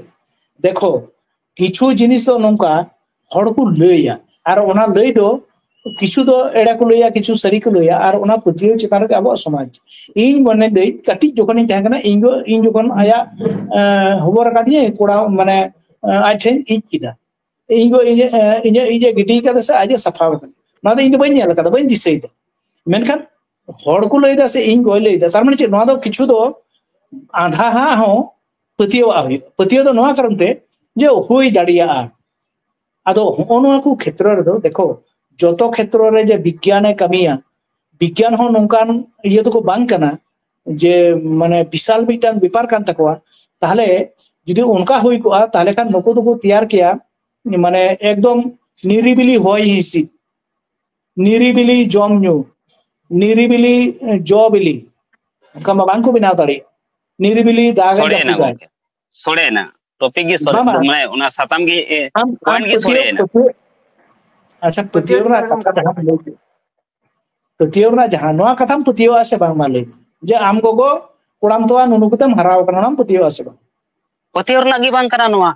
ᱫᱮᱠᱷᱚ, ᱠᱤᱪᱷᱩ ᱡᱤᱱᱤᱥ ᱫᱚ ᱱᱚᱝᱠᱟ ᱦᱚᱲ ᱠᱚ ᱞᱟᱹᱭᱟ, ᱟᱨ ᱚᱱᱟ ᱞᱟᱹᱭ ᱫᱚ ᱠᱤᱪᱷᱩ ᱫᱚ ᱮᱲᱮ ᱠᱚ ᱞᱟᱹᱭᱟ, ᱠᱤᱪᱷᱩ ᱥᱟᱹᱨᱤ ᱠᱚ ᱞᱟᱹᱭᱟ, ᱟᱨ ᱚᱱᱟ ᱯᱟᱹᱛᱭᱟᱹᱣ ᱪᱮᱛᱟᱱ ᱨᱮᱜᱮ ᱟᱵᱚᱣᱟᱜ ᱥᱚᱢᱟᱡᱽ᱾ ᱤᱧ ᱢᱚᱱᱮ ᱫᱟᱹᱧ, ᱠᱟᱹᱴᱤᱡ ᱡᱚᱠᱷᱚᱱᱤᱧ ᱛᱟᱦᱮᱸ ᱠᱟᱱᱟ, ᱤᱧ ᱫᱚ ᱤᱧ ᱡᱚᱠᱷᱚᱱ ᱟᱭᱟᱜ ᱮᱸ, ᱦᱚᱵᱚᱨ ᱟᱠᱟᱫᱤᱧᱟᱹ ᱠᱚᱲᱟ, ᱢᱟᱱᱮ ᱮᱸ, ᱟᱡ ᱴᱷᱮᱱ ᱤᱡ ᱠᱮᱫᱟ, ᱤᱧ ᱜᱚ ᱤᱧᱟᱹᱜ ᱮᱸ, ᱤᱧᱟᱹᱜ ᱤᱡ ᱮ ᱜᱤᱰᱤ ᱠᱟᱫᱟ ᱥᱮ ᱟᱡ ᱮ ᱥᱟᱯᱷᱟ ᱟᱠᱟᱫᱟ, ᱱᱚᱣᱟ ᱫᱚ ᱤᱧ ᱫᱚ ᱵᱟᱹᱧ ᱧᱮᱞ ᱟᱠᱟᱫᱟ, ᱵᱟᱹᱧ ᱫᱤᱥᱟᱹᱭᱮᱫᱟ᱾ ᱢᱮᱱᱠᱷᱟᱱ ᱦᱚᱲ ᱠᱚ ᱞᱟᱹᱭᱫᱟ ᱥᱮ ᱤᱧ ᱜᱚᱭ ᱞᱟᱹᱭᱫᱟ, ᱛᱟᱨ ᱢᱟᱱᱮ ᱪᱮᱫ? ᱱᱚᱣᱟ ᱫᱚ ᱠᱤᱪᱷᱩ ᱫᱚ ᱟᱸᱫᱷᱟ ᱦᱟᱜ ᱦᱚᱸ ᱯᱟᱹᱛᱭᱟᱹᱣᱟᱜ ᱦᱩᱭᱩᱜᱼᱟ᱾ ᱯᱟᱹᱛᱭᱟᱹᱣ ᱫᱚ ᱱᱚᱣᱟ ᱠᱟᱨᱚᱱ ᱛᱮ ᱡᱮ ᱦᱩᱭ ᱫᱟᱲᱮᱭᱟᱜᱼᱟ᱾ ᱟᱫᱚ ᱦᱚᱸᱜᱼᱚ ᱱᱚᱣᱟ ᱠᱚ ᱠᱷᱮᱛᱨᱚ ᱨᱮᱫᱚ ᱫᱮᱠᱷᱚ, ᱡᱚᱛᱚ ᱠᱷᱮᱛᱨᱚ ᱨᱮ ᱡᱮ ᱵᱤᱜᱽᱜᱟᱱᱮ ᱠᱟᱹᱢᱤᱭᱟ, ᱵᱤᱜᱽᱜᱟᱱ ᱦᱚᱸ ᱱᱚᱝᱠᱟᱱ ᱤᱭᱟᱹ ᱫᱚᱠᱚ ᱵᱟᱝ ᱠᱟᱱᱟ ᱡᱮ ᱢᱟᱱᱮ ᱵᱤᱥᱟᱞ ᱢᱤᱫᱴᱟᱝ ᱵᱮᱯᱟᱨ ᱠᱟᱱ ᱛᱟᱠᱚᱣᱟ᱾ ᱛᱟᱦᱞᱮ ᱡᱩᱫᱤ ᱚᱱᱠᱟ ᱦᱩᱭ ᱠᱚᱜᱼᱟ, ᱛᱟᱦᱞᱮ ᱠᱷᱟᱱ ᱱᱩᱠᱩ ᱫᱚᱠᱚ ᱛᱮᱭᱟᱨ ᱠᱮᱭᱟ ᱢᱟᱱᱮ ᱮᱠᱫᱚᱢ ᱱᱤᱨᱤᱵᱤᱞᱤ ᱦᱚᱭ ᱦᱤᱸᱥᱤᱫ, ᱱᱤᱨᱤᱵᱤᱞᱤ ᱡᱚᱢ ᱧᱩ, ᱱᱤᱨᱤᱵᱤᱞᱤ ᱡᱚ ᱵᱤᱞᱤ, ᱚᱱᱠᱟ ᱢᱟ ᱵᱟᱝ ᱠᱚ ᱵᱮᱱᱟᱣ ᱫᱟᱲᱮᱭᱟᱜᱼᱟ᱾ ᱱᱤᱨᱤᱵᱤᱞᱤ ᱫᱟᱜ ᱮ ᱥᱚᱲᱮᱭᱮᱱᱟ ᱡᱟᱹᱯᱩᱫᱟᱭ᱾ ᱜᱚᱝᱠᱮ, ᱥᱚᱲᱮᱭᱮᱱᱟ᱾ ᱴᱚᱯᱤᱠ ᱜᱮ ᱥᱚᱲᱮ, ᱵᱟᱝ, ᱵᱟᱝ᱾ ᱢᱟᱱᱮ ᱚᱱᱟ ᱥᱟᱛᱟᱢ ᱜᱮ, ᱮ, ᱟᱢ, ᱟᱢ ᱯᱚᱭᱮᱱᱴ ᱜᱮ ᱯᱟᱹᱛᱭᱟᱹᱣ, ᱥᱚᱲᱮᱭᱮᱱᱟ᱾ ᱯᱟᱹᱛᱭᱟᱹᱣ, ᱟᱪᱪᱷᱟ, ᱯᱟᱹᱛᱭᱟᱹᱣ ᱨᱮᱱᱟᱜ ᱠᱟᱛᱷᱟ ᱡᱟᱦᱟᱸᱢ ᱞᱟᱹᱭ ᱠᱮᱫ, ᱯᱟᱹᱛᱭᱟᱹᱣ ᱨᱮᱱᱟᱜ ᱡᱟᱦᱟᱸ, ᱱᱚᱣᱟ ᱠᱟᱛᱷᱟᱢ ᱯᱟᱹᱛᱭᱟᱹᱣᱟᱜᱼᱟ ᱥᱮ ᱵᱟᱝ? ᱢᱟ ᱞᱟᱹᱭ ᱢᱮ᱾ ᱡᱮ ᱟᱢ ᱜᱚᱜᱚ ᱠᱚᱲᱟᱢ ᱛᱚᱣᱟ ᱱᱩᱱᱩ ᱠᱟᱛᱮᱢ ᱦᱟᱨᱟ ᱟᱠᱟᱱᱟ, ᱚᱱᱟᱢ ᱯᱟᱹᱛᱭᱟᱹᱣᱟᱜᱼᱟ ᱥᱮ ᱵᱟᱝ? ᱯᱟᱹᱛᱭᱟᱹᱣ ᱨᱮᱱᱟᱜ ᱜᱮ ᱵᱟᱝ ᱠᱟᱱᱟ ᱱᱚᱣᱟ᱾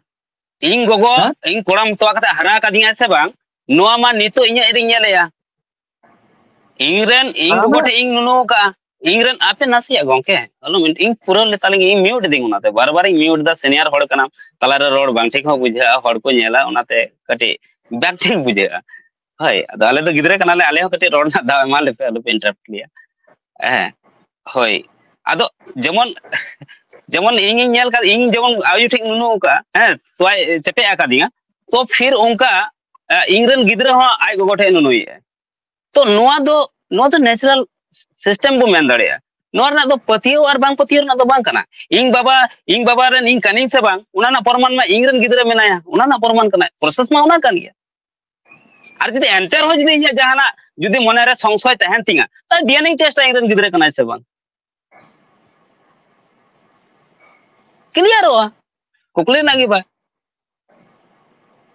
ᱤᱧ ᱜᱚᱜᱚ, ᱦᱮᱸ? ᱤᱧ ᱠᱚᱲᱟᱢ ᱛᱚᱣᱟ ᱠᱟᱛᱮ ᱦᱟᱨᱟ ᱟᱠᱟᱫᱤᱧᱟᱭ ᱥᱮ ᱵᱟᱝ, ᱱᱚᱣᱟ ᱢᱟ ᱱᱤᱛᱚᱜ ᱤᱧᱟᱹᱜ ᱨᱤᱧ ᱧᱮᱞᱮᱜᱼᱟ᱾ ᱤᱧ ᱨᱮᱱ, ᱤᱧ ᱟᱢ ᱜᱚᱜᱚ ᱴᱷᱮᱱ ᱤᱧ ᱱᱩᱱᱩ ᱟᱠᱟᱫᱼᱟ᱾ ᱤᱧ ᱨᱮᱱ, ᱟᱯᱮ ᱱᱟᱥᱮᱭᱟᱜ ᱜᱚᱝᱠᱮ, ᱟᱞᱚᱢ, ᱤᱧ ᱯᱩᱨᱟᱹ ᱞᱮᱛᱟᱞᱤᱧ, ᱤᱧ ᱢᱤᱭᱩᱴ ᱮᱫᱟᱹᱧ ᱚᱱᱟᱛᱮ᱾ ᱵᱟᱨ ᱵᱟᱨᱤᱧ ᱢᱤᱭᱩᱴ ᱮᱫᱟ, ᱥᱤᱱᱤᱭᱟᱨ ᱦᱚᱲ ᱠᱟᱱᱟᱢ, ᱛᱟᱞᱟᱨᱮ ᱨᱚᱲ ᱵᱟᱝ ᱴᱷᱤᱠ ᱦᱚᱸ ᱵᱩᱡᱷᱟᱹᱜᱼᱟ, ᱦᱚᱲ ᱠᱚ ᱧᱮᱞᱟ, ᱚᱱᱟᱛᱮ ᱠᱟᱹᱴᱤᱡ ᱵᱟᱝ ᱴᱷᱤᱠ ᱵᱩᱡᱷᱟᱹᱜᱼᱟ᱾ ᱦᱳᱭ, ᱟᱫᱚ ᱟᱞᱮ ᱫᱚ ᱜᱤᱫᱽᱨᱟᱹ ᱠᱟᱱᱟᱞᱮ, ᱟᱞᱮ ᱦᱚᱸ ᱠᱟᱹᱴᱤᱡ ᱨᱚᱲ ᱨᱮᱱᱟᱜ ᱫᱟᱣ ᱮᱢᱟ ᱞᱮᱯᱮ, ᱟᱞᱚᱯᱮ ᱤᱱᱴᱟᱨᱟᱯᱴ ᱞᱮᱭᱟ᱾ ᱦᱮᱸ, ᱦᱳᱭ᱾ ᱟᱫᱚ ᱡᱮᱢᱚᱱ, ᱡᱮᱢᱚᱱ ᱤᱧᱤᱧ ᱧᱮᱞ ᱠᱟᱫ, ᱤᱧ ᱡᱮᱢᱚᱱ ᱟᱭᱩ ᱴᱷᱮᱱ ᱱᱩᱱᱩ ᱟᱠᱟᱫᱼᱟ, ᱦᱮᱸ, ᱛᱚᱣᱟᱭ ᱪᱮᱯᱮᱡ ᱟᱠᱟᱫᱤᱧᱟ, ᱛᱚ ᱯᱷᱤᱨ ᱚᱱᱠᱟ, ᱮ, ᱤᱧ ᱨᱮᱱ ᱜᱤᱫᱽᱨᱟᱹ ᱦᱚᱸ ᱟᱡ ᱜᱚᱜᱚ ᱴᱷᱮᱱ ᱱᱩᱱᱩᱭᱮᱫᱼᱟ᱾ ᱛᱚ ᱱᱚᱣᱟ ᱫᱚ, ᱱᱚᱣᱟ ᱫᱚ ᱱᱮᱪᱟᱨᱟᱞ ᱥᱤᱥᱴᱮᱢ ᱵᱚ ᱢᱮᱱ ᱫᱟᱲᱮᱭᱟᱜᱼᱟ᱾ ᱱᱚᱣᱟ ᱨᱮᱱᱟᱜ ᱫᱚ ᱯᱟᱹᱛᱭᱟᱹᱣ ᱟᱨ ᱵᱟᱝ ᱯᱟᱹᱛᱭᱟᱹᱣ ᱨᱮᱱᱟᱜ ᱫᱚ ᱵᱟᱝ ᱠᱟᱱᱟ᱾ ᱤᱧ ᱵᱟᱵᱟ, ᱤᱧ ᱵᱟᱵᱟ ᱨᱮᱱ ᱤᱧ ᱠᱟᱹᱱᱟᱹᱧ ᱥᱮ ᱵᱟᱝ, ᱚᱱᱟ ᱨᱮᱱᱟᱜ ᱯᱨᱚᱢᱟᱱ ᱢᱟ ᱤᱧ ᱨᱮᱱ ᱜᱤᱫᱽᱨᱟᱹ ᱢᱮᱱᱟᱭᱟ, ᱚᱱᱟ ᱨᱮᱱᱟᱜ ᱯᱨᱚᱢᱟᱱ ᱠᱟᱱᱟ, ᱯᱨᱚᱥᱮᱥ ᱢᱟ ᱚᱱᱟ ᱠᱟᱱ ᱜᱮᱭᱟ᱾ ᱟᱨ ᱡᱩᱫᱤ ᱮᱱᱛᱮ ᱨᱮᱦᱚᱸ ᱡᱩᱫᱤ ᱤᱧᱟᱹᱜ ᱡᱟᱦᱟᱱᱟᱜ ᱡᱩᱫᱤ ᱢᱚᱱᱮᱨᱮ ᱥᱚᱝᱥᱚᱭ ᱛᱟᱦᱮᱱ ᱛᱤᱧᱟ, ᱛᱟᱦᱞᱮ ᱰᱤ ᱮᱱ ᱮᱧ ᱴᱮᱥᱴᱟ ᱤᱧ ᱨᱮᱱ ᱜᱤᱫᱽᱨᱟᱹ ᱠᱟᱱᱟᱭ ᱥᱮ ᱵᱟᱝ, ᱠᱞᱤᱭᱟᱨᱚᱜᱼᱟ, ᱠᱩᱠᱞᱤ ᱨᱮᱱᱟᱜ ᱜᱮ ᱵᱟᱭ᱾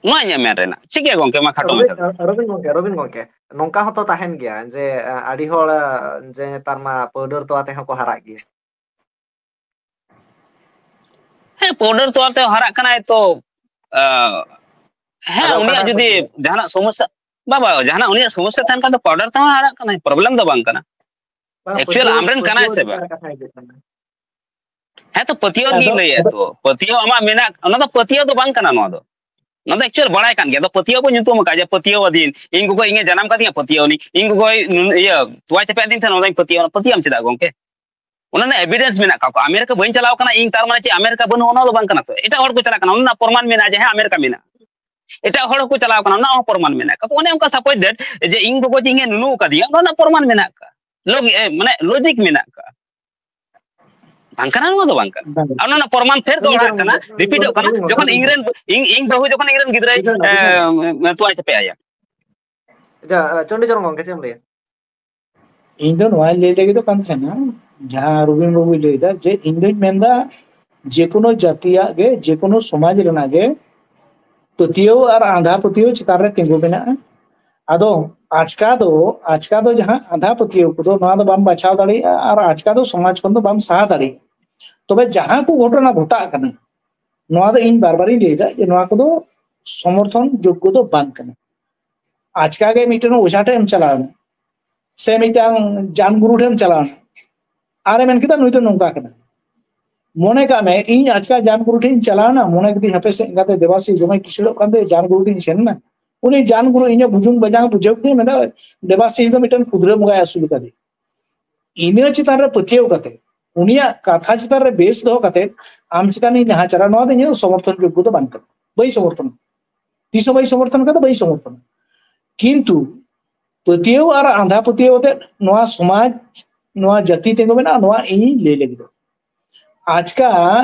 ᱱᱚᱣᱟ ᱤᱧᱟᱹᱜ ᱢᱮᱱ ᱨᱮᱱᱟᱜ᱾ ᱴᱷᱤᱠ ᱜᱮᱭᱟ ᱜᱚᱝᱠᱮ, ᱢᱟ ᱠᱷᱟᱴᱚ ᱨᱚᱵᱤᱱ, ᱢᱟᱪᱷᱟ ᱛᱮ᱾ ᱨᱚᱵᱤᱱ ᱜᱚᱝᱠᱮ, ᱨᱚᱵᱤᱱ ᱜᱚᱝᱠᱮ, ᱱᱚᱝᱠᱟ ᱦᱚᱸᱛᱚ ᱛᱟᱦᱮᱱ ᱜᱮᱭᱟ ᱡᱮ, ᱟᱹᱰᱤ ᱦᱚᱲ, ᱡᱮ ᱱᱮᱛᱟᱨ ᱢᱟ powder ᱛᱚᱣᱟ ᱛᱮᱦᱚᱸ ᱠᱚ ᱦᱟᱨᱟᱜ ᱜᱮᱭᱟ᱾ ᱦᱮᱸ, powder ᱛᱚᱣᱟ ᱛᱮ ᱦᱟᱨᱟᱜ ᱠᱟᱱᱟᱭ ᱛᱚ, ᱟᱸ, ᱦᱮᱸ, ᱟᱫᱚ ᱩᱱᱤᱭᱟᱜ ᱚᱠᱟᱴᱟᱜ ᱡᱩᱫᱤ ᱯᱟᱹᱛᱭᱟᱹᱣ? ᱡᱟᱦᱟᱱᱟᱜ ᱥᱚᱢᱚᱥᱥᱟ, ᱵᱟᱵᱟ, ᱡᱟᱦᱟᱱᱟᱜ ᱩᱱᱤᱭᱟᱜ ᱥᱚᱢᱚᱥᱥᱟ ᱛᱟᱦᱮᱱ ᱠᱷᱟᱱ ᱫᱚ powder ᱛᱮᱦᱚᱸ ᱦᱟᱨᱟᱜ ᱠᱟᱱᱟᱭ, problem ᱫᱚ ᱵᱟᱝ ᱠᱟᱱᱟ᱾ ᱵᱟᱝ, actual ᱯᱟᱹᱛᱭᱟᱹᱣ, ᱟᱢᱨᱮᱱ ᱠᱟᱱᱟᱭ ᱯᱟᱹᱛᱭᱟᱹᱣ ᱥᱮ ᱤᱫᱤ ᱵᱟᱝ? ᱠᱟᱛᱮ ᱠᱟᱛᱷᱟ ᱦᱤᱡᱩᱜ ᱠᱟᱱᱟ᱾ ᱦᱮᱸ, ᱛᱚ ᱯᱟᱹᱛᱭᱟᱹᱣ ᱟᱫᱚ, ᱜᱤᱧ ᱞᱟᱹᱭᱮᱫ ᱟᱫᱚ ᱛᱚ, ᱯᱟᱹᱛᱭᱟᱹᱣ ᱟᱢᱟᱜ ᱢᱮᱱᱟᱜ, ᱚᱱᱟ ᱫᱚ ᱯᱟᱹᱛᱭᱟᱹᱣ ᱫᱚ ᱵᱟᱝ ᱠᱟᱱᱟ ᱱᱚᱣᱟ ᱫᱚ᱾ ᱱᱚᱣᱟ ᱫᱚ actual ᱵᱟᱲᱟᱭ ᱠᱟᱱ ᱜᱮᱭᱟ᱾ ᱟᱫᱚ ᱯᱟᱹᱛᱭᱟᱹᱣ ᱵᱚ ᱧᱩᱛᱩᱢ ᱟᱠᱟᱫ ᱡᱮ ᱯᱟᱹᱛᱭᱟᱹᱣ ᱟᱹᱫᱤᱧ, ᱤᱧ ᱜᱚᱜᱚ ᱤᱧᱮ ᱡᱟᱱᱟᱢ ᱠᱟᱫᱤᱧᱟ, ᱯᱟᱹᱛᱭᱟᱹᱣ ᱟᱹᱱᱤᱧ, ᱤᱧ ᱜᱚᱜᱚᱭ ᱱᱩᱱ-, ᱤᱭᱟᱹ, ᱛᱚᱣᱟ ᱪᱟᱯᱮ ᱟᱹᱫᱤᱧ ᱛᱟᱦᱮᱱᱟ, ᱚᱱᱟᱧ ᱯᱟᱹᱛᱭᱟᱹᱣ ᱮᱱᱟ᱾ ᱯᱟᱹᱛᱭᱟᱹᱣ ᱟᱢ ᱪᱮᱫᱟᱜ ᱜᱚᱝᱠᱮ? ᱚᱱᱟ ᱨᱮᱱᱟᱜ evidence ᱢᱮᱱᱟᱜ ᱠᱟᱜ ᱠᱚᱣᱟ᱾ ᱟᱢᱮᱨᱤᱠᱟ ᱵᱟᱹᱧ ᱪᱟᱞᱟᱣ ᱠᱟᱱᱟ, ᱤᱧ ᱛᱟᱨ ᱢᱟᱱᱮ ᱪᱮᱫ ᱟᱢᱮᱨᱤᱠᱟ ᱵᱟᱹᱱᱩᱜᱼᱟ, ᱚᱱᱟ ᱫᱚ ᱵᱟᱝ ᱠᱟᱱᱟ ᱛᱚ᱾ ᱮᱴᱟᱜ ᱦᱚᱲ ᱠᱚ ᱪᱟᱞᱟᱜ ᱠᱟᱱᱟ, ᱚᱱᱟ ᱨᱮᱱᱟᱜ ᱯᱨᱚᱢᱟᱱ ᱢᱮᱱᱟᱜᱼᱟ ᱡᱮ ᱦᱮᱸ ᱟᱢᱮᱨᱤᱠᱟ ᱢᱮᱱᱟᱜᱼᱟ᱾ ᱮᱴᱟᱜ ᱦᱚᱲ ᱦᱚᱸᱠᱚ ᱪᱟᱞᱟᱣ ᱠᱟᱱᱟ, ᱚᱱᱟ ᱦᱚᱸ ᱯᱨᱚᱢᱟᱱ ᱢᱮᱱᱟᱜ ᱠᱟᱫᱟ᱾ ᱚᱱᱮ ᱚᱱᱠᱟ supposed ᱡᱮ ᱤᱧ ᱜᱚᱜᱚ ᱡᱮ ᱤᱧᱮ ᱱᱩᱱᱩ ᱟᱠᱟᱫᱤᱧᱟ, ᱚᱱᱟ ᱨᱮᱱᱟᱜ ᱯᱨᱚᱢᱟᱱ ᱢᱮᱱᱟᱜ ᱠᱟᱜᱼᱟ᱾ ᱞᱚᱜ-, ᱮ, ᱢᱟᱱᱮ logic ᱢᱮᱱᱟᱜ ᱠᱟᱜᱼᱟ᱾ ᱵᱟᱝ ᱠᱟᱱᱟ, ᱱᱚᱣᱟ ᱫᱚ ᱵᱟᱝ ᱠᱟᱱᱟ᱾ ᱵᱟᱝ᱾ ᱟᱨ ᱚᱱᱟ ᱨᱮᱱᱟᱜ ᱯᱨᱚᱢᱟᱱ ᱯᱷᱮᱨ ᱵᱟᱝ, ᱫᱚᱦᱲᱟᱜ ᱵᱟᱝ, ᱠᱟᱱᱟ, ᱵᱟᱝ, ᱨᱤᱯᱤᱴᱚᱜ ᱠᱟᱱᱟ᱾ ᱵᱟᱝ, ᱵᱟᱝ, ᱡᱚᱠᱷᱚᱱ ᱵᱟᱝ᱾ ᱤᱧ ᱨᱮᱱ, ᱤᱧ, ᱤᱧ ᱵᱟᱹᱦᱩ ᱡᱚᱠᱷᱚᱱ ᱤᱧ ᱨᱮᱱ ᱜᱤᱫᱽᱨᱟᱹᱭ, ᱵᱩᱡᱷᱟᱹᱣ ᱮᱱᱟ, ᱵᱩᱡᱷᱟᱹᱣ ᱮᱱᱟ᱾ ᱮ, ᱛᱚᱣᱟᱭ ᱪᱟᱯᱮ ᱟᱭᱟ᱾ ᱟᱪᱪᱷᱟ, ᱪᱚᱱᱰᱤᱪᱚᱨᱚᱱ ᱜᱚᱝᱠᱮ, ᱪᱮᱫ ᱮᱢ ᱞᱟᱹᱭᱟ? ᱤᱧ ᱫᱚ ᱱᱚᱣᱟᱧ ᱞᱟᱹᱭ ᱞᱟᱹᱜᱤᱫᱚᱜ ᱠᱟᱱ ᱛᱟᱦᱮᱱᱟ, ᱡᱟᱦᱟᱸ ᱨᱚᱵᱤᱱ ᱵᱟᱹᱵᱩᱭ ᱞᱟᱹᱭᱫᱟ, ᱡᱮ ᱤᱧ ᱫᱚᱧ ᱢᱮᱱᱫᱟ, ᱡᱮᱠᱳᱱᱳ ᱡᱟᱹᱛᱤᱭᱟᱜ ᱜᱮ, ᱡᱮᱠᱳᱱᱳ ᱥᱚᱢᱟᱡᱽ ᱨᱮᱱᱟᱜ ᱜᱮ ᱯᱟᱹᱛᱭᱟᱹᱣ ᱟᱨ ᱟᱸᱫᱷᱟ ᱯᱟᱹᱛᱭᱟᱹᱣ ᱪᱮᱛᱟᱱ ᱨᱮ ᱛᱤᱸᱜᱩ ᱢᱮᱱᱟᱜᱼᱟ᱾ ᱟᱫᱚ ᱟᱪᱠᱟ ᱫᱚ, ᱟᱪᱠᱟ ᱫᱚ ᱡᱟᱦᱟᱸ ᱟᱸᱫᱷᱟ ᱯᱟᱹᱛᱭᱟᱹᱣ ᱠᱚᱫᱚ, ᱱᱚᱣᱟ ᱫᱚ ᱵᱟᱢ ᱵᱟᱪᱷᱟᱣ ᱫᱟᱲᱮᱭᱟᱜᱼᱟ ᱟᱨ ᱟᱪᱠᱟ ᱫᱚ ᱥᱚᱢᱟᱡᱽ ᱠᱷᱚᱱ ᱫᱚ ᱵᱟᱢ ᱥᱟᱦᱟ ᱫᱟᱲᱮᱭᱟᱜᱼᱟ᱾ ᱛᱚᱵᱮ ᱡᱟᱦᱟᱸ ᱠᱚ ᱜᱷᱚᱴᱚᱱᱟ ᱜᱷᱚᱴᱟᱜ ᱠᱟᱱᱟ, ᱱᱚᱣᱟ ᱫᱚ ᱤᱧ ᱵᱟᱨ ᱵᱟᱨᱤᱧ ᱞᱟᱹᱭᱫᱟ ᱡᱮ ᱱᱚᱣᱟ ᱠᱚᱫᱚ ᱥᱚᱢᱚᱨᱛᱷᱚᱱ ᱡᱳᱜᱽᱜᱚ ᱫᱚ ᱵᱟᱝ ᱠᱟᱱᱟ᱾ ᱟᱪᱠᱟ ᱜᱮ ᱢᱤᱫᱴᱮᱱ ᱚᱡᱷᱟ ᱴᱷᱮᱱ ᱮᱢ ᱪᱟᱞᱟᱣ ᱮᱱᱟ, ᱥᱮ ᱢᱤᱫᱴᱟᱝ ᱡᱟᱱ ᱜᱩᱨᱩ ᱴᱷᱮᱱ ᱮᱢ ᱪᱟᱞᱟᱣ ᱮᱱᱟ, ᱟᱨᱮ ᱢᱮᱱ ᱠᱮᱫᱟ, "ᱱᱩᱭ ᱫᱚ ᱱᱚᱝᱠᱟ ᱠᱟᱱᱟ᱾" ᱢᱚᱱᱮ ᱠᱟᱜ ᱢᱮ, ᱤᱧ ᱟᱪᱠᱟ ᱡᱟᱱ ᱜᱩᱨᱩ ᱴᱷᱮᱱ ᱤᱧ ᱪᱟᱞᱟᱣ ᱮᱱᱟ, ᱢᱚᱱᱮ ᱠᱤᱫᱟᱹᱧ, "ᱦᱟᱯᱮ ᱥᱮ, ᱮᱸᱜᱟᱛᱮ ᱫᱮᱵᱟᱥᱤᱥ ᱫᱚᱢᱮ ᱠᱤᱥᱟᱹᱲᱚᱜ ᱠᱟᱱ ᱛᱮ ᱡᱟᱱ ᱜᱩᱨᱩ ᱴᱷᱮᱱ ᱤᱧ ᱥᱮᱱ ᱮᱱᱟ᱾" ᱩᱱᱤ ᱡᱟᱱ ᱜᱩᱨᱩ ᱤᱧᱟᱹᱜ ᱵᱩᱡᱩᱝ ᱵᱟᱡᱟᱝ ᱵᱩᱡᱷᱟᱹᱣ ᱠᱮᱫᱟᱭ, ᱢᱮᱱᱫᱟ, "ᱫᱮᱵᱟᱥᱤᱥ ᱫᱚ ᱢᱤᱫᱴᱮᱱ ᱠᱷᱩᱫᱽᱨᱟᱹ ᱵᱚᱸᱜᱟᱭ ᱟᱹᱥᱩᱞ ᱠᱟᱫᱮ᱾" ᱤᱱᱟᱹ ᱪᱮᱛᱟᱱ ᱨᱮ ᱯᱟᱹᱛᱭᱟᱹᱣ ᱠᱟᱛᱮ, ᱩᱱᱤᱭᱟᱜ ᱠᱟᱛᱷᱟ ᱪᱮᱛᱟᱱ ᱨᱮ ᱵᱮᱥ ᱫᱚᱦᱚ ᱠᱟᱛᱮ ᱟᱢ ᱪᱮᱛᱟᱱ ᱤᱧ ᱱᱟᱦᱟᱪᱟᱨᱟ, ᱱᱚᱣᱟ ᱫᱚ ᱤᱧᱟᱹᱜ ᱥᱚᱢᱚᱨᱛᱷᱚᱱ ᱡᱳᱜᱽᱜᱚ ᱫᱚ ᱵᱟᱝ ᱠᱟᱱᱟ, ᱵᱟᱹᱧ ᱥᱚᱢᱚᱨᱛᱷᱚᱱᱟ, ᱛᱤᱥ ᱦᱚᱸ ᱵᱟᱹᱧ ᱥᱚᱢᱚᱨᱛᱷᱚᱱ ᱠᱟᱫᱟ, ᱵᱟᱹᱧ ᱥᱚᱢᱚᱨᱛᱷᱚᱱᱟ᱾ ᱠᱤᱱᱛᱩ ᱯᱟᱹᱛᱭᱟᱹᱣ ᱟᱨ ᱟᱸᱫᱷᱟ ᱯᱟᱹᱛᱭᱟᱹᱣ ᱟᱛᱮ ᱱᱚᱣᱟ ᱥᱚᱢᱟᱡᱽ, ᱱᱚᱣᱟ ᱡᱟᱹᱛᱤ ᱛᱤᱸᱜᱩ ᱢᱮᱱᱟᱜᱼᱟ, ᱱᱚᱣᱟ ᱤᱧᱤᱧ ᱞᱟᱹᱭ ᱞᱟᱹᱜᱤᱫᱚᱜ᱾ ᱟᱪᱠᱟ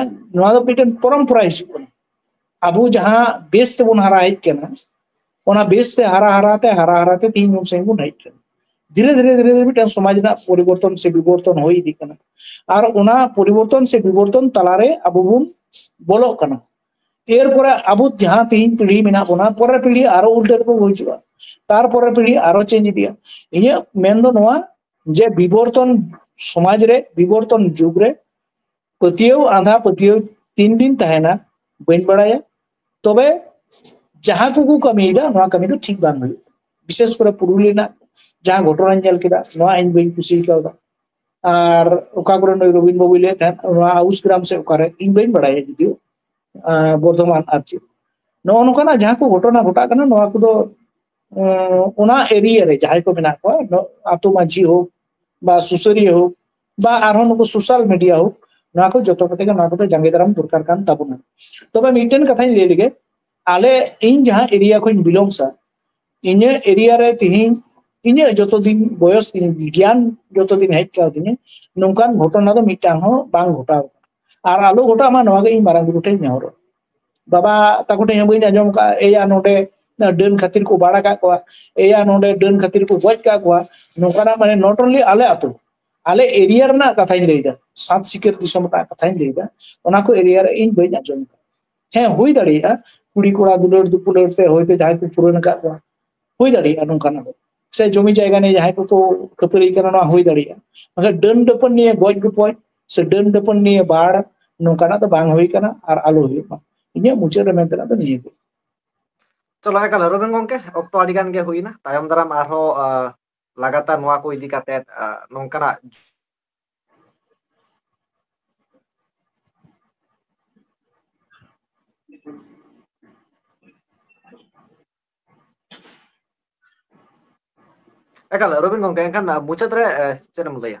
ᱱᱚᱣᱟ ᱫᱚ ᱢᱤᱫᱴᱮᱱ ᱯᱚᱨᱚᱢᱯᱚᱨᱟ ᱦᱤᱡᱩᱜ ᱠᱟᱱᱟ᱾ ᱟᱵᱚ ᱡᱟᱦᱟᱸ ᱵᱮᱥ ᱛᱮᱵᱚᱱ ᱦᱟᱨᱟ ᱦᱮᱡ ᱠᱟᱱᱟ, ᱚᱱᱟ ᱵᱮᱥ ᱛᱮ ᱦᱟᱨᱟ ᱦᱟᱨᱟ ᱛᱮ, ᱦᱟᱨᱟ ᱦᱟᱨᱟ ᱛᱮ ᱛᱤᱦᱤᱧ ᱱᱩᱱ ᱥᱟᱺᱜᱤᱧ ᱵᱚᱱ ᱦᱮᱡ ᱠᱟᱱᱟ᱾ ᱫᱷᱤᱨᱮ ᱫᱷᱤᱨᱮ ᱫᱷᱤᱨᱮ ᱫᱷᱤᱨᱮ ᱢᱤᱫᱴᱟᱝ ᱥᱚᱢᱟᱡᱽ ᱨᱮᱱᱟᱜ ᱯᱚᱨᱤᱵᱚᱨᱛᱚᱱ ᱥᱮ ᱵᱤᱵᱚᱨᱛᱚᱱ ᱦᱩᱭ ᱤᱫᱤᱜ ᱠᱟᱱᱟ᱾ ᱟᱨ ᱚᱱᱟ ᱯᱚᱨᱤᱵᱚᱨᱛᱚᱱ ᱥᱮ ᱵᱤᱵᱚᱨᱛᱚᱱ ᱛᱟᱞᱟᱨᱮ ᱟᱵᱚ ᱵᱚᱱ ᱵᱚᱞᱚᱜ ᱠᱟᱱᱟ᱾ ᱮᱨᱯᱚᱨᱮ ᱟᱵᱚ ᱡᱟᱦᱟᱸ ᱛᱮᱦᱮᱧ ᱯᱤᱲᱦᱤ ᱢᱮᱱᱟᱜ ᱵᱚᱱᱟ, ᱯᱚᱨᱮᱨ ᱯᱤᱲᱦᱤ ᱟᱨᱚ ᱩᱞᱴᱟᱹ ᱨᱮᱠᱚ ᱦᱤᱡᱩᱜᱼᱟ, ᱛᱟᱨᱯᱚᱨᱮᱨ ᱯᱤᱲᱦᱤ ᱟᱨᱚ ᱪᱮᱧᱡᱽ ᱤᱫᱤᱜᱼᱟ᱾ ᱤᱧᱟᱹᱜ ᱢᱮᱱ ᱫᱚ ᱱᱚᱣᱟ ᱡᱮ ᱵᱤᱵᱚᱨᱛᱚᱱ ᱥᱚᱢᱟᱡᱽ ᱨᱮ, ᱵᱤᱵᱚᱨᱛᱚᱱ ᱡᱩᱜᱽ ᱨᱮ ᱯᱟᱹᱛᱭᱟᱹᱣ, ᱟᱸᱫᱷᱟ ᱯᱟᱹᱛᱭᱟᱹᱣ ᱛᱤᱱ ᱫᱤᱱ ᱛᱟᱦᱮᱱᱟ ᱵᱟᱹᱧ ᱵᱟᱲᱟᱭᱟ᱾ ᱛᱚᱵᱮ ᱡᱟᱦᱟᱸ ᱠᱚᱠᱚ ᱠᱟᱹᱢᱤᱭᱮᱫᱟ, ᱱᱚᱣᱟ ᱠᱟᱹᱢᱤ ᱫᱚ ᱴᱷᱤᱠ ᱵᱟᱝ ᱦᱩᱭᱩᱜ᱾ ᱵᱤᱥᱮᱥ ᱠᱚᱨᱮ ᱯᱩᱨᱩᱞᱤᱭᱟᱹ ᱨᱮᱱᱟᱜ ᱡᱟᱦᱟᱸ ᱜᱷᱚᱴᱚᱱᱟᱧ ᱧᱮᱞ ᱠᱮᱫᱟ, ᱱᱚᱣᱟ ᱤᱧ ᱵᱟᱹᱧ ᱠᱩᱥᱤ ᱠᱟᱣᱫᱟ᱾ ᱟᱨ ᱚᱠᱟ ᱠᱚᱨᱮ ᱱᱩᱭ ᱨᱚᱵᱤᱱ ᱵᱟᱵᱩᱭ ᱞᱟᱹᱭᱮᱫ ᱛᱟᱦᱮᱸᱫ, ᱱᱚᱣᱟ ᱟᱣᱩᱥ ᱜᱨᱟᱢ ᱥᱮ ᱚᱠᱟᱨᱮ, ᱤᱧ ᱵᱟᱹᱧ ᱵᱟᱲᱟᱭᱟ ᱡᱩᱫᱤᱭᱳ, ᱟᱸ, ᱵᱚᱨᱫᱷᱚᱢᱟᱱ ᱟᱨ ᱪᱮᱫ, ᱱᱚᱜᱼᱚ ᱱᱚᱝᱠᱟᱱᱟᱜ ᱡᱟᱦᱟᱸ ᱠᱚ ᱜᱷᱚᱴᱚᱱᱟ ᱜᱷᱚᱴᱟᱜ ᱠᱟᱱᱟ, ᱱᱚᱣᱟ ᱠᱚᱫᱚ, ᱩᱸ, ᱚᱱᱟ ᱮᱨᱤᱭᱟ ᱨᱮ ᱡᱟᱦᱟᱸᱭ ᱠᱚ ᱢᱮᱱᱟᱜ ᱠᱚᱣᱟ, ᱱᱚ-, ᱟᱛᱳ ᱢᱟᱹᱡᱷᱤ ᱦᱳᱠ ᱵᱟ ᱥᱩᱥᱟᱹᱨᱤᱭᱟᱹ ᱦᱳᱠ ᱵᱟ ᱟᱨᱦᱚᱸ ᱱᱩᱠᱩ ᱥᱳᱥᱟᱞ ᱢᱤᱰᱤᱭᱟ ᱦᱳᱠ, ᱱᱚᱣᱟ ᱠᱚ ᱡᱚᱛᱚ ᱠᱚᱛᱮ ᱜᱮ ᱱᱚᱣᱟ ᱠᱚᱫᱚ ᱡᱟᱸᱜᱮ ᱫᱟᱨᱟᱢ ᱫᱚᱨᱠᱟᱨ ᱠᱟᱱ ᱛᱟᱵᱚᱱᱟ᱾ ᱛᱚᱵᱮ ᱢᱤᱫᱴᱮᱱ ᱠᱟᱛᱷᱟᱧ ᱞᱟᱹᱭ ᱞᱮᱜᱮ, ᱟᱞᱮ, ᱤᱧ ᱡᱟᱦᱟᱸ ᱮᱨᱤᱭᱟ ᱠᱷᱚᱱ ᱵᱤᱞᱚᱝᱥᱟ, ᱤᱧᱟᱹᱜ ᱮᱨᱤᱭᱟ ᱨᱮ ᱛᱤᱦᱤᱧ ᱤᱧᱟᱹᱜ ᱡᱚᱛᱚ ᱫᱤᱱ ᱵᱚᱭᱚᱥ ᱛᱤᱧ, ᱜᱮᱭᱟᱱ ᱡᱚᱛᱚ ᱫᱤᱱ ᱦᱮᱡ ᱠᱟᱣᱫᱤᱧᱟ, ᱱᱚᱝᱠᱟᱱ ᱜᱷᱚᱴᱚᱱᱟ ᱫᱚ ᱢᱤᱫᱴᱟᱝ ᱦᱚᱸ ᱵᱟᱝ ᱜᱷᱚᱴᱟᱣ ᱠᱟᱱᱟ᱾ ᱟᱨ ᱟᱞᱚ ᱜᱷᱚᱴᱟᱜ ᱢᱟ, ᱱᱚᱣᱟ ᱜᱮ ᱤᱧ ᱢᱟᱨᱟᱝ ᱵᱩᱨᱩ ᱴᱷᱮᱱ ᱱᱮᱦᱚᱨᱚᱜ᱾ ᱵᱟᱵᱟ ᱛᱟᱠᱚ ᱴᱷᱮᱱ ᱦᱚᱸ ᱵᱟᱹᱧ ᱟᱸᱡᱚᱢ ᱠᱟᱜᱼᱟ, ᱮᱭᱟ ᱱᱚᱰᱮ ᱰᱟᱹᱱ ᱠᱷᱟᱹᱛᱤᱨ ᱠᱚ ᱵᱟᱲ ᱟᱠᱟᱫ ᱠᱚᱣᱟ, ᱮᱭᱟ ᱱᱚᱰᱮ ᱰᱟᱹᱱ ᱠᱷᱟᱹᱛᱤᱨ ᱠᱚ ᱜᱚᱡ ᱠᱟᱜ ᱠᱚᱣᱟ, ᱱᱚᱝᱠᱟᱱᱟᱜ, ᱢᱟᱱᱮ, not only ᱟᱞᱮ ᱟᱹᱛᱩ, ᱟᱞᱮ ᱮᱨᱤᱭᱟ ᱨᱮᱱᱟᱜ ᱠᱟᱛᱷᱟᱧ ᱞᱟᱹᱭᱫᱟ, ᱥᱟᱛ ᱥᱤᱠᱟᱹᱨ ᱫᱤᱥᱚᱢ ᱨᱮᱱᱟᱜ ᱠᱟᱛᱷᱟᱧ ᱞᱟᱹᱭᱫᱟ, ᱚᱱᱟ ᱠᱚ ᱮᱨᱤᱭᱟ ᱨᱮ ᱤᱧ ᱵᱟᱹᱧ ᱟᱸᱡᱚᱢ ᱠᱟᱜᱼᱟ᱾ ᱦᱮᱸ, ᱦᱩᱭ ᱫᱟᱲᱮᱭᱟᱜᱼᱟ, ᱠᱩᱲᱤ ᱠᱚᱲᱟ ᱫᱩᱞᱟᱹᱲ ᱫᱩᱯᱩᱞᱟᱹᱲ ᱛᱮ ᱦᱚᱭᱛᱳ ᱡᱟᱦᱟᱸᱭ ᱠᱚ ᱯᱩᱨᱟᱹᱱ ᱟᱠᱟᱫ ᱠᱚᱣᱟ, ᱦᱩᱭ ᱫᱟᱲᱮᱭᱟᱜᱼᱟ ᱱᱚᱝᱠᱟᱱᱟᱜ ᱫᱚ᱾ ᱥᱮ ᱡᱚᱢᱤ ᱡᱟᱭᱜᱟ ᱱᱤᱭᱮ ᱡᱟᱦᱟᱸᱭ ᱠᱚᱠᱚ ᱠᱷᱟᱹᱯᱟᱹᱨᱤ ᱠᱟᱱᱟ, ᱱᱚᱣᱟ ᱦᱩᱭ ᱫᱟᱲᱮᱭᱟᱜᱼᱟ᱾ ᱢᱮᱱᱠᱷᱟᱱ ᱰᱟᱹᱱ ᱰᱟᱹᱯᱟᱹᱱ ᱱᱤᱭᱮ ᱜᱚᱡ ᱜᱚᱯᱚᱡ ᱥᱮ ᱰᱟᱹᱱ ᱰᱟᱹᱯᱟᱹᱱ ᱱᱤᱭᱮ ᱵᱟᱲ, ᱱᱚᱝᱠᱟᱱᱟᱜ ᱫᱚ ᱵᱟᱝ ᱦᱩᱭ ᱠᱟᱱᱟ ᱟᱨ ᱟᱞᱚ ᱦᱩᱭᱩᱜ ᱢᱟ᱾ ᱤᱧᱟᱹᱜ ᱢᱩᱪᱟᱹᱫ ᱨᱮ ᱢᱮᱱ ᱛᱮᱱᱟᱜ ᱫᱚ ᱱᱤᱭᱟᱹ ᱜᱮ᱾ ᱪᱚᱞᱚ, ᱮᱠᱟᱞ, ᱨᱚᱵᱤᱱ ᱜᱚᱢᱠᱮ, ᱚᱠᱛᱚ ᱟᱹᱰᱤ ᱜᱟᱱ ᱜᱮ ᱦᱩᱭᱱᱟ᱾ ᱛᱟᱭᱚᱢ ᱫᱟᱨᱟᱢ ᱟᱨᱦᱚᱸ, ᱟ, ᱞᱟᱜᱟᱛᱟᱨ ᱱᱚᱣᱟ ᱠᱚ ᱤᱫᱤ ᱠᱟᱛᱮᱫ, ᱟ, ᱱᱚᱝᱠᱟᱱᱟᱜ ᱮᱠᱟᱞ, ᱨᱚᱵᱤᱱ ᱜᱚᱢᱠᱮ, ᱮᱱᱠᱷᱟᱱ, ᱟ, ᱢᱩᱪᱟᱹᱫ ᱨᱮ, ᱟ, ᱪᱮᱫ ᱮᱢ ᱞᱟᱹᱭᱟ?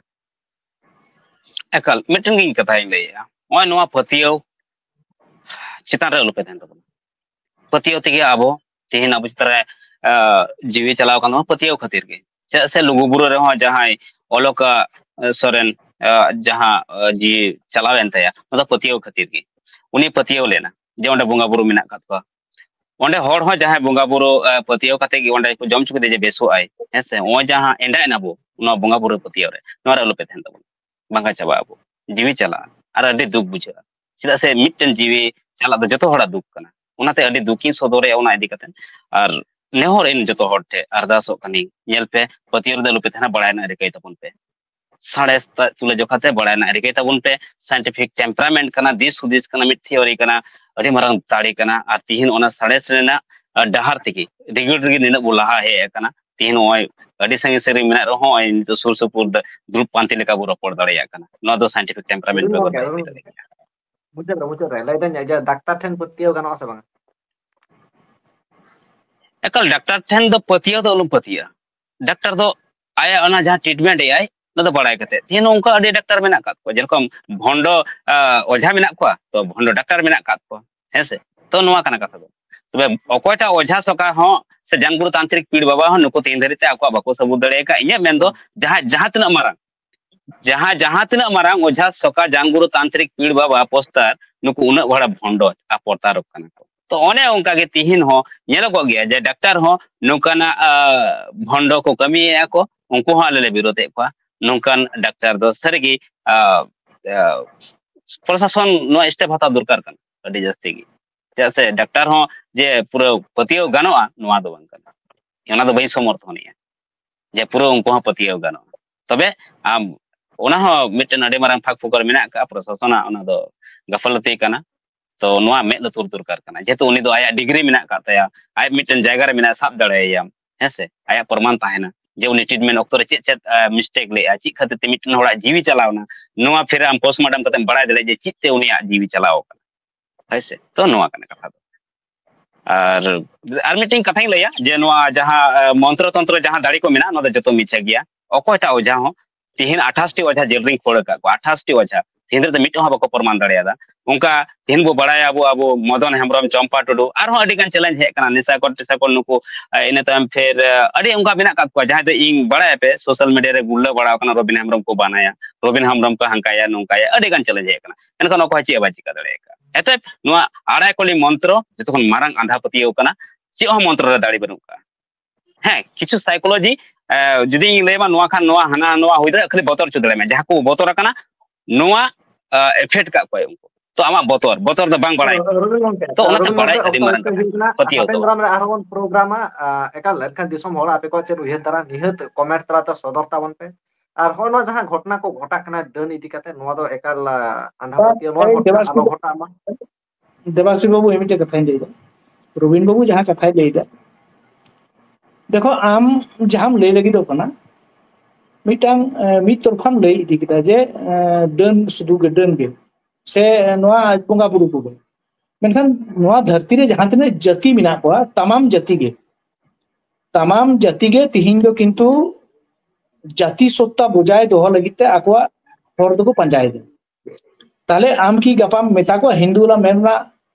ᱮᱠᱟᱞ, ᱢᱤᱫᱴᱮᱱ ᱜᱤᱧ ᱠᱟᱛᱷᱟᱧ ᱞᱟᱹᱭᱮᱜᱼᱟ᱾ ᱱᱚᱜᱼᱚᱭ ᱱᱚᱣᱟ ᱯᱟᱹᱛᱭᱟᱹᱣ ᱪᱮᱛᱟᱱ ᱨᱮ ᱟᱞᱚᱯᱮ ᱛᱟᱦᱮᱱ ᱛᱟᱵᱚᱱᱟ᱾ ᱯᱟᱹᱛᱭᱟᱹᱣ ᱛᱮᱜᱮ ᱟᱵᱚ ᱛᱮᱦᱮᱧ ᱟᱵᱚ ᱪᱮᱛᱟᱱ ᱨᱮ, ᱟ, ᱡᱤᱣᱤ ᱪᱟᱞᱟᱣ ᱠᱟᱱ ᱛᱟᱵᱚᱱᱟ ᱯᱟᱹᱛᱭᱟᱹᱣ ᱠᱷᱟᱹᱛᱤᱨ ᱜᱮ᱾ ᱪᱮᱫᱟᱜ ᱥᱮ ᱞᱩᱜᱩᱵᱩᱨᱩ ᱨᱮᱦᱚᱸ ᱡᱟᱦᱟᱸᱭ ᱚᱞᱚᱠᱟ, ᱟ, ᱥᱚᱨᱮᱱ, ᱟ, ᱡᱟᱦᱟᱸ, ᱟ, ᱡᱤᱣᱤ ᱪᱟᱞᱟᱣ ᱮᱱ ᱛᱟᱭᱟ, ᱚᱱᱟ ᱫᱚ ᱯᱟᱹᱛᱭᱟᱹᱣ ᱠᱷᱟᱹᱛᱤᱨ ᱜᱮ᱾ ᱩᱱᱤ ᱯᱟᱹᱛᱭᱟᱹᱣ ᱞᱮᱱᱟ ᱡᱮ ᱚᱸᱰᱮ ᱵᱚᱸᱜᱟ ᱵᱩᱨᱩ ᱢᱮᱱᱟᱜ ᱟᱠᱟᱫ ᱠᱚᱣᱟ᱾ ᱚᱸᱰᱮ ᱦᱚᱲ ᱦᱚᱸ ᱡᱟᱦᱟᱸᱭ ᱵᱚᱸᱜᱟ ᱵᱩᱨᱩ, ᱟ, ᱯᱟᱹᱛᱭᱟᱹᱣ ᱠᱟᱛᱮ ᱜᱮ ᱚᱸᱰᱮ ᱠᱚ ᱡᱚᱢ ᱦᱚᱪᱚ ᱠᱮᱫᱮ ᱡᱮ ᱵᱮᱥᱚᱜ ᱟᱭ, ᱦᱮᱸ ᱥᱮ? ᱱᱚᱜᱼᱚᱭ ᱡᱟᱦᱟᱸ ᱮᱸᱰᱟᱭ ᱱᱟᱵᱚ ᱱᱚᱣᱟ ᱵᱚᱸᱜᱟ ᱵᱩᱨᱩ ᱯᱟᱹᱛᱭᱟᱹᱣ ᱨᱮ, ᱱᱚᱣᱟ ᱨᱮ ᱟᱞᱚᱯᱮ ᱛᱟᱦᱮᱱ ᱛᱟᱵᱚᱱᱟ, ᱵᱟᱝᱠᱷᱟᱱ ᱪᱟᱵᱟᱜ ᱟᱵᱚ, ᱡᱤᱣᱤ ᱪᱟᱞᱟᱜᱼᱟ᱾ ᱟᱨ ᱟᱹᱰᱤ ᱫᱩᱠ ᱵᱩᱡᱷᱟᱹᱜᱼᱟ, ᱪᱮᱫᱟᱜ ᱥᱮ ᱢᱤᱫᱴᱮᱱ ᱡᱤᱣᱤ ᱪᱟᱞᱟᱜ ᱫᱚ ᱡᱚᱛᱚ ᱦᱚᱲᱟᱜ ᱫᱩᱠ ᱠᱟᱱᱟ᱾ ᱚᱱᱟᱛᱮ ᱟᱹᱰᱤ ᱫᱩᱠᱤᱧ ᱥᱚᱫᱚᱨᱮᱜᱼᱟ ᱚᱱᱟ ᱤᱫᱤ ᱠᱟᱛᱮ᱾ ᱟᱨ ᱱᱮᱦᱚᱨ ᱤᱧ ᱡᱚᱛᱚ ᱦᱚᱲ ᱴᱷᱮᱱ ᱟᱨᱫᱟᱥᱚᱜ ᱠᱟᱹᱱᱟᱹᱧ, ᱧᱮᱞ ᱯᱮ, ᱯᱟᱹᱛᱭᱟᱹᱣ ᱨᱮᱫᱚ ᱟᱞᱚᱯᱮ ᱛᱟᱦᱮᱱᱟ, ᱵᱟᱲᱟᱭ ᱨᱮᱱᱟᱜ ᱨᱤᱠᱟᱹᱭ ᱛᱟᱵᱚᱱ ᱯᱮ᱾ ᱥᱟᱬᱮᱥ ᱛᱟ-, ᱛᱩᱞᱟᱹᱡᱚᱠᱷᱟ ᱛᱮ ᱵᱟᱲᱟᱭ ᱨᱮᱱᱟᱜ ᱨᱤᱠᱟᱹᱭ ᱛᱟᱵᱚᱱ ᱯᱮ᱾ Scientific temperament ᱠᱟᱱᱟ, ᱫᱤᱥ ᱦᱩᱫᱤᱥ ᱠᱟᱱᱟ, ᱢᱤᱫ theory ᱠᱟᱱᱟ, ᱟᱹᱰᱤ ᱢᱟᱨᱟᱝ ᱫᱟᱲᱮ ᱠᱟᱱᱟ᱾ ᱟᱨ ᱛᱤᱦᱤᱧ ᱚᱱᱟ ᱥᱟᱬᱮᱥ ᱨᱮᱱᱟᱜ, ᱟ, ᱰᱟᱦᱟᱨ ᱛᱮᱜᱮ ᱨᱤᱜᱤᱲ ᱨᱮᱜᱮ ᱱᱤᱱᱟᱹᱜ ᱵᱚ ᱞᱟᱦᱟ ᱦᱮᱡ ᱟᱠᱟᱱᱟ᱾ ᱛᱤᱦᱤᱧ ᱱᱚᱜᱼᱚᱭ ᱟᱹᱰᱤ ᱥᱟᱺᱜᱤᱧ ᱥᱟᱺᱜᱤᱧ ᱢᱮᱱᱟᱜ ᱨᱮᱦᱚᱸ, ᱱᱚᱜᱼᱚᱭ ᱱᱤᱛᱚᱜ ᱥᱩᱨ ᱥᱩᱯᱩᱨ ᱫᱚ ᱫᱩᱲᱩᱵ ᱯᱟᱱᱛᱮ ᱞᱮᱠᱟ ᱵᱚ ᱨᱚᱯᱚᱲ ᱫᱟᱲᱮᱭᱟᱜ ᱠᱟᱱᱟ᱾ ᱱᱚᱣᱟ ᱫᱚ scientific temperament ᱟᱹᱞᱤᱧ ᱵᱮᱜᱚᱨ ᱜᱚᱢᱠᱮ, ᱵᱟᱭ ᱦᱩᱭ ᱟᱹᱞᱤᱧ ᱫᱟᱲᱮᱭᱟᱜᱼᱟ᱾ ᱢᱩᱪᱟᱹᱫ ᱨᱮ, ᱢᱩᱪᱟᱹᱫ ᱨᱮ ᱞᱟᱹᱭ ᱫᱟᱹᱧ, ᱡᱮ ᱰᱟᱠᱛᱟᱨ ᱴᱷᱮᱱ ᱯᱟᱹᱛᱭᱟᱹᱣ ᱜᱟᱱᱚᱜᱼᱟ ᱥᱮ ᱵᱟᱝ? ᱮᱠᱟᱞ, ᱰᱟᱠᱛᱟᱨ ᱴᱷᱮᱱ ᱫᱚ ᱯᱟᱹᱛᱭᱟᱹᱣ ᱫᱚ ᱟᱞᱚᱢ ᱯᱟᱹᱛᱭᱟᱹᱜᱼᱟ᱾ ᱰᱟᱠᱛᱟᱨ ᱫᱚ ᱟᱭᱟᱜ ᱚᱱᱟ ᱡᱟᱦᱟᱸ treatment ᱮᱫ ᱟᱭ, ᱚᱱᱟ ᱫᱚ ᱵᱟᱲᱟᱭ ᱠᱟᱛᱮ᱾ ᱛᱮᱦᱮᱧ ᱱᱚᱝᱠᱟ ᱟᱹᱰᱤ ᱰᱟᱠᱛᱟᱨ ᱢᱮᱱᱟᱜ ᱟᱠᱟᱫ ᱠᱚᱣᱟ, ᱡᱮᱨᱚᱠᱚᱢ ᱵᱷᱚᱱᱰᱚ, ᱟ, ᱚᱡᱷᱟ ᱢᱮᱱᱟᱜ ᱠᱚᱣᱟ, ᱛᱚ ᱵᱷᱚᱱᱰᱚ ᱰᱟᱠᱛᱟᱨ ᱢᱮᱱᱟᱜ ᱟᱠᱟᱫ ᱠᱚᱣᱟ, ᱦᱮᱸ ᱥᱮ? ᱛᱚ ᱱᱚᱣᱟ ᱠᱟᱱᱟ ᱠᱟᱛᱷᱟ ᱫᱚ᱾ ᱛᱚᱵᱮ ᱚᱠᱚᱭᱴᱟᱜ ᱚᱡᱷᱟ ᱥᱚᱠᱟ ᱦᱚᱸ ᱥᱮ ᱡᱟᱱᱜᱩᱨᱩ ᱛᱟᱱᱛᱨᱤᱠ ᱯᱤᱲ ᱵᱟᱵᱟ ᱦᱚᱸ ᱱᱩᱠᱩ ᱛᱮᱦᱮᱧ ᱫᱷᱟᱹᱨᱤᱡ ᱛᱮ ᱟᱠᱚᱣᱟᱜ ᱵᱟᱠᱚ ᱥᱟᱹᱵᱩᱛ ᱫᱟᱲᱮ ᱟᱠᱟᱫ᱾ ᱤᱧᱟᱹᱜ ᱢᱮᱱᱫᱚ ᱦᱩᱸ᱾ ᱡᱟᱦᱟᱸ, ᱡᱟᱦᱟᱸ ᱛᱤᱱᱟᱹᱜ ᱢᱟᱨᱟᱝ, ᱡᱟᱦᱟᱸ, ᱡᱟᱦᱟᱸ ᱛᱤᱱᱟᱹᱜ ᱢᱟᱨᱟᱝ ᱚᱡᱷᱟ ᱥᱚᱠᱟ ᱡᱟᱱᱜᱩᱨᱩ ᱛᱟᱱᱛᱨᱤᱠ ᱯᱤᱲ ᱵᱟᱵᱟ ᱯᱚᱥᱛᱟᱨ, ᱱᱩᱠᱩ ᱩᱱᱟᱹᱜ ᱵᱷᱟᱲᱟ ᱵᱷᱚᱱᱰᱚ ᱟᱨ ᱯᱨᱚᱛᱟᱨᱚᱠ ᱠᱟᱱᱟ ᱠᱚ᱾ ᱛᱚ ᱚᱱᱮ ᱚᱱᱠᱟ ᱜᱮ ᱛᱤᱦᱤᱧ ᱦᱚᱸ ᱧᱮᱞᱚᱜᱚᱜ ᱜᱮᱭᱟ ᱡᱮ ᱰᱟᱠᱛᱟᱨ ᱦᱚᱸ ᱱᱚᱝᱠᱟᱱᱟᱜ, ᱟ, ᱵᱷᱚᱱᱰᱚ ᱠᱚ ᱠᱟᱹᱢᱤᱭᱮᱫᱼᱟ ᱠᱚ, ᱩᱱᱠᱩ ᱦᱚᱸ ᱟᱞᱮ ᱞᱮ ᱵᱤᱨᱳᱫᱮᱫ ᱠᱚᱣᱟ᱾ ᱱᱚᱝᱠᱟᱱ ᱰᱟᱠᱛᱟᱨ ᱫᱚ ᱥᱟᱹᱨᱤᱜᱮ, ᱟ, ᱟ, ᱯᱨᱚᱥᱟᱥᱚᱱ ᱱᱚᱣᱟ step ᱦᱟᱛᱟᱣ ᱫᱚᱨᱠᱟᱨ ᱠᱟᱱᱟ ᱟᱹᱰᱤ ᱡᱟᱹᱥᱛᱤ ᱜᱮ᱾ ᱪᱮᱫᱟᱜ ᱥᱮ ᱰᱟᱠᱛᱟᱨ ᱦᱚᱸ ᱡᱮ ᱯᱩᱨᱟᱹ ᱯᱟᱹᱛᱭᱟᱹᱣ ᱜᱟᱱᱚᱜᱼᱟ, ᱱᱚᱣᱟ ᱫᱚ ᱵᱟᱝ ᱠᱟᱱᱟ᱾ ᱚᱱᱟ ᱫᱚ ᱵᱟᱹᱧ ᱥᱚᱢᱚᱨᱛᱷᱚᱱᱮᱜᱼᱟ ᱡᱮ ᱯᱩᱨᱟᱹ ᱩᱱᱠᱩ ᱦᱚᱸ ᱯᱟᱹᱛᱭᱟᱹᱣ ᱜᱟᱱᱚᱜᱼᱟ᱾ ᱛᱚᱵᱮ ᱟᱢ, ᱚᱱᱟ ᱦᱚᱸ ᱢᱤᱫᱴᱮᱱ ᱟᱹᱰᱤ ᱢᱟᱨᱟᱝ ᱯᱷᱟᱸᱠ ᱯᱷᱚᱠᱚᱨ ᱢᱮᱱᱟᱜ ᱟᱠᱟᱫᱼᱟ, ᱯᱨᱚᱥᱟᱥᱚᱱᱟᱜ ᱚᱱᱟ ᱫᱚ ᱜᱟᱯᱷᱟᱞᱟᱹᱛᱤ ᱠᱟᱱᱟ᱾ ᱛᱚ ᱱᱚᱣᱟ ᱢᱮᱫ ᱞᱩᱛᱩᱨ ᱫᱚᱨᱠᱟᱨ ᱠᱟᱱᱟ, ᱡᱮᱦᱮᱛᱩ ᱩᱱᱤ ᱫᱚ ᱟᱭᱟᱜ degree ᱢᱮᱱᱟᱜ ᱟᱠᱟᱫ ᱛᱟᱭᱟ, ᱟᱡ ᱢᱤᱫᱴᱮᱱ ᱡᱟᱭᱜᱟ ᱨᱮ ᱢᱮᱱᱟᱭᱟ, ᱥᱟᱵ ᱫᱟᱲᱮᱭᱟᱭᱟᱢ, ᱦᱮᱸ ᱥᱮ? ᱟᱭᱟᱜ ᱯᱨᱚᱢᱟᱱ ᱛᱟᱦᱮᱱᱟ ᱡᱮ ᱩᱱᱤ treatment ᱚᱠᱛᱚ ᱨᱮ ᱪᱮᱫ ᱪᱮᱫ, ᱟ, mistake ᱞᱮᱜᱼᱟ, ᱪᱮᱫ ᱠᱷᱟᱹᱛᱤᱨ ᱛᱮ ᱢᱤᱫᱴᱮᱱ ᱦᱚᱲᱟᱜ ᱡᱤᱣᱤ ᱪᱟᱞᱟᱣ ᱮᱱᱟ, ᱱᱚᱣᱟ ᱯᱷᱮᱨ ᱟᱢ postmortem ᱠᱟᱛᱮᱢ ᱵᱟᱲᱟᱭ ᱫᱟᱲᱮᱭᱟᱜᱼᱟ ᱡᱮ ᱪᱮᱫ ᱛᱮ ᱩᱱᱤᱭᱟᱜ ᱡᱤᱣᱤ ᱪᱟᱞᱟᱣ ᱟᱠᱟᱱᱟ, ᱦᱳᱭ ᱥᱮ? ᱛᱚ ᱱᱚᱣᱟ ᱠᱟᱱᱟ ᱠᱟᱛᱷᱟ ᱫᱚ᱾ ᱟᱨ, ᱟᱨ ᱢᱤᱫᱴᱮᱱ ᱠᱟᱛᱷᱟᱧ ᱞᱟᱹᱭᱟ ᱡᱮ ᱱᱚᱣᱟ ᱡᱟᱦᱟᱸ, ᱟ, ᱢᱚᱱᱛᱨᱚ ᱛᱚᱱᱛᱨᱚ ᱡᱟᱦᱟᱸ ᱫᱟᱲᱮ ᱠᱚ ᱢᱮᱱᱟᱜᱼᱟ, ᱱᱚᱣᱟ ᱫᱚ ᱡᱚᱛᱚ ᱢᱤᱪᱷᱟᱹ ᱜᱮᱭᱟ᱾ ᱚᱠᱚᱭᱴᱟᱜ ᱚᱡᱷᱟ ᱦᱚᱸ, ᱛᱤᱦᱤᱧ ᱟᱴᱷᱟᱥ ᱴᱤ ᱚᱡᱷᱟ ᱡᱮᱞ ᱨᱤᱧ ᱠᱷᱳᱲ ᱟᱠᱟᱫ ᱠᱚᱣᱟ, ᱟᱴᱷᱟᱥ ᱴᱤ ᱚᱡᱷᱟ, ᱛᱤᱦᱤᱧ ᱫᱷᱟᱹᱨᱤᱡ ᱛᱮ ᱢᱤᱫᱴᱮᱱ ᱦᱚᱸ ᱵᱟᱠᱚ ᱯᱨᱚᱢᱟᱱ ᱫᱟᱲᱮᱭᱟᱫᱟ᱾ ᱚᱱᱠᱟ ᱛᱤᱦᱤᱧ ᱵᱚ ᱵᱟᱲᱟᱭᱟ ᱟᱵᱚ, ᱟᱵᱚ ᱢᱚᱫᱚᱱ ᱦᱮᱢᱵᱨᱚᱢ, ᱪᱚᱢᱯᱟ ᱴᱩᱰᱩ, ᱟᱨᱦᱚᱸ ᱟᱹᱰᱤ ᱜᱟᱱ challenge ᱦᱮᱡ ᱟᱠᱟᱱᱟ, ᱱᱮᱥᱟᱠᱚᱨ ᱴᱮᱥᱟᱠᱚᱨ ᱱᱩᱠᱩ, ᱟ, ᱤᱱᱟᱹ ᱛᱟᱭᱚᱢ ᱯᱷᱮᱨ, ᱟ, ᱟᱹᱰᱤ ᱚᱱᱠᱟ ᱢᱮᱱᱟᱜ ᱟᱠᱟᱫ ᱠᱚᱣᱟ, ᱡᱟᱦᱟᱸᱭ ᱫᱚ ᱤᱧ ᱵᱟᱲᱟᱭ ᱟᱯᱮ social media ᱨᱮ ᱜᱩᱨᱞᱟᱹ ᱵᱟᱲᱟ ᱟᱠᱟᱱᱟ, ᱨᱚᱵᱤᱱ ᱦᱮᱢᱵᱨᱚᱢ ᱠᱚ ᱵᱟᱱᱟᱭᱟ, ᱨᱚᱵᱤᱱ ᱦᱮᱢᱵᱨᱚᱢ ᱠᱚ ᱦᱟᱱᱠᱟᱭᱟ, ᱱᱚᱝᱠᱟᱭᱟ, ᱟᱹᱰᱤ ᱜᱟᱱ challenge ᱦᱮᱡ ᱟᱠᱟᱱᱟ, ᱢᱮᱱᱠᱷᱟᱱ ᱚᱠᱚᱭ ᱪᱮᱫ ᱦᱚᱸ ᱵᱟᱭ ᱪᱤᱠᱟ ᱫᱟᱲᱮ ᱟᱠᱟᱫᱟ᱾ ᱮᱛᱮᱫ ᱱᱚᱣᱟ ᱟᱲᱟᱭ ᱠᱚᱞᱤ ᱢᱚᱱᱛᱨᱚ ᱡᱚᱛᱚ ᱠᱷᱚᱱ ᱢᱟᱨᱟᱝ ᱟᱸᱫᱷᱟ ᱯᱟᱹᱛᱭᱟᱹᱣ ᱠᱟᱱᱟ, ᱪᱮᱫ ᱦᱚᱸ ᱢᱚᱱᱛᱨᱚ ᱨᱮ ᱫᱟᱲᱮ ᱵᱟᱹᱱᱩᱜ ᱟᱠᱟᱫᱟ᱾ ᱦᱮᱸ, ᱠᱤᱪᱷᱩ psychology, ᱮ, ᱡᱩᱫᱤ ᱤᱧ ᱞᱟᱹᱭ ᱟᱢᱟ ᱱᱚᱣᱟ ᱠᱷᱟᱱ ᱱᱚᱣᱟ, ᱦᱟᱱᱟ ᱱᱚᱣᱟ ᱦᱩᱭ ᱫᱟᱲᱮᱭᱟᱜᱼᱟ, ᱠᱷᱟᱹᱞᱤ ᱵᱚᱛᱚᱨ ᱦᱚᱪᱚ ᱫᱟᱲᱮᱭᱟᱜ ᱢᱮ᱾ ᱡᱟᱦᱟᱸ ᱠᱚ ᱵᱚᱛᱚᱨ ᱟᱠᱟᱱᱟ, ᱱᱚᱣᱟ, ᱮ, effect ᱠᱟᱜ ᱠᱚᱣᱟᱭ ᱩᱱᱠᱩ᱾ ᱛᱚ ᱟᱢᱟᱜ ᱵᱚᱛᱚᱨ, ᱵᱚᱛᱚᱨ ᱫᱚ ᱵᱟᱝ ᱵᱟᱲᱟᱭ᱾ ᱨᱚᱵᱤᱱ ᱜᱚᱢᱠᱮ, ᱛᱚ ᱚᱱᱟᱛᱮ ᱨᱚᱵᱤᱱ ᱵᱟᱲᱟᱭ ᱜᱚᱢᱠᱮ, ᱟᱹᱰᱤ ᱚᱠᱛᱚ ᱢᱟᱨᱟᱝ ᱠᱚ ᱠᱟᱛᱷᱟ᱾ ᱦᱩᱭᱩᱜ ᱠᱟᱱᱟ, ᱯᱟᱹᱛᱭᱟᱹᱣ ᱦᱟᱯᱮᱱ ᱫᱚ᱾ ᱫᱟᱨᱟᱢ ᱨᱮ ᱟᱨᱦᱚᱸ ᱵᱚᱱ ᱯᱨᱳᱜᱨᱟᱢᱟ᱾ ᱮᱠᱟᱞ, ᱮᱱᱠᱷᱟᱱ ᱫᱤᱥᱚᱢ ᱦᱚᱲ ᱟᱯᱮ ᱠᱚᱣᱟᱜ ᱪᱮᱫ ᱩᱭᱦᱟᱹᱨ ᱫᱟᱨᱟ, ᱱᱤᱦᱟᱹᱛ ᱠᱚᱢᱮᱱᱴ ᱛᱟᱞᱟᱛᱮ ᱥᱚᱫᱚᱨ ᱛᱟᱵᱚᱱ ᱯᱮ᱾ ᱟᱨ ᱦᱚᱸᱜᱼᱚ ᱱᱚᱣᱟ ᱡᱟᱦᱟᱸ ᱜᱷᱚᱴᱚᱱᱟ ᱠᱚ ᱜᱷᱚᱴᱟᱜ ᱠᱟᱱᱟ ᱰᱟᱹᱱ ᱤᱫᱤ ᱠᱟᱛᱮ, ᱱᱚᱣᱟ ᱫᱚ ᱮᱠᱟᱞ, ᱟ, ᱟᱸᱫᱷᱟ ᱯᱟᱹᱛᱭᱟᱹᱣ, ᱱᱚᱣᱟ ᱜᱷᱚᱴᱚᱱᱟ ᱟᱞᱚ ᱜᱷᱚᱴᱟᱜ ᱢᱟ᱾ ᱫᱮᱵᱟᱥᱤᱥ ᱵᱟᱹᱵᱩ, ᱤᱧ ᱢᱤᱫᱴᱮᱡ ᱠᱟᱛᱷᱟᱧ ᱞᱟᱹᱭᱫᱟ᱾ ᱨᱚᱵᱤᱱ ᱵᱟᱹᱵᱩ ᱡᱟᱦᱟᱸ ᱠᱟᱛᱷᱟᱭ ᱞᱟᱹᱭᱫᱟ, ᱫᱮᱠᱷᱚ, ᱟᱢ ᱡᱟᱦᱟᱸᱢ ᱞᱟᱹᱭ ᱞᱟᱹᱜᱤᱫᱚᱜ ᱠᱟᱱᱟ, ᱢᱤᱫᱴᱟᱝ, ᱮ, ᱢᱤᱫ ᱛᱚᱨᱯᱷᱟᱢ ᱞᱟᱹᱭ ᱤᱫᱤ ᱠᱮᱫᱟ ᱡᱮ, ᱮ, ᱰᱟᱹᱱ, ᱥᱩᱫᱷᱩ ᱜᱮ ᱰᱟᱹᱱ ᱜᱮ, ᱥᱮ ᱱᱚᱣᱟ ᱵᱚᱸᱜᱟ ᱵᱩᱨᱩ ᱠᱚᱜᱮ᱾ ᱢᱮᱱᱠᱷᱟᱱ ᱱᱚᱣᱟ ᱫᱷᱟᱹᱨᱛᱤ ᱨᱮ ᱡᱟᱦᱟᱸ ᱛᱤᱱᱟᱹᱜ ᱡᱟᱹᱛᱤ ᱢᱮᱱᱟᱜ ᱠᱚᱣᱟ, ᱛᱟᱢᱟᱢ ᱡᱟᱹᱛᱤ ᱜᱮ, ᱛᱟᱢᱟᱢ ᱡᱟᱹᱛᱤ ᱜᱮ ᱛᱤᱦᱤᱧ ᱫᱚ ᱠᱤᱱᱛᱩ ᱡᱟᱹᱛᱤ ᱥᱚᱛᱛᱟ ᱵᱚᱡᱟᱭ ᱫᱚᱦᱚ ᱞᱟᱹᱜᱤᱫ ᱛᱮ ᱟᱠᱚᱣᱟᱜ ᱦᱚᱨ ᱫᱚᱠᱚ ᱯᱟᱸᱡᱟᱭᱮᱫᱟ᱾ ᱛᱟᱦᱞᱮ ᱟᱢ ᱠᱤ ᱜᱟᱯᱟᱢ ᱢᱮᱛᱟ ᱠᱚᱣᱟ, ᱦᱤᱱᱫᱩ ᱚᱲᱟᱜ ᱢᱮᱱ ᱨᱮᱱᱟᱜ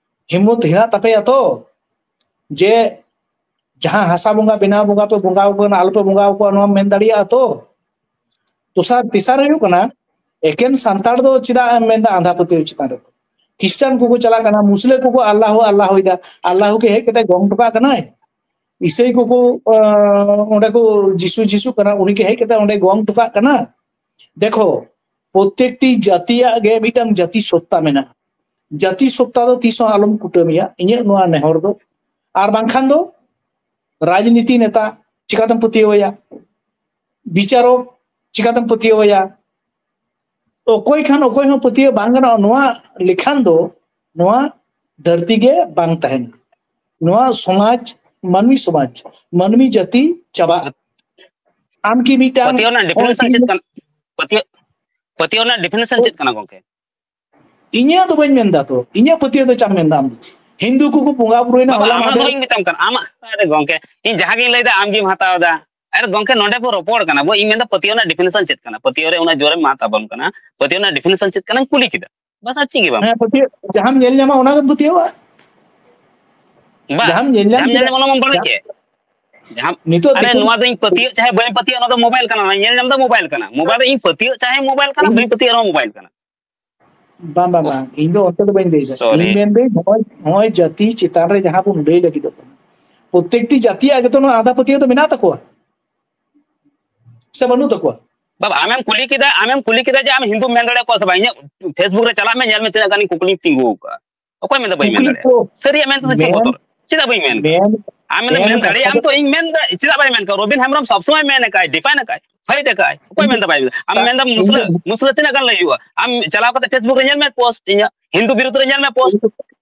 ᱦᱤᱢᱢᱚᱛ ᱦᱮᱱᱟᱜ ᱛᱟᱯᱮᱭᱟ ᱛᱚ, ᱡᱮ ᱡᱟᱦᱟᱸ ᱦᱟᱥᱟ ᱵᱚᱸᱜᱟ, ᱵᱮᱱᱟᱣ ᱵᱚᱸᱜᱟ ᱯᱮ ᱵᱚᱸᱜᱟ ᱟᱠᱚ ᱠᱟᱱᱟ, ᱟᱞᱚᱯᱮ ᱵᱚᱸᱜᱟ ᱟᱠᱚᱣᱟ, ᱱᱚᱣᱟᱢ ᱢᱮᱱ ᱫᱟᱲᱮᱭᱟᱜᱼᱟ ᱛᱚ? ᱫᱚᱥᱟᱨ, ᱛᱮᱥᱟᱨ ᱦᱩᱭᱩᱜ ᱠᱟᱱᱟ, ᱮᱠᱮᱱ ᱥᱟᱱᱛᱟᱲ ᱫᱚ ᱪᱮᱫᱟᱜ ᱮᱢ ᱢᱮᱱᱫᱟ ᱟᱸᱫᱷᱟ ᱯᱟᱹᱛᱭᱟᱹᱣ ᱪᱮᱛᱟᱱ ᱨᱮ? ᱠᱷᱨᱤᱥᱴᱟᱱ ᱠᱚᱠᱚ ᱪᱟᱞᱟᱜ ᱠᱟᱱᱟ, ᱢᱩᱥᱞᱟᱹ ᱠᱚᱠᱚ ᱟᱞᱞᱟᱦᱩ ᱟᱞᱞᱟᱦᱩᱭᱮᱫᱟ, ᱟᱞᱞᱟᱦᱩ ᱠᱤ ᱦᱮᱡ ᱠᱟᱛᱮ ᱜᱚᱝ ᱦᱚᱴᱚ ᱠᱟᱜ ᱠᱟᱱᱟᱭ? ᱤᱥᱟᱹᱭ ᱠᱚᱠᱚ, ᱟᱸ, ᱚᱸᱰᱮ ᱠᱚ ᱡᱤᱥᱩ ᱡᱤᱥᱩ ᱠᱟᱱᱟ, ᱩᱱᱤ ᱠᱤ ᱦᱮᱡ ᱠᱟᱛᱮ ᱚᱸᱰᱮ ᱜᱚᱝ ᱦᱚᱴᱚ ᱠᱟᱜ ᱠᱟᱱᱟ? ᱫᱮᱠᱷᱚ, ᱯᱨᱚᱛᱮᱠᱴᱤ ᱡᱟᱹᱛᱤᱭᱟᱜ ᱜᱮ ᱢᱤᱫᱴᱟᱝ ᱡᱟᱹᱛᱤ ᱥᱚᱛᱛᱟ ᱢᱮᱱᱟᱜᱼᱟ᱾ ᱡᱟᱹᱛᱤ ᱥᱚᱛᱛᱟ ᱫᱚ ᱛᱤᱥ ᱦᱚᱸ ᱟᱞᱚᱢ ᱠᱩᱴᱟᱹᱢᱤᱭᱟ, ᱤᱧᱟᱹᱜ ᱱᱚᱣᱟ ᱱᱮᱦᱚᱨ ᱫᱚ᱾ ᱟᱨ ᱵᱟᱝᱠᱷᱟᱱ ᱫᱚ ᱨᱟᱡᱽᱱᱤᱛᱤ ᱱᱮᱛᱟ ᱪᱤᱠᱟᱛᱮᱢ ᱯᱟᱹᱛᱭᱟᱹᱣ ᱟᱭᱟ? ᱵᱤᱪᱟᱨᱚᱠ ᱪᱤᱠᱟᱛᱮᱢ ᱯᱟᱹᱛᱭᱟᱹᱣ ᱟᱭᱟ? ᱚᱠᱚᱭ ᱠᱷᱟᱱ ᱚᱠᱚᱭ ᱦᱚᱸ ᱯᱟᱹᱛᱭᱟᱹᱣ ᱵᱟᱝ ᱜᱟᱱᱚᱜᱼᱟ᱾ ᱱᱚᱣᱟ ᱞᱮᱠᱷᱟᱱ ᱫᱚ ᱱᱚᱣᱟ ᱫᱷᱟᱹᱨᱛᱤ ᱜᱮ ᱵᱟᱝ ᱛᱟᱦᱮᱱᱟ᱾ ᱱᱚᱣᱟ ᱥᱚᱢᱟᱡᱽ, ᱢᱟᱹᱱᱢᱤ ᱥᱚᱢᱟᱡᱽ, ᱢᱟᱹᱱᱢᱤ ᱡᱟᱹᱛᱤ ᱪᱟᱵᱟᱜᱼᱟ᱾ ᱟᱢ ᱠᱤ ᱢᱤᱫᱴᱟᱝ ᱯᱟᱹᱛᱭᱟᱹᱣ ᱨᱮᱱᱟᱜ ᱰᱤᱯᱷᱤᱱᱮᱥᱚᱱ ᱪᱮᱫ ᱠᱟᱱᱟ? ᱯᱟᱹᱛᱭᱟᱹᱣ, ᱯᱟᱹᱛᱭᱟᱹᱣ ᱨᱮᱱᱟᱜ ᱰᱤᱯᱷᱤᱱᱮᱥᱚᱱ ᱪᱮᱫ ᱠᱟᱱᱟ ᱜᱚᱝᱠᱮ? ᱤᱧᱟᱹᱜ ᱫᱚ ᱵᱟᱹᱧ ᱢᱮᱱᱫᱟ ᱛᱚ, ᱤᱧᱟᱹᱜ ᱯᱟᱹᱛᱭᱟᱹᱣ ᱫᱚ ᱪᱟᱢ ᱢᱮᱱᱫᱟ ᱟᱢ ᱫᱚ? ᱦᱤᱱᱫᱩ ᱠᱚᱠᱚ ᱵᱚᱸᱜᱟ ᱵᱩᱨᱩᱭᱱᱟ ᱵᱟᱵᱟ, ᱦᱚᱞᱟ ᱟᱢᱟᱜ ᱫᱚ ᱢᱟᱦᱫᱮᱨ᱾ ᱵᱟᱹᱧ ᱢᱮᱛᱟᱢ ᱠᱟᱱᱟ, ᱟᱢᱟᱜ᱾ ᱟᱨᱮ ᱜᱚᱝᱠᱮ, ᱤᱧ ᱡᱟᱦᱟᱸ ᱜᱤᱧ ᱞᱟᱹᱭᱫᱟ ᱟᱢ ᱜᱮᱢ ᱦᱟᱛᱟᱣ ᱮᱫᱟ᱾ ᱟᱨ ᱜᱚᱝᱠᱮ, ᱱᱚᱰᱮ ᱵᱚ ᱨᱚᱯᱚᱲ ᱠᱟᱱᱟ ᱵᱚ, ᱤᱧ ᱢᱮᱱᱫᱟ ᱯᱟᱹᱛᱭᱟᱹᱣ ᱨᱮᱱᱟᱜ ᱰᱤᱯᱷᱤᱱᱮᱥᱚᱱ ᱪᱮᱫ ᱠᱟᱱᱟ? ᱯᱟᱹᱛᱭᱟᱹᱣ ᱨᱮ ᱩᱱᱟᱹᱜ ᱡᱳᱨᱮᱢ ᱢᱟ ᱛᱟᱵᱚᱱ ᱠᱟᱱᱟ, ᱯᱟᱹᱛᱭᱟᱹᱣ ᱨᱮᱱᱟᱜ ᱰᱤᱯᱷᱤᱱᱮᱥᱚᱱ ᱪᱮᱫ ᱠᱟᱱᱟᱧ ᱠᱩᱞᱤ ᱠᱮᱫᱟ, ᱵᱟᱥ, ᱟᱨ ᱪᱮᱫ ᱜᱮ ᱵᱟᱝ᱾ ᱦᱮᱸ, ᱯᱟᱹᱛᱭᱟᱹᱣ, ᱡᱟᱦᱟᱸᱢ ᱧᱮᱞ ᱧᱟᱢᱟ ᱚᱱᱟ ᱜᱮᱢ ᱯᱟᱹᱛᱭᱟᱹᱣᱟ᱾ ᱵᱟᱝ, ᱡᱟᱦᱟᱸᱢ ᱧᱮᱞ ᱧᱟᱢ ᱡᱟᱦᱟᱸᱢ ᱧᱮᱞ ᱠᱮᱫᱟ᱾ ᱧᱟᱢ ᱚᱱᱟ ᱢᱟ ᱵᱟᱹᱱᱩᱜ ᱡᱟᱦᱟᱸ ᱪᱮᱫ᱾ ᱡᱟᱦᱟᱸ, ᱱᱤᱛᱚᱜ ᱟᱨᱮ, ᱫᱤᱠᱩ ᱱᱚᱣᱟ ᱫᱚᱧ ᱯᱟᱹᱛᱭᱟᱹᱜ ᱪᱟᱦᱮ ᱵᱟᱹᱧ ᱯᱟᱹᱛᱭᱟᱹᱜ, ᱚᱱᱟ ᱫᱚ ᱢᱳᱵᱟᱭᱤᱞ ᱠᱟᱱᱟ, ᱧᱮᱞ ᱧᱟᱢ ᱫᱚ ᱢᱳᱵᱟᱭᱤᱞ ᱠᱟᱱᱟ᱾ ᱢᱳᱵᱟᱭᱤᱞ ᱨᱮ ᱤᱧ ᱯᱟᱹᱛᱭᱟᱹᱜ ᱪᱟᱦᱮ ᱢᱳᱵᱟᱭᱤᱞ ᱠᱟᱱᱟ, ᱤᱧ ᱵᱟᱹᱧ ᱯᱟᱹᱛᱭᱟᱹᱜ ᱨᱮᱦᱚᱸ ᱢᱳᱵᱟᱭᱤᱞ ᱠᱟᱱᱟ᱾ ᱵᱟᱝ, ᱵᱟᱝ, ᱵᱟᱝ, ᱤᱧ ᱫᱚ ᱚᱱᱛᱮ ᱫᱚ ᱵᱟᱹᱧ ᱞᱟᱹᱭᱫᱟ᱾ ᱤᱧ ᱢᱮᱱᱫᱟᱹᱧ ᱱᱚᱜᱼᱚᱭ, ᱱᱚᱜᱼᱚᱭ ᱡᱟᱹᱛᱤ ᱪᱮᱛᱟᱱ ᱨᱮ ᱡᱟᱦᱟᱸ ᱵᱚᱱ ᱞᱟᱹᱭ ᱞᱟᱹᱜᱤᱫᱚᱜ ᱠᱟᱱᱟ, ᱯᱨᱚᱛᱮᱠᱴᱤ ᱡᱟᱹᱛᱤᱭᱟᱜ ᱜᱮᱛᱚ ᱱᱚᱣᱟ ᱟᱸᱫᱷᱟ ᱯᱟᱹᱛᱭᱟᱹᱣ ᱫᱚ ᱢᱮᱱᱟᱜ ᱛᱟᱠᱚᱣᱟ, ᱥᱮ ᱵᱟᱹᱱᱩᱜ ᱛᱟᱠᱚᱣᱟ? ᱵᱟᱵᱟ, ᱟᱢᱮᱢ ᱠᱩᱞᱤ ᱠᱮᱫᱟ, ᱟᱢᱮᱢ ᱠᱩᱞᱤ ᱠᱮᱫᱟ ᱡᱮ ᱟᱢ ᱦᱤᱱᱫᱩᱢ ᱢᱮᱱ ᱫᱟᱲᱮᱭᱟᱠᱚᱣᱟ ᱥᱮ ᱵᱟᱝ? ᱤᱧᱟᱹᱜ Facebook ᱨᱮ ᱪᱟᱞᱟᱜ ᱢᱮ, ᱧᱮᱞ ᱢᱮ ᱛᱤᱱᱟᱹᱜ ᱜᱟᱱᱤᱧ ᱠᱩᱠᱞᱤᱧ ᱛᱤᱸᱜᱩ ᱟᱠᱟᱫᱼᱟ᱾ ᱚᱠᱚᱭ ᱢᱮᱱᱫᱟ ᱵᱟᱹᱧ ᱢᱮᱱ ᱠᱩᱠᱞᱤ ᱫᱟᱲᱮᱭᱟᱜᱼᱟ? ᱠᱚ ᱥᱟᱹᱨᱤᱭᱟᱜ ᱢᱮᱱ ᱛᱮᱫᱚ ᱪᱮᱫ ᱢᱮᱱ, ᱵᱚᱛᱚᱨ? ᱪᱮᱫᱟᱜ ᱵᱟᱹᱧ ᱢᱮᱱ ᱠᱟᱜᱼᱟ? ᱢᱮᱱ, ᱟᱢ ᱢᱮᱱᱫᱟᱢ ᱢᱮᱱ ᱫᱟᱲᱮᱭᱟᱜ ᱠᱟᱛᱷᱟ ᱟᱢ ᱫᱚ, ᱛᱚ, ᱤᱧ ᱢᱮᱱ ᱫᱟ, ᱪᱮᱫᱟᱜ ᱵᱟᱹᱧ ᱢᱮᱱ ᱠᱟᱜᱼᱟ? ᱨᱚᱵᱤᱱ ᱦᱮᱢᱵᱨᱚᱢ ᱥᱚᱵ ᱥᱚᱢᱚᱭ ᱢᱮᱱ ᱟᱠᱟᱫ, define ᱟᱠᱟᱫ, fight ᱟᱠᱟᱫ᱾ ᱚᱠᱚᱭ ᱤᱧ ᱫᱚ, ᱢᱮᱱᱫᱟ ᱵᱟᱭ ᱢᱮᱱ? ᱟᱢ ᱢᱮᱱᱫᱟᱢ ᱤᱧ ᱢᱩᱥᱞᱟᱹ, ᱫᱚ ᱢᱩᱥᱞᱟᱹ ᱛᱤᱱᱟᱹᱜ ᱜᱟᱱ ᱞᱟᱹᱭ ᱦᱩᱭᱩᱜᱼᱟ? ᱟᱢ ᱪᱟᱞᱟᱣ ᱠᱟᱛᱮ Facebook ᱨᱮ ᱧᱮᱞ ᱢᱮ post, ᱤᱧᱟᱹᱜ ᱦᱤᱱᱫᱩ ᱵᱤᱨᱩᱫᱷ ᱨᱮ ᱧᱮᱞ ᱢᱮ post᱾ ᱤᱧ ᱫᱚ,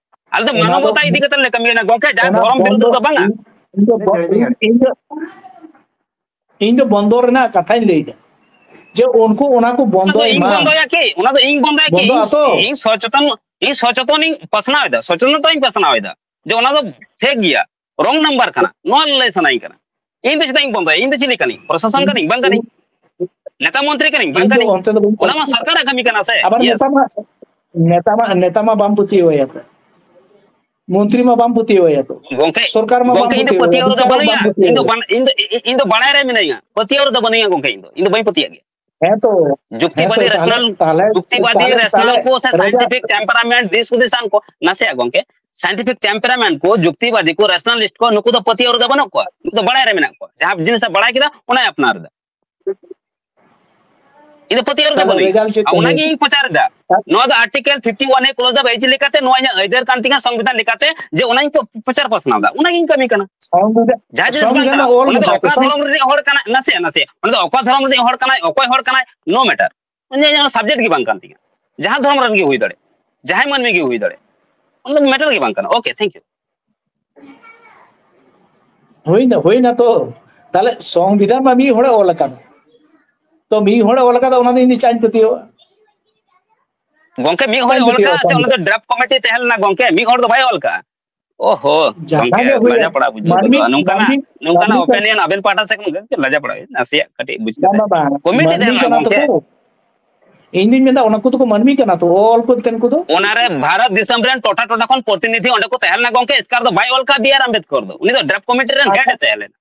ᱟᱞᱮ ᱫᱚ ᱚᱱᱟ ᱫᱚ, ᱢᱟᱱᱚᱵᱚᱛᱟ ᱤᱫᱤ ᱠᱟᱛᱮ ᱞᱮ ᱠᱟᱹᱢᱤ ᱠᱟᱱᱟ ᱜᱚᱝᱠᱮ, ᱡᱟᱦᱟᱸ ᱚᱱᱟ ᱫᱷᱚᱨᱚᱢ ᱵᱤᱨᱩᱫᱷ ᱵᱚᱱᱫᱚ, ᱨᱮᱫᱚ ᱵᱟᱝᱟ᱾ ᱤᱧ, ᱤᱧ ᱫᱚ ᱵᱚ-, ᱤᱧ, ᱤᱧ ᱫᱚ ᱤᱧ ᱫᱚ ᱵᱚᱱᱫᱚ ᱨᱮᱱᱟᱜ ᱠᱟᱛᱷᱟᱧ ᱞᱟᱹᱭᱫᱟ, ᱡᱮ ᱩᱱᱠᱩ ᱚᱱᱟ ᱠᱚ ᱚᱱᱟ ᱫᱚ ᱵᱚᱱᱫᱚᱭ ᱤᱧ ᱢᱟ᱾ ᱵᱚᱱᱫᱚᱭᱟ ᱠᱤ? ᱚᱱᱟ ᱫᱚ ᱤᱧ ᱵᱚᱱᱫᱚᱭᱟ ᱠᱤ? ᱵᱚᱱᱫᱚ ᱤᱧ, ᱟᱛᱚ᱾ ᱤᱧ ᱥᱚᱪᱮᱛᱚᱱ, ᱤᱧ ᱥᱚᱪᱮᱛᱚᱱ ᱤᱧ ᱯᱟᱥᱱᱟᱣ ᱮᱫᱟ, ᱥᱚᱪᱮᱛᱚᱱᱚᱛᱟᱧ ᱯᱟᱥᱱᱟᱣ ᱮᱫᱟ ᱡᱮ ᱚᱱᱟ ᱫᱚ ᱴᱷᱤᱠ ᱜᱮᱭᱟ, wrong number ᱠᱟᱱᱟ, ᱱᱚᱣᱟ ᱞᱟᱹᱭ ᱥᱟᱱᱟᱧ ᱠᱟᱱᱟ᱾ ᱤᱧ ᱫᱚ ᱪᱮᱫᱟᱜ ᱤᱧ ᱵᱚᱱᱫᱚᱭᱟ? ᱤᱧ ᱫᱚ ᱪᱤᱞᱤ ᱠᱟᱹᱱᱟᱹᱧ? ᱯᱨᱚᱥᱟᱥᱚᱱ ᱠᱟᱹᱱᱟᱹᱧ? ᱵᱟᱝ ᱠᱟᱹᱱᱟᱹᱧ᱾ ᱱᱮᱛᱟ ᱢᱚᱱᱛᱨᱤ ᱠᱟᱹᱱᱟᱹᱧ? ᱵᱟᱝ ᱤᱧ ᱫᱚ ᱠᱟᱹᱱᱟᱹᱧ᱾ ᱚᱱᱛᱮ ᱫᱚ ᱵᱟᱹᱧ ᱚᱱᱟ ᱢᱟ ᱪᱟᱞᱟᱜ ᱠᱟᱱᱟ᱾ ᱥᱚᱨᱠᱟᱨᱟᱜ ᱠᱟᱹᱢᱤ ᱠᱟᱱᱟ ᱥᱮ᱾ ᱟᱵᱟᱨ yes᱾ ᱱᱮᱛᱟ ᱢᱟ, ᱱᱮᱛᱟ ᱢᱟ, ᱱᱮᱛᱟ ᱢᱟ ᱵᱟᱢ ᱯᱟᱹᱛᱭᱟᱹᱣ ᱟᱭᱟ ᱛᱚ᱾ ᱢᱚᱱᱛᱨᱤ ᱢᱟ ᱵᱟᱢ ᱯᱟᱹᱛᱭᱟᱹᱣ ᱟᱭᱟ ᱛᱚ᱾ ᱜᱚᱝᱠᱮ, ᱥᱚᱨᱠᱟᱨ ᱢᱟ ᱵᱟᱢ ᱜᱚᱝᱠᱮ, ᱤᱧ ᱫᱚ ᱯᱟᱹᱛᱭᱟᱹᱣ ᱟᱭᱟ, ᱯᱟᱹᱛᱭᱟᱹᱣ ᱨᱮᱫᱚ ᱵᱤᱪᱟᱨ ᱢᱟ ᱵᱟᱹᱱᱩᱧᱟ᱾ ᱵᱟᱢ ᱯᱟᱹᱛᱭᱟᱹᱣ ᱤᱧ ᱫᱚ ᱟᱭᱟ᱾ ᱵᱟᱱ-, ᱤᱧ ᱫᱚ, ᱤ-, ᱤ-, ᱤᱧ ᱫᱚ ᱵᱟᱲᱟᱭ ᱨᱮ ᱢᱤᱱᱟᱹᱧᱟ᱾ ᱯᱟᱹᱛᱭᱟᱹᱣ ᱨᱮᱫᱚ ᱵᱟᱹᱱᱩᱧᱟ ᱜᱚᱝᱠᱮ, ᱤᱧ ᱫᱚ, ᱤᱧ ᱫᱚ ᱵᱟᱹᱧ ᱯᱟᱹᱛᱭᱟᱹᱜ ᱜᱮᱭᱟ᱾ ᱦᱮᱸ ᱛᱚ᱾ ᱦᱮᱸ ᱡᱩᱠᱛᱤᱵᱟᱫᱤ, ᱥᱮ, ᱛᱟᱦᱞᱮ, rational, ᱛᱟᱦᱞᱮ, ᱡᱩᱠᱛᱤᱵᱟᱫᱤ, ᱛᱟᱦᱞᱮ, rational ᱛᱟᱦᱞᱮ ᱠᱚ ᱥᱮ ᱨᱮᱡᱟ- scientific temperament, ᱫᱤᱥ ᱦᱩᱫᱤᱥᱟᱱ ᱠᱚ, ᱱᱟᱥᱮᱭᱟᱜ ᱜᱚᱝᱠᱮ, scientific temperament ᱠᱚ, ᱡᱩᱠᱛᱤᱵᱟᱫᱤ ᱠᱚ, rationalist ᱠᱚ, ᱱᱩᱠᱩ ᱫᱚ ᱯᱟᱹᱛᱭᱟᱹᱣ ᱨᱮᱫᱚ ᱵᱟᱹᱱᱩᱜ ᱠᱚᱣᱟ᱾ ᱱᱩᱠᱩ ᱫᱚ ᱵᱟᱲᱟᱭ ᱨᱮ ᱢᱮᱱᱟᱜ ᱠᱚᱣᱟ᱾ ᱡᱟᱦᱟᱸ ᱡᱤᱱᱤᱥ ᱮ ᱵᱟᱲᱟᱭ ᱠᱮᱫᱟ, ᱚᱱᱟᱭ ᱟᱯᱱᱟᱨ ᱮᱫᱟ᱾ ᱤᱧ ᱫᱚ ᱯᱟᱹᱛᱭᱟᱹᱣ ᱨᱮᱫᱚ ᱛᱟᱦᱞᱮ ᱵᱟᱹᱱᱩᱧᱟ᱾ ᱨᱮᱡᱟᱞᱴ ᱪᱮᱫ ᱟᱨ ᱠᱚ ᱚᱱᱟᱜᱮ ᱞᱟᱹᱭᱟ? ᱤᱧ ᱯᱨᱚᱪᱟᱨ ᱮᱫᱟ᱾ ᱱᱚᱣᱟ ᱫᱚ Article fifty one A clause of AG ᱞᱮᱠᱟᱛᱮ ᱱᱚᱣᱟ ᱤᱧᱟᱹᱜ ᱟᱹᱭᱫᱟᱹᱨ ᱠᱟᱱ ᱛᱤᱧᱟ ᱥᱚᱝᱵᱤᱫᱷᱟᱱ ᱞᱮᱠᱟᱛᱮ, ᱡᱮ ᱚᱱᱟᱧ ᱯ-, ᱯᱨᱚᱪᱟᱨ ᱯᱟᱥᱱᱟᱣ ᱮᱫᱟ, ᱚᱱᱟᱜᱤᱧ ᱠᱟᱹᱢᱤ ᱠᱟᱱᱟ᱾ ᱥᱚᱝᱵᱤᱫᱷᱟᱱ, ᱡᱟᱦᱟᱸ ᱡᱤᱱᱤᱥ ᱵᱟᱝ ᱥᱚᱝᱵᱤᱫᱷᱟᱱ ᱠᱟᱱᱟ, ᱢᱟ ᱚᱞ ᱚᱱᱟ ᱫᱚ ᱢᱮᱱᱟᱜ ᱚᱠᱟ ᱛᱚ, ᱥᱚᱝ- ᱫᱷᱚᱨᱚᱢ ᱨᱤᱱᱤᱡ ᱦᱚᱲ ᱠᱟᱱᱟᱭ, ᱱᱟᱥᱮᱭᱟᱜ, ᱱᱟᱥᱮᱭᱟᱜ, ᱚᱱᱟ ᱫᱚ ᱚᱠᱟ ᱫᱷᱚᱨᱚᱢ ᱨᱤᱱᱤᱡ ᱦᱚᱲ ᱠᱟᱱᱟᱭ, ᱚᱠᱚᱭ ᱦᱚᱲ ᱠᱟᱱᱟᱭ, no matter᱾ ᱚᱱᱟ ᱫᱚ subject ᱜᱮ ᱵᱟᱝ ᱠᱟᱱ ᱛᱤᱧᱟ᱾ ᱡᱟᱦᱟᱸ ᱫᱷᱚᱨᱚᱢ ᱨᱮᱱ ᱜᱮ ᱦᱩᱭ ᱫᱟᱲᱮ, ᱡᱟᱦᱟᱸᱭ ᱢᱟᱹᱱᱢᱤ ᱜᱮ ᱦᱩᱭ ᱫᱟᱲᱮ, ᱚᱱᱟ ᱫᱚ matter ᱜᱮ ᱵᱟᱝ ᱠᱟᱱᱟ᱾ Okay, thank you᱾ ᱦᱩᱭᱱᱟ, ᱦᱩᱭᱱᱟ ᱛᱚ᱾ ᱛᱟᱦᱞᱮ ᱥᱚᱝᱵᱤᱫᱷᱟᱱ ᱢᱟ ᱢᱤᱫ ᱦᱚᱲᱮ ᱚᱞ ᱟᱠᱟᱫ᱾ ᱛᱚ ᱢᱤᱫ ᱦᱚᱲᱮ ᱚᱞ ᱟᱠᱟᱫᱟ, ᱚᱱᱟ ᱫᱚ ᱤᱧ ᱫᱚ ᱪᱟᱧ ᱯᱟᱹᱛᱭᱟᱹᱣᱟ᱾ ᱜᱚᱝᱠᱮ, ᱢᱤᱫ ᱦᱚᱲᱮ ᱪᱟᱧ ᱚᱞ ᱯᱟᱹᱛᱭᱟᱹᱣᱟ ᱟᱠᱟᱫ ᱥᱮ ᱚᱱᱟ ᱥᱚᱝᱵᱤᱫᱷᱟᱱ᱾ ᱫᱚ draft committee ᱛᱟᱦᱮᱸ ᱞᱮᱱᱟ ᱜᱚᱝᱠᱮ? ᱢᱤᱫ ᱦᱚᱲ ᱫᱚ ᱵᱟᱭ ᱚᱞ ᱠᱟᱜᱼᱟ᱾ ᱳᱦᱳ, ᱡᱟᱦᱟᱸ ᱜᱚᱝᱠᱮ, ᱜᱮ ᱦᱩᱭᱮᱱ, ᱞᱟᱡᱟ ᱯᱟᱲᱟ ᱵᱩᱡᱷᱟᱹᱣ ᱢᱟᱹᱱᱢᱤ, ᱜᱚᱫᱚᱜᱼᱟ᱾ ᱱᱚᱝᱠᱟᱱᱟᱜ, ᱢᱟᱹᱱᱢᱤ, ᱱᱚᱝᱠᱟᱱᱟᱜ ᱢᱟᱹᱱᱢᱤ ᱠᱚ opinion ᱟᱵᱮᱱ ᱯᱟᱦᱴᱟ ᱥᱮᱫ ᱠᱷᱚᱱ ᱜᱚᱝᱠᱮ ᱞᱟᱡᱟ ᱯᱟᱲᱟ ᱦᱩᱭᱩᱜᱼᱟ᱾ ᱱᱟᱥᱮᱭᱟᱜ ᱠᱟᱹᱴᱤᱡ ᱵᱩᱡᱽ ᱵᱟᱝ, ᱠᱟᱛᱮ᱾ ᱵᱟᱝ, ᱵᱟᱝ᱾ Committee ᱢᱟᱹᱱᱢᱤ ᱛᱟᱦᱮᱸ ᱞᱮᱱᱟ ᱠᱟᱱᱟ ᱛᱚ ᱜᱚᱝᱠᱮ᱾ ᱠᱚ᱾ ᱤᱧ ᱫᱩᱧ ᱢᱮᱱᱫᱟ, ᱚᱱᱟ ᱠᱚᱫᱚ ᱠᱚ ᱢᱟᱹᱱᱢᱤ ᱠᱟᱱᱟ ᱛᱚ, ᱚᱞ ᱠᱚ ᱮᱱᱛᱮᱱ ᱠᱚᱫᱚ᱾ ᱚᱱᱟᱨᱮ ᱵᱷᱟᱨᱚᱛ ᱫᱤᱥᱚᱢ ᱨᱮᱱ ᱴᱚᱴᱷᱟ ᱴᱚᱴᱷᱟ ᱠᱷᱚᱱ ᱯᱨᱚᱛᱤᱱᱤᱫᱷᱤ ᱚᱸᱰᱮ ᱠᱚ ᱛᱟᱦᱮᱸ ᱞᱮᱱᱟ ᱜᱚᱝᱠᱮ᱾ ᱮᱥᱠᱟᱨ ᱫᱚ ᱵᱟᱭ ᱚᱞ ᱠᱟᱜ ᱵᱤ ᱟᱨ ᱟᱢᱵᱮᱫᱠᱚᱨ ᱫᱚ᱾ ᱩᱱᱤ ᱫᱚ draft committee ᱨᱮᱱ ᱟᱪᱪᱷᱟ᱾ Head ᱮ ᱛᱟᱦᱮᱸ ᱞᱮᱱᱟ᱾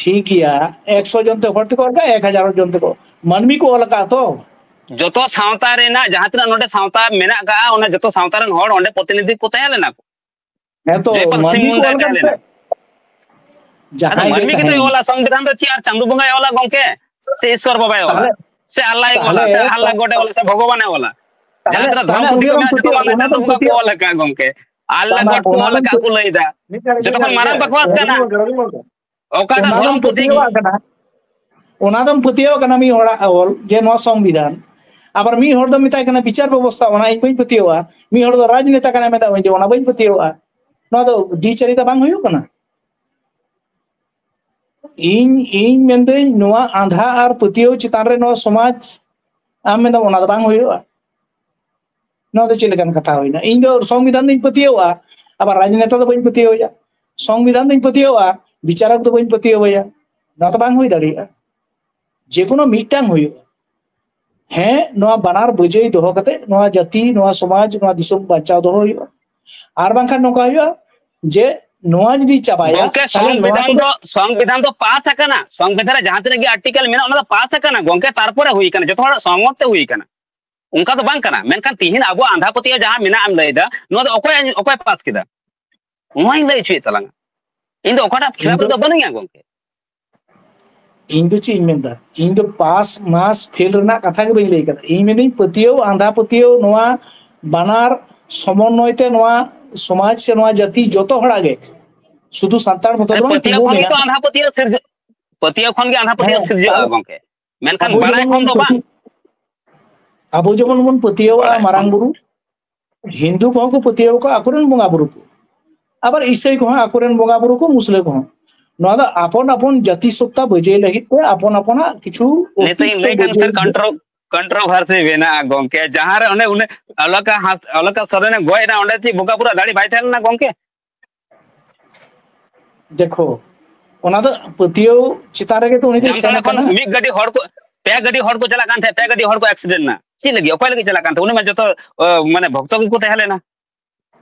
ᱴᱷᱤᱠ ᱜᱮᱭᱟ, ᱮᱠᱥᱚ ᱡᱚᱱ ᱛᱮ ᱦᱚᱲ ᱛᱮᱠᱚ ᱚᱞ ᱠᱟᱜᱼᱟ, ᱮᱠ ᱦᱟᱡᱟᱨ ᱡᱚᱱ ᱛᱮᱠᱚ, ᱢᱟᱹᱱᱢᱤ ᱠᱚ ᱚᱞ ᱟᱠᱟᱫ ᱛᱚ᱾ ᱡᱚᱛᱚ ᱥᱟᱶᱛᱟ ᱨᱮᱱᱟᱜ ᱡᱟᱦᱟᱸ ᱛᱤᱱᱟᱹᱜ ᱱᱚᱰᱮ ᱥᱟᱶᱛᱟ ᱢᱮᱱᱟᱜ ᱟᱠᱟᱫᱼᱟ, ᱚᱱᱟ ᱡᱚᱛᱚ ᱥᱟᱶᱛᱟ ᱨᱮᱱ ᱦᱚᱲ ᱚᱸᱰᱮ ᱯᱨᱚᱛᱤᱱᱤᱫᱷᱤ ᱠᱚ ᱛᱟᱦᱮᱸ ᱞᱮᱱᱟ ᱠᱚ᱾ ᱦᱮᱸ ᱛᱚ, ᱡᱚᱭᱯᱟᱞ ᱥᱤᱝ ᱢᱟᱹᱱᱢᱤ ᱠᱚ ᱢᱩᱱᱰᱟᱭ ᱚᱞ ᱛᱟᱦᱮᱸ ᱟᱠᱟᱫ ᱥᱮ? ᱞᱮᱱᱟ᱾ ᱟᱫᱚ ᱡᱟᱦᱟᱸᱭ ᱜᱮ ᱢᱟᱹᱱᱢᱤ ᱜᱮᱛᱚᱭ ᱛᱟᱦᱮᱱ᱾ ᱚᱞᱟ, ᱥᱚᱝᱵᱤᱫᱷᱟᱱ ᱫᱚ ᱪᱮᱫ ᱟᱨ ᱪᱟᱸᱫᱳ ᱵᱚᱸᱜᱟᱭ ᱚᱞᱟ ᱜᱚᱝᱠᱮ? ᱥᱮ ᱤᱥᱣᱚᱨ ᱵᱟᱵᱟᱭ ᱚᱞᱟ, ᱛᱟᱦᱞᱮ, ᱥᱮ ᱟᱞᱞᱟᱭ ᱚᱞᱟ, ᱛᱟᱦᱞᱮ, ᱥᱮ ᱟᱞᱞᱟ ᱜᱚᱰᱮ ᱚᱞᱟ, ᱥᱮ ᱵᱷᱚᱜᱚᱵᱟᱱᱮ ᱚᱞᱟ? ᱛᱟᱦᱞᱮ, ᱡᱟᱦᱟᱸ ᱛᱤᱱᱟᱹᱜ ᱛᱟᱦᱞᱮ ᱫᱷᱚᱨᱢᱚ ᱩᱱᱤ ᱯᱩᱛᱷᱤ ᱠᱚ ᱫᱚᱢ ᱢᱮᱱᱟᱜᱼᱟ, ᱯᱟᱹᱛᱭᱟᱹᱣ, ᱡᱚᱛᱚ ᱚᱱᱟ ᱢᱟ ᱫᱚᱢ ᱡᱚᱛᱚ ᱠᱚ ᱯᱟᱹᱛᱭᱟᱹᱣ, ᱚᱞ ᱟᱠᱟᱫ ᱜᱚᱝᱠᱮ᱾ ᱟᱞᱞᱟ ᱛᱟᱦᱞᱮ ᱜᱚᱰ ᱠᱚ ᱚᱱᱟ ᱚᱞ ᱫᱚᱢ ᱟᱠᱟᱫ ᱯᱟᱹᱛᱭᱟᱹᱣ, ᱠᱚ ᱞᱟᱹᱭ ᱮᱫᱟ᱾ ᱢᱤᱫ ᱜᱷᱟᱹᱲᱤᱡ, ᱡᱚᱛᱚ ᱢᱤᱫ ᱠᱷᱚᱱ ᱜᱷᱟᱹᱲᱤᱡ, ᱢᱟᱨᱟᱝ ᱢᱤᱫ ᱜᱷᱟᱹᱲᱤᱡ, ᱵᱟᱠᱚ ᱟᱥ ᱨᱚᱵᱤ ᱠᱟᱱᱟ᱾ ᱜᱚᱝᱠᱮ, ᱨᱚᱵᱤ ᱜᱚᱝᱠᱮ᱾ ᱚᱠᱟᱴᱟᱜ ᱚᱱᱟ ᱫᱚᱢ ᱫᱷᱚᱨᱚᱢ ᱯᱩᱛᱷᱤ ᱯᱟᱹᱛᱭᱟᱹᱣ ᱜᱮ? ᱟᱜ ᱠᱟᱱᱟ, ᱚᱱᱟ ᱫᱚᱢ ᱯᱟᱹᱛᱭᱟᱹᱣ ᱟᱜ ᱠᱟᱱᱟ ᱢᱤᱫ ᱦᱚᱲᱟᱜ ᱚᱞ ᱡᱮ ᱱᱚᱣᱟ ᱥᱚᱝᱵᱤᱫᱷᱟᱱ᱾ ᱟᱵᱟᱨ ᱢᱤᱫ ᱦᱚᱲ ᱫᱚ ᱢᱮᱛᱟᱭ ᱠᱟᱱᱟ ᱵᱤᱪᱟᱨ ᱵᱮᱵᱚᱥᱛᱷᱟ, ᱚᱱᱟ ᱤᱧ ᱵᱟᱹᱧ ᱯᱟᱹᱛᱭᱟᱹᱣᱟ᱾ ᱢᱤᱫ ᱦᱚᱲ ᱫᱚ ᱨᱟᱡᱽᱱᱮᱛᱟ ᱠᱟᱱᱟᱭ, ᱢᱮᱛᱟᱭ ᱡᱮ ᱚᱱᱟ ᱵᱟᱹᱧ ᱯᱟᱹᱛᱭᱟᱹᱣᱟ᱾ ᱱᱚᱣᱟ ᱫᱚ ᱫᱤᱪᱟᱹᱨᱤᱛᱟ ᱵᱟᱝ ᱦᱩᱭᱩᱜ ᱠᱟᱱᱟ? ᱤᱧ, ᱤᱧ ᱢᱮᱱᱫᱟᱹᱧ ᱱᱚᱣᱟ ᱟᱸᱫᱷᱟ ᱟᱨ ᱯᱟᱹᱛᱭᱟᱹᱣ ᱪᱮᱛᱟᱱ ᱨᱮ ᱱᱚᱣᱟ ᱥᱚᱢᱟᱡᱽ, ᱟᱢ ᱢᱮᱱᱫᱟᱢ ᱚᱱᱟ ᱫᱚ ᱵᱟᱝ ᱦᱩᱭᱩᱜᱼᱟ᱾ ᱱᱚᱣᱟ ᱫᱚ ᱪᱮᱫ ᱞᱮᱠᱟᱱ ᱠᱟᱛᱷᱟ ᱦᱩᱭᱱᱟ? ᱤᱧ ᱫᱚ ᱥᱚᱝᱵᱤᱫᱷᱟᱱ ᱫᱚᱧ ᱯᱟᱹᱛᱭᱟᱹᱣᱟᱜᱼᱟ, ᱟᱵᱟᱨ ᱨᱟᱡᱽᱱᱮᱛᱟ ᱫᱚ ᱵᱟᱹᱧ ᱯᱟᱹᱛᱭᱟᱹᱣᱟᱭᱟ᱾ ᱥᱚᱝᱵᱤᱫᱷᱟᱱ ᱫᱚᱧ ᱯᱟᱹᱛᱭᱟᱹᱣᱟᱜᱼᱟ, ᱵᱤᱪᱟᱨᱚᱠ ᱫᱚ ᱵᱟᱹᱧ ᱯᱟᱹᱛᱭᱟᱹᱣᱟᱭᱟ᱾ ᱱᱚᱣᱟ ᱫᱚ ᱵᱟᱝ ᱦᱩᱭ ᱫᱟᱲᱮᱭᱟᱜᱼᱟ᱾ ᱡᱮᱠᱳᱱᱳ ᱢᱤᱫᱴᱟᱝ ᱦᱩᱭᱩᱜᱼᱟ᱾ ᱦᱮᱸ, ᱱᱚᱣᱟ ᱵᱟᱱᱟᱨ ᱵᱟᱹᱡᱟᱹᱭ ᱫᱚᱦᱚ ᱠᱟᱛᱮ ᱱᱚᱣᱟ ᱡᱟᱹᱛᱤ, ᱱᱚᱣᱟ ᱥᱚᱢᱟᱡᱽ, ᱱᱚᱣᱟ ᱫᱤᱥᱚᱢ ᱵᱟᱧᱪᱟᱣ ᱫᱚᱦᱚ ᱦᱩᱭᱩᱜᱼᱟ᱾ ᱟᱨ ᱵᱟᱝᱠᱷᱟᱱ ᱱᱚᱝᱠᱟ ᱦᱩᱭᱩᱜᱼᱟ ᱡᱮ ᱱᱚᱣᱟ ᱡᱩᱫᱤ ᱪᱟᱵᱟᱭᱟ, ᱜᱚᱝᱠᱮ, ᱛᱟᱦᱞᱮ ᱱᱚᱣᱟ ᱥᱚᱝᱵᱤᱫᱷᱟᱱ ᱠᱚᱫᱚ ᱫᱚ, ᱥᱚᱝᱵᱤᱫᱷᱟᱱ ᱨᱮ ᱡᱟᱦᱟᱸ ᱛᱤᱱᱟᱹᱜ ᱜᱮ ᱟᱨᱴᱤᱠᱮᱞ ᱢᱮᱱᱟᱜᱼᱟ, ᱚᱱᱟ ᱫᱚ ᱯᱟᱥ ᱟᱠᱟᱱᱟ ᱜᱚᱝᱠᱮ, ᱛᱟᱨᱯᱚᱨᱮ ᱦᱩᱭ ᱟᱠᱟᱱᱟ, ᱡᱚᱛᱚ ᱦᱚᱲᱟᱜ ᱥᱚᱦᱚᱢᱚᱛ ᱛᱮ ᱦᱩᱭ ᱟᱠᱟᱱᱟ᱾ ᱚᱱᱠᱟ ᱫᱚ ᱵᱟᱝ ᱠᱟᱱᱟ᱾ ᱢᱮᱱᱠᱷᱟᱱ ᱛᱤᱦᱤᱧ ᱟᱵᱚᱣᱟᱜ ᱟᱸᱫᱷᱟ ᱯᱟᱹᱛᱭᱟᱹᱣ ᱡᱟᱦᱟᱸ ᱢᱮᱱᱟᱜ ᱮᱢ ᱞᱟᱹᱭ ᱮᱫᱟ, ᱱᱚᱣᱟ ᱫᱚ ᱚᱠᱚᱭ, ᱚᱠᱚᱭ ᱯᱟᱥ ᱠᱮᱫᱟ? ᱚᱱᱟᱧ ᱞᱟᱹᱭ ᱦᱚᱪᱚᱭᱮᱫ ᱛᱟᱞᱟᱝᱟ᱾ ᱤᱧ ᱫᱚ ᱚᱠᱟᱴᱟᱜ ᱤᱧ ᱠᱷᱤᱞᱟᱯ ᱫᱚ ᱨᱮᱫᱚ ᱵᱟᱹᱱᱩᱧᱟ ᱜᱚᱝᱠᱮ᱾ ᱤᱧ ᱫᱚ ᱪᱮᱫ ᱤᱧ ᱢᱮᱱᱫᱟ? ᱤᱧ ᱫᱚ ᱯᱟᱥ ᱢᱟᱥ ᱯᱷᱮᱞ ᱨᱮᱱᱟᱜ ᱠᱟᱛᱷᱟ ᱜᱮ ᱵᱟᱹᱧ ᱞᱟᱹᱭ ᱠᱟᱫᱟ᱾ ᱤᱧ ᱢᱮᱱᱫᱟᱹᱧ ᱯᱟᱹᱛᱭᱟᱹᱣ, ᱟᱸᱫᱷᱟ ᱯᱟᱹᱛᱭᱟᱹᱣ ᱱᱚᱣᱟ ᱵᱟᱱᱟᱨ ᱥᱚᱢᱚᱱᱱᱚᱭ ᱛᱮ ᱱᱚᱣᱟ ᱥᱚᱢᱟᱡᱽ ᱥᱮ ᱱᱚᱣᱟ ᱡᱟᱹᱛᱤ ᱡᱚᱛᱚ ᱦᱚᱲᱟᱜ ᱜᱮ, ᱥᱩᱫᱷᱩ ᱥᱟᱱᱛᱟᱲ ᱢᱚᱛᱚ ᱫᱚ ᱵᱟᱝ, ᱯᱟᱹᱛᱭᱟᱹᱣ ᱛᱤᱸᱜᱩ ᱠᱷᱚᱱ ᱜᱮᱛᱚ ᱢᱮᱱᱟᱜᱼᱟ᱾ ᱟᱸᱫᱷᱟ ᱯᱟᱹᱛᱭᱟᱹᱣ ᱥᱤᱨᱡᱟᱹ-, ᱯᱟᱹᱛᱭᱟᱹᱣ ᱠᱷᱚᱱ ᱜᱮ ᱟᱸᱫᱷᱟ ᱯᱟᱹᱛᱭᱟᱹᱣ ᱦᱮᱸ, ᱥᱤᱨᱡᱟᱹᱜᱼᱟ ᱛᱟᱦᱞᱮ ᱜᱚᱝᱠᱮ, ᱢᱮᱱᱠᱷᱟᱱ ᱟᱵᱚ ᱵᱟᱲᱟᱭ ᱡᱮᱢᱚᱱ ᱠᱷᱚᱱ ᱵᱚᱱ ᱫᱚ ᱵᱟᱝ᱾ ᱯᱟᱹᱛᱭᱟᱹᱣ, ᱟᱵᱚ ᱡᱮᱢᱚᱱ ᱵᱚᱱ ᱯᱟᱹᱛᱭᱟᱹᱣᱟᱜᱼᱟ ᱵᱟᱲᱟᱭ ᱢᱟᱨᱟᱝ ᱠᱷᱚᱱ᱾ ᱵᱩᱨᱩ, ᱦᱤᱱᱫᱩ ᱠᱚᱦᱚᱸ ᱠᱚ ᱯᱟᱹᱛᱭᱟᱹᱣ ᱟᱠᱚᱣᱟ ᱟᱠᱚᱨᱮᱱ ᱵᱚᱸᱜᱟ ᱵᱩᱨᱩ ᱠᱚ᱾ ᱟᱵᱟᱨ ᱤᱥᱟᱹᱭ ᱠᱚᱦᱚᱸ ᱟᱠᱚᱨᱮᱱ ᱵᱚᱸᱜᱟ ᱵᱩᱨᱩ ᱠᱚ, ᱢᱩᱥᱞᱟᱹ ᱠᱚᱦᱚᱸ᱾ ᱱᱚᱣᱟ ᱫᱚ ᱟᱯᱚᱱ ᱟᱯᱚᱱ ᱡᱟᱹᱛᱤ ᱥᱚᱛᱛᱟ ᱵᱟᱹᱡᱟᱹᱭ ᱞᱟᱹᱜᱤᱫ ᱛᱮ ᱟᱯᱚᱱ ᱟᱯᱚᱱᱟᱜ ᱠᱤᱪᱷᱩ ᱱᱤᱛᱚᱜ ᱤᱧ ᱚᱥᱛᱤᱛᱛᱚ ᱞᱟᱹᱭ ᱠᱷᱟᱱ ᱵᱟᱹᱡᱟᱹᱭ ᱯᱷᱮᱨ ᱞᱟᱹᱜᱤᱫ᱾ ᱠᱚᱱᱴᱨᱳ-, ᱠᱚᱱᱴᱨᱳᱵᱷᱟᱨᱥᱤ ᱢᱮᱱᱟᱜᱼᱟ ᱜᱚᱝᱠᱮ, ᱡᱟᱦᱟᱸ ᱨᱮ ᱚᱸᱰᱮ ᱩᱱᱟᱹᱜ ᱚᱞᱚᱠᱟ ᱦᱟᱸᱥ-, ᱚᱞᱚᱠᱟ ᱥᱚᱨᱮᱱᱮ ᱜᱚᱡ ᱮᱱᱟ, ᱚᱸᱰᱮ ᱪᱮᱫ ᱵᱚᱸᱜᱟ ᱵᱩᱨᱩ ᱫᱟᱲᱮ ᱵᱟᱭ ᱛᱟᱦᱮᱸ ᱞᱮᱱᱟ ᱜᱚᱝᱠᱮ? ᱫᱮᱠᱷᱳ, ᱚᱱᱟ ᱫᱚ ᱯᱟᱹᱛᱭᱟᱹᱣ ᱪᱮᱛᱟᱱ ᱨᱮᱜᱮ ᱛᱚ ᱩᱱᱤ ᱫᱚᱭ ᱥᱮᱱ ᱡᱟᱢᱛᱟᱲᱟ ᱠᱷᱚᱱ ᱟᱠᱟᱱᱟ᱾ ᱢᱤᱫ ᱜᱟᱹᱰᱤ ᱦᱚᱲ ᱠᱚ, ᱯᱮ ᱜᱟᱹᱰᱤ ᱦᱚᱲ ᱠᱚ ᱪᱟᱞᱟᱜ ᱠᱟᱱ ᱛᱟᱦᱮᱸᱫ, ᱯᱮ ᱜᱟᱹᱰᱤ ᱦᱚᱲ ᱠᱚ ᱮᱠᱥᱤᱰᱮᱱᱴ ᱮᱱᱟ᱾ ᱪᱮᱫ ᱞᱟᱹᱜᱤᱫ? ᱚᱠᱚᱭ ᱞᱟᱹᱜᱤᱫ ᱪᱟᱞᱟᱜ ᱠᱟᱱ ᱛᱟᱦᱮᱸᱫ? ᱩᱱᱤ ᱢᱟ ᱡᱚᱛᱚ, ᱚ, ᱢᱟᱱᱮ ᱵᱷᱚᱠᱛᱚ ᱜᱮᱠᱚ ᱛᱟᱦᱮᱸ ᱞᱮᱱᱟ᱾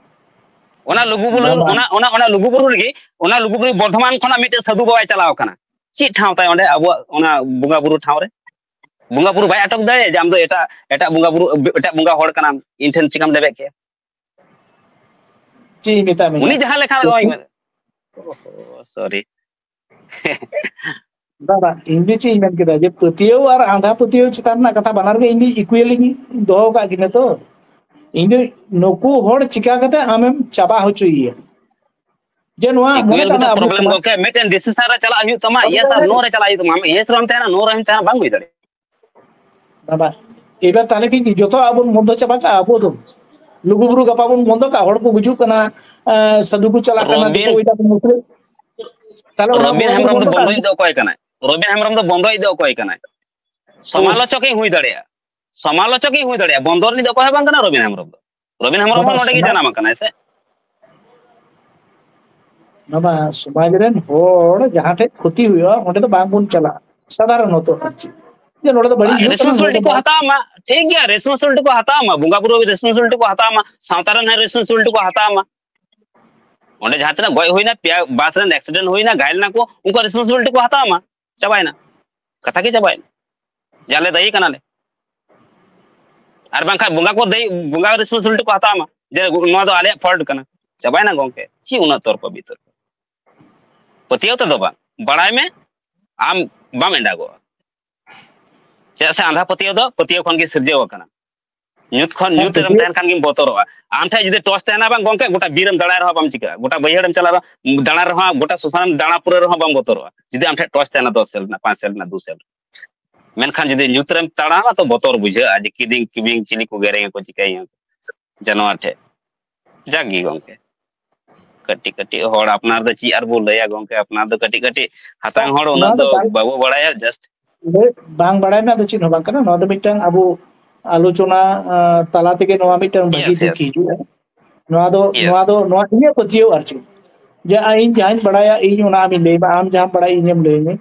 ᱚᱱᱟ ᱞᱩᱜᱩ ᱵᱩᱨᱩ, ᱵᱟᱵᱟ᱾ ᱚᱱᱟ, ᱚᱱᱟ, ᱚᱱᱟ ᱞᱩᱜᱩ ᱵᱩᱨᱩ ᱨᱮᱜᱮ, ᱚᱱᱟ ᱞᱩᱜᱩ ᱵᱩᱨᱩ ᱵᱚᱨᱫᱷᱚᱢᱟᱱ ᱠᱷᱚᱱᱟᱜ ᱢᱤᱫᱴᱮᱡ ᱥᱟᱹᱫᱷᱩ ᱵᱟᱵᱟᱭ ᱪᱟᱞᱟᱣ ᱠᱟᱱᱟ᱾ ᱪᱮᱫ ᱴᱷᱟᱶ ᱛᱟᱭ ᱚᱸᱰᱮ ᱟᱵᱚᱣᱟᱜ ᱚᱱᱟ ᱵᱚᱸᱜᱟ ᱵᱩᱨᱩ ᱴᱷᱟᱶ ᱨᱮ? ᱵᱚᱸᱜᱟ ᱵᱩᱨᱩ ᱵᱟᱭ ᱟᱴᱚᱠ ᱫᱟᱲᱮᱭᱟᱜᱼᱟ ᱡᱮ ᱟᱢ ᱫᱚ ᱮᱴᱟᱜ, ᱮᱴᱟᱜ ᱵᱚᱸᱜᱟ ᱵᱩᱨᱩ, ᱮᱴᱟᱜ ᱵᱚᱸᱜᱟ ᱦᱚᱲ ᱠᱟᱱᱟᱢ, ᱤᱧ ᱴᱷᱮᱱ ᱪᱤᱠᱟᱢ ᱞᱮᱵᱮᱫ ᱠᱮᱜᱼᱟ? ᱪᱮᱫ ᱤᱧ ᱢᱮᱛᱟᱜ ᱢᱮᱭᱟ? ᱩᱱᱤ ᱡᱟᱦᱟᱸ ᱞᱮᱠᱟ ᱱᱚᱜᱼᱚᱭ, ᱚᱦᱚ, ᱥᱚᱨᱤ᱾ ᱵᱟᱵᱟ, ᱤᱧ ᱫᱚ ᱪᱮᱫ ᱤᱧ ᱢᱮᱱ ᱠᱮᱫᱟ ᱡᱮ ᱯᱟᱹᱛᱭᱟᱹᱣ ᱟᱨ ᱟᱸᱫᱷᱟ ᱯᱟᱹᱛᱭᱟᱹᱣ ᱪᱮᱛᱟᱱ ᱨᱮᱱᱟᱜ ᱠᱟᱛᱷᱟ ᱵᱟᱱᱟᱨ ᱜᱮ ᱤᱧ ᱫᱚ ᱤᱠᱩᱭᱟᱞ ᱤᱧ ᱫᱚᱦᱚ ᱟᱠᱟᱫ ᱠᱤᱱᱟ ᱛᱚ᱾ ᱤᱧ ᱫᱚ ᱱᱩᱠᱩ ᱦᱚᱲ ᱪᱤᱠᱟ ᱠᱟᱛᱮ ᱟᱢᱮᱢ ᱪᱟᱵᱟ ᱦᱚᱪᱚᱭᱮᱭᱟ? ᱡᱮ ᱱᱚᱣᱟ ᱢᱚᱱᱮ ᱤᱠᱩᱭᱟᱞ ᱠᱟᱜ ᱢᱮ ᱜᱮᱛᱚ ᱟᱵᱚ ᱯᱨᱚᱵᱞᱮᱢ ᱥᱚᱢᱟᱡᱽ ᱜᱚᱝᱠᱮ, ᱢᱤᱫᱴᱮᱱ ᱰᱤᱥᱤᱥᱚᱱ ᱨᱮ ᱪᱟᱞᱟᱜ ᱦᱩᱭᱩᱜ ᱛᱟᱢᱟ, ᱟᱵᱚ ᱤᱭᱮᱥ ᱟᱨ ᱛᱟᱦᱚᱞᱮ ᱱᱳ ᱨᱮ ᱪᱟᱞᱟᱜ ᱦᱩᱭᱩᱜ ᱛᱟᱢᱟ᱾ ᱟᱢ ᱤᱭᱮᱥ ᱨᱮᱢ ᱛᱟᱦᱮᱱᱟ, ᱱᱳ ᱨᱮᱢ ᱛᱟᱦᱮᱱᱟ, ᱵᱟᱝ ᱦᱩᱭ ᱫᱟᱲᱮᱭᱟᱜᱼᱟ᱾ ᱵᱟᱵᱟ, ᱮᱵᱟᱨ ᱛᱟᱦᱚᱞᱮ ᱠᱤ ᱡᱚᱛᱚ ᱟᱵᱚ ᱵᱚᱱ ᱵᱚᱱᱫᱚ ᱪᱟᱵᱟ ᱠᱟᱜᱼᱟ? ᱟᱵᱚ ᱫᱚ ᱞᱩᱜᱩ ᱵᱩᱨᱩ ᱜᱟᱯᱟ ᱵᱚᱱ ᱵᱚᱱᱫᱚ ᱠᱟᱜᱼᱟ, ᱦᱚᱲ ᱠᱚ ᱜᱩᱡᱩᱜ ᱠᱟᱱᱟ, ᱮᱸ, ᱥᱟᱹᱫᱷᱩ ᱠᱚ ᱪᱟᱞᱟᱜ ᱠᱟᱱᱟ, ᱨᱚᱵᱤᱱ, ᱫᱤᱠᱩ ᱮᱴᱟᱜ ᱠᱚ ᱢᱩᱥᱞᱟᱹ᱾ ᱛᱟᱦᱚᱞᱮ ᱚᱱᱟ ᱨᱚᱵᱤᱱ ᱵᱚᱱᱫᱚ ᱦᱮᱢᱵᱨᱚᱢ ᱵᱚᱱ ᱫᱚ ᱵᱚᱱᱫᱚ ᱵᱚᱱᱫᱚᱭ ᱠᱟᱜᱼᱟ᱾ ᱫᱚ ᱚᱠᱚᱭ ᱠᱟᱱᱟᱭ? ᱨᱚᱵᱤᱱ ᱦᱮᱢᱵᱨᱚᱢ ᱫᱚ ᱵᱚᱱᱫᱚᱭ ᱫᱚ ᱚᱠᱚᱭ ᱠᱟᱱᱟᱭ? ᱩᱯᱷ᱾ ᱥᱚᱢᱟᱞᱳᱪᱚᱠ ᱤᱧ ᱦᱩᱭ ᱫᱟᱲᱮᱭᱟᱜᱼᱟ, ᱥᱚᱢᱟᱞᱳᱪᱚᱠ ᱤᱧ ᱦᱩᱭ ᱫᱟᱲᱮᱭᱟᱜᱼᱟ, ᱵᱚᱱᱫᱚ ᱨᱤᱱᱤᱡ ᱫᱚ ᱚᱠᱚᱭ ᱦᱚᱸ ᱵᱟᱝ ᱠᱟᱱᱟ ᱨᱚᱵᱤᱱ ᱦᱮᱢᱵᱨᱚᱢ ᱫᱚ᱾ ᱨᱚᱵᱤᱱ ᱦᱮᱢᱵᱨᱚᱢ ᱵᱟᱵᱟ, ᱦᱚᱸ ᱱᱚᱰᱮ ᱜᱮ ᱥᱚᱢᱟᱞ- ᱡᱟᱱᱟᱢ ᱟᱠᱟᱱᱟᱭ ᱥᱮ? ᱵᱟᱵᱟ, ᱥᱚᱢᱟᱡᱽ ᱨᱮᱱ ᱦᱚᱲ ᱡᱟᱦᱟᱸ ᱴᱷᱮᱡ ᱠᱷᱚᱛᱤ ᱦᱩᱭᱩᱜᱼᱟ, ᱚᱸᱰᱮ ᱫᱚ ᱵᱟᱝ ᱵᱚᱱ ᱪᱟᱞᱟᱜᱼᱟ, ᱥᱟᱫᱷᱟᱨᱚᱱᱚᱛᱚ ᱟᱨ ᱪᱮᱫ᱾ ᱡᱮ ᱱᱚᱰᱮ ᱫᱚ ᱵᱟᱹᱲᱤᱡ ᱦᱩᱭᱩᱜ ᱠᱟᱱᱟ, ᱱᱚᱰᱮ ᱨᱮᱥᱯᱚᱱᱥᱤᱵᱤᱞᱤᱴᱤ ᱫᱚ ᱠᱚ ᱵᱟᱝ᱾ ᱦᱟᱛᱟᱣ ᱢᱟ, ᱴᱷᱤᱠ ᱜᱮᱭᱟ, ᱨᱮᱥᱯᱚᱱᱥᱤᱵᱤᱞᱤᱴᱤ ᱠᱚ ᱦᱟᱛᱟᱣ ᱢᱟ, ᱵᱚᱸᱜᱟ ᱵᱩᱨᱩ ᱨᱮᱥᱯᱚᱱᱥᱤᱵᱤᱞᱤᱴᱤ ᱠᱚ ᱦᱟᱛᱟᱣ ᱢᱟ, ᱥᱟᱶᱛᱟ ᱨᱮᱱᱟᱜ ᱨᱮᱥᱯᱚᱱᱥᱤᱵᱤᱞᱤᱴᱤ ᱠᱚ ᱦᱟᱛᱟᱣ ᱢᱟ᱾ ᱚᱸᱰᱮ ᱡᱟᱦᱟᱸ ᱛᱤᱱᱟᱹᱜ ᱜᱚᱡ ᱦᱩᱭᱱᱟ, ᱯᱮᱭᱟ ᱵᱟᱥ ᱨᱮᱱ ᱮᱠᱥᱤᱰᱮᱱᱴ ᱦᱩᱭᱱᱟ, ᱜᱷᱟᱭᱮᱞ ᱱᱟᱠᱚ, ᱩᱱᱠᱩ ᱨᱮᱥᱯᱚᱱᱥᱤᱵᱤᱞᱤᱴᱤ ᱠᱚ ᱦᱟᱛᱟᱣ ᱢᱟ, ᱪᱟᱵᱟᱭᱮᱱᱟ, ᱠᱟᱛᱷᱟ ᱜᱮ ᱪᱟᱵᱟᱭᱮᱱᱟ᱾ ᱡᱮ ᱟᱞᱮ ᱫᱟᱹᱭᱤ ᱠᱟᱱᱟᱞᱮ, ᱟᱨ ᱵᱟᱝᱠᱷᱟᱱ ᱵᱚᱸᱜᱟ ᱠᱚ ᱫᱟᱹᱭᱤ, ᱵᱚᱸᱜᱟ ᱨᱮᱥᱯᱚᱱᱥᱤᱵᱤᱞᱤᱴᱤ ᱠᱚ ᱦᱟᱛᱟᱣ ᱢᱟ ᱡᱮ ᱱᱚᱣᱟ ᱫᱚ ᱟᱞᱮᱭᱟᱜ ᱯᱷᱚᱞᱴ ᱠᱟᱱᱟ, ᱪᱟᱵᱟᱭᱮᱱᱟ ᱜᱚᱝᱠᱮ᱾ ᱪᱮᱫ ᱩᱱᱟᱹᱜ ᱛᱚᱨᱠᱚ ᱵᱤᱛᱚᱨᱠᱚ? ᱯᱟᱹᱛᱭᱟᱹᱣ ᱛᱮᱫᱚ ᱵᱟᱝ, ᱵᱟᱲᱟᱭ ᱢᱮ, ᱟᱢ ᱵᱟᱢ ᱮᱸᱰᱟᱜᱚᱜᱼᱟ᱾ ᱪᱮᱫᱟᱜ ᱥᱮ ᱟᱸᱫᱷᱟ ᱯᱟᱹᱛᱭᱟᱹᱣ ᱫᱚ ᱯᱟᱹᱛᱭᱟᱹᱣ ᱠᱷᱚᱱ ᱜᱮ ᱥᱤᱨᱡᱟᱹᱣ ᱟᱠᱟᱱᱟ᱾ ᱧᱩᱛ ᱠᱷᱚᱱ ᱦᱮᱸ, ᱧᱩᱛ ᱨᱮᱢ ᱯᱟᱹᱛᱭᱟᱹᱣ᱾ ᱛᱟᱦᱮᱱ ᱠᱷᱟᱱ ᱜᱮᱢ ᱵᱚᱛᱚᱨᱚᱜᱼᱟ᱾ ᱟᱢ ᱴᱷᱮᱱ ᱡᱩᱫᱤ ᱴᱚᱨᱪ ᱛᱟᱦᱮᱱᱟ ᱵᱟᱝ ᱜᱚᱝᱠᱮ, ᱜᱚᱴᱟ ᱵᱤᱨ ᱮᱢ ᱫᱟᱬᱟᱭ ᱨᱮᱦᱚᱸ ᱵᱟᱢ ᱪᱤᱠᱟᱹᱜᱼᱟ, ᱜᱚᱴᱟ ᱵᱟᱹᱭᱦᱟᱹᱲ ᱮᱢ ᱪᱟᱞᱟᱜ ᱨᱮᱦᱚᱸ, ᱫᱟᱬᱟ ᱨᱮᱦᱚᱸ, ᱜᱚᱴᱟ ᱥᱚᱥᱟᱱ ᱮᱢ ᱫᱟᱬᱟ ᱯᱩᱨᱟᱹ ᱨᱮᱦᱚᱸ ᱵᱟᱢ ᱵᱚᱛᱚᱨᱚᱜᱼᱟ, ᱡᱩᱫᱤ ᱟᱢ ᱴᱷᱮᱱ ᱴᱚᱨᱪ ᱛᱟᱦᱮᱱᱟ ᱫᱚᱥ ᱥᱮᱞ ᱨᱮᱱᱟᱜ, ᱯᱟᱸᱪ ᱥᱮᱞ ᱨᱮᱱᱟᱜ, ᱫᱩ ᱥᱮᱞ ᱨᱮᱱᱟᱜ᱾ ᱢᱮᱱᱠᱷᱟᱱ ᱡᱩᱫᱤ ᱧᱩᱛ ᱨᱮᱢ ᱛᱟᱲᱟᱢᱟ ᱛᱚ ᱵᱚᱛᱚᱨ ᱵᱩᱡᱷᱟᱹᱜᱼᱟ ᱡᱮ ᱠᱤᱫᱤᱧ ᱠᱤᱵᱤᱧ ᱪᱤᱞᱤ ᱠᱚ ᱜᱮᱨᱮᱧᱟ ᱠᱚ ᱪᱤᱠᱟᱹᱭᱟ ᱡᱟᱱᱣᱟᱨ ᱴᱷᱮᱱ᱾ ᱡᱟᱠ ᱜᱮ ᱜᱚᱝᱠᱮ, ᱠᱟᱹᱴᱤᱡ ᱠᱟᱹᱴᱤᱡ ᱦᱚᱲ ᱟᱯᱱᱟᱨ ᱫᱚ ᱪᱮᱫ ᱟᱨ ᱵᱚ ᱞᱟᱹᱭᱟ ᱜᱚᱝᱠᱮ, ᱟᱯᱱᱟᱨ ᱫᱚ ᱠᱟᱹᱴᱤᱡ ᱠᱟᱹᱴᱤᱡ ᱦᱟᱛᱟᱝ ᱦᱚᱲ, ᱱᱚᱣᱟ ᱩᱱᱟᱹᱜ ᱫᱚ ᱫᱚ ᱵᱟᱝ, ᱵᱟᱵᱚ ᱵᱟᱲᱟᱭᱟ, ᱡᱟᱥᱴ ᱵᱟᱝ ᱵᱟᱲᱟᱭ ᱨᱮᱱᱟᱜ ᱫᱚ ᱪᱮᱫ ᱦᱚᱸ ᱵᱟᱝ ᱠᱟᱱᱟ᱾ ᱱᱚᱣᱟ ᱫᱚ ᱢᱤᱫᱴᱟᱝ ᱟᱵᱚ ᱟᱞᱳᱪᱚᱱᱟ, ᱟᱸ, ᱛᱟᱞᱟ ᱛᱮᱜᱮ ᱱᱚᱣᱟ ᱢᱤᱫᱴᱟᱝ ᱵᱷᱟᱹᱜᱤ ᱭᱮᱥ, ᱫᱤᱠ ᱭᱮᱥ, ᱦᱤᱡᱩᱜᱼᱟ᱾ ᱱᱚᱣᱟ ᱫᱚ, ᱱᱚᱣᱟ ᱭᱮᱥ᱾ ᱫᱚ, ᱱᱚᱣᱟ ᱤᱧᱟᱹᱜ ᱯᱟᱹᱛᱭᱟᱹᱣ ᱟᱨ ᱪᱮᱫ᱾ ᱡᱮ ᱟᱨ ᱤᱧ ᱡᱟᱦᱟᱸᱧ ᱵᱟᱲᱟᱭᱟ, ᱤᱧ ᱚᱱᱟ ᱟᱢᱤᱧ ᱞᱟᱹᱭ ᱟᱢᱟ, ᱟᱢ ᱡᱟᱦᱟᱸᱢ ᱵᱟᱲᱟᱭᱟ, ᱤᱧᱮᱢ ᱞᱟᱹᱭ ᱟᱹᱧᱟᱹ᱾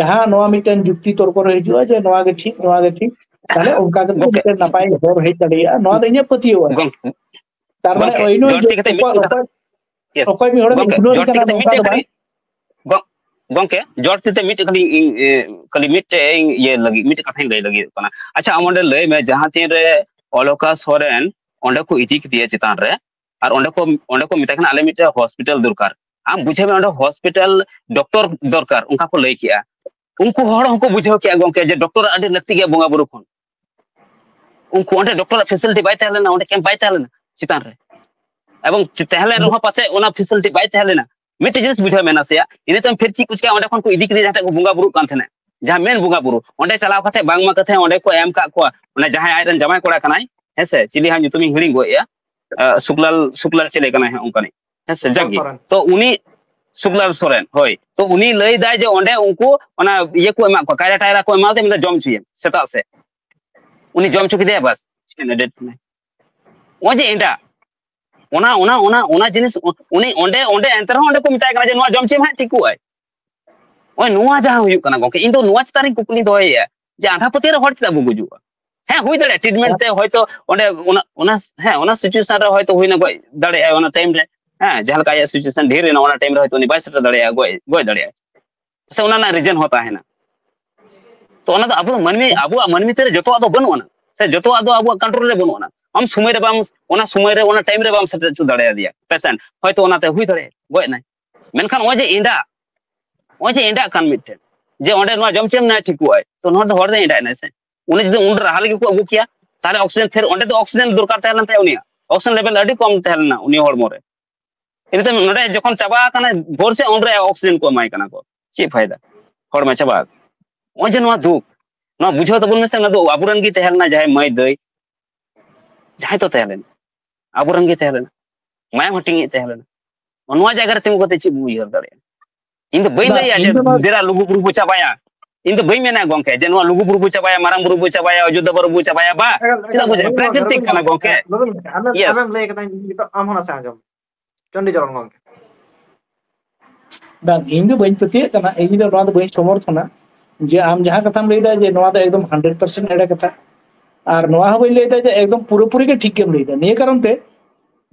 ᱡᱟᱦᱟᱸ ᱱᱚᱣᱟ ᱢᱤᱫᱴᱮᱱ ᱡᱩᱠᱛᱤ ᱛᱚᱨᱠᱚ ᱨᱮ ᱦᱤᱡᱩᱜᱼᱟ ᱡᱮ ᱱᱚᱣᱟ ᱜᱮ ᱴᱷᱤᱠ, ᱱᱚᱣᱟ ᱜᱮ ᱴᱷᱤᱠ, ᱛᱟᱦᱞᱮ ᱚᱱᱠᱟ ᱠᱟᱛᱮ ᱜᱚᱝᱠᱮ, ᱢᱤᱫᱴᱮᱱ ᱱᱟᱯᱟᱭ ᱦᱚᱨ ᱦᱮᱡ ᱫᱟᱲᱮᱭᱟᱜᱼᱟ, ᱱᱚᱣᱟ ᱫᱚ ᱤᱧᱟᱹᱜ ᱯᱟᱹᱛᱭᱟᱹᱣ ᱟᱨ ᱪᱮᱫ᱾ ᱜᱚᱝ-, ᱛᱟᱨ ᱢᱟᱱᱮ ᱜᱚᱝᱠᱮ, ᱚᱭᱱᱚ ᱡᱚᱨ ᱡᱮ ᱛᱤ ᱠᱟᱛᱮ ᱢᱤᱫ ᱚᱠᱚᱭ, ᱠᱟᱹᱴᱤᱡ, ᱚᱠᱚᱭ, ᱭᱮᱥ, ᱚᱠᱚᱭ ᱢᱤᱫ ᱦᱚᱲᱮᱢ ᱜᱚᱝᱠᱮ, ᱤᱜᱱᱳᱨ ᱡᱚᱨ ᱛᱤ ᱠᱟᱱᱟ, ᱠᱟᱛᱮ ᱱᱚᱝᱠᱟ ᱢᱤᱫᱴᱮᱡ ᱫᱚ ᱠᱟᱹᱴᱤᱡ, ᱵᱟᱝ᱾ ᱜᱚᱝ-, ᱜᱚᱝᱠᱮ, ᱡᱚᱨ ᱛᱤ ᱛᱮ ᱢᱤᱫᱴᱮᱡ ᱠᱟᱹᱴᱤᱡ, ᱤᱧ, ᱮ, ᱠᱷᱟᱹᱞᱤ ᱢᱤᱫᱴᱮᱡ ᱤᱧ ᱤᱭᱟᱹ ᱞᱟᱹᱜᱤᱫ, ᱢᱤᱫᱴᱮᱡ ᱠᱟᱛᱷᱟᱧ ᱞᱟᱹᱭ ᱞᱟᱹᱜᱤᱫ ᱠᱟᱱᱟ᱾ ᱟᱪᱪᱷᱟ, ᱟᱢ ᱚᱸᱰᱮ ᱞᱟᱹᱭ ᱢᱮ, ᱡᱟᱦᱟᱸ ᱛᱤᱱ ᱨᱮ ᱚᱞᱚᱠᱟ ᱥᱚᱨᱮᱱ ᱚᱸᱰᱮ ᱠᱚ ᱤᱫᱤ ᱠᱮᱫᱮᱭᱟ ᱪᱮᱛᱟᱱ ᱨᱮ, ᱟᱨ ᱚᱸᱰᱮ ᱠᱚ, ᱚᱸᱰᱮ ᱠᱚ ᱢᱮᱛᱟᱭ ᱠᱟᱱᱟ, "ᱟᱞᱮ ᱢᱤᱫᱴᱮᱡ ᱦᱚᱥᱯᱤᱴᱟᱞ ᱫᱚᱨᱠᱟᱨ", ᱟᱢ ᱵᱩᱡᱷᱟᱹᱣ ᱢᱮ, ᱚᱸᱰᱮ ᱦᱚᱥᱯᱤᱴᱟᱞ ᱰᱚᱠᱴᱚᱨ ᱫᱚᱨᱠᱟᱨ, ᱚᱱᱠᱟ ᱠᱚ ᱞᱟᱹᱭ ᱠᱮᱜᱼᱟ᱾ ᱩᱱᱠᱩ ᱦᱚᱲ ᱦᱚᱸᱠᱚ ᱵᱩᱡᱷᱟᱹᱣ ᱠᱮᱜᱼᱟ ᱜᱚᱢᱠᱮ, ᱡᱮ ᱰᱚᱠᱴᱚᱨ ᱟᱹᱰᱤ ᱞᱟᱹᱠᱛᱤ ᱜᱮᱭᱟ ᱵᱚᱸᱜᱟ ᱵᱩᱨᱩ ᱠᱷᱚᱱ᱾ ᱩᱱᱠᱩ ᱚᱸᱰᱮ ᱰᱚᱠᱴᱚᱨᱟᱜ ᱯᱷᱮᱥᱤᱞᱤᱴᱤ ᱵᱟᱭ ᱛᱟᱦᱮᱸ ᱞᱮᱱᱟ, ᱚᱸᱰᱮ ᱠᱮᱢᱯ ᱵᱟᱭ ᱛᱟᱦᱮᱸ ᱞᱮᱱᱟ ᱪᱮᱛᱟᱱ ᱨᱮ᱾ ᱮᱵᱚᱝ ᱛᱟᱦᱮᱸ ᱞᱮᱱ ᱨᱮᱦᱚᱸ ᱯᱟᱥᱮᱡ ᱚᱱᱟ ᱯᱷᱮᱥᱤᱞᱤᱴᱤ ᱵᱟᱭ ᱛᱟᱦᱮᱸ ᱞᱮᱱᱟ᱾ ᱢᱤᱫᱴᱮᱡ ᱡᱤᱱᱤᱥ ᱵᱩᱡᱷᱟᱹᱣ ᱢᱮᱱᱟ ᱥᱮᱭᱟ, ᱤᱱᱟᱹ ᱛᱟᱭᱚᱢ ᱯᱷᱤᱨ ᱪᱮᱫ ᱠᱚ ᱪᱤᱠᱟᱹᱭᱟ, ᱚᱸᱰᱮ ᱠᱷᱚᱱ ᱠᱚ ᱤᱫᱤ ᱠᱮᱫᱮᱭᱟ ᱡᱟᱦᱟᱸ ᱴᱷᱮᱱ ᱠᱚ ᱵᱚᱸᱜᱟ ᱵᱩᱨᱩᱜ ᱠᱟᱱ ᱛᱟᱦᱮᱸᱱᱟ, ᱡᱟᱦᱟᱸ ᱢᱮᱱ ᱵᱚᱸᱜᱟ ᱵᱩᱨᱩ, ᱚᱸᱰᱮ ᱪᱟᱞᱟᱣ ᱠᱟᱛᱮ ᱵᱟᱝᱢᱟ ᱠᱟᱛᱷᱟ ᱚᱸᱰᱮ ᱠᱚ ᱮᱢ ᱠᱟᱜ ᱠᱚᱣᱟ, ᱚᱱᱟ ᱡᱟᱦᱟᱸᱭ ᱟᱡᱨᱮᱱ ᱡᱟᱢᱟᱭ ᱠᱚᱲᱟ ᱠᱟᱱᱟᱭ, ᱦᱮᱸ ᱥᱮ, ᱪᱤᱞᱤ ᱦᱟᱸᱜ ᱧᱩᱛᱩᱢᱤᱧ ᱦᱤᱲᱤᱧ ᱜᱚᱫ ᱮᱭᱟ, ᱟᱸ, ᱥᱩᱠᱞᱟᱞ, ᱥᱩᱠᱞᱟᱞ ᱪᱤᱞᱤ ᱠᱟᱱᱟᱭ ᱦᱟᱸᱜ ᱚᱱᱠᱟᱱᱤᱡ, ᱦᱮᱸ ᱥᱮ, ᱥᱩᱠᱞᱟᱞ ᱡᱟᱠᱜᱮ᱾ ᱥᱚᱨᱮᱱ᱾ ᱛᱚ ᱩᱱᱤ ᱥᱩᱠᱞᱟᱞ ᱥᱚᱨᱮᱱ, ᱦᱳᱭ, ᱛᱚ ᱩᱱᱤ ᱞᱟᱹᱭ ᱫᱟᱭ ᱡᱮ ᱚᱸᱰᱮ ᱩᱱᱠᱩ ᱚᱱᱟ ᱤᱭᱟᱹ ᱠᱚ ᱮᱢᱟᱜ ᱠᱚᱣᱟ, ᱠᱟᱭᱨᱟ ᱴᱟᱭᱨᱟ ᱠᱚ ᱮᱢᱟᱣ ᱫᱮ, ᱢᱮᱱᱫᱟ ᱡᱚᱢ ᱦᱚᱪᱚᱭᱮᱢ ᱥᱮᱛᱟᱜ ᱥᱮᱫ᱾ ᱩᱱᱤ ᱡᱚᱢ ᱦᱚᱪᱚ ᱠᱮᱫᱮᱭᱟ, ᱵᱟᱥ, ᱪᱤᱠᱮᱱ ᱮᱰᱮᱰ ᱠᱟᱱᱟᱭ᱾ ᱱᱚᱜᱼᱚᱭ ᱡᱮ ᱮᱸᱰᱟ, ᱚᱱᱟ, ᱚᱱᱟ, ᱚᱱᱟ, ᱚᱱᱟ ᱡᱤᱱᱤᱥ, ᱩᱱᱤ ᱚᱸᱰᱮ, ᱚᱸᱰᱮ ᱮᱱᱛᱮ ᱨᱮᱦᱚᱸ ᱚᱸᱰᱮ ᱠᱚ ᱢᱮᱛᱟᱭ ᱠᱟᱱᱟ ᱡᱮ ᱱᱚᱣᱟ ᱡᱚᱢ ᱦᱚᱪᱚᱭᱮᱢ ᱦᱟᱸᱜ ᱴᱷᱤᱠᱚᱜ ᱟᱭ᱾ ᱱᱚᱜᱼᱚᱭ ᱱᱚᱣᱟ ᱡᱟᱦᱟᱸ ᱦᱩᱭᱩᱜ ᱠᱟᱱᱟ ᱜᱚᱝᱠᱮ, ᱤᱧ ᱫᱚ ᱱᱚᱣᱟ ᱪᱮᱛᱟᱱ ᱨᱤᱧ ᱠᱩᱠᱞᱤ ᱫᱚᱦᱚᱭᱮᱫᱼᱟ ᱡᱮ ᱟᱸᱫᱷᱟ ᱯᱟᱹᱛᱭᱟᱹᱣ ᱨᱮ ᱦᱚᱲ ᱪᱮᱫᱟᱜ ᱵᱚ ᱜᱩᱡᱩᱜᱼᱟ? ᱦᱮᱸ, ᱦᱩᱭ ᱫᱟᱲᱮᱭᱟᱜᱼᱟ ᱴᱨᱤᱴᱢᱮᱱᱴ ᱛᱮ ᱦᱚᱭᱛᱳ ᱚᱸᱰᱮ ᱚᱱᱟ, ᱚᱱᱟ, ᱦᱮᱸ, ᱚᱱᱟ ᱥᱤᱪᱩᱭᱮᱥᱚᱱ ᱨᱮ ᱦᱚᱭᱛᱳ ᱦᱩᱭᱱᱟ, ᱜᱚᱡ ᱫᱟᱲᱮᱭᱟᱜᱼᱟᱭ ᱚᱱᱟ ᱴᱟᱭᱤᱢ ᱨᱮ᱾ ᱦᱮᱸ, ᱡᱟᱦᱟᱸ ᱞᱮᱠᱟ ᱟᱭᱟᱜ ᱥᱤᱪᱩᱭᱮᱥᱚᱱ ᱰᱷᱮᱨ ᱮᱱᱟ, ᱚᱱᱟ ᱴᱟᱭᱤᱢ ᱨᱮ ᱦᱚᱭᱛᱳ ᱩᱱᱤ ᱵᱟᱭ ᱥᱮᱴᱮᱨ ᱫᱟᱲᱮᱭᱟᱜᱼᱟ, ᱜᱚᱡ, ᱜᱚᱡ ᱫᱟᱲᱮᱭᱟᱜᱼᱟᱭ᱾ ᱥᱮ ᱚᱱᱟ ᱨᱮᱱᱟᱜ ᱨᱤᱡᱮᱱ ᱦᱚᱸ ᱛᱟᱦᱮᱱᱟ᱾ ᱛᱚ ᱚᱱᱟ ᱫᱚ ᱟᱵᱚ ᱢᱟᱹᱱᱢᱤ, ᱟᱵᱚᱣᱟᱜ ᱢᱟᱹᱱᱢᱤ ᱛᱤ ᱨᱮ ᱡᱚᱛᱚᱣᱟᱜ ᱫᱚ ᱵᱟᱹᱱᱩᱜ ᱟᱱᱟ, ᱥᱮ ᱡᱚᱛᱚᱣᱟᱜ ᱫᱚ ᱟᱵᱚᱣᱟᱜ ᱠᱚᱱᱴᱨᱳᱞ ᱨᱮ ᱵᱟᱹᱱᱩᱜ ᱟᱱᱟ᱾ ᱟᱢ ᱥᱚᱢᱚᱭ ᱨᱮ ᱵᱟᱢ, ᱚᱱᱟ ᱥᱚᱢᱚᱭ ᱨᱮ, ᱚᱱᱟ ᱴᱟᱭᱤᱢ ᱨᱮ ᱵᱟᱢ ᱥᱮᱴᱮᱨ ᱦᱚᱪᱚ ᱫᱟᱲᱮᱭᱟᱫᱮᱭᱟ ᱯᱮᱥᱮᱱᱴ, ᱦᱚᱭᱛᱳ ᱚᱱᱟᱛᱮ ᱦᱩᱭ ᱫᱟᱲᱮᱭᱟᱜᱼᱟ ᱜᱚᱡ ᱮᱱᱟᱭ᱾ ᱢᱮᱱᱠᱷᱟᱱ ᱱᱚᱜᱼᱚᱭ ᱡᱮ ᱮᱸᱰᱟ, ᱱᱚᱜᱼᱚᱭ ᱡᱮ ᱮᱸᱰᱟᱜ ᱠᱟᱱ ᱢᱤᱫᱴᱮᱱ, ᱡᱮ ᱚᱸᱰᱮ ᱱᱚᱣᱟ ᱡᱚᱢ ᱦᱚᱪᱚᱭᱮᱢ ᱱᱟᱭ ᱴᱷᱤᱠᱚᱜ ᱟᱭ, ᱛᱚ ᱱᱚᱣᱟ ᱫᱚ ᱦᱚᱲ ᱫᱚ ᱮᱸᱰᱟᱜ ᱮᱱᱟᱭ ᱥᱮ᱾ ᱩᱱᱤ ᱡᱩᱫᱤ ᱩᱱ ᱨᱮ ᱞᱟᱦᱟ ᱨᱮᱜᱮ ᱠᱚ ᱟᱹᱜᱩ ᱠᱮᱭᱟ, ᱛᱟᱦᱞᱮ ᱚᱠᱥᱤᱡᱮᱱ ᱯᱷᱮᱨ, ᱚᱸᱰᱮ ᱫᱚ ᱚᱠᱥᱤᱡᱮᱱ ᱫᱚᱨᱠᱟᱨ ᱛᱟᱦᱮᱸ ᱞᱮᱱ ᱛᱟᱭᱟ ᱩᱱᱤᱭᱟᱜ, ᱚᱠᱥᱤᱡᱮᱱ ᱞᱮᱵᱮᱞ ᱟᱹᱰᱤ ᱠᱚᱢ ᱛᱟᱦᱮᱸ ᱞᱮᱱᱟ ᱩᱱᱤ ᱦᱚᱲᱢᱚ ᱨᱮ᱾ ᱤᱱᱟᱹ ᱛᱟᱭᱚᱢ ᱱᱚᱰᱮ ᱡᱚᱠᱷᱚᱱ ᱪᱟᱵᱟ ᱟᱠᱟᱱᱟ ᱵᱷᱳᱨ ᱥᱮᱫ, ᱩᱱᱨᱮ ᱚᱠᱥᱤᱡᱮᱱ ᱠᱚ ᱮᱢᱟᱭ ᱠᱟᱱᱟ ᱠᱚ᱾ ᱪᱮᱫ ᱯᱷᱟᱭᱫᱟ? ᱦᱚᱲ ᱢᱟ ᱪᱟᱵᱟ ᱟᱠᱟᱱ᱾ ᱱᱚᱜᱼᱚᱭ ᱡᱮ ᱱᱚᱣᱟ ᱫᱩᱠ, ᱱᱚᱣᱟ ᱵᱩᱡᱷᱟᱹᱣ ᱛᱟᱵᱚᱱ ᱢᱮᱥᱮ, ᱚᱱᱟ ᱫᱚ ᱟᱵᱚᱨᱮᱱ ᱜᱮ ᱛᱟᱦᱮᱸ ᱞᱮᱱᱟ, ᱡᱟᱦᱟᱸᱭ ᱢᱟᱹᱭ ᱫᱟᱹᱭ, ᱡᱟᱦᱟᱸᱭ ᱛᱚ ᱛᱟᱦᱮᱸ ᱞᱮᱱᱟ, ᱟᱵᱚᱨᱮᱱ ᱜᱮ ᱛᱟᱦᱮᱸ ᱞᱮᱱᱟ, ᱢᱟᱭᱟᱢ ᱦᱟᱹᱴᱤᱧᱤᱡ ᱛᱟᱦᱮᱸ ᱞᱮᱱᱟ᱾ ᱱᱚᱣᱟ ᱡᱟᱭᱜᱟ ᱨᱮ ᱛᱤᱸᱜᱩ ᱠᱟᱛᱮ ᱪᱮᱫ ᱵᱚᱱ ᱩᱭᱦᱟᱹᱨ ᱫᱟᱲᱮᱭᱟᱜᱼᱟ? ᱤᱧ ᱫᱚ ᱵᱟᱹᱧ ᱵᱟᱝ, ᱞᱟᱹᱭᱟ ᱤᱧ ᱡᱮ ᱫᱚ ᱱᱚᱣᱟ ᱫᱮᱨᱟ ᱞᱩᱜᱩ ᱵᱩᱨᱩ ᱵᱚ ᱪᱟᱵᱟᱭᱟ, ᱤᱧ ᱫᱚ ᱵᱟᱹᱧ ᱢᱮᱱᱟ ᱜᱚᱝᱠᱮ ᱡᱮ ᱱᱚᱣᱟ ᱞᱩᱜᱩ ᱵᱩᱨᱩ ᱵᱚ ᱪᱟᱵᱟᱭᱟ, ᱢᱟᱨᱟᱝ ᱵᱩᱨᱩ ᱵᱚ ᱪᱟᱵᱟᱭᱟ, ᱚᱡᱳᱫᱽᱫᱷᱟ ᱵᱩᱨᱩ ᱵᱚ ᱪᱟᱵᱟᱭᱟ, ᱵᱟ, ᱪᱮᱫᱟᱜ ᱵᱚ ᱪᱟᱵᱟᱭᱟ? ᱯᱨᱟᱠᱨᱤᱛᱤᱠ ᱠᱟᱱᱟ ᱜᱚᱝᱠᱮ᱾ ᱟᱢᱮᱢ, ᱭᱮᱥ᱾ ᱟᱢᱮᱢ ᱞᱟᱹᱭ ᱠᱟᱫᱟ, ᱤᱧ ᱱᱤᱛᱚᱜ ᱟᱢ ᱦᱚᱸ ᱱᱟᱥᱮ ᱟᱸᱡᱚᱢ᱾ ᱪᱚᱱᱰᱤᱪᱚᱨᱚᱬ ᱜᱚᱝᱠᱮ᱾ ᱵᱟᱝ, ᱤᱧ ᱫᱚ ᱵᱟᱹᱧ ᱯᱟᱹᱛᱭᱟᱹᱜ ᱠᱟᱱᱟ, ᱤᱧ ᱫᱚ ᱱᱚᱣᱟ ᱫᱚ ᱵᱟᱹᱧ ᱥᱚᱢᱚᱨᱛᱷᱚᱱᱟ ᱡᱮ ᱟᱢ ᱡᱟᱦᱟᱸ ᱠᱟᱛᱷᱟᱢ ᱞᱟᱹᱭᱫᱟ ᱡᱮ ᱱᱚᱣᱟ ᱫᱚ ᱮᱠᱫᱚᱢ ᱦᱟᱱᱰᱨᱮᱰ ᱯᱟᱨᱥᱮᱱᱴ ᱮᱲᱮ ᱠᱟᱛᱷᱟ, ᱟᱨ ᱱᱚᱣᱟ ᱦᱚᱸ ᱵᱟᱹᱧ ᱞᱟᱹᱭᱫᱟ ᱡᱮ ᱮᱠᱫᱚᱢ ᱯᱩᱨᱟᱹᱯᱩᱨᱤ ᱜᱮ ᱴᱷᱤᱠ ᱜᱮᱢ ᱞᱟᱹᱭᱫᱟ᱾ ᱱᱤᱭᱟᱹ ᱠᱟᱨᱚᱱ ᱛᱮ,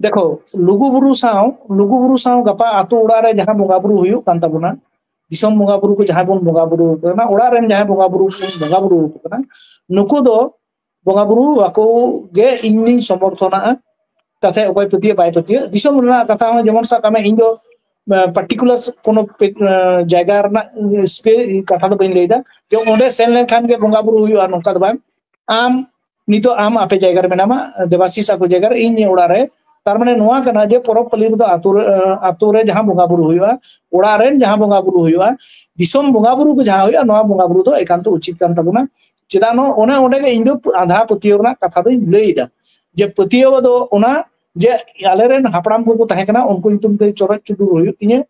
ᱫᱮᱠᱷᱚ, ᱞᱩᱜᱩ ᱵᱩᱨᱩ ᱥᱟᱶ, ᱞᱩᱜᱩ ᱵᱩᱨᱩ ᱥᱟᱶ ᱜᱟᱯᱟ ᱟᱛᱳ ᱚᱲᱟᱜ ᱨᱮ ᱡᱟᱦᱟᱸ ᱵᱚᱸᱜᱟ ᱵᱩᱨᱩ ᱦᱩᱭᱩᱜ ᱠᱟᱱ ᱛᱟᱵᱚᱱᱟ, ᱫᱤᱥᱚᱢ ᱵᱚᱸᱜᱟ ᱵᱩᱨᱩ ᱠᱚ ᱡᱟᱦᱟᱸ ᱵᱚᱱ ᱵᱚᱸᱜᱟ ᱵᱩᱨᱩ ᱟᱠᱚ ᱠᱟᱱᱟ, ᱚᱲᱟᱜ ᱨᱮᱱ ᱡᱟᱦᱟᱸᱭ ᱵᱚᱸᱜᱟ ᱵᱩᱨᱩ ᱠᱚ ᱵᱚᱱ ᱵᱚᱸᱜᱟ ᱵᱩᱨᱩ ᱟᱠᱚ ᱠᱟᱱᱟ, ᱱᱩᱠᱩ ᱫᱚ ᱵᱚᱸᱜᱟ ᱵᱩᱨᱩ ᱟᱠᱚ ᱜᱮ ᱤᱧ ᱫᱩᱧ ᱥᱚᱢᱚᱨᱛᱷᱚᱱᱟᱜᱼᱟ᱾ ᱛᱟᱛᱮ ᱚᱠᱚᱭ ᱯᱟᱹᱛᱭᱟᱹᱜ ᱵᱟᱭ ᱯᱟᱹᱛᱭᱟᱹᱜ, ᱫᱤᱥᱚᱢ ᱨᱮᱱᱟᱜ ᱠᱟᱛᱷᱟ ᱦᱚᱸ, ᱡᱮᱢᱚᱱ ᱥᱟᱵ ᱠᱟᱜ ᱢᱮ, ᱤᱧ ᱫᱚ ᱯᱟᱨᱴᱤᱠᱩᱞᱟᱨ ᱠᱳᱱᱳ ᱯᱮ-, ᱟᱸ, ᱡᱟᱭᱜᱟ ᱨᱮᱱᱟᱜ ᱥᱯᱮ-, ᱠᱟᱛᱷᱟ ᱫᱚ ᱵᱟᱹᱧ ᱞᱟᱹᱭᱫᱟ ᱡᱮ ᱚᱸᱰᱮ ᱥᱮᱱ ᱞᱮᱱᱠᱷᱟᱱ ᱜᱮ ᱵᱚᱸᱜᱟ ᱵᱩᱨᱩ ᱦᱩᱭᱩᱜᱼᱟ, ᱱᱚᱝᱠᱟ ᱫᱚ ᱵᱟᱝ᱾ ᱟᱢ ᱱᱤᱛᱚᱜ ᱟᱢ ᱟᱯᱮ ᱡᱟᱭᱜᱟ ᱨᱮ ᱢᱮᱱᱟᱢᱟ, ᱫᱮᱵᱟᱥᱤᱥ ᱟᱠᱚ ᱡᱟᱭᱜᱟ ᱨᱮ, ᱤᱧ ᱚᱲᱟᱜ ᱨᱮ᱾ ᱛᱟᱨ ᱢᱟᱱᱮ ᱱᱚᱣᱟ ᱠᱟᱱᱟ ᱡᱮ ᱯᱚᱨᱚᱵᱽ ᱯᱟᱹᱞᱤ ᱨᱮᱫᱚ ᱟᱛᱳ ᱨᱮ, ᱟᱸ, ᱟᱛᱳ ᱨᱮ ᱡᱟᱦᱟᱸ ᱵᱚᱸᱜᱟ ᱵᱩᱨᱩ ᱦᱩᱭᱩᱜᱼᱟ, ᱚᱲᱟᱜ ᱨᱮᱱ ᱡᱟᱦᱟᱸ ᱵᱚᱸᱜᱟ ᱵᱩᱨᱩ ᱦᱩᱭᱩᱜᱼᱟ, ᱫᱤᱥᱚᱢ ᱵᱚᱸᱜᱟ ᱵᱩᱨᱩ ᱠᱚ ᱡᱟᱦᱟᱸ ᱦᱩᱭᱩᱜᱼᱟ, ᱱᱚᱣᱟ ᱵᱚᱸᱜᱟ ᱵᱩᱨᱩ ᱫᱚ ᱮᱠᱟᱱᱛᱚ ᱩᱪᱤᱛ ᱠᱟᱱ ᱛᱟᱵᱚᱱᱟ᱾ ᱪᱮᱫᱟᱜ ᱱᱚ-, ᱚᱱᱮ ᱚᱸᱰᱮ ᱜᱮ ᱤᱧ ᱫᱚ ᱟᱸᱫᱷᱟ ᱯᱟᱹᱛᱭᱟᱹᱣ ᱨᱮᱱᱟᱜ ᱠᱟᱛᱷᱟ ᱫᱚᱧ ᱞᱟᱹᱭ ᱮᱫᱟ, ᱡᱮ ᱯᱟᱹᱛᱭᱟᱹᱣ ᱫᱚ ᱚᱱᱟ ᱡᱮ ᱟᱞᱮᱨᱮᱱ ᱦᱟᱯᱲᱟᱢ ᱠᱚᱠᱚ ᱛᱟᱦᱮᱸ ᱠᱟᱱᱟ, ᱩᱱᱠᱩ ᱧᱩᱛᱩᱢ ᱛᱮ ᱪᱚᱨᱚᱡ ᱪᱩᱰᱩᱨ ᱦᱩᱭᱩᱜ ᱛᱤᱧᱟᱹ,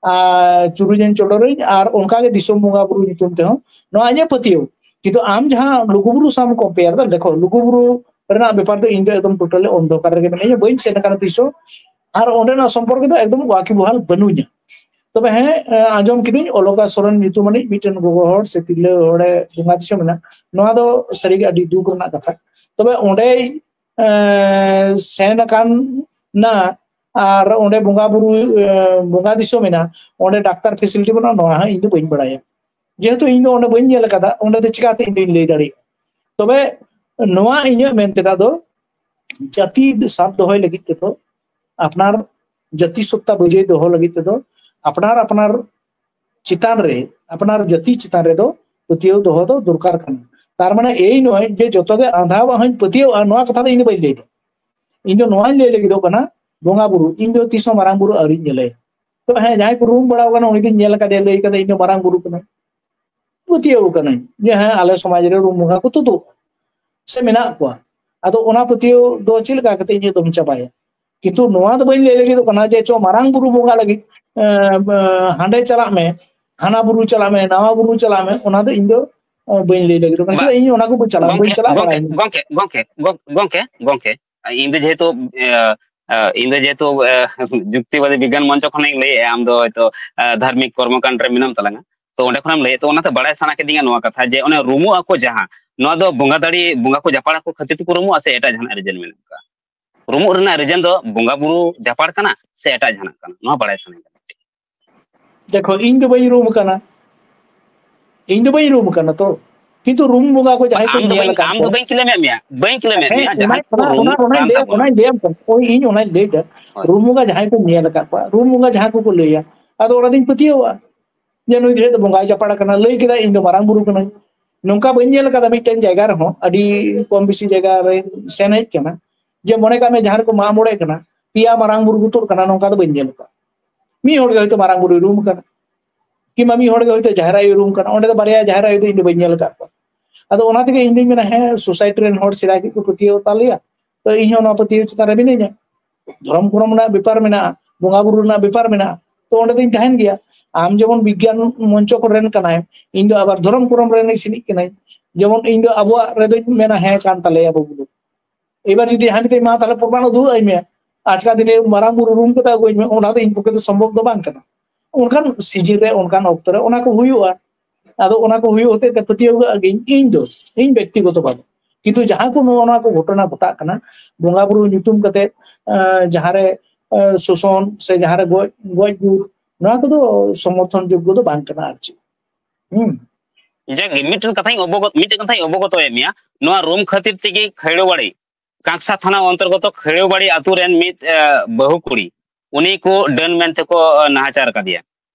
ᱟᱨ ᱪᱩᱨᱩᱡᱟᱹᱧ ᱪᱚᱰᱚᱨᱟᱹᱧ, ᱟᱨ ᱚᱱᱠᱟᱜᱮ ᱫᱤᱥᱚᱢ ᱵᱚᱸᱜᱟ ᱵᱩᱨᱩ ᱧᱩᱛᱩᱢ ᱛᱮᱦᱚᱸ ᱱᱚᱣᱟ ᱤᱧᱟᱹᱜ ᱯᱟᱹᱛᱭᱟᱹᱣ᱾ ᱠᱤᱱᱛᱩ ᱟᱢ ᱡᱟᱦᱟᱸ ᱞᱩᱜᱩᱵᱩᱨᱩ ᱥᱟᱶ ᱠᱚᱢᱯᱮᱭᱟᱨ ᱫᱟ, ᱫᱮᱠᱷᱚ, ᱞᱩᱜᱩᱵᱩᱨᱩ ᱨᱮᱱᱟᱜ ᱵᱮᱯᱟᱨ ᱫᱚ ᱤᱧ ᱫᱚ ᱮᱠᱫᱚᱢ ᱴᱳᱴᱟᱞᱤ ᱚᱱᱫᱷᱚᱠᱟᱨ ᱨᱮᱜᱮ ᱢᱮᱱᱟᱹᱧᱟ, ᱵᱟᱹᱧ ᱥᱮᱱ ᱟᱠᱟᱱᱟ ᱛᱤᱥ ᱦᱚᱸ, ᱟᱨ ᱚᱸᱰᱮᱱᱟᱜ ᱥᱚᱢᱯᱚᱨᱠᱮ ᱫᱚ ᱮᱠᱫᱚᱢ ᱣᱟᱠᱤᱵᱚᱦᱟᱞ ᱵᱟᱹᱱᱩᱧᱟ᱾ ᱛᱚᱵᱮ ᱦᱮᱸ, ᱮ, ᱟᱸᱡᱚᱢ ᱠᱤᱫᱟᱹᱧ ᱚᱞᱚᱠᱟ ᱥᱚᱨᱮᱱ ᱧᱩᱛᱩᱢᱟᱱᱤᱡ ᱢᱤᱫᱴᱮᱱ ᱜᱚᱜᱚ ᱦᱚᱲ ᱥᱮ ᱛᱤᱨᱞᱟᱹ ᱦᱚᱲᱮ ᱵᱚᱸᱜᱟ ᱫᱤᱥᱚᱢ ᱮᱱᱟ᱾ ᱱᱚᱣᱟ ᱫᱚ ᱥᱟᱹᱨᱤᱜᱮ ᱟᱹᱰᱤ ᱫᱩᱠ ᱨᱮᱱᱟᱜ ᱠᱟᱛᱷᱟ᱾ ᱛᱚᱵᱮ ᱚᱸᱰᱮ, ᱮ, ᱥᱮᱱ ᱟᱠᱟᱱ ᱱᱟ ᱟᱨ ᱚᱸᱰᱮ ᱵᱚᱸᱜᱟ ᱵᱩᱨᱩ, ᱮ, ᱵᱚᱸᱜᱟ ᱫᱤᱥᱚᱢ ᱮᱱᱟ, ᱚᱸᱰᱮ ᱰᱟᱠᱛᱟᱨ ᱯᱷᱮᱥᱤᱞᱤᱴᱤ ᱵᱟᱹᱱᱩᱜᱼᱟ, ᱱᱚᱣᱟ ᱦᱚᱸ ᱤᱧ ᱫᱚ ᱵᱟᱹᱧ ᱵᱟᱲᱟᱭᱟ᱾ ᱡᱮᱦᱮᱛᱩ ᱤᱧ ᱫᱚ ᱚᱸᱰᱮ ᱵᱟᱹᱧ ᱧᱮᱞ ᱟᱠᱟᱫᱟ, ᱚᱸᱰᱮ ᱫᱚ ᱪᱤᱠᱟᱹᱛᱮ ᱤᱧ ᱫᱚᱧ ᱞᱟᱹᱭ ᱫᱟᱲᱮᱭᱟᱜᱼᱟ? ᱛᱚᱵᱮ ᱱᱚᱣᱟ ᱤᱧᱟᱹᱜ ᱢᱮᱱ ᱛᱮᱱᱟᱜ ᱫᱚ, ᱡᱟᱹᱛᱤ ᱥᱟᱵ ᱫᱚᱦᱚᱭ ᱞᱟᱹᱜᱤᱫ ᱛᱮᱫᱚ, ᱟᱯᱱᱟᱨ ᱡᱟᱹᱛᱤ ᱥᱚᱛᱛᱟ ᱵᱟᱹᱡᱟᱹᱭ ᱫᱚᱦᱚ ᱞᱟᱹᱜᱤᱫ ᱛᱮᱫᱚ, ᱟᱯᱱᱟᱨ ᱟᱯᱱᱟᱨ ᱪᱮᱛᱟᱱ ᱨᱮ, ᱟᱯᱱᱟᱨ ᱡᱟᱹᱛᱤ ᱪᱮᱛᱟᱱ ᱨᱮᱫᱚ ᱯᱟᱹᱛᱭᱟᱹᱣ ᱫᱚᱦᱚ ᱫᱚ ᱫᱚᱨᱠᱟᱨ ᱠᱟᱱᱟ᱾ ᱛᱟᱨ ᱢᱟᱱᱮ ᱮᱭ ᱱᱚᱭ ᱡᱮ ᱡᱚᱛᱚ ᱜᱮ ᱟᱸᱫᱷᱟ ᱵᱟᱝ ᱦᱚᱧ ᱯᱟᱹᱛᱭᱟᱹᱣᱟ, ᱱᱚᱣᱟ ᱠᱟᱛᱷᱟ ᱫᱚ ᱤᱧ ᱫᱚ ᱵᱟᱹᱧ ᱞᱟᱹᱭ ᱮᱫᱟ᱾ ᱤᱧ ᱫᱚ ᱱᱚᱣᱟᱧ ᱞᱟᱹᱭ ᱞᱟᱹᱜᱤᱫᱚᱜ ᱠᱟᱱᱟ, ᱵᱚᱸᱜᱟ ᱵᱩᱨᱩ, ᱤᱧ ᱫᱚ ᱛᱤᱥ ᱦᱚᱸ ᱢᱟᱨᱟᱝ ᱵᱩᱨᱩ ᱟᱹᱣᱨᱤᱧ ᱧᱮᱞᱮᱭᱟ᱾ ᱛᱚᱵᱮ ᱦᱮᱸ, ᱡᱟᱦᱟᱸᱭ ᱠᱚ ᱨᱩᱢ ᱵᱟᱲᱟ ᱟᱠᱟᱱᱟ, ᱩᱱᱤ ᱫᱚᱧ ᱧᱮᱞ ᱟᱠᱟᱫᱮᱭᱟ, ᱞᱟᱹᱭ ᱠᱟᱫᱟ, "ᱤᱧ ᱫᱚ ᱢᱟᱨᱟᱝ ᱵᱩᱨᱩ ᱠᱟᱹᱱᱟᱹᱧ, ᱯᱟᱹᱛᱭᱟᱹᱣ ᱠᱟᱹᱱᱟᱹᱧ ᱡᱮ ᱦᱮᱸ, ᱟᱞᱮ ᱥᱚᱢᱟᱡᱽ ᱨᱮ ᱨᱩᱢ ᱵᱚᱸᱜᱟ ᱠᱚ ᱛᱩᱫᱩᱜ ᱥᱮ ᱢᱮᱱᱟᱜ ᱠᱚᱣᱟ᱾" ᱟᱫᱚ ᱚᱱᱟ ᱯᱟᱹᱛᱭᱟᱹᱣ ᱫᱚ ᱪᱮᱫ ᱞᱮᱠᱟ ᱠᱟᱛᱮ ᱤᱧ ᱫᱚᱢ ᱪᱟᱵᱟᱭᱟ? ᱠᱤᱱᱛᱩ ᱱᱚᱣᱟ ᱫᱚ ᱵᱟᱹᱧ ᱞᱟᱹᱭ ᱞᱟᱹᱜᱤᱫᱚᱜ ᱠᱟᱱᱟ ᱡᱮ ᱪᱚ ᱢᱟᱨᱟᱝ ᱵᱩᱨᱩ ᱵᱚᱸᱜᱟ ᱞᱟᱹᱜᱤᱫ, ᱮ, ᱮ, ᱦᱟᱸᱰᱮ ᱪᱟᱞᱟᱜ ᱢᱮ, ᱦᱟᱱᱟ ᱵᱩᱨᱩ ᱪᱟᱞᱟᱜ ᱢᱮ, ᱱᱟᱣᱟ ᱵᱩᱨᱩ ᱪᱟᱞᱟᱜ ᱢᱮ, ᱚᱱᱟ ᱫᱚ ᱤᱧ ᱫᱚ, ᱮ, ᱵᱟᱹᱧ ᱞᱟᱹᱭ ᱞᱟᱹᱜᱤᱫᱚᱜ ᱠᱟᱱᱟ᱾ ᱵᱟ, ᱪᱮᱫᱟᱜ ᱤᱧ ᱚᱱᱟ ᱠᱚ ᱵᱟᱹᱧ ᱪᱟᱞᱟᱜᱼᱟ, ᱜᱚᱝᱠᱮ, ᱵᱟᱹᱧ ᱪᱟᱞᱟᱜ ᱜᱚᱝᱠᱮ, ᱵᱟᱲᱟᱭᱟ᱾ ᱜᱚᱝᱠᱮ, ᱜᱚᱝᱠᱮ, ᱜᱚᱝ-, ᱜᱚᱝᱠᱮ, ᱜᱚᱝᱠᱮ, ᱤᱧ ᱫᱚ ᱡᱮᱦᱮᱛᱩ, ᱮ, ᱮ, ᱤᱧ ᱫᱚ ᱡᱮᱦᱮᱛᱩ, ᱮ, ᱡᱩᱠᱛᱤᱵᱟᱫᱤ ᱵᱤᱜᱽᱜᱟᱱ ᱢᱚᱧᱪᱚ ᱠᱷᱚᱱᱤᱧ ᱞᱟᱹᱭᱮᱫᱼᱟ, ᱟᱢ ᱫᱚ ᱦᱚᱭᱛᱚ, ᱮ, ᱫᱷᱟᱨᱢᱤᱠ ᱠᱚᱨᱢᱚᱠᱟᱱᱰ ᱨᱮ ᱢᱮᱱᱟᱢ ᱛᱟᱞᱟᱝᱟ, ᱛᱚ ᱚᱸᱰᱮ ᱠᱷᱚᱱᱮᱢ ᱞᱟᱹᱭᱮᱫ, ᱛᱚ ᱚᱱᱟᱛᱮ ᱵᱟᱲᱟᱭ ᱥᱟᱱᱟ ᱠᱤᱫᱤᱧᱟ ᱱᱚᱣᱟ ᱠᱟᱛᱷᱟ ᱡᱮ ᱚᱱᱮ ᱨᱩᱢᱩᱜ ᱟᱠᱚ ᱡᱟᱦᱟᱸ, ᱱᱚᱣᱟ ᱫᱚ ᱵᱚᱸᱜᱟ ᱫᱟᱲᱮ, ᱵᱚᱸᱜᱟ ᱠᱚ ᱡᱟᱯᱟᱲ ᱟᱠᱚ ᱠᱷᱟᱹᱛᱤᱨ ᱛᱮᱠᱚ ᱨᱩᱢᱩᱜᱼᱟ ᱥᱮ ᱮᱴᱟᱜ ᱡᱟᱦᱟᱱᱟᱜ ᱨᱤᱡᱮᱱ ᱢᱮᱱᱟᱜ ᱟᱠᱟᱫᱼᱟ? ᱨᱩᱢᱩᱜ ᱨᱮᱱᱟᱜ ᱨᱤᱡᱮᱱ ᱫᱚ ᱵᱚᱸᱜᱟ ᱵᱩᱨᱩ ᱡᱟᱯᱟᱲ ᱠᱟᱱᱟ ᱥᱮ ᱮᱴᱟᱜ ᱡᱟᱦᱟᱱᱟᱜ ᱠᱟᱱᱟ? ᱱᱚᱣᱟ ᱵᱟᱲᱟᱭ ᱥᱟᱱᱟᱧ ᱠᱟᱱᱟ᱾ ᱫᱮᱠᱷᱚ, ᱤᱧ ᱫᱚ ᱵᱟᱹᱧ ᱨᱩᱢ ᱟᱠᱟᱱᱟ, ᱤᱧ ᱫᱚ ᱵᱟᱹᱧ ᱨᱩᱢ ᱟᱠᱟᱱᱟ ᱛᱚ᱾ ᱠᱤᱱᱛᱩ ᱨᱩᱢ ᱵᱚᱸᱜᱟ ᱠᱚ ᱡᱟᱦᱟᱸᱭ ᱠᱚ ᱧᱮᱞ ᱟᱠᱟᱫ ᱠᱚᱣᱟ, ᱟᱢ ᱫᱚ ᱵᱟᱹᱧ ᱠᱩᱞᱤ ᱢᱮᱭᱟ, ᱵᱟᱹᱧ ᱠᱩᱞᱤ ᱢᱮᱭᱟ, ᱦᱮᱸ, ᱡᱟᱦᱟᱸᱭ ᱠᱚ ᱨᱩᱢᱩᱜ ᱠᱟᱱ ᱛᱟᱵᱚᱱᱟ᱾ ᱚᱱᱟᱧ ᱞᱟᱹᱭᱟᱢ ᱠᱟᱱᱟ, ᱳᱭ ᱤᱧ ᱚᱱᱟᱧ ᱞᱟᱹᱭ ᱮᱫᱟ᱾ ᱦᱳᱭ᱾ ᱨᱩᱢ ᱵᱚᱸᱜᱟ ᱡᱟᱦᱟᱸᱭ ᱠᱚ ᱧᱮᱞ ᱟᱠᱟᱫ ᱠᱚᱣᱟ, ᱨᱩᱢ ᱵᱚᱸᱜᱟ ᱡᱟᱦᱟᱸ ᱠᱚᱠᱚ ᱞᱟᱹᱭᱟ, ᱟᱫᱚ ᱚᱱᱟ ᱫᱚᱧ ᱯᱟᱹᱛᱭᱟᱹᱣᱟᱜᱼᱟ ᱡᱮ ᱱᱩᱭ ᱫᱚ ᱵᱚᱸᱜᱟᱭ ᱪᱟᱯᱟᱲ ᱟᱠᱟᱱᱟ, ᱞᱟᱹᱭ ᱠᱮᱫᱟᱭ, "ᱤᱧ ᱫᱚ ᱢᱟᱨᱟᱝ ᱵᱩᱨᱩ ᱠᱟᱹᱱᱟᱹᱧ᱾" ᱱᱚᱝᱠᱟ ᱵᱟᱹᱧ ᱧᱮᱞ ᱟᱠᱟᱫᱟ ᱢᱤᱫᱴᱮᱱ ᱡᱟᱭᱜᱟ ᱨᱮᱦᱚᱸ, ᱟᱹᱰᱤ ᱠᱚᱢ ᱵᱮᱥᱤ ᱡᱟᱭᱜᱟ ᱨᱮ ᱥᱮᱱ ᱦᱮᱡ ᱠᱟᱱᱟ, ᱡᱮ ᱢᱚᱱᱮ ᱠᱟᱜ ᱢᱮ ᱡᱟᱦᱟᱸ ᱨᱮᱠᱚ ᱢᱟᱜ ᱢᱚᱬᱮᱜ ᱠᱟᱱᱟ, ᱯᱮᱭᱟ ᱢᱟᱨᱟᱝ ᱵᱩᱨᱩ ᱠᱚ ᱛᱩᱫ ᱠᱟᱱᱟ, ᱱᱚᱝᱠᱟ ᱫᱚ ᱵᱟᱹᱧ ᱧᱮᱞ ᱟᱠᱟᱫᱟ᱾ ᱢᱤᱫ ᱦᱚᱲ ᱜᱮ ᱦᱚᱭᱛᱳ ᱢᱟᱨᱟᱝ ᱵᱩᱨᱩᱭ ᱨᱩᱢ ᱠᱟᱱᱟ, ᱠᱤᱝᱵᱟ ᱢᱤᱫ ᱦᱚᱲ ᱜᱮ ᱦᱚᱭᱛᱳ ᱡᱟᱦᱮᱨ ᱟᱭᱳᱭ ᱨᱩᱢ ᱠᱟᱱᱟ, ᱚᱸᱰᱮ ᱫᱚ ᱵᱟᱨᱭᱟ ᱡᱟᱦᱮᱨ ᱟᱭᱳ ᱫᱚ ᱤᱧ ᱫᱚ ᱵᱟᱹᱧ ᱧᱮᱞ ᱟᱠᱟᱫ ᱠᱚᱣᱟ᱾ ᱟᱫᱚ ᱚᱱᱟ ᱛᱮᱜᱮ ᱤᱧ ᱫᱩᱧ ᱢᱮᱱᱟ, ᱦᱮᱸ, ᱥᱳᱥᱟᱭᱴᱤ ᱨᱮᱱ ᱦᱚᱲ ᱥᱮᱫᱟᱭ ᱠᱷᱚᱱ ᱠᱚ ᱯᱟᱹᱛᱭᱟᱹᱣ ᱛᱟᱞᱮᱭᱟ, ᱛᱚ ᱤᱧ ᱦᱚᱸ ᱱᱚᱣᱟ ᱯᱟᱹᱛᱭᱟᱹᱣ ᱪᱮᱛᱟᱱ ᱨᱮ ᱢᱤᱱᱟᱹᱧᱟ᱾ ᱫᱷᱚᱨᱚᱢ ᱠᱚᱨᱚᱢ ᱨᱮᱱᱟᱜ ᱵᱮᱯᱟᱨ ᱢᱮᱱᱟᱜᱼᱟ, ᱵᱚᱸᱜᱟ ᱵᱩᱨᱩ ᱨᱮᱱᱟᱜ ᱵᱮᱯᱟᱨ ᱢᱮᱱᱟᱜᱼᱟ, ᱛᱚ ᱚᱸᱰᱮ ᱫᱚᱧ ᱛᱟᱦᱮᱱ ᱜᱮᱭᱟ᱾ ᱟᱢ ᱡᱮᱢᱚᱱ ᱵᱤᱜᱽᱜᱟᱱ ᱢᱚᱧᱪᱚ ᱠᱚᱨᱮᱱ ᱠᱟᱱᱟᱭ, ᱤᱧ ᱫᱚ ᱟᱵᱟᱨ ᱫᱷᱚᱨᱚᱢ ᱠᱚᱨᱚᱢ ᱨᱮᱱ ᱥᱮᱱᱤᱡ ᱠᱟᱹᱱᱟᱹᱧ᱾ ᱡᱮᱢᱚᱱ ᱤᱧ ᱫᱚ ᱟᱵᱚᱣᱟᱜ ᱨᱮᱫᱚᱧ ᱢᱮᱱᱟ, ᱦᱮᱸ, ᱠᱟᱱ ᱛᱟᱞᱮᱭᱟ ᱟᱵᱚ ᱵᱚᱞᱮ᱾ ᱮᱵᱟᱨ ᱡᱩᱫᱤ ᱦᱟᱹᱱᱤ ᱫᱚᱭ ᱢᱟ ᱛᱟᱦᱞᱮ ᱯᱨᱚᱢᱟᱱ ᱩᱫᱩᱜ ᱟᱹᱧ ᱢᱮ, ᱟᱪᱠᱟ ᱫᱤᱱᱮ ᱢᱟᱨᱟᱝ ᱵᱩᱨᱩ ᱨᱩᱢ ᱠᱟᱛᱮ ᱟᱹᱜᱩᱭ ᱢᱮ, ᱚᱱᱟ ᱫᱚ ᱤᱧ ᱯᱚᱠᱠᱷᱮ ᱫᱚ ᱥᱚᱢᱵᱷᱚᱵ ᱫᱚ ᱵᱟᱝ ᱠᱟᱱᱟ᱾ ᱚᱱᱠᱟᱱ ᱥᱤᱡᱤᱱ ᱨᱮ, ᱚᱱᱠᱟᱱ ᱚᱠᱛᱚ ᱨᱮ ᱚᱱᱟ ᱠᱚ ᱦᱩᱭᱩᱜᱼᱟ᱾ ᱟᱫᱚ ᱚᱱᱟ ᱠᱚ ᱦᱩᱭᱩᱜ ᱦᱚᱛᱮᱡ ᱛᱮ ᱯᱟᱹᱛᱭᱟᱹᱣ ᱠᱟᱜ ᱜᱤᱧ ᱤᱧ ᱫᱚ, ᱤᱧ ᱵᱮᱠᱛᱤᱜᱚᱛᱚ ᱵᱷᱟᱵᱮ᱾ ᱠᱤᱱᱛᱩ ᱡᱟᱦᱟᱸ ᱠᱚ ᱱᱚᱜᱼᱚ ᱱᱚᱣᱟ ᱠᱚ ᱜᱷᱚᱴᱚᱱᱟ ᱜᱷᱚᱴᱟᱜ ᱠᱟᱱᱟ, ᱵᱚᱸᱜᱟ ᱵᱩᱨᱩ ᱧᱩᱛᱩᱢ ᱠᱟᱛᱮ, ᱟᱸ, ᱡᱟᱦᱟᱸ ᱨᱮ, ᱟᱸ, ᱥᱳᱥᱚᱱ ᱥᱮ ᱡᱟᱦᱟᱸ ᱨᱮ ᱜᱚᱡ, ᱜᱚᱡ ᱜᱩᱨ, ᱱᱚᱣᱟ ᱠᱚᱫᱚ ᱥᱚᱢᱚᱨᱛᱷᱚᱱ ᱡᱳᱜᱽᱜᱚ ᱫᱚ ᱵᱟᱝ ᱠᱟᱱᱟ ᱟᱨ ᱪᱮᱫ᱾ ᱦᱩᱸ᱾ ᱡᱟᱠ, ᱢᱤᱫᱴᱮᱱ ᱠᱟᱛᱷᱟᱧ ᱚᱵᱚᱜᱚᱛ, ᱢᱤᱫᱴᱮᱱ ᱠᱟᱛᱷᱟᱧ ᱚᱵᱚᱜᱚᱛᱚᱭᱮᱫ ᱢᱮᱭᱟ, ᱱᱚᱣᱟ ᱨᱩᱢ ᱠᱷᱟᱹᱛᱤᱨ ᱛᱮᱜᱮ ᱠᱷᱟᱹᱲᱣᱟᱲᱤ, ᱠᱟᱸᱥᱟ ᱛᱷᱟᱱᱟ ᱚᱱᱛᱚᱨᱜᱚᱛᱚ ᱠᱷᱟᱹᱲᱣᱟᱲᱤ ᱟᱛᱳ ᱨᱮᱱ ᱢᱤᱫ, ᱮ, ᱵᱟᱹᱦᱩ ᱠᱩᱲᱤ, ᱩᱱᱤ ᱠᱚ ᱰᱟᱹᱱ ᱢᱮᱱᱛᱮ ᱠᱚ, ᱮ, ᱱᱟᱦᱟᱪᱟᱨ ᱟᱠᱟᱫᱮᱭᱟ᱾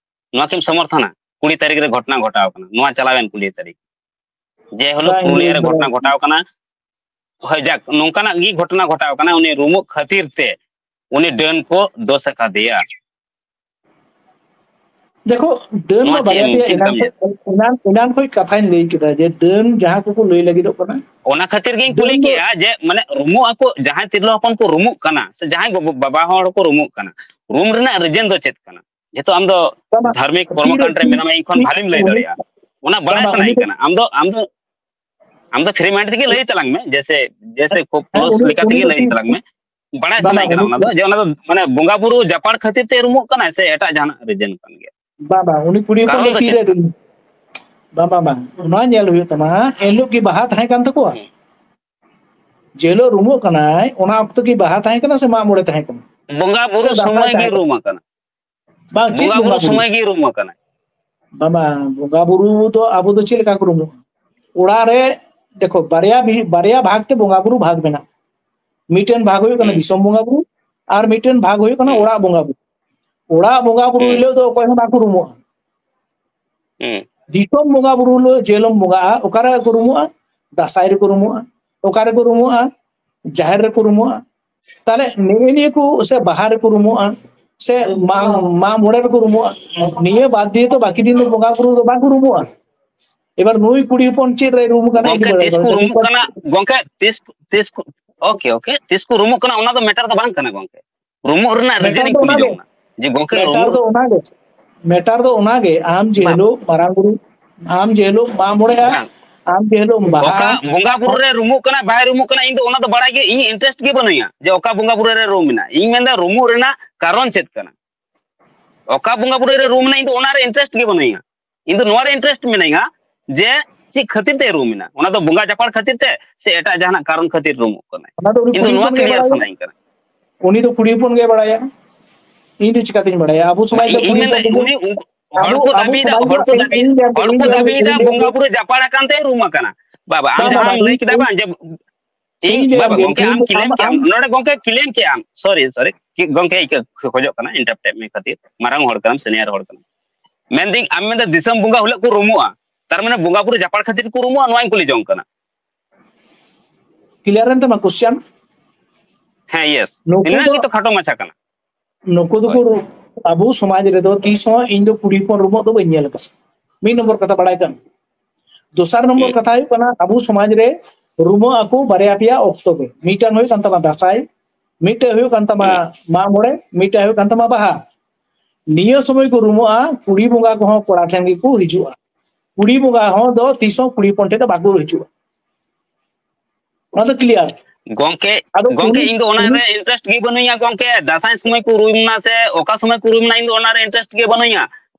ᱱᱚᱣᱟ ᱠᱤᱢ ᱥᱚᱢᱚᱨᱛᱷᱚᱱᱟ? ᱠᱩᱲᱤ ᱛᱟᱹᱨᱤᱠᱷ ᱨᱮ ᱜᱷᱚᱴᱚᱱᱟ ᱜᱷᱚᱴᱟᱣ ᱠᱟᱱᱟ, ᱱᱚᱣᱟ ᱪᱟᱞᱟᱣᱮᱱ ᱠᱩᱲᱤ ᱛᱟᱹᱨᱤᱠᱷ᱾ ᱡᱮ ᱦᱤᱞᱳᱜ ᱵᱟᱝ, ᱯᱩᱨᱩᱞᱤᱭᱟᱹ ᱨᱮ ᱵᱟᱝ᱾ ᱜᱷᱚᱴᱚᱱᱟ ᱜᱷᱚᱴᱟᱣ ᱠᱟᱱᱟ, ᱦᱳᱭ, ᱡᱟᱠ, ᱱᱚᱝᱠᱟᱱᱟᱜ ᱜᱮ ᱜᱷᱚᱴᱚᱱᱟ ᱜᱷᱚᱴᱟᱣ ᱠᱟᱱᱟ, ᱩᱱᱤ ᱨᱩᱢᱩᱜ ᱠᱷᱟᱹᱛᱤᱨ ᱛᱮ ᱩᱱᱤ ᱰᱟᱹᱱ ᱠᱚ ᱫᱳᱥ ᱟᱠᱟᱫᱮᱭᱟ᱾ ᱫᱮᱠᱷᱚ, ᱰᱟᱹᱱ ᱱᱚᱣᱟ ᱢᱟ ᱪᱮᱫ ᱵᱟᱨᱭᱟ ᱮᱢ ᱯᱮᱭᱟ ᱪᱮᱫ ᱮᱱᱟᱱ ᱞᱮᱠᱟᱢ ᱠᱷᱚᱡ, ᱧᱮᱞ? ᱮᱱᱟᱱ, ᱮᱱᱟᱱ ᱠᱷᱚᱡ ᱠᱟᱛᱷᱟᱧ ᱞᱟᱹᱭ ᱠᱮᱫᱟ ᱡᱮ ᱰᱟᱹᱱ ᱡᱟᱦᱟᱸ ᱠᱚᱠᱚ ᱞᱟᱹᱭ ᱞᱟᱹᱜᱤᱫᱚᱜ ᱠᱟᱱᱟ, ᱚᱱᱟ ᱠᱷᱟᱹᱛᱤᱨ ᱜᱤᱧ ᱰᱟᱹᱱ ᱠᱩᱞᱤ ᱫᱚ ᱠᱮᱜᱼᱟ ᱡᱮ, ᱢᱟᱱᱮ, ᱨᱩᱢᱩᱜ ᱟᱠᱚ, ᱡᱟᱦᱟᱸᱭ ᱛᱤᱨᱞᱟᱹ ᱦᱚᱯᱚᱱ ᱠᱚ ᱨᱩᱢᱩᱜ ᱠᱟᱱᱟ ᱥᱮ ᱡᱟᱦᱟᱸᱭ ᱜᱚᱜᱚ ᱵᱟᱵᱟ ᱦᱚᱲ ᱠᱚ ᱨᱩᱢᱩᱜ ᱠᱟᱱᱟ, ᱨᱩᱢ ᱨᱮᱱᱟᱜ ᱨᱤᱡᱮᱱ ᱫᱚ ᱪᱮᱫ ᱠᱟᱱᱟ? ᱡᱮᱦᱮᱛᱩ ᱟᱢ ᱫᱚ ᱵᱟᱝ, ᱫᱷᱟᱨᱢᱤᱠ ᱛᱤᱨᱮ ᱠᱚᱨᱢᱚᱠᱟᱱᱰ ᱨᱮ ᱩᱱᱤ, ᱢᱮᱱᱟᱢᱟ, ᱤᱧ ᱠᱷᱚᱱ ᱩᱱᱤ, ᱵᱷᱟᱞᱤᱢ ᱞᱟᱹᱭ ᱩᱱᱤ, ᱫᱟᱲᱮᱭᱟᱜᱼᱟ᱾ ᱚᱱᱟ ᱵᱟᱲᱟᱭ ᱵᱟᱝ, ᱵᱟᱝ, ᱥᱟᱱᱟᱧ ᱩᱱᱤ ᱫᱚ ᱠᱟᱱᱟ᱾ ᱟᱢ ᱫᱚ, ᱟᱢ ᱫᱚ, ᱟᱢ ᱫᱚ ᱯᱷᱨᱤ ᱢᱟᱭᱤᱱᱰ ᱛᱮᱜᱮ ᱞᱟᱹᱭ ᱛᱟᱞᱟᱝ ᱢᱮ, ᱡᱮᱭᱥᱮ, ᱡᱮᱭᱥᱮ ᱠᱷᱩᱵ ᱦᱮᱸ, ᱠᱞᱳᱡ ᱩᱱᱤ, ᱞᱮᱠᱟ ᱩᱱᱤ ᱛᱮᱜᱮ ᱫᱚ ᱞᱟᱹᱭ ᱛᱤᱱ-, ᱛᱟᱞᱟᱝ ᱢᱮ᱾ ᱵᱟᱲᱟᱭ ᱵᱟᱝ, ᱥᱟᱱᱟᱧ ᱵᱟᱝ, ᱠᱟᱱᱟ ᱩᱱᱤ ᱚᱱᱟ ᱫᱚ, ᱡᱮ ᱚᱱᱟ ᱫᱚ, ᱢᱟᱱᱮ, ᱵᱚᱸᱜᱟ ᱵᱩᱨᱩ ᱡᱟᱯᱟᱲ ᱠᱷᱟᱹᱛᱤᱨ ᱛᱮ ᱨᱩᱢᱩᱜ ᱠᱟᱱᱟᱭ ᱥᱮ ᱮᱴᱟᱜ ᱡᱟᱦᱟᱱᱟᱜ ᱨᱤᱡᱮᱱ ᱠᱟᱱ ᱜᱮᱭᱟ? ᱵᱟᱝ, ᱵᱟᱝ, ᱩᱱᱤ ᱠᱩᱲᱤ ᱦᱚᱯᱚᱱ ᱠᱟᱨᱚᱱ ᱫᱚ ᱫᱚ ᱛᱤᱨᱮ ᱪᱮᱫ ᱠᱟᱱᱟ? ᱨᱩᱢᱩᱜ? ᱵᱟᱝ, ᱵᱟᱝ, ᱵᱟᱝ, ᱚᱱᱟ ᱧᱮᱞ ᱦᱩᱭᱩᱜ ᱛᱟᱢᱟ, ᱮᱱᱦᱤᱞᱳᱜ ᱠᱤ ᱵᱟᱦᱟ ᱛᱟᱦᱮᱸ ᱠᱟᱱ ᱛᱟᱠᱚᱣᱟ? ᱦᱩᱸ᱾ ᱡᱮ ᱦᱤᱞᱳᱜ ᱨᱩᱢᱩᱜ ᱠᱟᱱᱟᱭ, ᱚᱱᱟ ᱚᱠᱛᱚ ᱠᱤ ᱵᱟᱦᱟ ᱛᱟᱦᱮᱸ ᱠᱟᱱᱟ ᱥᱮ ᱢᱟᱜ ᱢᱚᱬᱮ ᱛᱟᱦᱮᱸ ᱠᱟᱱᱟ? ᱵᱚᱸᱜᱟ ᱥᱮ ᱵᱩᱨᱩ ᱫᱟᱸᱥᱟᱭ ᱥᱚᱢᱚᱭ ᱜᱮ ᱛᱟᱦᱮᱸ ᱠᱟᱱᱟ? ᱨᱩᱢ ᱟᱠᱟᱱᱟ᱾ ᱵᱟᱝ, ᱪᱮᱫ ᱵᱚᱸᱜᱟ ᱵᱚᱸᱜᱟ ᱵᱩᱨᱩ ᱵᱩᱨᱩ? ᱥᱚᱢᱚᱭ ᱜᱮ ᱨᱩᱢ ᱟᱠᱟᱱᱟ᱾ ᱵᱟᱵᱟ, ᱵᱚᱸᱜᱟ ᱵᱩᱨᱩ ᱫᱚ ᱟᱵᱚ ᱫᱚ ᱪᱮᱫ ᱞᱮᱠᱟ ᱠᱚ ᱨᱩᱢᱩᱜᱼᱟ? ᱚᱲᱟᱜ ᱨᱮ, ᱫᱮᱠᱷᱚ, ᱵᱟᱨᱭᱟ ᱵᱷᱤ-, ᱵᱟᱨᱭᱟ ᱵᱷᱟᱜᱽ ᱛᱮ ᱵᱚᱸᱜᱟ ᱵᱩᱨᱩ ᱵᱷᱟᱜᱽ ᱢᱮᱱᱟᱜᱼᱟ᱾ ᱢᱤᱫᱴᱮᱱ ᱵᱷᱟᱜᱽ ᱦᱩᱭᱩᱜ ᱠᱟᱱᱟ ᱦᱩᱸ᱾ ᱫᱤᱥᱚᱢ ᱵᱚᱸᱜᱟ ᱵᱩᱨᱩ, ᱟᱨ ᱢᱤᱫᱴᱮᱱ ᱵᱷᱟᱜᱽ ᱦᱩᱭᱩᱜ ᱠᱟᱱᱟ ᱦᱩᱸ᱾ ᱚᱲᱟᱜ ᱵᱚᱸᱜᱟ ᱵᱩᱨᱩ᱾ ᱚᱲᱟᱜ ᱵᱚᱸᱜᱟ ᱵᱩᱨᱩ ᱦᱩᱸ᱾ ᱦᱤᱞᱳᱜ ᱫᱚ ᱚᱠᱚᱭ ᱦᱚᱸ ᱵᱟᱠᱚ ᱨᱩᱢᱩᱜᱼᱟ᱾ ᱦᱩᱸ᱾ ᱫᱤᱥᱚᱢ ᱵᱚᱸᱜᱟ ᱵᱩᱨᱩ ᱦᱤᱞᱳᱜ ᱡᱮ ᱦᱤᱞᱳᱜ ᱵᱚᱸᱜᱟᱜᱼᱟ, ᱚᱠᱟᱨᱮ ᱠᱚ ᱨᱩᱢᱩᱜᱼᱟ? ᱫᱟᱸᱥᱟᱭ ᱨᱮᱠᱚ ᱨᱩᱢᱩᱜᱼᱟ᱾ ᱚᱠᱟᱨᱮ ᱠᱚ ᱨᱩᱢᱩᱜᱼᱟ? ᱡᱟᱦᱮᱨ ᱨᱮᱠᱚ ᱨᱩᱢᱩᱜᱼᱟ᱾ ᱛᱟᱦᱞᱮ ᱱᱮᱜᱼᱮ ᱱᱤᱭᱟᱹ ᱠᱚ ᱥᱮ ᱵᱟᱦᱟ ᱨᱮᱠᱚ ᱨᱩᱢᱩᱜᱼᱟ, ᱥᱮ ᱢᱟᱜ, ᱢᱟᱜ ᱢᱚᱬᱮ ᱨᱮᱠᱚ ᱨᱩᱢᱩᱜᱼᱟ᱾ ᱱᱤᱭᱟᱹ ᱵᱟᱫ ᱫᱤᱭᱮ ᱛᱚ ᱵᱟᱹᱠᱤ ᱫᱤᱱ ᱫᱚ ᱵᱚᱸᱜᱟ ᱵᱩᱨᱩ ᱫᱚ ᱵᱟᱠᱚ ᱨᱩᱢᱩᱜᱼᱟ᱾ ᱮᱵᱟᱨ ᱱᱩᱭ ᱠᱩᱲᱤ ᱦᱚᱯᱚᱱ ᱪᱮᱫ ᱨᱮᱭ ᱨᱩᱢ ᱠᱟᱱᱟ, ᱤᱧ ᱜᱚᱝᱠᱮ, ᱵᱟᱲᱟᱭ ᱛᱤᱥ ᱠᱟᱱᱟ᱾ ᱠᱚ ᱨᱩᱢᱩᱜ ᱠᱟᱱᱟ? ᱜᱚᱝᱠᱮ, ᱛᱤᱥ, ᱛᱤᱥ ᱠᱚ, ᱳᱠᱮ, ᱳᱠᱮ, ᱛᱤᱥ ᱠᱚ ᱨᱩᱢᱩᱜ ᱠᱟᱱᱟ, ᱚᱱᱟ ᱫᱚ ᱢᱮᱴᱟᱨ ᱫᱚ ᱵᱟᱝ ᱠᱟᱱᱟ, ᱜᱚᱝᱠᱮ᱾ ᱨᱩᱢᱩᱜ ᱨᱮᱱᱟᱜ ᱢᱮᱴᱟᱨ ᱨᱤᱡᱮᱱ ᱤᱧ ᱫᱚ ᱠᱩᱞᱤ ᱚᱱᱟᱜᱮ᱾ ᱡᱚᱝ ᱠᱟᱱᱟ ᱡᱮ, ᱜᱚᱝᱠᱮ, ᱢᱮᱴᱟᱨ ᱨᱩᱢᱩᱜ ᱫᱚ ᱚᱱᱟᱜᱮ᱾ ᱢᱮᱴᱟᱨ ᱫᱚ ᱚᱱᱟᱜᱮ, ᱟᱢ ᱡᱮ ᱵᱟᱝ᱾ ᱦᱤᱞᱳᱜ ᱢᱟᱨᱟᱝ ᱵᱩᱨᱩ, ᱟᱢ ᱡᱮ ᱦᱤᱞᱳᱜ ᱢᱟᱜ ᱢᱚᱬᱮᱜᱼᱟ, ᱵᱟᱝ᱾ ᱟᱢ ᱡᱮ ᱦᱤᱞᱳᱜ ᱵᱟᱦᱟ, ᱚᱠᱟ ᱵᱚᱸᱜᱟ ᱵᱩᱨᱩ ᱨᱮ ᱨᱩᱢᱩᱜ ᱠᱟᱱᱟ, ᱵᱟᱭ ᱨᱩᱢᱩᱜ ᱠᱟᱱᱟ, ᱤᱧ ᱫᱚ ᱚᱱᱟ ᱫᱚ ᱵᱟᱲᱟᱭ ᱜᱮ, ᱤᱧ ᱤᱱᱴᱟᱨᱮᱥᱴ ᱜᱮ ᱵᱟᱹᱱᱩᱧᱟ ᱡᱮ ᱚᱠᱟ ᱵᱚᱸᱜᱟ ᱵᱩᱨᱩ ᱨᱮ ᱨᱩᱢ ᱢᱮᱱᱟᱜᱼᱟ᱾ ᱤᱧ ᱢᱮᱱᱫᱟ ᱨᱩᱢᱩᱜ ᱨᱮᱱᱟᱜ ᱠᱟᱨᱚᱱ ᱪᱮᱫ ᱠᱟᱱᱟ? ᱚᱠᱟ ᱵᱚᱸᱜᱟ ᱵᱩᱨᱩ ᱨᱮ ᱨᱩᱢ ᱢᱮᱱᱟᱜᱼᱟ, ᱤᱧ ᱫᱚ ᱚᱱᱟ ᱨᱮ ᱤᱱᱴᱟᱨᱮᱥᱴ ᱜᱮ ᱵᱟᱹᱱᱩᱧᱟ᱾ ᱤᱧ ᱫᱚ ᱱᱚᱣᱟ ᱨᱮ ᱤᱱᱴᱟᱨᱮᱥᱴ ᱢᱮᱱᱟᱧᱟ ᱡᱮ ᱪᱮᱫ ᱠᱷᱟᱹᱛᱤᱨ ᱛᱮ ᱨᱩᱢ ᱮᱱᱟ, ᱚᱱᱟ ᱫᱚ ᱵᱚᱸᱜᱟ ᱡᱟᱯᱟᱲ ᱠᱷᱟᱹᱛᱤᱨ ᱛᱮ ᱥᱮ ᱮᱴᱟᱜ ᱡᱟᱦᱟᱱᱟᱜ ᱠᱟᱨᱚᱱ ᱠᱷᱟᱹᱛᱤᱨ ᱨᱩᱢᱩᱜ ᱠᱟᱱᱟᱭ? ᱚᱱᱟ ᱫᱚ ᱩᱱᱤ ᱤᱧ ᱫᱚ ᱠᱩᱲᱤ ᱱᱚᱣᱟ ᱦᱚᱯᱚᱱ ᱜᱮ ᱠᱞᱤᱭᱟᱨ ᱵᱟᱲᱟᱭᱟ᱾ ᱥᱟᱱᱟᱧ ᱠᱟᱱᱟ᱾ ᱩᱱᱤ ᱫᱚ ᱠᱩᱲᱤ ᱦᱚᱯᱚᱱ ᱜᱮ ᱵᱟᱲᱟᱭᱟ᱾ ᱤᱧ ᱫᱚ ᱪᱤᱠᱟᱹᱛᱤᱧ ᱵᱟᱲᱟᱭᱟ? ᱟᱵᱚ ᱥᱚᱢᱟᱡᱽ ᱫᱚ ᱤᱧ, ᱤᱧ ᱠᱩᱲᱤ ᱢᱮᱱᱫᱟ, ᱦᱚᱯᱚᱱ ᱫᱚ ᱩᱱᱤ, ᱩᱱᱠᱩ, ᱦᱚᱲ ᱟᱵᱚ, ᱠᱚ ᱟᱵᱚ ᱫᱟᱹᱵᱤᱭᱮᱫᱟ, ᱥᱚᱢᱟᱡᱽ ᱫᱚ ᱦᱚᱲ ᱠᱚ ᱤᱧ, ᱫᱟᱹᱵᱤ, ᱤᱧ ᱞᱟᱹᱭᱟᱢ ᱦᱚᱲ ᱠᱟᱹᱱᱟᱹᱧ, ᱠᱚ ᱤᱧ ᱞᱟᱹᱭᱟᱢ ᱫᱟᱹᱵᱤᱭᱮᱫᱟ ᱠᱟᱹᱱᱟᱹᱧ, ᱵᱚᱸᱜᱟ ᱵᱩᱨᱩ ᱡᱟᱯᱟᱲ ᱟᱠᱟᱱ ᱛᱮ ᱨᱩᱢ ᱟᱠᱟᱱᱟ᱾ ᱵᱟᱵᱟ, ᱟᱢ ᱤᱧ ᱡᱟᱦᱟᱸᱢ ᱞᱟᱹᱭ ᱠᱮᱫᱟ ᱵᱟᱝ ᱡᱮ, ᱤᱧ ᱤᱧ ᱞᱟᱹᱭᱟᱢ ᱵᱟᱵᱟ, ᱠᱟᱹᱱᱟᱹᱧ, ᱜᱚᱝᱠᱮ, ᱤᱧ ᱟᱢ ᱠᱤᱞᱮᱢ ᱟᱢ, ᱠᱮᱜᱼᱟᱢ, ᱟᱢ ᱱᱚᱰᱮ ᱜᱚᱝᱠᱮ ᱠᱤᱞᱮᱢ ᱠᱮᱜᱼᱟᱢ, ᱥᱚᱨᱤ, ᱥᱚᱨᱤ, ᱜᱚᱝᱠᱮ ᱤᱠᱟᱹ ᱠᱷᱚᱡᱚᱜ ᱠᱟᱱᱟ, ᱤᱱᱴᱟᱨᱯᱴ ᱢᱮ ᱠᱷᱟᱹᱛᱤᱨ, ᱢᱟᱨᱟᱝ ᱦᱚᱲ ᱠᱟᱱᱟᱢ, ᱥᱤᱱᱤᱭᱟᱨ ᱦᱚᱲ ᱠᱟᱱᱟᱢ᱾ ᱢᱮᱱᱫᱟᱹᱧ, ᱟᱢ ᱢᱮᱱᱫᱟ ᱫᱤᱥᱚᱢ ᱵᱚᱸᱜᱟ ᱦᱤᱞᱳᱜ ᱠᱚ ᱨᱩᱢᱩᱜᱼᱟ, ᱛᱟᱨ ᱢᱟᱱᱮ ᱵᱚᱸᱜᱟ ᱵᱩᱨᱩ ᱡᱟᱯᱟᱲ ᱠᱷᱟᱹᱛᱤᱨ ᱠᱚ ᱨᱩᱢᱩᱜᱼᱟ, ᱱᱚᱣᱟᱧ ᱠᱩᱞᱤ ᱡᱚᱝ ᱠᱟᱱᱟ᱾ ᱠᱞᱤᱭᱟᱨ ᱮᱱ ᱛᱟᱢᱟ ᱠᱚᱥᱪᱮᱱ? ᱦᱮᱸ, ᱭᱮᱥ᱾ ᱱᱩᱠᱩ ᱤᱱᱟᱹ ᱫᱚ, ᱜᱮᱛᱚ ᱠᱷᱟᱴᱚ ᱢᱟᱪᱷᱟ ᱠᱟᱱᱟ᱾ ᱱᱩᱠᱩ ᱫᱚᱠᱚ ᱦᱳᱭ᱾ ᱨᱩ-, ᱟᱵᱚ ᱥᱚᱢᱟᱡᱽ ᱨᱮᱫᱚ ᱛᱤᱥ ᱦᱚᱸ ᱤᱧ ᱫᱚ ᱠᱩᱲᱤ ᱦᱚᱯᱚᱱ ᱨᱩᱢᱩᱜ ᱫᱚ ᱵᱟᱹᱧ ᱧᱮᱞ ᱟᱠᱟᱫᱟ᱾ ᱢᱤᱫ ᱱᱚᱢᱵᱚᱨ ᱠᱟᱛᱷᱟ ᱵᱟᱲᱟᱭ ᱛᱟᱢ᱾ ᱫᱚᱥᱟᱨ ᱱᱚᱢᱵᱚᱨ ᱦᱩᱸ᱾ ᱠᱟᱛᱷᱟ ᱦᱩᱭᱩᱜ ᱠᱟᱱᱟ, ᱟᱵᱚ ᱥᱚᱢᱟᱡᱽ ᱨᱮ ᱨᱩᱢᱩᱜ ᱟᱠᱚ ᱵᱟᱨᱭᱟ ᱯᱮᱭᱟ ᱚᱠᱛᱚ ᱜᱮ᱾ ᱢᱤᱫᱴᱟᱝ ᱦᱩᱭᱩᱜ ᱠᱟᱱ ᱛᱟᱢᱟ ᱫᱟᱸᱥᱟᱭ, ᱢᱤᱫᱴᱟᱝ ᱦᱩᱭᱩᱜ ᱠᱟᱱ ᱛᱟᱢᱟ ᱦᱩᱸ᱾ ᱢᱟᱜ ᱢᱚᱬᱮ, ᱢᱤᱫᱴᱟᱝ ᱦᱩᱭᱩᱜ ᱠᱟᱱ ᱛᱟᱢᱟ ᱵᱟᱦᱟ᱾ ᱱᱤᱭᱟᱹ ᱥᱚᱢᱚᱭ ᱠᱚ ᱨᱩᱢᱩᱜᱼᱟ, ᱠᱩᱲᱤ ᱵᱚᱸᱜᱟ ᱠᱚᱦᱚᱸ ᱠᱚᱲᱟ ᱴᱷᱮᱱ ᱜᱮᱠᱚ ᱦᱤᱡᱩᱜᱼᱟ᱾ ᱠᱩᱲᱤ ᱵᱚᱸᱜᱟ ᱦᱚᱸ ᱫᱚ ᱛᱤᱥ ᱦᱚᱸ ᱠᱩᱲᱤ ᱦᱚᱯᱚᱱ ᱴᱷᱮᱱ ᱫᱚ ᱵᱟᱠᱚ ᱦᱤᱡᱩᱜᱼᱟ᱾ ᱚᱱᱟ ᱫᱚ ᱠᱞᱤᱭᱟᱨ᱾ ᱜᱚᱝᱠᱮ, ᱟᱫᱚ ᱜᱚᱝᱠᱮ, ᱩᱱᱤ, ᱤᱧ ᱫᱚ ᱚᱱᱟ ᱩᱱᱤ ᱨᱮ ᱤᱱᱴᱟᱨᱮᱥᱴ ᱜᱮ ᱵᱟᱹᱱᱩᱧᱟ ᱜᱚᱝᱠᱮ᱾ ᱫᱟᱸᱥᱟᱭ ᱥᱚᱢᱚᱭ ᱠᱚ ᱨᱩᱢ ᱮᱱᱟ ᱥᱮ ᱚᱠᱟ ᱥᱚᱢᱚᱭ ᱠᱚ ᱨᱩᱢ ᱮᱱᱟ, ᱤᱧ ᱫᱚ ᱚᱱᱟ ᱨᱮ ᱤᱱᱴᱟᱨᱮᱥᱴ ᱜᱮ ᱵᱟᱹᱱᱩᱧᱟ᱾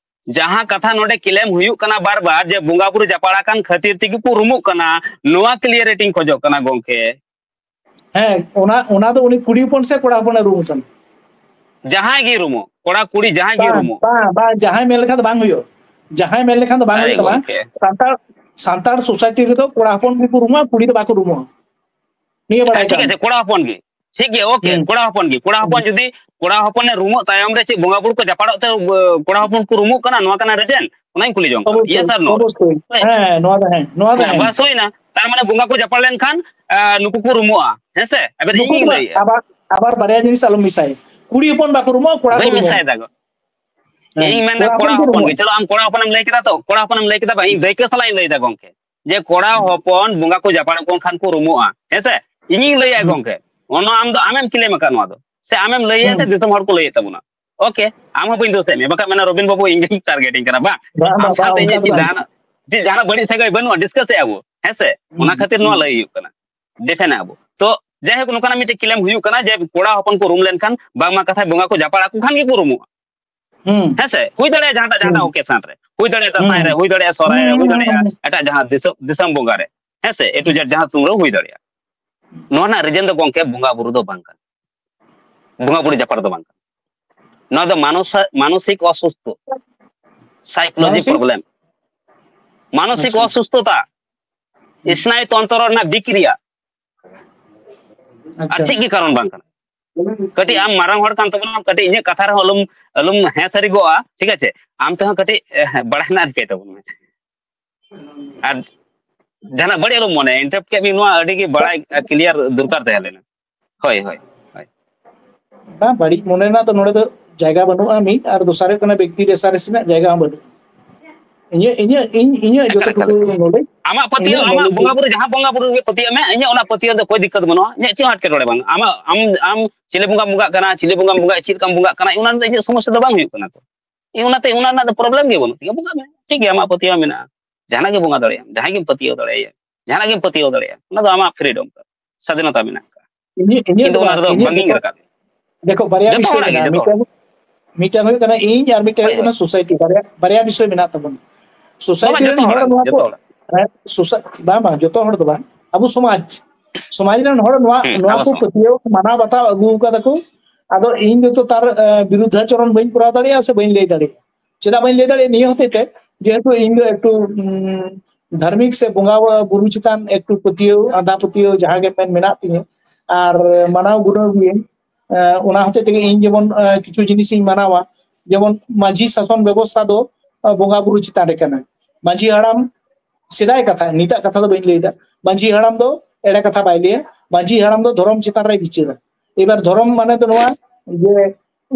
ᱡᱟᱦᱟᱸ ᱠᱟᱛᱷᱟ ᱱᱚᱰᱮ ᱠᱞᱮᱢ ᱦᱩᱭᱩᱜ ᱠᱟᱱᱟ ᱵᱟᱨ ᱵᱟᱨ ᱡᱮ ᱵᱚᱸᱜᱟ ᱵᱩᱨᱩ ᱡᱟᱯᱟᱲ ᱟᱠᱟᱱ ᱠᱷᱟᱹᱛᱤᱨ ᱛᱮᱜᱮ ᱠᱚ ᱨᱩᱢᱩᱜ ᱠᱟᱱᱟ, ᱱᱚᱣᱟ ᱠᱞᱤᱭᱟᱨᱤᱴᱤᱧ ᱠᱷᱚᱡᱚᱜ ᱠᱟᱱᱟ ᱜᱚᱝᱠᱮ᱾ ᱦᱮᱸ, ᱚᱱᱟ, ᱚᱱᱟ ᱫᱚ ᱩᱱᱤ ᱠᱩᱲᱤ ᱦᱚᱯᱚᱱ ᱥᱮ ᱠᱚᱲᱟ ᱦᱚᱯᱚᱱᱮ ᱨᱩᱢ ᱠᱟᱱᱟ? ᱡᱟᱦᱟᱸᱭ ᱜᱮ ᱨᱩᱢᱩᱜ, ᱠᱚᱲᱟ ᱠᱩᱲᱤ ᱡᱟᱦᱟᱸᱭ ᱜᱮ ᱵᱟᱝ, ᱨᱩᱢᱩᱜ᱾ ᱵᱟᱝ, ᱵᱟᱝ, ᱡᱟᱦᱟᱸᱭ ᱢᱮᱱ ᱞᱮᱠᱷᱟᱱ ᱫᱚ ᱵᱟᱝ ᱦᱩᱭᱩᱜᱼᱟ᱾ ᱡᱟᱦᱟᱸᱭ ᱢᱮᱱ ᱞᱮᱠᱷᱟᱱ ᱫᱚ ᱵᱟᱝ ᱟᱨᱮ ᱦᱩᱭᱩᱜ ᱛᱟᱢᱟ᱾ ᱜᱚᱝᱠᱮ᱾ ᱥᱟᱱᱛᱟᱲ, ᱥᱟᱱᱛᱟᱲ ᱥᱳᱥᱟᱭᱴᱤ ᱨᱮᱫᱚ ᱠᱚᱲᱟ ᱦᱚᱯᱚᱱ ᱜᱮᱠᱚ ᱨᱩᱢᱩᱜᱼᱟ, ᱠᱩᱲᱤ ᱫᱚ ᱵᱟᱠᱚ ᱨᱩᱢᱩᱜᱼᱟ᱾ ᱱᱤᱭᱟᱹ ᱵᱟᱲᱟᱭ ᱴᱷᱤᱠ ᱠᱟᱜ ᱟᱪᱷᱮ, ᱠᱚᱲᱟ ᱦᱚᱯᱚᱱ ᱜᱮ᱾ ᱴᱷᱤᱠ ᱜᱮᱭᱟ, ᱳᱠᱮ, ᱦᱩᱸ᱾ ᱠᱚᱲᱟ ᱦᱚᱯᱚᱱ ᱜᱮ, ᱠᱚᱲᱟ ᱦᱚᱯᱚᱱ ᱡᱩᱫᱤ, ᱠᱚᱲᱟ ᱦᱚᱯᱚᱱᱮ ᱨᱩᱢᱩᱜ ᱛᱟᱭᱚᱢ ᱨᱮ ᱪᱮᱫ ᱵᱚᱸᱜᱟ ᱵᱩᱨᱩ ᱠᱚ ᱡᱟᱯᱟᱲᱚᱜ ᱛᱮ, ᱠᱚᱲᱟ ᱦᱚᱯᱚᱱ ᱠᱚ ᱨᱩᱢᱩᱜ ᱠᱟᱱᱟ, ᱱᱚᱣᱟ ᱠᱟᱱᱟ ᱨᱤᱡᱮᱱ? ᱚᱱᱟᱧ ᱠᱩᱞᱤ ᱡᱚᱝ ᱠᱟᱱᱟ᱾ ᱚᱵᱚᱥᱥᱳᱭ, Yes or no? ᱚᱵᱚᱥᱥᱳᱭ᱾ ᱦᱮᱸ, ᱱᱚᱣᱟ ᱫᱚ ᱦᱮᱸ, ᱱᱚᱣᱟ ᱫᱚ ᱦᱮᱸ᱾ ᱵᱟᱥ ᱦᱩᱭᱱᱟ᱾ ᱛᱟᱨ ᱢᱟᱱᱮ ᱵᱚᱸᱜᱟ ᱠᱚ ᱡᱟᱯᱟᱲ ᱞᱮᱱᱠᱷᱟᱱ, ᱟ, ᱱᱩᱠᱩ ᱠᱚ ᱨᱩᱢᱩᱜᱼᱟ, ᱦᱮᱸ ᱥᱮ? ᱮᱵᱟᱨ ᱱᱩᱠᱩ ᱤᱧᱤᱧ ᱫᱚ ᱞᱟᱹᱭᱮᱫᱼᱟ᱾ ᱟᱵᱟᱨ, ᱟᱵᱟᱨ ᱵᱟᱨᱭᱟ ᱡᱤᱱᱤᱥ ᱟᱞᱚᱢ ᱢᱮᱥᱟᱭ᱾ ᱠᱩᱲᱤ ᱦᱚᱯᱚᱱ ᱵᱟᱠᱚ ᱨᱩᱢᱩᱜᱼᱟ, ᱠᱚᱲᱟ ᱠᱚ ᱵᱟᱹᱧ ᱨᱩᱢᱩᱜᱼᱟ᱾ ᱢᱮᱥᱟᱭᱮᱫᱟ ᱜᱚ᱾ ᱦᱮᱸ, ᱤᱧ ᱢᱮᱱᱫᱟ ᱠᱚᱲᱟ ᱠᱚᱲᱟ ᱦᱚᱯᱚᱱ ᱠᱚ ᱦᱚᱯᱚᱱ ᱜᱮ᱾ ᱨᱩᱢᱩᱜᱼᱟ᱾ ᱪᱚᱞᱚ, ᱟᱢ ᱠᱚᱲᱟ ᱦᱚᱯᱚᱱᱮᱢ ᱞᱟᱹᱭ ᱠᱮᱫᱟ ᱛᱚ, ᱠᱚᱲᱟ ᱦᱚᱯᱚᱱᱮᱢ ᱞᱟᱹᱭ ᱠᱮᱫᱟ, ᱵᱟᱝ, ᱤᱧ ᱫᱟᱹᱭᱠᱟᱹ ᱥᱟᱞᱟᱜ ᱤᱧ ᱞᱟᱹᱭ ᱫᱟ ᱜᱚᱝᱠᱮ, ᱡᱮ ᱠᱚᱲᱟ ᱦᱚᱯᱚᱱ ᱵᱚᱸᱜᱟ ᱠᱚ ᱡᱟᱯᱟᱲ ᱠᱚ ᱠᱷᱟᱱ ᱠᱚ ᱨᱩᱢᱩᱜᱼᱟ, ᱦᱮᱸ ᱥᱮ? ᱤᱧᱤᱧ ᱞᱟᱹᱭᱟ ᱦᱩᱸ᱾ ᱜᱚᱝᱠᱮ, ᱚᱱᱟ ᱟᱢ ᱫᱚ ᱟᱢᱮᱢ ᱠᱞᱮᱢ ᱟᱠᱟᱫ ᱱᱚᱣᱟ ᱫᱚ, ᱥᱮ ᱟᱢᱮᱢ ᱞᱟᱹᱭᱟ ᱥᱮ ᱦᱩᱸ᱾ ᱫᱤᱥᱚᱢ ᱦᱚᱲ ᱠᱚ ᱞᱟᱹᱭᱮᱫ ᱛᱟᱵᱚᱱᱟ? ᱳᱠᱮ, ᱟᱢ ᱦᱚᱸ ᱵᱟᱹᱧ ᱫᱳᱥᱮᱫ ᱢᱮᱭᱟ, ᱵᱟᱠᱷᱟᱡ ᱢᱮᱱᱟ ᱨᱚᱵᱤᱱ ᱵᱟᱹᱵᱩ ᱤᱧ ᱜᱮᱧ ᱴᱟᱨᱜᱮᱴᱤᱧ ᱠᱟᱱᱟ, ᱵᱟᱝ? ᱵᱟᱝ, ᱟᱢ ᱵᱟᱝ, ᱵᱟᱝ, ᱥᱟᱶᱛᱮ ᱚᱱᱠᱟ ᱤᱧᱟᱹᱜ ᱫᱚ ᱪᱮᱫ ᱵᱟᱝ᱾ ᱡᱟᱦᱟᱱᱟᱜ, ᱪᱮᱫ ᱡᱟᱦᱟᱱᱟᱜ ᱵᱟᱹᱲᱤᱡ ᱥᱟᱹᱜᱟᱹᱭ ᱵᱟᱹᱱᱩᱜᱼᱟ, ᱰᱤᱥᱠᱟᱥ ᱮᱫ ᱟᱵᱚ, ᱦᱮᱸ ᱥᱮ? ᱚᱱᱟ ᱦᱩᱸ, ᱠᱷᱟᱹᱛᱤᱨ ᱱᱚᱣᱟ ᱦᱩᱸ᱾ ᱞᱟᱹᱭ ᱦᱩᱭᱩᱜ ᱠᱟᱱᱟ, ᱰᱤᱯᱷᱮᱱ ᱮᱫ ᱟᱵᱚ᱾ ᱛᱚ ᱡᱟᱭᱦᱳᱠ, ᱱᱚᱝᱠᱟᱱᱟᱜ ᱢᱤᱫᱴᱮᱡ ᱠᱞᱮᱢ ᱦᱩᱭᱩᱜ ᱠᱟᱱᱟ ᱡᱮ ᱠᱚᱲᱟ ᱦᱚᱯᱚᱱ ᱠᱚ ᱨᱩᱢ ᱞᱮᱱᱠᱷᱟᱱ ᱵᱟᱝᱢᱟ ᱠᱟᱛᱷᱟᱭ ᱵᱚᱸᱜᱟ ᱠᱚ ᱡᱟᱯᱟᱲ ᱟᱠᱚ ᱠᱷᱟᱱ ᱜᱮᱠᱚ ᱨᱩᱢᱩᱜᱼᱟ᱾ ᱦᱩᱸ, ᱦᱮᱸ ᱥᱮ? ᱦᱩᱭ ᱫᱟᱲᱮᱭᱟᱜᱼᱟ ᱡᱟᱦᱟᱸᱴᱟᱜ, ᱦᱩᱸ, ᱡᱟᱦᱟᱸᱴᱟᱜ ᱚᱠᱮᱥᱚᱱ ᱨᱮ, ᱦᱩᱭ ᱫᱟᱲᱮᱭᱟᱜᱼᱟ ᱫᱟᱸᱥᱟᱭ ᱨᱮ, ᱦᱩᱸ, ᱦᱩᱭ ᱫᱟᱲᱮᱭᱟᱜᱼᱟ ᱥᱚᱦᱨᱟᱭ ᱨᱮ, ᱦᱩᱭ ᱫᱟᱲᱮᱭᱟᱜᱼᱟ ᱮᱴᱟᱜ ᱡᱟᱦᱟᱸ ᱫᱤᱥᱚᱢ, ᱫᱤᱥᱚᱢ ᱵᱚᱸᱜᱟ ᱨᱮ, ᱦᱮᱸ ᱥᱮ? A to Z ᱡᱟᱦᱟᱸ ᱥᱚᱢᱚᱭ ᱨᱮ ᱦᱩᱭ ᱫᱟᱲᱮᱭᱟᱜᱼᱟ᱾ ᱱᱚᱣᱟ ᱨᱮᱱᱟᱜ ᱨᱤᱡᱮᱱ ᱫᱚ ᱜᱚᱝᱠᱮ ᱵᱚᱸᱜᱟ ᱵᱩᱨᱩ ᱫᱚ ᱵᱟᱝ ᱠᱟᱱᱟ, ᱵᱚᱸᱜᱟ ᱵᱩᱨᱩ ᱡᱟᱯᱟᱲ ᱫᱚ ᱵᱟᱝ ᱠᱟᱱᱟ᱾ ᱱᱚᱣᱟ ᱫᱚ ᱢᱟᱱᱚᱥ-, ᱢᱟᱱᱚᱥᱤᱠ ᱚᱥᱩᱥᱛᱷᱚ, ᱥᱟᱭᱠᱳᱞᱚᱡᱤ ᱢᱟᱱᱚᱥᱤᱠ? ᱯᱨᱚᱵᱞᱮᱢ, ᱢᱟᱱᱚᱥᱤᱠ ᱟᱪᱪᱷᱟ᱾ ᱚᱥᱩᱥᱛᱷᱚᱛᱟ, ᱦᱩᱸ᱾ ᱥᱱᱟᱭᱩ ᱛᱚᱱᱛᱨᱚ ᱨᱮᱱᱟᱜ ᱵᱤᱠᱨᱤᱭᱟ᱾ ᱟᱨ ᱟᱪᱪᱷᱟ᱾ ᱪᱮᱫ ᱜᱮ ᱠᱟᱨᱚᱱ ᱵᱟᱝ ᱠᱟᱱᱟ᱾ ᱠᱟᱹᱴᱤᱡ ᱟᱢ ᱢᱟᱨᱟᱝ ᱦᱚᱲ ᱠᱟᱱ ᱛᱟᱵᱚᱱᱟᱢ, ᱠᱟᱹᱴᱤᱡ ᱤᱧᱟᱹᱜ ᱠᱟᱛᱷᱟ ᱨᱮᱦᱚᱸ ᱟᱞᱚᱢ, ᱟᱞᱚᱢ ᱦᱮᱸ ᱥᱟᱹᱨᱤ ᱜᱚᱜᱼᱟ, ᱴᱷᱤᱠ ᱟᱪᱷᱮ? ᱟᱢ ᱛᱮᱦᱚᱸ ᱠᱟᱹᱴᱤᱡ, ᱮ, ᱵᱟᱲᱟᱭ ᱨᱮᱱᱟᱜ ᱨᱤᱠᱟᱹᱭ ᱛᱟᱵᱚᱱ ᱢᱮ᱾ ᱟᱨ ᱡᱟᱦᱟᱱᱟᱜ ᱵᱟᱹᱲᱤᱡ ᱟᱞᱚᱢ ᱢᱚᱱᱮᱭᱟ, ᱤᱱᱴᱟᱨᱯᱴ ᱠᱮᱫ ᱢᱮ, ᱱᱚᱣᱟ ᱟᱹᱰᱤ ᱜᱮ ᱵᱟᱲᱟᱭ ᱠᱞᱤᱭᱟᱨ ᱫᱚᱨᱠᱟᱨ ᱛᱟᱦᱮᱸ ᱞᱮᱱᱟ᱾ ᱦᱳᱭ, ᱦᱳᱭ, ᱦᱳᱭ᱾ ᱵᱟᱝ, ᱵᱟᱹᱲᱤᱡ ᱢᱚᱱᱮ ᱨᱮᱱᱟᱜ ᱫᱚ ᱱᱚᱰᱮ ᱫᱚ ᱡᱟᱭᱜᱟ ᱵᱟᱹᱱᱩᱜᱼᱟ, ᱢᱤᱫ, ᱟᱨ ᱫᱚᱥᱟᱨ ᱦᱩᱭᱩᱜ ᱠᱟᱱᱟ ᱵᱮᱠᱛᱤ ᱨᱮᱥᱟᱨᱮᱥ ᱨᱮᱱᱟᱜ ᱡᱟᱭᱜᱟ ᱦᱚᱸ ᱵᱟᱹᱱᱩᱜᱼᱟ᱾ ᱤᱧᱟᱹᱜ, ᱤᱧᱟᱹᱜ, ᱤᱧ, ᱤᱧᱟᱹᱜ ᱮᱠᱟᱞ, ᱮᱠᱟᱞ, ᱡᱚᱛᱚᱴᱩᱠᱩ ᱮᱠᱟᱞ᱾ ᱱᱚᱞᱮᱡᱽ, ᱟᱢᱟᱜ ᱯᱟᱹᱛᱭᱟᱹᱣ, ᱤᱧᱟᱹᱜ ᱟᱢᱟᱜ ᱱᱚᱞᱮᱡᱽ ᱵᱚᱸᱜᱟ ᱵᱩᱨᱩ ᱡᱟᱦᱟᱸ ᱵᱚᱸᱜᱟ ᱵᱩᱨᱩ ᱨᱮᱜᱮ ᱯᱟᱹᱛᱭᱟᱹᱜ ᱢᱮ, ᱤᱧᱟᱹᱜ ᱚᱱᱟ ᱯᱟᱹᱛᱭᱟᱹᱣ ᱫᱚ ᱚᱠᱚᱭ ᱫᱤᱠᱠᱟᱛ ᱵᱟᱹᱱᱩᱜᱼᱟ, ᱤᱧᱟᱹᱜ ᱪᱮᱫ ᱦᱚᱸ ᱮᱴᱠᱮᱴᱚᱬᱮ ᱵᱟᱹᱱᱩᱜᱼᱟ᱾ ᱟᱢᱟᱜ, ᱟᱢ, ᱟᱢ ᱪᱤᱞᱤ ᱵᱚᱸᱜᱟᱢ ᱵᱚᱸᱜᱟᱜ ᱠᱟᱱᱟ, ᱪᱤᱞᱤ ᱵᱚᱸᱜᱟᱢ ᱵᱚᱸᱜᱟᱜᱼᱟ, ᱪᱮᱫ ᱞᱮᱠᱟᱢ ᱵᱚᱸᱜᱟᱜ ᱠᱟᱱᱟ, ᱚᱱᱟ ᱨᱮᱫᱚ ᱤᱧᱟᱹᱜ ᱥᱚᱢᱚᱥᱥᱟ ᱫᱚ ᱵᱟᱝ ᱦᱩᱭᱩᱜ ᱠᱟᱱᱟ ᱛᱚ᱾ ᱤᱧ ᱚᱱᱟᱛᱮ, ᱚᱱᱟ ᱨᱮᱱᱟᱜ ᱫᱚ ᱯᱨᱚᱵᱞᱮᱢ ᱜᱮ ᱵᱟᱹᱱᱩᱜ ᱛᱤᱧᱟᱹ, ᱵᱚᱸᱜᱟᱜ ᱢᱮ, ᱴᱷᱤᱠ ᱜᱮᱭᱟ, ᱟᱢᱟᱜ ᱯᱟᱹᱛᱭᱟᱹᱣ ᱢᱮᱱᱟᱜᱼᱟ, ᱡᱟᱦᱟᱱᱟᱜ ᱜᱮ ᱵᱚᱸᱜᱟ ᱫᱟᱲᱮᱭᱟᱜᱼᱟᱢ, ᱡᱟᱦᱟᱸᱭ ᱜᱮᱢ ᱯᱟᱹᱛᱭᱟᱹᱣ ᱫᱟᱲᱮᱭᱟᱭᱟ, ᱡᱟᱦᱟᱱᱟᱜ ᱜᱮᱢ ᱯᱟᱹᱛᱭᱟᱹᱣ ᱫᱟᱲᱮᱭᱟᱜᱼᱟ, ᱚᱱᱟ ᱫᱚ ᱟᱢᱟᱜ ᱯᱷᱨᱤᱰᱚᱢ, ᱥᱟᱫᱷᱤᱱᱚᱛᱟ ᱢᱮᱱᱟᱜ ᱟᱠᱟᱫᱟ᱾ ᱤᱧᱟᱹᱜ, ᱤᱧᱟᱹᱜ ᱤᱧ ᱫᱚ ᱫᱚ ᱚᱱᱟ ᱵᱟᱝ, ᱨᱮᱫᱚ ᱤᱧᱟᱹᱜ ᱵᱟᱝᱤᱧ ᱡᱚᱛᱚ, ᱨᱟᱠᱟᱵ᱾ ᱡᱚᱛᱚ ᱵᱟᱨᱭᱟ ᱡᱚᱛᱚ ᱵᱤᱥᱚᱭ ᱦᱚᱲᱟᱜ ᱜᱮ, ᱢᱮᱱᱟᱜᱼᱟ᱾ ᱡᱚᱛᱚ ᱢᱤᱫᱴᱟᱝ, ᱦᱚᱲ᱾ ᱢᱤᱫᱴᱟᱝ ᱦᱩᱭᱩᱜ ᱠᱟᱱᱟ ᱤᱧ ᱟᱨ ᱢᱤᱫᱴᱟᱝ ᱦᱳᱭ, ᱦᱩᱭᱩᱜ ᱠᱟᱱᱟ ᱦᱳᱭ᱾ ᱥᱳᱥᱟᱭᱴᱤ, ᱵᱟᱨᱭᱟ, ᱵᱟᱨᱭᱟ ᱵᱤᱥᱚᱭ ᱢᱮᱱᱟᱜ ᱛᱟᱵᱚᱱᱟ᱾ ᱵᱟᱵᱟ, ᱥᱳᱥᱟᱭᱴᱤ ᱨᱮᱱ ᱡᱚᱛᱚ ᱦᱚᱲ ᱦᱚᱲᱟᱜ ᱜᱮ, ᱱᱚᱣᱟ ᱠᱚ, ᱡᱚᱛᱚ ᱦᱚᱲᱟᱜ᱾ ᱦᱮᱸ, ᱥᱳᱥᱟ-, ᱵᱟᱝ, ᱵᱟᱝ, ᱡᱚᱛᱚ ᱦᱚᱲ ᱫᱚ ᱵᱟᱝ, ᱟᱵᱚ ᱥᱚᱢᱟᱡᱽ, ᱥᱚᱢᱟᱡᱽ ᱨᱮᱱ ᱦᱚᱲ ᱱᱚᱣᱟ, ᱦᱩᱸ, ᱱᱚᱣᱟ ᱟᱵᱚ ᱠᱚ ᱥᱚᱢᱟᱡᱽ᱾ ᱯᱟᱹᱛᱭᱟᱹᱣ ᱢᱟᱱᱟᱣ ᱵᱟᱛᱟᱣ ᱟᱹᱜᱩ ᱠᱟᱫᱟ ᱠᱚ᱾ ᱟᱫᱚ ᱤᱧ ᱫᱚ ᱛᱚ ᱛᱟᱨ, ᱮ, ᱵᱤᱨᱩᱫᱷᱟᱪᱚᱨᱚᱱ ᱵᱟᱹᱧ ᱠᱚᱨᱟᱣ ᱫᱟᱲᱮᱭᱟᱜᱼᱟ ᱥᱮ ᱵᱟᱹᱧ ᱞᱟᱹᱭ ᱫᱟᱲᱮᱭᱟᱜᱼᱟ᱾ ᱪᱮᱫᱟᱜ ᱵᱟᱹᱧ ᱞᱟᱹᱭ ᱫᱟᱲᱮᱭᱟᱜᱼᱟ? ᱱᱤᱭᱟᱹ ᱦᱚᱛᱮᱡ ᱛᱮ, ᱡᱮᱦᱮᱛᱩ ᱤᱧ ᱫᱚ ᱮᱠᱴᱩ, ᱩᱢ, ᱫᱷᱟᱨᱢᱤᱠ ᱥᱮ ᱵᱚᱸᱜᱟ ᱵᱩᱨᱩ ᱪᱮᱛᱟᱱ ᱮᱠᱴᱩ ᱯᱟᱹᱛᱭᱟᱹᱣ, ᱟᱸᱫᱷᱟ ᱯᱟᱹᱛᱭᱟᱹᱣ ᱡᱟᱦᱟᱸ ᱜᱮ ᱢᱮᱱ ᱢᱮᱱᱟᱜ ᱛᱤᱧᱟᱹ, ᱟᱨ ᱢᱟᱱᱟᱣ ᱜᱩᱱᱟᱹᱣ ᱜᱤᱭᱟᱹᱧ᱾ ᱮᱸ, ᱚᱱᱟ ᱦᱚᱛᱮᱡ ᱛᱮᱜᱮ ᱤᱧ ᱡᱮᱢᱚᱱ, ᱮᱸ, ᱠᱤᱪᱷᱩ ᱡᱤᱱᱤᱥᱤᱧ ᱢᱟᱱᱟᱣᱟ, ᱡᱮᱢᱚᱱ ᱢᱟᱹᱡᱷᱤ ᱥᱟᱥᱚᱱ ᱵᱮᱵᱚᱥᱛᱷᱟ ᱫᱚ, ᱮᱸ, ᱵᱚᱸᱜᱟ ᱵᱩᱨᱩ ᱪᱮᱛᱟᱱ ᱨᱮ ᱠᱟᱱᱟ᱾ ᱢᱟᱹᱡᱷᱤ ᱦᱟᱲᱟᱢ, ᱥᱮᱫᱟᱭ ᱠᱟᱛᱷᱟ, ᱱᱤᱛᱟᱜ ᱠᱟᱛᱷᱟ ᱫᱚ ᱵᱟᱹᱧ ᱞᱟᱹᱭᱫᱟ, ᱢᱟᱹᱡᱷᱤ ᱦᱟᱲᱟᱢ ᱫᱚ ᱮᱲᱮ ᱠᱟᱛᱷᱟ ᱵᱟᱭ ᱞᱟᱹᱭᱟ, ᱢᱟᱹᱡᱷᱤ ᱦᱟᱲᱟᱢ ᱫᱚ ᱫᱷᱚᱨᱚᱢ ᱪᱮᱛᱟᱱ ᱨᱮᱭ ᱵᱤᱪᱟᱹᱨᱟ᱾ ᱮᱵᱟᱨ ᱫᱷᱚᱨᱚᱢ ᱢᱟᱱᱮ ᱫᱚ ᱱᱚᱣᱟ ᱡᱮ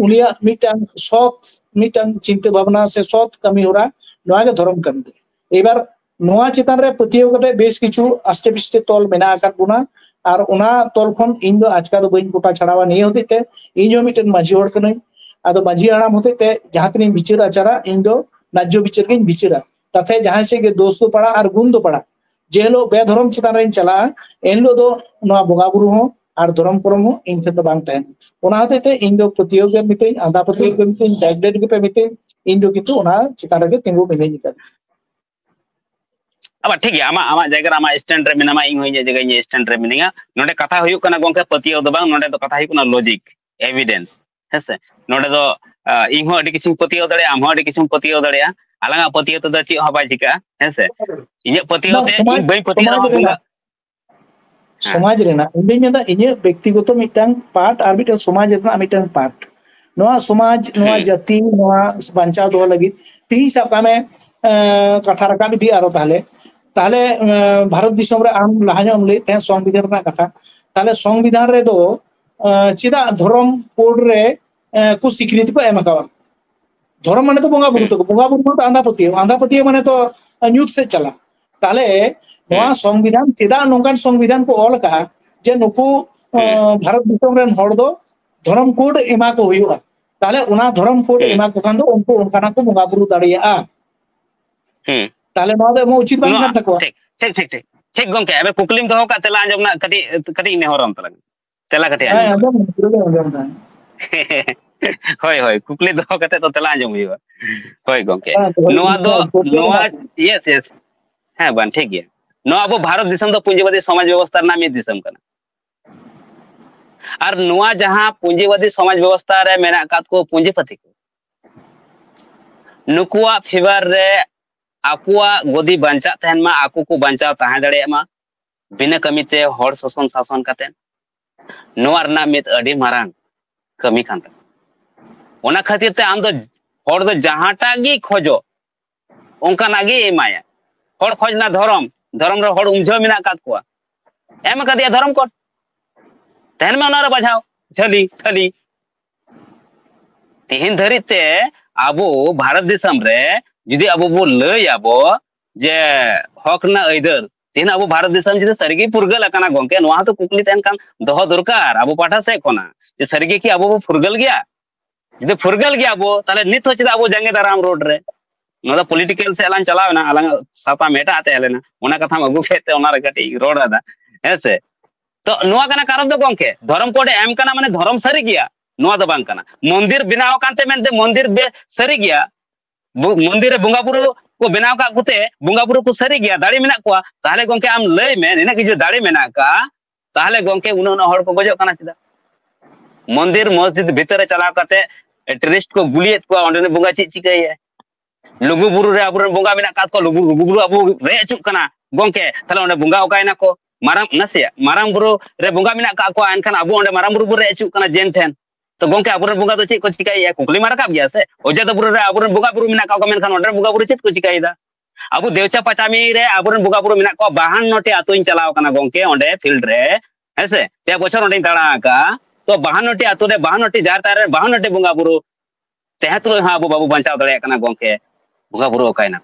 ᱩᱱᱤᱭᱟᱜ ᱢᱤᱫᱴᱟᱝ ᱥᱚᱛ, ᱢᱤᱫᱴᱟᱝ ᱪᱤᱱᱛᱟᱹ ᱵᱷᱟᱵᱽᱱᱟ ᱥᱮ ᱥᱚᱛ ᱠᱟᱹᱢᱤ ᱦᱚᱨᱟ, ᱱᱚᱣᱟ ᱜᱮ ᱫᱷᱚᱨᱚᱢ ᱠᱟᱹᱢᱤ ᱫᱚ᱾ ᱮᱵᱟᱨ ᱱᱚᱣᱟ ᱪᱮᱛᱟᱱ ᱨᱮ ᱯᱟᱹᱛᱭᱟᱹᱣ ᱠᱟᱛᱮ ᱵᱮᱥ ᱠᱤᱪᱷᱩ ᱟᱥᱴᱮ ᱯᱤᱥᱴᱮ ᱛᱚᱞ ᱢᱮᱱᱟᱜ ᱟᱠᱟᱫ ᱵᱚᱱᱟ, ᱟᱨ ᱚᱱᱟ ᱛᱚᱞ ᱠᱷᱚᱱ ᱤᱧ ᱫᱚ ᱟᱪᱠᱟ ᱫᱚ ᱵᱟᱹᱧ ᱠᱚᱴᱟ ᱪᱷᱟᱲᱟᱣᱟ᱾ ᱱᱤᱭᱟᱹ ᱦᱚᱛᱮᱡ ᱛᱮ ᱤᱧ ᱦᱚᱸ ᱢᱤᱫᱴᱮᱱ ᱢᱟᱹᱡᱷᱤ ᱦᱚᱲ ᱠᱟᱹᱱᱟᱹᱧ᱾ ᱟᱫᱚ ᱢᱟᱹᱡᱷᱤ ᱦᱟᱲᱟᱢ ᱦᱚᱛᱮᱡ ᱛᱮ ᱡᱟᱦᱟᱸ ᱛᱤᱱᱟᱹᱧ ᱵᱤᱪᱟᱹᱨ ᱟᱪᱟᱨᱟ, ᱤᱧ ᱫᱚ ᱱᱟᱡᱽᱡᱚ ᱵᱤᱪᱟᱹᱨ ᱜᱤᱧ ᱵᱤᱪᱟᱹᱨᱟ᱾ ᱛᱟᱛᱮ ᱡᱟᱦᱟᱸᱭ ᱥᱮᱫ ᱜᱮ ᱫᱳᱥ ᱫᱚ ᱯᱟᱲᱟᱜ ᱟᱨ ᱜᱩᱱ ᱫᱚ ᱯᱟᱲᱟᱜ, ᱡᱮ ᱦᱤᱞᱳᱜ ᱵᱮᱫᱷᱚᱨᱚᱢ ᱪᱮᱛᱟᱱ ᱨᱤᱧ ᱪᱟᱞᱟᱜᱼᱟ, ᱮᱱ ᱦᱤᱞᱳᱜ ᱫᱚ ᱱᱚᱣᱟ ᱵᱚᱸᱜᱟ ᱵᱩᱨᱩ ᱦᱚᱸ ᱟᱨ ᱫᱷᱚᱨᱚᱢ ᱠᱚᱨᱚᱢ ᱦᱚᱸ ᱤᱧ ᱴᱷᱮᱱ ᱫᱚ ᱵᱟᱝ ᱛᱟᱦᱮᱱᱟ᱾ ᱚᱱᱟ ᱦᱚᱛᱮᱡ ᱛᱮ ᱤᱧ ᱫᱚ ᱯᱟᱹᱛᱭᱟᱹᱣ ᱜᱮ ᱢᱤᱛᱟᱹᱧ, ᱟᱸᱫᱷᱟ ᱯᱟᱹᱛᱭᱟᱹᱣ ᱜᱮ ᱢᱤᱛᱟᱹᱧ, backdate ᱜᱮᱯᱮ ᱢᱤᱛᱟᱹᱧ, ᱤᱧ ᱫᱚ ᱠᱤᱱᱛᱩ ᱚᱱᱟ ᱪᱮᱛᱟᱱ ᱨᱮᱜᱮ ᱛᱤᱸᱜᱩ ᱢᱤᱱᱟᱹᱧ ᱟᱠᱟᱫᱟ᱾ ᱟᱵᱟᱨ ᱴᱷᱤᱠ ᱜᱮᱭᱟ, ᱟᱢᱟᱜ, ᱟᱢᱟᱜ ᱡᱟᱭᱜᱟ ᱨᱮ ᱟᱢᱟᱜ stand ᱨᱮ ᱢᱮᱱᱟᱢᱟ, ᱤᱧ ᱦᱚᱸ ᱤᱧᱟᱹᱜ ᱡᱟᱭᱜᱟ ᱤᱧᱟᱹᱜ stand ᱨᱮ ᱢᱤᱱᱟᱹᱧᱟ᱾ ᱱᱚᱰᱮ ᱠᱟᱛᱷᱟ ᱦᱩᱭᱩᱜ ᱠᱟᱱᱟ ᱜᱚᱝᱠᱮ, ᱯᱟᱹᱛᱭᱟᱹᱣ ᱫᱚ ᱵᱟᱝ, ᱱᱚᱰᱮ ᱫᱚ ᱠᱟᱛᱷᱟ ᱦᱩᱭᱩᱜ ᱠᱟᱱᱟ logic, evidence, ᱦᱮᱸᱥᱮ? ᱱᱚᱰᱮ ᱫᱚ, ᱟ, ᱤᱧ ᱦᱚᱸ ᱟᱹᱰᱤ ᱠᱤᱪᱷᱩᱧ ᱯᱟᱹᱛᱭᱟᱹᱣ ᱫᱟᱲᱮᱭᱟᱜᱼᱟ, ᱟᱢ ᱦᱚᱸ ᱟᱹᱰᱤ ᱠᱤᱪᱷᱩᱢ ᱯᱟᱹᱛᱭᱟᱹᱣ ᱫᱟᱲᱮᱭᱟᱜᱼᱟ᱾ ᱟᱞᱟᱝᱟᱜ ᱯᱟᱹᱛᱭᱟᱹᱣ ᱛᱮᱫᱚ ᱪᱮᱫ ᱦᱚᱸ ᱵᱟᱭ ᱪᱤᱠᱟᱹᱜᱼᱟ, ᱦᱮᱸᱥᱮ? ᱤᱧᱟᱹᱜ ᱯᱟᱹᱛᱭᱟᱹᱣ ᱵᱟᱝ, ᱛᱮ ᱥᱚᱢᱟᱡᱽ, ᱤᱧ ᱵᱟᱹᱧ ᱯᱟᱹᱛᱭᱟᱹᱜ ᱥᱚᱢᱟᱡᱽ ᱨᱮᱦᱚᱸ ᱵᱚᱸᱜᱟ, ᱨᱮᱱᱟᱜ, ᱦᱮᱸ᱾ ᱥᱚᱢᱟᱡᱽ ᱨᱮᱱᱟᱜ ᱤᱧ ᱫᱩᱧ ᱢᱮᱱᱫᱟ, ᱤᱧᱟᱹᱜ ᱵᱮᱠᱛᱤᱜᱚᱛᱚ ᱢᱤᱫᱴᱟᱝ part ᱟᱨ ᱢᱤᱫᱴᱟᱝ ᱥᱚᱢᱟᱡᱽ ᱨᱮᱱᱟᱜ ᱢᱤᱫᱴᱟᱝ part᱾ ᱱᱚᱣᱟ ᱥᱚᱢᱟᱡᱽ, ᱱᱚᱣᱟ ᱦᱩᱸ᱾ ᱡᱟᱹᱛᱤ, ᱱᱚᱣᱟ ᱵᱟᱧᱪᱟᱣ ᱫᱚᱦᱚ ᱞᱟᱹᱜᱤᱫ ᱛᱮᱦᱤᱧ ᱥᱟᱵ ᱠᱟᱜ ᱢᱮ, ᱮᱸ, ᱠᱟᱛᱷᱟ ᱨᱟᱠᱟᱵ ᱤᱫᱤ ᱟᱨᱚ ᱛᱟᱦᱞᱮ, ᱛᱟᱦᱞᱮ, ᱮᱸ, ᱵᱷᱟᱨᱚᱛ ᱫᱤᱥᱚᱢ ᱨᱮ ᱟᱢ ᱞᱟᱦᱟ ᱧᱚᱜ ᱮᱢ ᱞᱟᱹᱭᱮᱫ ᱛᱟᱦᱮᱸᱫ ᱥᱚᱝᱵᱤᱫᱷᱟᱱ ᱨᱮᱱᱟᱜ ᱠᱟᱛᱷᱟ, ᱛᱟᱦᱞᱮ ᱥᱚᱝᱵᱤᱫᱷᱟᱱ ᱨᱮᱫᱚ, ᱮᱸ, ᱪᱮᱫᱟᱜ ᱫᱷᱚᱨᱚᱢ code ᱨᱮ, ᱮᱸ, ᱠᱚ ᱥᱤᱠᱨᱤᱛᱤ ᱠᱚ ᱮᱢ ᱟᱠᱟᱣᱟ? ᱫᱷᱚᱨᱚᱢ ᱢᱟᱱᱮ ᱛᱚ ᱵᱚᱸᱜᱟ ᱵᱩᱨᱩ ᱦᱩᱸ᱾ ᱛᱟᱠᱚ, ᱵᱚᱸᱜᱟ ᱵᱩᱨᱩ ᱢᱟᱱᱮ ᱛᱚ ᱟᱸᱫᱷᱟ ᱯᱟᱹᱛᱭᱟᱹᱣ, ᱟᱸᱫᱷᱟ ᱯᱟᱹᱛᱭᱟᱹᱣ ᱢᱟᱱᱮ ᱛᱚ ᱧᱩᱛ ᱥᱮᱫ ᱪᱟᱞᱟᱜ᱾ ᱛᱟᱦᱞᱮ ᱱᱚᱣᱟ ᱦᱩᱸ᱾ ᱥᱚᱝᱵᱤᱫᱷᱟᱱ, ᱪᱮᱫᱟᱜ ᱱᱚᱝᱠᱟᱱ ᱥᱚᱝᱵᱤᱫᱷᱟᱱ ᱠᱚ ᱚᱞ ᱟᱠᱟᱫᱼᱟ ᱡᱮ ᱱᱩᱠᱩ, ᱦᱩᱸ᱾ ᱟᱸ, ᱵᱷᱟᱨᱚᱛ ᱫᱤᱥᱚᱢ ᱨᱮᱱ ᱦᱚᱲ ᱫᱚ ᱫᱷᱚᱨᱚᱢ code ᱮᱢᱟ ᱠᱚ ᱦᱩᱭᱩᱜᱼᱟ? ᱛᱟᱦᱞᱮ ᱚᱱᱟ ᱫᱷᱚᱨᱚᱢ code ᱦᱩᱸ᱾ ᱮᱢᱟ ᱠᱚ ᱠᱷᱟᱱ ᱫᱚ ᱩᱱᱠᱩ ᱚᱱᱠᱟᱱᱟᱜ ᱠᱚ ᱵᱚᱸᱜᱟ ᱵᱩᱨᱩ ᱫᱟᱲᱮᱭᱟᱜᱼᱟ᱾ ᱦᱩᱸ᱾ ᱛᱟᱦᱞᱮ ᱱᱚᱣᱟ ᱫᱚ ᱮᱢᱚᱜ ᱩᱪᱤᱛ ᱵᱟᱝ ᱱᱚᱣᱟ ᱠᱟᱱ ᱛᱟᱠᱚᱣᱟ᱾ ᱴᱷᱤᱠ, ᱴᱷᱤᱠ, ᱴᱷᱤᱠ, ᱴᱷᱤᱠ᱾ ᱴᱷᱤᱠ ᱜᱚᱝᱠᱮ, ᱟᱵᱮ ᱠᱩᱠᱞᱤᱢ ᱫᱚᱦᱚ ᱠᱟᱜ, ᱛᱮᱞᱟ ᱟᱸᱡᱚᱢ ᱨᱮᱱᱟᱜ ᱠᱟᱹᱴᱤᱡ, ᱠᱟᱹᱴᱤᱡ ᱤᱧ ᱱᱮᱦᱚᱨᱟᱢ ᱛᱟᱞᱟᱝ᱾ ᱛᱮᱞᱟ ᱠᱟᱹᱴᱤᱡ ᱦᱮᱸ, ᱟᱸᱡᱚᱢ ᱨᱮᱱᱟᱜ᱾ ᱟᱸᱡᱚᱢ, ᱯᱩᱨᱟᱹ ᱜᱮ ᱟᱸᱡᱚᱢ ᱫᱟ᱾ ᱦᱳᱭ, ᱦᱳᱭ, ᱠᱩᱠᱞᱤ ᱫᱚᱦᱚ ᱠᱟᱛᱮ ᱛᱚ ᱛᱮᱞᱟ ᱟᱸᱡᱚᱢ ᱦᱩᱭᱩᱜᱼᱟ᱾ ᱦᱳᱭ ᱜᱚᱝᱠᱮ, ᱦᱮᱸ, ᱫᱚᱦᱚᱭ ᱱᱚᱣᱟ ᱫᱟᱹᱧ, ᱫᱚ, ᱦᱮᱸ, ᱯᱩᱨᱟᱹ ᱜᱮ ᱱᱚᱣᱟ, ᱟᱸᱡᱚᱢ᱾ yes, yes, ᱦᱮᱸ, ᱵᱟᱝ, ᱴᱷᱤᱠ ᱜᱮᱭᱟ᱾ ᱱᱚᱣᱟ ᱟᱵᱚ ᱵᱷᱟᱨᱚᱛ ᱫᱤᱥᱚᱢ ᱫᱚ ᱯᱩᱸᱡᱤᱵᱟᱫᱤ ᱥᱚᱢᱟᱡᱽ ᱵᱮᱵᱚᱥᱛᱷᱟ ᱨᱮᱱᱟᱜ ᱢᱤᱫ ᱫᱤᱥᱚᱢ ᱠᱟᱱᱟ᱾ ᱟᱨ ᱱᱚᱣᱟ ᱡᱟᱦᱟᱸ ᱯᱩᱸᱡᱤᱵᱟᱫᱤ ᱥᱚᱢᱟᱡᱽ ᱵᱮᱵᱚᱥᱛᱷᱟ ᱨᱮ ᱢᱮᱱᱟᱜ ᱟᱠᱟᱫ ᱠᱚ ᱯᱩᱸᱡᱤᱯᱟᱹᱛᱤ ᱠᱚ, ᱱᱩᱠᱩᱣᱟᱜ favour ᱨᱮ ᱟᱠᱚᱣᱟᱜ ᱜᱚᱫᱤ ᱵᱟᱧᱪᱟᱜ ᱛᱟᱦᱮᱱ ᱢᱟ, ᱟᱠᱚ ᱠᱚ ᱵᱟᱧᱪᱟᱣ ᱛᱟᱦᱮᱸ ᱫᱟᱲᱮᱭᱟᱜ ᱢᱟ ᱵᱤᱱᱟᱹ ᱠᱟᱹᱢᱤ ᱛᱮ, ᱦᱚᱲ ᱥᱟᱥᱚᱱ ᱥᱟᱥᱚᱱ ᱠᱟᱛᱮ᱾ ᱱᱚᱣᱟ ᱨᱮᱱᱟᱜ ᱢᱤᱫ ᱟᱹᱰᱤ ᱢᱟᱨᱟᱝ ᱠᱟᱹᱢᱤ ᱠᱟᱱ ᱛᱟᱠᱚᱣᱟ᱾ ᱚᱱᱟ ᱠᱷᱟᱹᱛᱤᱨ ᱛᱮ ᱟᱢ ᱫᱚ, ᱦᱚᱲ ᱫᱚ ᱡᱟᱦᱟᱸᱴᱟᱜ ᱜᱮ ᱠᱷᱚᱡᱚᱜ, ᱚᱱᱠᱟᱱᱟᱜ ᱜᱮ ᱮᱢᱟᱭᱟ᱾ ᱦᱚᱲ ᱠᱷᱚᱡ ᱞᱮᱱᱟ ᱫᱷᱚᱨᱚᱢ, ᱫᱷᱚᱨᱚᱢ ᱨᱮ ᱦᱚᱲ ᱩᱢᱡᱷᱟᱹᱣ ᱢᱮᱱᱟᱜ ᱟᱠᱟᱫ ᱠᱚᱣᱟ, ᱮᱢ ᱟᱠᱟᱫᱮᱭᱟ ᱫᱷᱚᱨᱚᱢ ᱠᱳᱰ, ᱛᱟᱦᱮᱱ ᱢᱮ ᱚᱱᱟ ᱨᱮ ᱵᱟᱡᱷᱟᱣ, ᱡᱷᱟᱹᱞᱤ ᱡᱷᱟᱹᱞᱤ᱾ ᱛᱮᱦᱮᱧ ᱫᱷᱟᱹᱨᱤᱡ ᱛᱮ ᱟᱵᱚ ᱵᱷᱟᱨᱚᱛ ᱫᱤᱥᱚᱢ ᱨᱮ ᱡᱩᱫᱤ ᱟᱵᱚ ᱵᱚ ᱞᱟᱹᱭ ᱟᱵᱚ ᱡᱮ ᱦᱚᱠ ᱨᱮᱱᱟᱜ ᱟᱹᱭᱫᱟᱹᱨ, ᱛᱮᱦᱮᱧ ᱟᱵᱚ ᱵᱷᱟᱨᱚᱛ ᱫᱤᱥᱚᱢ ᱡᱩᱫᱤ ᱥᱟᱹᱨᱤᱜᱮ ᱯᱷᱩᱨᱜᱟᱹᱞ ᱟᱠᱟᱱᱟ ᱜᱚᱝᱠᱮ, ᱱᱚᱣᱟ ᱦᱚᱸᱛᱚ ᱠᱩᱠᱞᱤ ᱛᱟᱦᱮᱱ ᱠᱟᱱ ᱫᱚᱦᱚ ᱫᱚᱨᱠᱟᱨ ᱟᱵᱚ ᱯᱟᱦᱴᱟ ᱥᱮᱫ ᱠᱷᱚᱱᱟᱜ, ᱡᱮ ᱥᱟᱹᱨᱤᱜᱮ ᱠᱤ ᱟᱵᱚ ᱵᱚ ᱯᱷᱩᱨᱜᱟᱹᱞ ᱜᱮᱭᱟ? ᱡᱩᱫᱤ ᱯᱷᱩᱨᱜᱟᱹᱞ ᱜᱮᱭᱟ ᱵᱚ, ᱛᱟᱦᱞᱮ ᱱᱤᱛ ᱦᱚᱸ ᱪᱮᱫᱟᱜ ᱟᱵᱚ ᱡᱟᱸᱜᱮ ᱫᱟᱨᱟᱢ ᱨᱳᱰ ᱨᱮ? ᱱᱚᱣᱟ ᱫᱚ ᱯᱚᱞᱤᱴᱤᱠᱮᱞ ᱥᱮᱫ ᱞᱟᱝ ᱪᱟᱞᱟᱣ ᱮᱱᱟ, ᱟᱞᱟᱝᱟᱜ ᱥᱟᱯᱟᱢ ᱮᱴᱟᱜ ᱛᱟᱦᱮᱸ ᱞᱮᱱᱟ, ᱚᱱᱟ ᱠᱟᱛᱷᱟᱢ ᱟᱹᱜᱩ ᱠᱮᱫ ᱛᱮ ᱚᱱᱟ ᱨᱮ ᱠᱟᱹᱴᱤᱡ ᱨᱚᱲ ᱟᱫᱟ, ᱦᱮᱸ ᱥᱮ? ᱛᱚ ᱱᱚᱣᱟ ᱠᱟᱱᱟ ᱠᱟᱨᱚᱱ ᱫᱚ ᱜᱚᱝᱠᱮ, ᱫᱷᱚᱨᱚᱢ ᱠᱳᱰ ᱮ ᱮᱢ ᱠᱟᱱᱟ ᱢᱟᱱᱮ ᱫᱷᱚᱨᱚᱢ ᱥᱟᱹᱨᱤ ᱜᱮᱭᱟ, ᱱᱚᱣᱟ ᱫᱚ ᱵᱟᱝ ᱠᱟᱱᱟ᱾ ᱢᱚᱱᱫᱤᱨ ᱵᱮᱱᱟᱣ ᱟᱠᱟᱱ ᱛᱮ ᱢᱮᱱᱛᱮ ᱢᱚᱱᱫᱤᱨ ᱵᱮ-, ᱥᱟᱹᱨᱤ ᱜᱮᱭᱟ, ᱵᱚ-, ᱢᱚᱱᱫᱤᱨ ᱨᱮ ᱵᱚᱸᱜᱟ ᱵᱩᱨᱩ ᱠᱚ ᱵᱮᱱᱟᱣ ᱠᱟᱜ ᱠᱚᱛᱮ ᱵᱚᱸᱜᱟ ᱵᱩᱨᱩ ᱠᱚ ᱥᱟᱹᱨᱤ ᱜᱮᱭᱟ, ᱫᱟᱲᱮ ᱢᱮᱱᱟᱜ ᱠᱚᱣᱟ, ᱛᱟᱦᱞᱮ ᱜᱚᱝᱠᱮ ᱟᱢ ᱞᱟᱹᱭ ᱢᱮ, ᱱᱤᱱᱟᱹᱜ ᱠᱤᱪᱷᱩ ᱫᱟᱲᱮ ᱢᱮᱱᱟᱜ ᱠᱟᱜᱼᱟ, ᱛᱟᱦᱞᱮ ᱜᱚᱝᱠᱮ ᱩᱱᱟᱹᱜ ᱩᱱᱟᱹᱜ ᱦᱚᱲ ᱠᱚ ᱜᱚᱡᱚᱜ ᱠᱟᱱᱟ ᱪᱮᱫᱟᱜ? ᱢᱚᱱᱫᱤᱨ ᱢᱚᱥᱡᱤᱫ ᱵᱷᱤᱛᱟᱹᱨ ᱨᱮ ᱪᱟᱞᱟᱣ ᱠᱟᱛᱮ ᱴᱮᱨᱚᱨᱤᱥᱴ ᱠᱚ ᱜᱩᱞᱤᱭᱮᱫ ᱠᱚᱣᱟ, ᱚᱸᱰᱮᱱᱤᱡ ᱵᱚᱸᱜᱟ ᱪᱮᱫ ᱪᱤᱠᱟᱹᱭᱮᱭᱟ? ᱞᱩᱜᱩ ᱵᱩᱨᱩ ᱨᱮ ᱟᱵᱚᱨᱮᱱ ᱵᱚᱸᱜᱟ ᱢᱮᱱᱟᱜ ᱠᱟᱫ ᱠᱚᱣᱟ, ᱞᱩᱜᱩ, ᱞᱩᱜᱩ ᱵᱩᱨᱩ ᱟᱵᱚ ᱨᱮᱡ ᱟᱹᱪᱩᱨ ᱠᱟᱱᱟ ᱜᱚᱝᱠᱮ, ᱛᱟᱦᱞᱮ ᱚᱸᱰᱮ ᱵᱚᱸᱜᱟ ᱚᱠᱟᱭᱮᱱᱟ ᱠᱚ? ᱢᱟᱨᱟᱝ, ᱱᱟᱥᱮᱭᱟᱜ ᱢᱟᱨᱟᱝ ᱵᱩᱨᱩ ᱨᱮ ᱵᱚᱸᱜᱟ ᱢᱮᱱᱟᱜ ᱠᱟᱫ ᱠᱚᱣᱟ, ᱮᱱᱠᱷᱟᱱ ᱟᱵᱚ ᱚᱸᱰᱮ ᱢᱟᱨᱟᱝ ᱵᱩᱨᱩ ᱵᱚ ᱨᱮᱡ ᱟᱹᱪᱩᱨ ᱠᱟᱱᱟ ᱡᱮᱱ ᱴᱷᱮᱱ᱾ ᱛᱚ ᱜᱚᱝᱠᱮ, ᱟᱵᱚᱨᱮᱱ ᱵᱚᱸᱜᱟ ᱫᱚ ᱪᱮᱫ ᱠᱚ ᱪᱤᱠᱟᱹᱭᱮᱫᱼᱟ? ᱠᱩᱠᱞᱤ ᱢᱟ ᱨᱟᱠᱟᱵ ᱜᱮᱭᱟ ᱥᱮ? ᱚᱡᱳᱫᱽᱫᱷᱟ ᱵᱩᱨᱩ ᱨᱮ ᱟᱵᱚᱨᱮᱱ ᱵᱚᱸᱜᱟ ᱵᱩᱨᱩ ᱢᱮᱱᱟᱜ ᱠᱟᱜ ᱠᱚᱣᱟ, ᱢᱮᱱᱠᱷᱟᱱ ᱚᱸᱰᱮ ᱨᱮᱱ ᱵᱚᱸᱜᱟ ᱵᱩᱨᱩ ᱪᱮᱫ ᱠᱚ ᱪᱤᱠᱟᱹᱭᱮᱫᱟ? ᱟᱵᱚ ᱫᱮᱣᱪᱟ ᱯᱟᱪᱟᱢᱤ ᱨᱮ ᱟᱵᱚᱨᱮᱱ ᱵᱚᱸᱜᱟ ᱵᱩᱨᱩ ᱢᱮᱱᱟᱜ ᱠᱚᱣᱟ, ᱵᱟᱦᱟᱱᱱᱚ ᱴᱤ ᱟᱹᱛᱩᱧ ᱪᱟᱞᱟᱣ ᱠᱟᱱᱟ ᱜᱚᱝᱠᱮ, ᱚᱸᱰᱮ ᱯᱷᱤᱞᱰ ᱨᱮ, ᱦᱮᱸ ᱥᱮ? ᱯᱮ ᱵᱚᱪᱷᱚᱨ ᱚᱸᱰᱮᱧ ᱫᱟᱬᱟ ᱟᱠᱟᱫᱼᱟ᱾ ᱛᱚ ᱵᱟᱦᱟᱱᱱᱚ ᱴᱤ ᱟᱹᱛᱩ ᱨᱮ, ᱵᱟᱦᱟᱱᱱᱚ ᱴᱤ ᱡᱟᱦᱮᱨ ᱛᱷᱟᱱ ᱨᱮ ᱵᱟᱦᱟᱱᱱᱚ ᱴᱤ ᱵᱚᱸᱜᱟ ᱵᱩᱨᱩ ᱛᱟᱦᱮᱸ ᱛᱩᱞᱩᱡ ᱦᱚᱸ ᱟᱵᱚ ᱵᱟᱵᱚ ᱵᱟᱧᱪᱟᱣ ᱫᱟᱲᱮᱭᱟᱜ ᱠᱟᱱᱟ ᱜᱚᱝᱠᱮ, ᱵᱚᱸᱜᱟ ᱵᱩᱨᱩ ᱚᱠᱟᱭᱮᱱᱟ?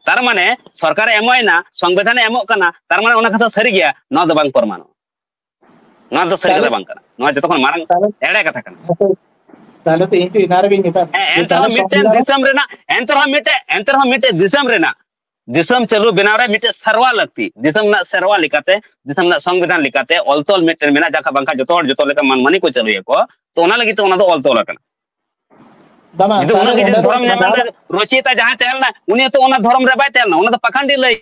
ᱛᱟᱨ ᱢᱟᱱᱮ ᱥᱚᱨᱠᱟᱨᱮ ᱮᱢᱚᱜ ᱮᱱᱟ, ᱥᱚᱝᱵᱤᱫᱷᱟᱱᱮ ᱮᱢᱚᱜ ᱠᱟᱱᱟ, ᱛᱟᱨ ᱢᱟᱱᱮ ᱚᱱᱟ ᱠᱟᱛᱷᱟ ᱥᱟᱹᱨᱤ ᱜᱮᱭᱟ? ᱱᱚᱣᱟ ᱫᱚ ᱵᱟᱝ ᱯᱨᱚᱢᱟᱱᱚᱜᱼᱟ᱾ ᱱᱚᱣᱟ ᱫᱚ ᱥᱟᱹᱨᱤ ᱛᱟᱦᱞᱮ, ᱠᱟᱛᱷᱟ ᱵᱟᱝ ᱠᱟᱱᱟ, ᱱᱚᱣᱟ ᱡᱚᱛᱚ ᱠᱷᱚᱱ ᱢᱟᱨᱟᱝ ᱛᱟᱦᱞᱮ, ᱮᱲᱮ ᱠᱟᱛᱷᱟ ᱠᱟᱱᱟ᱾ ᱛᱟᱦᱞᱮ ᱛᱚ ᱤᱧ ᱛᱚ ᱮᱱᱟ ᱨᱮᱜᱮᱧ ᱢᱮᱛᱟᱫ ᱢᱮ ᱦᱮᱸ, ᱡᱮ ᱮᱱᱛᱮ ᱛᱟᱦᱞᱮ ᱨᱮᱦᱚᱸ ᱢᱤᱫᱴᱮᱱ ᱥᱚᱝᱵᱤᱫᱷᱟᱱ ᱨᱮ ᱫᱤᱥᱚᱢ ᱨᱮᱱᱟᱜ, ᱮᱱᱛᱮ ᱨᱮᱦᱚᱸ ᱢᱤᱫᱴᱮᱱ, ᱮᱱᱛᱮ ᱨᱮᱦᱚᱸ ᱢᱤᱫᱴᱮᱱ ᱫᱤᱥᱚᱢ ᱨᱮᱱᱟᱜ, ᱫᱤᱥᱚᱢ ᱪᱟᱹᱞᱩ ᱵᱮᱱᱟᱣ ᱨᱮ ᱢᱤᱫᱴᱮᱱ ᱥᱮᱨᱣᱟ ᱞᱟᱹᱠᱛᱤ, ᱫᱤᱥᱚᱢ ᱨᱮᱱᱟᱜ ᱥᱮᱨᱣᱟ ᱞᱮᱠᱟᱛᱮ, ᱫᱤᱥᱚᱢ ᱨᱮᱱᱟᱜ ᱥᱚᱝᱵᱤᱫᱷᱟᱱ ᱞᱮᱠᱟᱛᱮ ᱚᱞ ᱛᱚᱞ ᱢᱤᱫᱴᱮᱱ ᱢᱮᱱᱟᱜᱼᱟ, ᱡᱟᱦᱟᱸ ᱵᱟᱝᱠᱷᱟᱱ ᱡᱚᱛᱚ ᱦᱚᱲ ᱡᱚᱛᱚ ᱞᱮᱠᱟ ᱢᱟᱹᱱᱢᱟᱹᱱᱤ ᱠᱚ ᱪᱟᱹᱞᱩᱭᱟᱠᱚ, ᱛᱚ ᱚᱱᱟ ᱞᱟᱹᱜᱤᱫ ᱛᱮ ᱚᱱᱟ ᱫᱚ ᱚᱞ ᱛᱚᱞ ᱟᱠᱟᱱᱟ᱾ ᱵᱟᱝ, ᱵᱟᱝ, ᱡᱩᱫᱤ ᱛᱟᱦᱞᱮ ᱩᱱᱟᱹᱜ ᱠᱤᱪᱷᱩ ᱚᱸᱰᱮ ᱫᱚ ᱫᱷᱚᱨᱚᱢ ᱧᱟᱢ ᱟᱸᱫᱷᱟ ᱮᱱᱛᱮ ᱨᱚᱪᱚᱭᱤᱛᱟ ᱡᱟᱦᱟᱸᱭ ᱛᱟᱦᱮᱸ ᱞᱮᱱᱟ, ᱩᱱᱤ ᱦᱚᱸᱛᱚ ᱚᱱᱟ ᱫᱷᱚᱨᱚᱢ ᱨᱮ ᱵᱟᱭ ᱛᱟᱦᱮᱸ ᱞᱮᱱᱟ, ᱚᱱᱟ ᱫᱚ ᱯᱟᱠᱷᱟᱱᱰᱤ ᱞᱟᱹᱭ᱾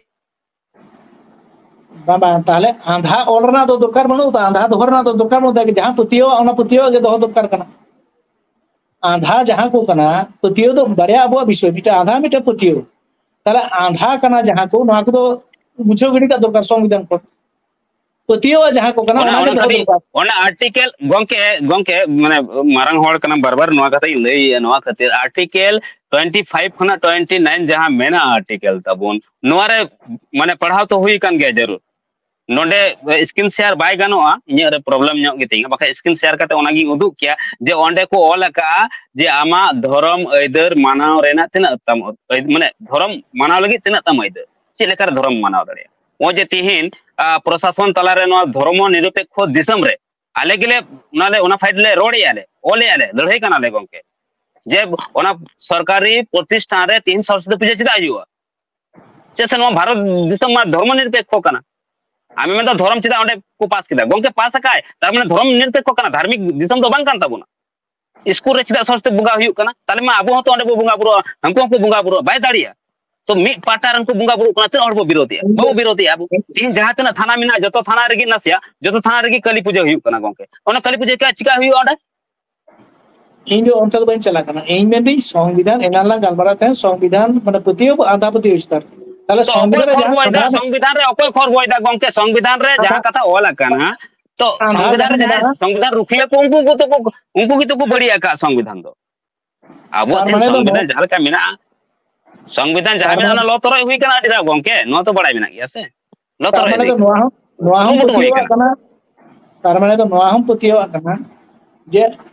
ᱵᱟᱝ, ᱵᱟᱝ, ᱛᱟᱦᱞᱮ ᱟᱸᱫᱷᱟ ᱚᱞ ᱨᱮᱱᱟᱜ ᱫᱚ ᱫᱚᱨᱠᱟᱨ ᱵᱟᱹᱱᱩᱜ ᱛᱟ, ᱟᱸᱫᱷᱟ ᱫᱚᱦᱚ ᱨᱮᱱᱟᱜ ᱫᱚ ᱫᱚᱨᱠᱟᱨ ᱵᱟᱹᱱᱩᱜ ᱛᱟ, ᱡᱟᱦᱟᱸ ᱯᱟᱹᱛᱭᱟᱹᱣ ᱚᱱᱟ ᱯᱟᱹᱛᱭᱟᱹᱣ ᱜᱮ ᱫᱚᱦᱚ ᱫᱚᱨᱠᱟᱨ ᱠᱟᱱᱟ᱾ ᱟᱸᱫᱷᱟ ᱡᱟᱦᱟᱸ ᱠᱚ ᱠᱟᱱᱟ, ᱯᱟᱹᱛᱭᱟᱹᱣ ᱫᱚ ᱵᱟᱨᱭᱟ ᱟᱵᱚᱣᱟᱜ ᱵᱤᱥᱚᱭ, ᱢᱤᱫᱴᱮᱱ ᱟᱸᱫᱷᱟ, ᱢᱤᱫᱴᱮᱱ ᱯᱟᱹᱛᱭᱟᱹᱣ᱾ ᱛᱟᱦᱞᱮ ᱟᱸᱫᱷᱟ ᱠᱟᱱᱟ ᱡᱟᱦᱟᱸ ᱠᱚ, ᱱᱚᱣᱟ ᱠᱚᱫᱚ ᱢᱩᱪᱷᱟᱹᱣ ᱜᱤᱰᱤ ᱠᱟᱜ ᱫᱚᱨᱠᱟᱨ ᱥᱚᱝᱵᱤᱫᱷᱟᱱ ᱠᱷᱚᱱ᱾ ᱯᱟᱹᱛᱭᱟᱹᱣᱟᱜ ᱡᱟᱦᱟᱸ ᱠᱚ ᱠᱟᱱᱟ, ᱚᱱᱟ ᱚᱱᱟ ᱜᱮ ᱫᱚᱦᱚ ᱠᱷᱟᱹᱛᱤᱨ ᱫᱚᱨᱠᱟᱨ᱾ ᱚᱱᱟ ᱟᱨᱴᱤᱠᱮᱞ, ᱜᱚᱝᱠᱮ, ᱜᱚᱝᱠᱮ, ᱢᱟᱱᱮ, ᱢᱟᱨᱟᱝ ᱦᱚᱲ ᱠᱟᱱᱟᱢ, ᱵᱟᱨ ᱵᱟᱨ ᱱᱚᱣᱟ ᱠᱟᱛᱷᱟᱧ ᱞᱟᱹᱭᱮᱜᱼᱟ, ᱱᱚᱣᱟ ᱠᱷᱟᱹᱛᱤᱨ ᱟᱨᱴᱤᱠᱮᱞ ᱴᱩᱭᱮᱱᱴᱤ ᱯᱷᱟᱭᱤᱵᱷ ᱠᱷᱚᱱᱟᱜ ᱴᱩᱭᱮᱱᱴᱤ ᱱᱟᱭᱤᱱ ᱡᱟᱦᱟᱸ ᱢᱮᱱᱟᱜᱼᱟ ᱟᱨᱴᱤᱠᱮᱞ ᱛᱟᱵᱚᱱ, ᱱᱚᱣᱟ ᱨᱮ, ᱢᱟᱱᱮ, ᱯᱟᱲᱦᱟᱣ ᱛᱚ ᱦᱩᱭ ᱟᱠᱟᱱ ᱜᱮᱭᱟ ᱡᱟᱹᱨᱩᱲ᱾ ᱱᱚᱰᱮ ᱥᱠᱨᱤᱱ ᱥᱮᱭᱟᱨ ᱵᱟᱭ ᱜᱟᱱᱚᱜᱼᱟ, ᱤᱧᱟᱹᱜ ᱨᱮ ᱯᱨᱚᱵᱞᱮᱢ ᱧᱚᱜ ᱜᱮᱛᱤᱧᱟ, ᱵᱟᱠᱷᱟᱡ ᱥᱠᱨᱤᱱ ᱥᱮᱭᱟᱨ ᱠᱟᱛᱮ ᱚᱱᱟᱜᱤᱧ ᱩᱫᱩᱜ ᱠᱮᱭᱟ ᱡᱮ ᱚᱸᱰᱮ ᱠᱚ ᱚᱞ ᱟᱠᱟᱜᱼᱟ ᱡᱮ ᱟᱢᱟᱜ ᱫᱷᱚᱨᱚᱢ ᱟᱹᱭᱫᱟᱹᱨ ᱢᱟᱱᱟᱣ ᱨᱮᱱᱟᱜ ᱛᱤᱱᱟᱹᱜ ᱛᱟᱢ, ᱢᱟᱱᱮ, ᱫᱷᱚᱨᱚᱢ ᱢᱟᱱᱟᱣ ᱞᱟᱹᱜᱤᱫ ᱛᱤᱱᱟᱹᱜ ᱛᱟᱢ ᱟᱹᱭᱫᱟᱹᱨ, ᱪᱮᱫ ᱞᱮᱠᱟᱨᱮ ᱫᱷᱚᱨᱚᱢ ᱢᱟᱱᱟᱣ ᱫᱟᱲᱮᱭᱟᱜᱼᱟ᱾ ᱱᱚᱜᱼᱚᱭ ᱡᱮ ᱛᱤᱦᱤᱧ, ᱟ, ᱯᱨᱚᱥᱟᱥᱚᱱ ᱛᱟᱞᱟᱨᱮ ᱱᱚᱣᱟ ᱫᱷᱚᱨᱢᱚ ᱱᱤᱨᱚᱯᱮᱠᱠᱷᱚ ᱫᱤᱥᱚᱢ ᱨᱮ ᱟᱞᱮ ᱜᱮᱞᱮ ᱚᱱᱟ ᱞᱮ, ᱚᱱᱟ ᱯᱷᱟᱭᱤᱴ ᱞᱮ ᱨᱚᱲᱮᱜᱼᱟ ᱞᱮ, ᱚᱞᱮᱜᱼᱟ ᱞᱮ, ᱞᱟᱹᱲᱦᱟᱹᱭ ᱠᱟᱱᱟᱞᱮ ᱜᱚᱝᱠᱮ, ᱡᱮ ᱚᱱᱟ ᱥᱚᱨᱠᱟᱨᱤ ᱯᱨᱚᱛᱤᱥᱴᱷᱟᱱ ᱨᱮ ᱛᱤᱦᱤᱧ ᱥᱚᱨᱚᱥᱚᱛᱤ ᱯᱩᱡᱟᱹ ᱪᱮᱫᱟᱜ ᱦᱩᱭᱩᱜᱼᱟ? ᱪᱮᱫᱟᱜ ᱥᱮ ᱱᱚᱣᱟ ᱵᱷᱟᱨᱚᱛ ᱫᱤᱥᱚᱢ ᱢᱟ ᱫᱷᱚᱨᱢᱚ ᱱᱤᱨᱚᱯᱮᱠᱠᱷᱚ ᱠᱟᱱᱟ᱾ ᱟᱢᱮᱢ ᱢᱮᱱᱫᱟ ᱫᱷᱚᱨᱚᱢ ᱪᱮᱫᱟᱜ ᱚᱸᱰᱮ ᱠᱚ ᱯᱟᱥ ᱠᱮᱫᱟ? ᱜᱚᱝᱠᱮ, ᱯᱟᱥ ᱟᱠᱟᱭ, ᱛᱟᱨ ᱢᱟᱱᱮ ᱫᱷᱚᱨᱚᱢ ᱱᱤᱨᱚᱯᱮᱠᱠᱷᱚ ᱠᱟᱱᱟ, ᱫᱷᱟᱨᱢᱤᱠ ᱫᱤᱥᱚᱢ ᱫᱚ ᱵᱟᱝ ᱠᱟᱱ ᱛᱟᱵᱚᱱᱟ᱾ ᱥᱠᱩᱞ ᱨᱮ ᱪᱮᱫᱟᱜ ᱥᱚᱨᱚᱥᱚᱛᱤ ᱵᱚᱸᱜᱟ ᱦᱩᱭᱩᱜ ᱠᱟᱱᱟ? ᱛᱟᱦᱞᱮ ᱢᱟ ᱟᱵᱚ ᱦᱚᱸᱛᱚ ᱚᱸᱰᱮ ᱵᱚ ᱵᱚᱸᱜᱟ ᱵᱩᱨᱩᱜᱼᱟ, ᱦᱟᱹᱱᱠᱩ ᱦᱚᱸᱠᱚ ᱵᱚᱸᱜᱟ ᱵᱩᱨᱩᱜᱼᱟ, ᱵᱟᱭ ᱫᱟᱲᱮᱭᱟᱜᱼᱟ᱾ ᱛᱚ ᱢᱤᱫ ᱯᱟᱦᱴᱟ ᱨᱮᱱ ᱠᱚ ᱵᱚᱸᱜᱟ ᱵᱩᱨᱩᱜ ᱠᱟᱱᱟ, ᱛᱤᱱᱟᱹᱜ ᱦᱚᱲ ᱵᱚ ᱵᱤᱨᱳᱫᱮᱜᱼᱟ? ᱵᱟᱵᱚ ᱵᱤᱨᱳᱫᱮᱜᱼᱟ ᱟᱵᱚ᱾ ᱛᱤᱦᱤᱧ ᱡᱟᱦᱟᱸ ᱛᱤᱱᱟᱹᱜ ᱛᱷᱟᱱᱟ ᱢᱮᱱᱟᱜᱼᱟ, ᱡᱚᱛᱚ ᱛᱷᱟᱱᱟ ᱨᱮᱜᱮ ᱱᱟᱥᱮᱭᱟᱜ, ᱡᱚᱛᱚ ᱛᱷᱟᱱᱟ ᱨᱮᱜᱮ ᱠᱟᱹᱞᱤ ᱯᱩᱡᱟᱹ ᱦᱩᱭᱩᱜ ᱠᱟᱱᱟ ᱜᱚᱝᱠᱮ᱾ ᱚᱱᱟ ᱠᱟᱹᱞᱤ ᱯᱩᱡᱟᱹ ᱪᱮᱠᱟ, ᱪᱮᱠᱟ ᱦᱩᱭᱩᱜᱼᱟ ᱚᱸᱰᱮ? ᱤᱧ ᱫᱚ ᱚᱱᱛᱮ ᱫᱚ ᱵᱟᱹᱧ ᱪᱟᱞᱟᱜ ᱠᱟᱱᱟ᱾ ᱤᱧ ᱢᱮᱱᱫᱟᱹᱧ ᱥᱚᱝᱵᱤᱫᱷᱟᱱ, ᱮᱱᱟᱝ ᱞᱟᱝ ᱜᱟᱞᱢᱟᱨᱟᱣ ᱛᱟᱦᱮᱸᱫ ᱥᱚᱝᱵᱤᱫᱷᱟᱱ, ᱢᱟᱱᱮ ᱯᱟᱹᱛᱭᱟᱹᱣ, ᱟᱸᱫᱷᱟ ᱯᱟᱹᱛᱭᱟᱹᱣ ᱪᱮᱛᱟᱱ᱾ ᱛᱟᱦᱞᱮ ᱛᱚ ᱚᱠᱚᱭ ᱥᱚᱝᱵᱤᱫᱷᱟᱱ ᱨᱮ ᱡᱟᱦᱟᱸ ᱠᱷᱚᱨᱵᱚᱭᱮᱫᱟ? ᱟᱸᱫᱷᱟ ᱢᱮᱱᱟᱜ-, ᱥᱚᱝᱵᱤᱫᱷᱟᱱ ᱨᱮ ᱚᱠᱚᱭ ᱠᱷᱚᱨᱵᱚᱭᱮᱫᱟ ᱜᱚᱝᱠᱮ? ᱥᱚᱝᱵᱤᱫᱷᱟᱱ ᱨᱮ ᱟᱸᱫᱷᱟ, ᱡᱟᱦᱟᱸ ᱠᱟᱛᱷᱟ ᱚᱞ ᱟᱠᱟᱱᱟ, ᱛᱚ ᱟᱸᱫᱷᱟ ᱥᱚᱝᱵᱤᱫᱷᱟᱱ ᱨᱮ ᱡᱟᱦᱟᱸ ᱡᱟᱦᱟᱸᱭ ᱢᱮᱱᱟᱜᱼᱟ᱾ ᱥᱚᱝᱵᱤᱫᱷᱟᱱ ᱨᱩᱠᱷᱤᱭᱟᱹ ᱠᱚ, ᱩᱱᱠᱩ ᱠᱚ ᱛᱚ ᱠᱚ, ᱩᱱᱠᱩ ᱜᱮᱛᱚ ᱠᱚ ᱵᱟᱹᱲᱤᱡ ᱟᱠᱟᱫ ᱥᱚᱝᱵᱤᱫᱷᱟᱱ ᱫᱚ᱾ ᱟᱵᱚᱣᱟᱜ ᱛᱟᱨ ᱛᱮ ᱢᱟᱱᱮ ᱫᱚ ᱱᱚᱣᱟ, ᱥᱚᱝᱵᱤᱫᱷᱟᱱ ᱡᱟᱦᱟᱸ ᱞᱮᱠᱟ ᱢᱮᱱᱟᱜᱼᱟ, ᱥᱚᱝᱵᱤᱫᱷᱟᱱ ᱡᱟᱦᱟᱸ ᱛᱟᱨ ᱢᱮᱱᱟᱜᱼᱟ, ᱞᱚ ᱛᱚᱨᱚᱡ ᱦᱩᱭ ᱠᱟᱱᱟ ᱟᱹᱰᱤ ᱫᱷᱟᱣ ᱜᱚᱝᱠᱮ, ᱱᱚᱣᱟ ᱛᱚ ᱵᱟᱲᱟᱭ ᱢᱮᱱᱟᱜ ᱜᱮᱭᱟ ᱥᱮ? ᱞᱚ ᱛᱟᱨ ᱛᱚᱨᱚᱡ ᱢᱟᱱᱮ ᱦᱩᱭ ᱫᱚ ᱠᱟᱱᱟ, ᱱᱚᱣᱟ ᱦᱚᱸ, ᱱᱚᱣᱟ ᱦᱚᱸ ᱠᱩᱨᱩᱢᱩᱴᱩ ᱦᱩᱭ ᱯᱟᱹᱛᱭᱟᱹᱣᱟᱜ ᱠᱟᱱᱟ᱾ ᱠᱟᱱᱟ, ᱛᱟᱨ ᱢᱟᱱᱮ ᱫᱚ ᱱᱚᱣᱟ ᱦᱚᱸ ᱯᱟᱹᱛᱭᱟᱹᱣᱟᱜ ᱠᱟᱱᱟ ᱡᱮ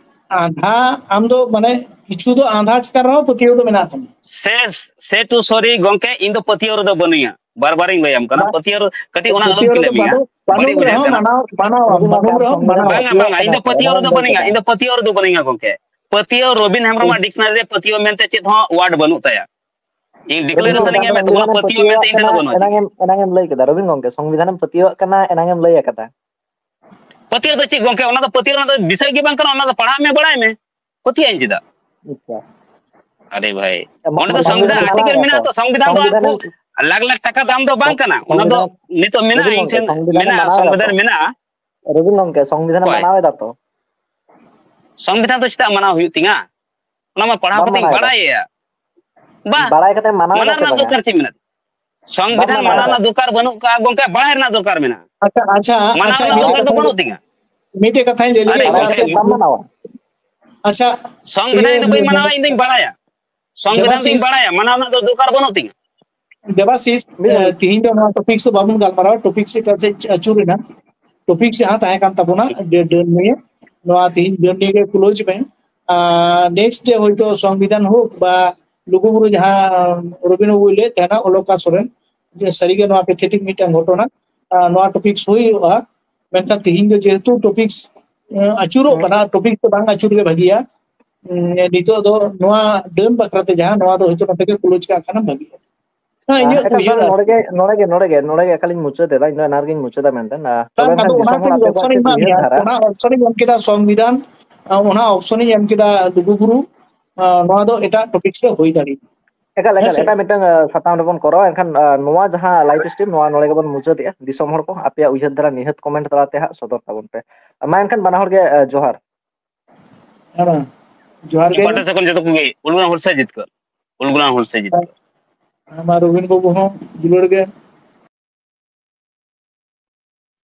ᱟᱸᱫᱷᱟ, ᱟᱢ ᱫᱚ ᱢᱟᱱᱮ ᱠᱤᱪᱷᱩ ᱫᱚ ᱟᱸᱫᱷᱟ ᱪᱮᱛᱟᱱ ᱨᱮᱦᱚᱸ ᱯᱟᱹᱛᱭᱟᱹᱣ ᱫᱚ ᱢᱮᱱᱟᱜ ᱛᱟᱢᱟ᱾ ᱥᱮ, ᱥᱮ ᱴᱩ ᱥᱚᱨᱤ ᱜᱚᱝᱠᱮ, ᱤᱧ ᱫᱚ ᱯᱟᱹᱛᱭᱟᱹᱣ ᱨᱮᱫᱚ ᱵᱟᱹᱱᱩᱧᱟ, ᱵᱟᱨ ᱵᱟᱨᱤᱧ ᱞᱟᱹᱭᱟᱢ ᱠᱟᱱᱟ, ᱵᱟ-, ᱯᱟᱹᱛᱭᱟᱹᱣ ᱨᱮ-, ᱠᱟᱹᱴᱤᱡ ᱚᱱᱟ ᱟᱞᱚᱢ ᱯᱟᱹᱛᱭᱟᱹᱣ ᱨᱮᱫᱚ ᱠᱤᱞᱮᱢᱤᱧᱟ, ᱵᱟᱹᱱᱩᱜ, ᱵᱟᱹᱱᱩᱜ ᱵᱟᱹᱲᱤᱡ ᱵᱩᱡᱷᱟᱹᱜ ᱨᱮᱦᱚᱸ ᱠᱟᱱᱟ᱾ ᱢᱟᱱᱟᱣ, ᱢᱟᱱᱟᱣ ᱟᱢ, ᱢᱟᱱᱟᱣ ᱨᱮᱦᱚᱸ ᱢᱟᱱᱟᱣ ᱟᱢ᱾ ᱵᱟᱝᱟ, ᱵᱟᱝᱟ, ᱤᱧ ᱫᱚ ᱯᱟᱹᱛᱭᱟᱹᱣ ᱨᱮᱫᱚ ᱵᱟᱹᱱᱩᱧᱟ, ᱤᱧ ᱫᱚ ᱯᱟᱹᱛᱭᱟᱹᱣ ᱨᱮᱫᱚ ᱵᱟᱹᱱᱩᱧᱟ ᱜᱚᱝᱠᱮ᱾ ᱯᱟᱹᱛᱭᱟᱹᱣ ᱨᱚᱵᱤᱱ ᱦᱮᱢᱵᱨᱚᱢᱟᱜ ᱰᱤᱠᱥᱱᱟᱨᱤ ᱨᱮ ᱯᱟᱹᱛᱭᱟᱹᱣ ᱢᱮᱱᱛᱮ ᱪᱮᱫ ᱦᱚᱸ ᱣᱟᱨᱰ ᱵᱟᱹᱱᱩᱜ ᱛᱟᱭᱟ᱾ ᱤᱧ ᱰᱤᱠᱞᱟᱨᱮᱥᱚᱱ ᱤᱧ ᱮᱢᱮᱫ ᱛᱟᱵᱚᱱᱟ, ᱯᱟᱹᱛᱭᱟᱹᱣ ᱢᱮᱱᱛᱮ ᱤᱧ ᱴᱷᱮᱱ ᱫᱚ ᱵᱟᱹᱱᱩᱜᱼᱟ ᱪᱮᱫ᱾ ᱮᱱᱟᱝ ᱮᱢ ᱞᱟᱹᱭ ᱠᱮᱫᱟ ᱨᱚᱵᱤᱱ ᱜᱚᱝᱠᱮ, ᱥᱚᱝᱵᱤᱫᱷᱟᱱ ᱮᱢ ᱯᱟᱹᱛᱭᱟᱹᱣᱟᱜ ᱠᱟᱱᱟ, ᱮᱱᱟᱝ ᱮᱢ ᱞᱟᱹᱭ ᱟᱠᱟᱫᱟ᱾ ᱯᱟᱹᱛᱭᱟᱹᱣ ᱫᱚ ᱪᱮᱫ ᱜᱚᱝᱠᱮ? ᱚᱱᱟ ᱫᱚ ᱯᱟᱹᱛᱭᱟᱹᱣ ᱨᱮᱱᱟᱜ ᱫᱚ ᱵᱤᱥᱚᱭ ᱜᱮ ᱵᱟᱝ ᱠᱟᱱᱟ, ᱚᱱᱟ ᱫᱚ ᱯᱟᱲᱦᱟᱜ ᱢᱮ, ᱵᱟᱲᱟᱭ ᱢᱮ᱾ ᱯᱟᱹᱛᱭᱟᱹᱜ ᱟᱹᱧ ᱪᱮᱫᱟᱜ? ᱟᱪᱪᱷᱟ᱾ ᱟᱨᱮ ᱵᱷᱟᱭ, ᱢᱟ-, ᱚᱸᱰᱮ ᱫᱚ ᱢᱟᱱᱟᱣ ᱥᱚᱝᱵᱤᱫᱷᱟᱱ ᱫᱚᱠᱚ ᱢᱟᱱᱟᱣ ᱟᱨᱴᱤᱠᱮᱞ ᱮᱫᱟ ᱢᱮᱱᱟᱜᱼᱟ ᱛᱚ᱾ ᱛᱚ, ᱥᱚᱝᱵᱤᱫᱷᱟᱱ ᱫᱚ ᱥᱚᱝᱵᱤᱫᱷᱟᱱ ᱟᱵᱚ ᱮᱢ-, ᱞᱟᱠᱷ ᱞᱟᱠᱷ ᱴᱟᱠᱟ ᱫᱟᱢ ᱫᱚ ᱵᱟᱝ ᱥᱚᱝ-, ᱠᱟᱱᱟ, ᱚᱱᱟ ᱫᱚ ᱥᱚᱝᱵᱤᱫᱷᱟᱱ, ᱱᱤᱛᱚᱜ ᱢᱮᱱᱟᱜᱼᱟ, ᱨᱚᱵᱤᱱ ᱤᱧ ᱜᱚᱝᱠᱮ, ᱴᱷᱮᱱ ᱥᱚᱝᱵᱤᱫᱷᱟᱱ ᱮᱢ ᱢᱮᱱᱟᱜᱼᱟ, ᱢᱟᱱᱟᱣ ᱮᱫᱟ ᱛᱚ? ᱥᱚᱝᱵᱤᱫᱷᱟᱱ ᱨᱩᱠᱷᱤᱭᱟᱹ ᱠᱚ ᱩᱱᱠᱩ ᱠᱚ ᱛᱚ ᱠᱚ ᱵᱟᱹᱲᱤᱡ ᱟᱠᱟᱫ ᱥᱚᱝᱵᱤᱫᱷᱟᱱ ᱨᱮ᱾ ᱨᱚᱵᱤᱱ ᱜᱚᱝᱠᱮ, ᱥᱚᱝᱵᱤᱫᱷᱟᱱ ᱮᱢ ᱚᱠᱚᱭ? ᱢᱟᱱᱟᱣ ᱮᱫᱟ ᱛᱚ? ᱥᱚᱝᱵᱤᱫᱷᱟᱱ ᱫᱚ ᱪᱮᱫᱟᱜ ᱢᱟᱱᱟᱣ ᱦᱩᱭᱩᱜ ᱛᱤᱧᱟ? ᱚᱱᱟ ᱢᱟ ᱯᱟᱲᱦᱟᱣ ᱵᱟᱢ ᱠᱟᱛᱮᱧ ᱢᱟᱱᱟᱣ ᱮᱫᱟ? ᱵᱟᱲᱟᱭᱮᱭᱟ᱾ ᱵᱟᱝ, ᱵᱟᱲᱟᱭ ᱠᱟᱛᱮ ᱢᱟᱱᱟᱣ ᱢᱟᱱᱟᱣ ᱮᱫᱟ ᱥᱮ ᱨᱮᱱᱟᱜ ᱵᱟᱝᱟ? ᱫᱚᱨᱠᱟᱨ ᱪᱮᱫ ᱢᱮᱱᱟᱜᱼᱟ? ᱥᱚᱝᱵᱤᱫᱷᱟᱱ ᱵᱟᱢ ᱢᱟᱱᱟᱣ ᱢᱟᱱᱟᱣ ᱮᱫᱟ᱾ ᱨᱮᱱᱟᱜ ᱫᱚᱨᱠᱟᱨ ᱵᱟᱹᱱᱩᱜ ᱠᱟᱜᱼᱟ ᱜᱚᱝᱠᱮ, ᱵᱟᱲᱟᱭ ᱨᱮᱱᱟᱜ ᱫᱚᱨᱠᱟᱨ ᱢᱮᱱᱟᱜᱼᱟ᱾ ᱟᱪᱪᱷᱟ, ᱟᱪᱪᱷᱟ, ᱢᱟᱱᱟᱣ ᱟᱪᱪᱷᱟ, ᱨᱮᱱᱟᱜ ᱢᱤᱫᱴᱮᱡ ᱫᱚᱨᱠᱟᱨ ᱠᱟᱛᱷᱟ, ᱫᱚ ᱵᱟᱹᱱᱩᱜ ᱛᱤᱧᱟ᱾ ᱢᱤᱫᱴᱮᱡ ᱠᱟᱛᱷᱟᱧ ᱞᱟᱹᱭ ᱟᱨᱮ ᱞᱮᱜᱮ, ᱵᱟᱲᱟᱭ ᱪᱮᱫᱟᱜ ᱥᱮ ᱠᱟᱛᱮ ᱵᱟᱢ ᱢᱟᱱᱟᱣᱟ? ᱟᱪᱪᱷᱟ, ᱥᱚᱝᱵᱤᱫᱷᱟᱱ ᱤᱭᱟᱹ, ᱤᱧ ᱫᱚ ᱵᱟᱹᱧ ᱢᱟᱱᱟᱣᱟ, ᱤᱧ ᱫᱩᱧ ᱵᱟᱲᱟᱭᱟ᱾ ᱥᱚᱝᱵᱤᱫᱷᱟᱱ ᱫᱩᱧ ᱫᱮᱵᱟᱥᱤᱥ, ᱵᱟᱲᱟᱭᱟ, ᱢᱟᱱᱟᱣ ᱨᱮᱱᱟᱜ ᱫᱚ ᱫᱚᱨᱠᱟᱨ ᱵᱟᱹᱱᱩᱜ ᱛᱤᱧᱟ᱾ ᱫᱮᱵᱟᱥᱤᱥ, ᱢᱤᱫ ᱮ, ᱛᱤᱦᱤᱧ ᱫᱚ ᱱᱚᱣᱟ topics ᱫᱚ ᱵᱟᱵᱚᱱ ᱜᱟᱞᱢᱟᱨᱟᱣᱟ, topics ᱮᱴᱟᱜ ᱥᱮᱫ ᱟᱹᱪᱩᱨ ᱮᱱᱟ᱾ Topics ᱡᱟᱦᱟᱸ ᱛᱟᱦᱮᱸ ᱠᱟᱱ ᱛᱟᱵᱚᱱᱟ, ᱰᱟᱹ-, ᱰᱟᱹᱱ ᱱᱤᱭᱮ, ᱱᱚᱣᱟ ᱛᱤᱦᱤᱧ ᱰᱟᱹᱱ ᱱᱤᱭᱮ ᱜᱮ close ᱢᱮ᱾ ᱟᱨ next day ᱦᱚᱭᱛᱳ ᱥᱚᱝᱵᱤᱫᱷᱟᱱ ᱦᱳᱠ ᱵᱟ ᱞᱩᱜᱩᱵᱩᱨᱩ ᱡᱟᱦᱟᱸ ᱨᱚᱵᱤᱱ ᱵᱟᱵᱩᱭ ᱞᱟᱹᱭᱮᱫ ᱛᱟᱦᱮᱱᱟ, ᱚᱞᱚᱠᱟ ᱥᱚᱨᱮᱱ, ᱡᱮ ᱥᱟᱹᱨᱤᱜᱮ ᱱᱚᱣᱟ pathetic ᱢᱤᱫᱴᱟᱝ ᱜᱷᱚᱴᱚᱱᱟ, ᱟᱨ ᱱᱚᱣᱟ topics ᱦᱩᱭ ᱦᱩᱭᱩᱜᱼᱟ᱾ ᱢᱮᱱᱠᱷᱟᱱ ᱛᱤᱦᱤᱧ ᱫᱚ ᱡᱮᱦᱮᱛᱩ topics, ᱮ, ᱟᱹᱪᱩᱨᱚᱜ ᱠᱟᱱᱟ, topic ᱫᱚ ᱵᱟᱝ ᱟᱹᱪᱩᱨ ᱜᱮ ᱵᱷᱟᱹᱜᱤᱭᱟ᱾ ᱩᱸ, ᱱᱤᱛᱚᱜ ᱫᱚ ᱱᱚᱣᱟ ᱰᱟᱹᱱ ᱵᱟᱠᱷᱨᱟ ᱛᱮ ᱡᱟᱦᱟᱸ, ᱱᱚᱣᱟ ᱫᱚ ᱦᱚᱭᱛᱳ ᱱᱚᱰᱮ ᱜᱮ close ᱠᱟᱜ ᱠᱷᱟᱱ ᱵᱷᱟᱹᱜᱤᱜᱼᱟ᱾ ᱦᱮᱸ, ᱟᱨ ᱤᱧᱟᱹᱜ ᱮᱠᱟᱞ ᱩᱭᱦᱟᱹᱨ ᱵᱟᱝ, ᱟᱨ ᱱᱚᱰᱮ ᱜᱮ, ᱱᱚᱰᱮ ᱜᱮ, ᱱᱚᱰᱮ ᱜᱮ, ᱱᱚᱰᱮ ᱜᱮ ᱮᱠᱟᱞᱤᱧ ᱢᱩᱪᱟᱹᱫ ᱮᱫᱟ, ᱤᱧ ᱫᱚ ᱮᱱᱟᱱ ᱨᱮᱜᱤᱧ ᱢᱩᱪᱟᱹᱫᱟ ᱢᱮᱱᱛᱮ᱾ ᱟᱨ ᱛᱚᱵᱮ ᱵᱟᱝ, ᱮᱱᱠᱷᱟᱱ ᱟᱫᱚ ᱚᱱᱟ ᱫᱤᱥᱚᱢ ᱦᱚᱲ ᱛᱮᱜᱮ ᱟᱯᱮ option ᱠᱚᱣᱟᱜ ᱤᱧ ᱪᱮᱫ ᱮᱢᱟᱜ ᱩᱭᱦᱟᱹᱨ ᱢᱮᱭᱟ, ᱫᱷᱟᱨᱟ? ᱚᱱᱟ option ᱤᱧ ᱮᱢ ᱠᱮᱫᱟ ᱥᱚᱝᱵᱤᱫᱷᱟᱱ, ᱟᱨ ᱚᱱᱟ option ᱤᱧ ᱮᱢ ᱠᱮᱫᱟ ᱞᱩᱜᱩᱵᱩᱨᱩ, ᱟᱨ ᱱᱚᱣᱟ ᱫᱚ ᱮᱴᱟᱜ topics ᱨᱮ ᱦᱩᱭ ᱫᱟᱲᱮᱭᱟᱜᱼᱟ᱾ ᱮᱠᱟᱞ, ᱦᱮᱸ ᱮᱠᱟᱞ, ᱥᱮ? ᱮᱴᱟᱜ ᱢᱤᱫᱴᱟᱝ, ᱟᱸ, ᱥᱟᱛᱟᱢ ᱨᱮᱵᱚᱱ ᱠᱚᱨᱟᱣᱟ᱾ ᱮᱱᱠᱷᱟᱱ, ᱟᱸ, ᱱᱚᱣᱟ ᱡᱟᱦᱟᱸ live stream, ᱱᱚᱣᱟ ᱱᱚᱰᱮ ᱜᱮᱵᱚᱱ ᱢᱩᱪᱟᱹᱫᱮᱜᱼᱟ᱾ ᱫᱤᱥᱚᱢ ᱦᱚᱲ ᱠᱚ, ᱟᱯᱮᱭᱟᱜ ᱩᱭᱦᱟᱹᱨ ᱫᱷᱟᱨᱟ ᱱᱤᱦᱟᱹᱛ comment ᱛᱟᱞᱟᱛᱮ ᱦᱟᱸᱜ ᱥᱚᱫᱚᱨ ᱛᱟᱵᱚᱱ ᱯᱮ᱾ ᱢᱟ ᱮᱱᱠᱷᱟᱱ ᱵᱟᱱᱟ ᱦᱚᱲ ᱜᱮ, ᱟᱸ, ᱡᱚᱦᱟᱨ᱾ ᱦᱮᱸ ᱢᱟ, ᱡᱚᱦᱟᱨ ᱜᱮ᱾ ᱤᱧ ᱯᱟᱦᱴᱟ ᱥᱮᱫ ᱠᱷᱚᱱ ᱡᱚᱛᱚ ᱠᱚᱜᱮ, ᱩᱞᱜᱩᱞᱟᱱ ᱦᱩᱞᱥᱟᱹᱭ ᱡᱤᱛᱠᱟᱹᱨ, ᱩᱞᱜᱩᱞᱟᱱ ᱦᱩᱞᱥᱟᱹᱭ ᱡᱤᱛᱠᱟᱹᱨ᱾ ᱦᱮᱸ ᱢᱟ, ᱨᱚᱵᱤᱱ ᱵᱟᱹᱵᱩ ᱦᱚᱸ ᱫᱩᱞᱟᱹᱲ ᱜᱮ᱾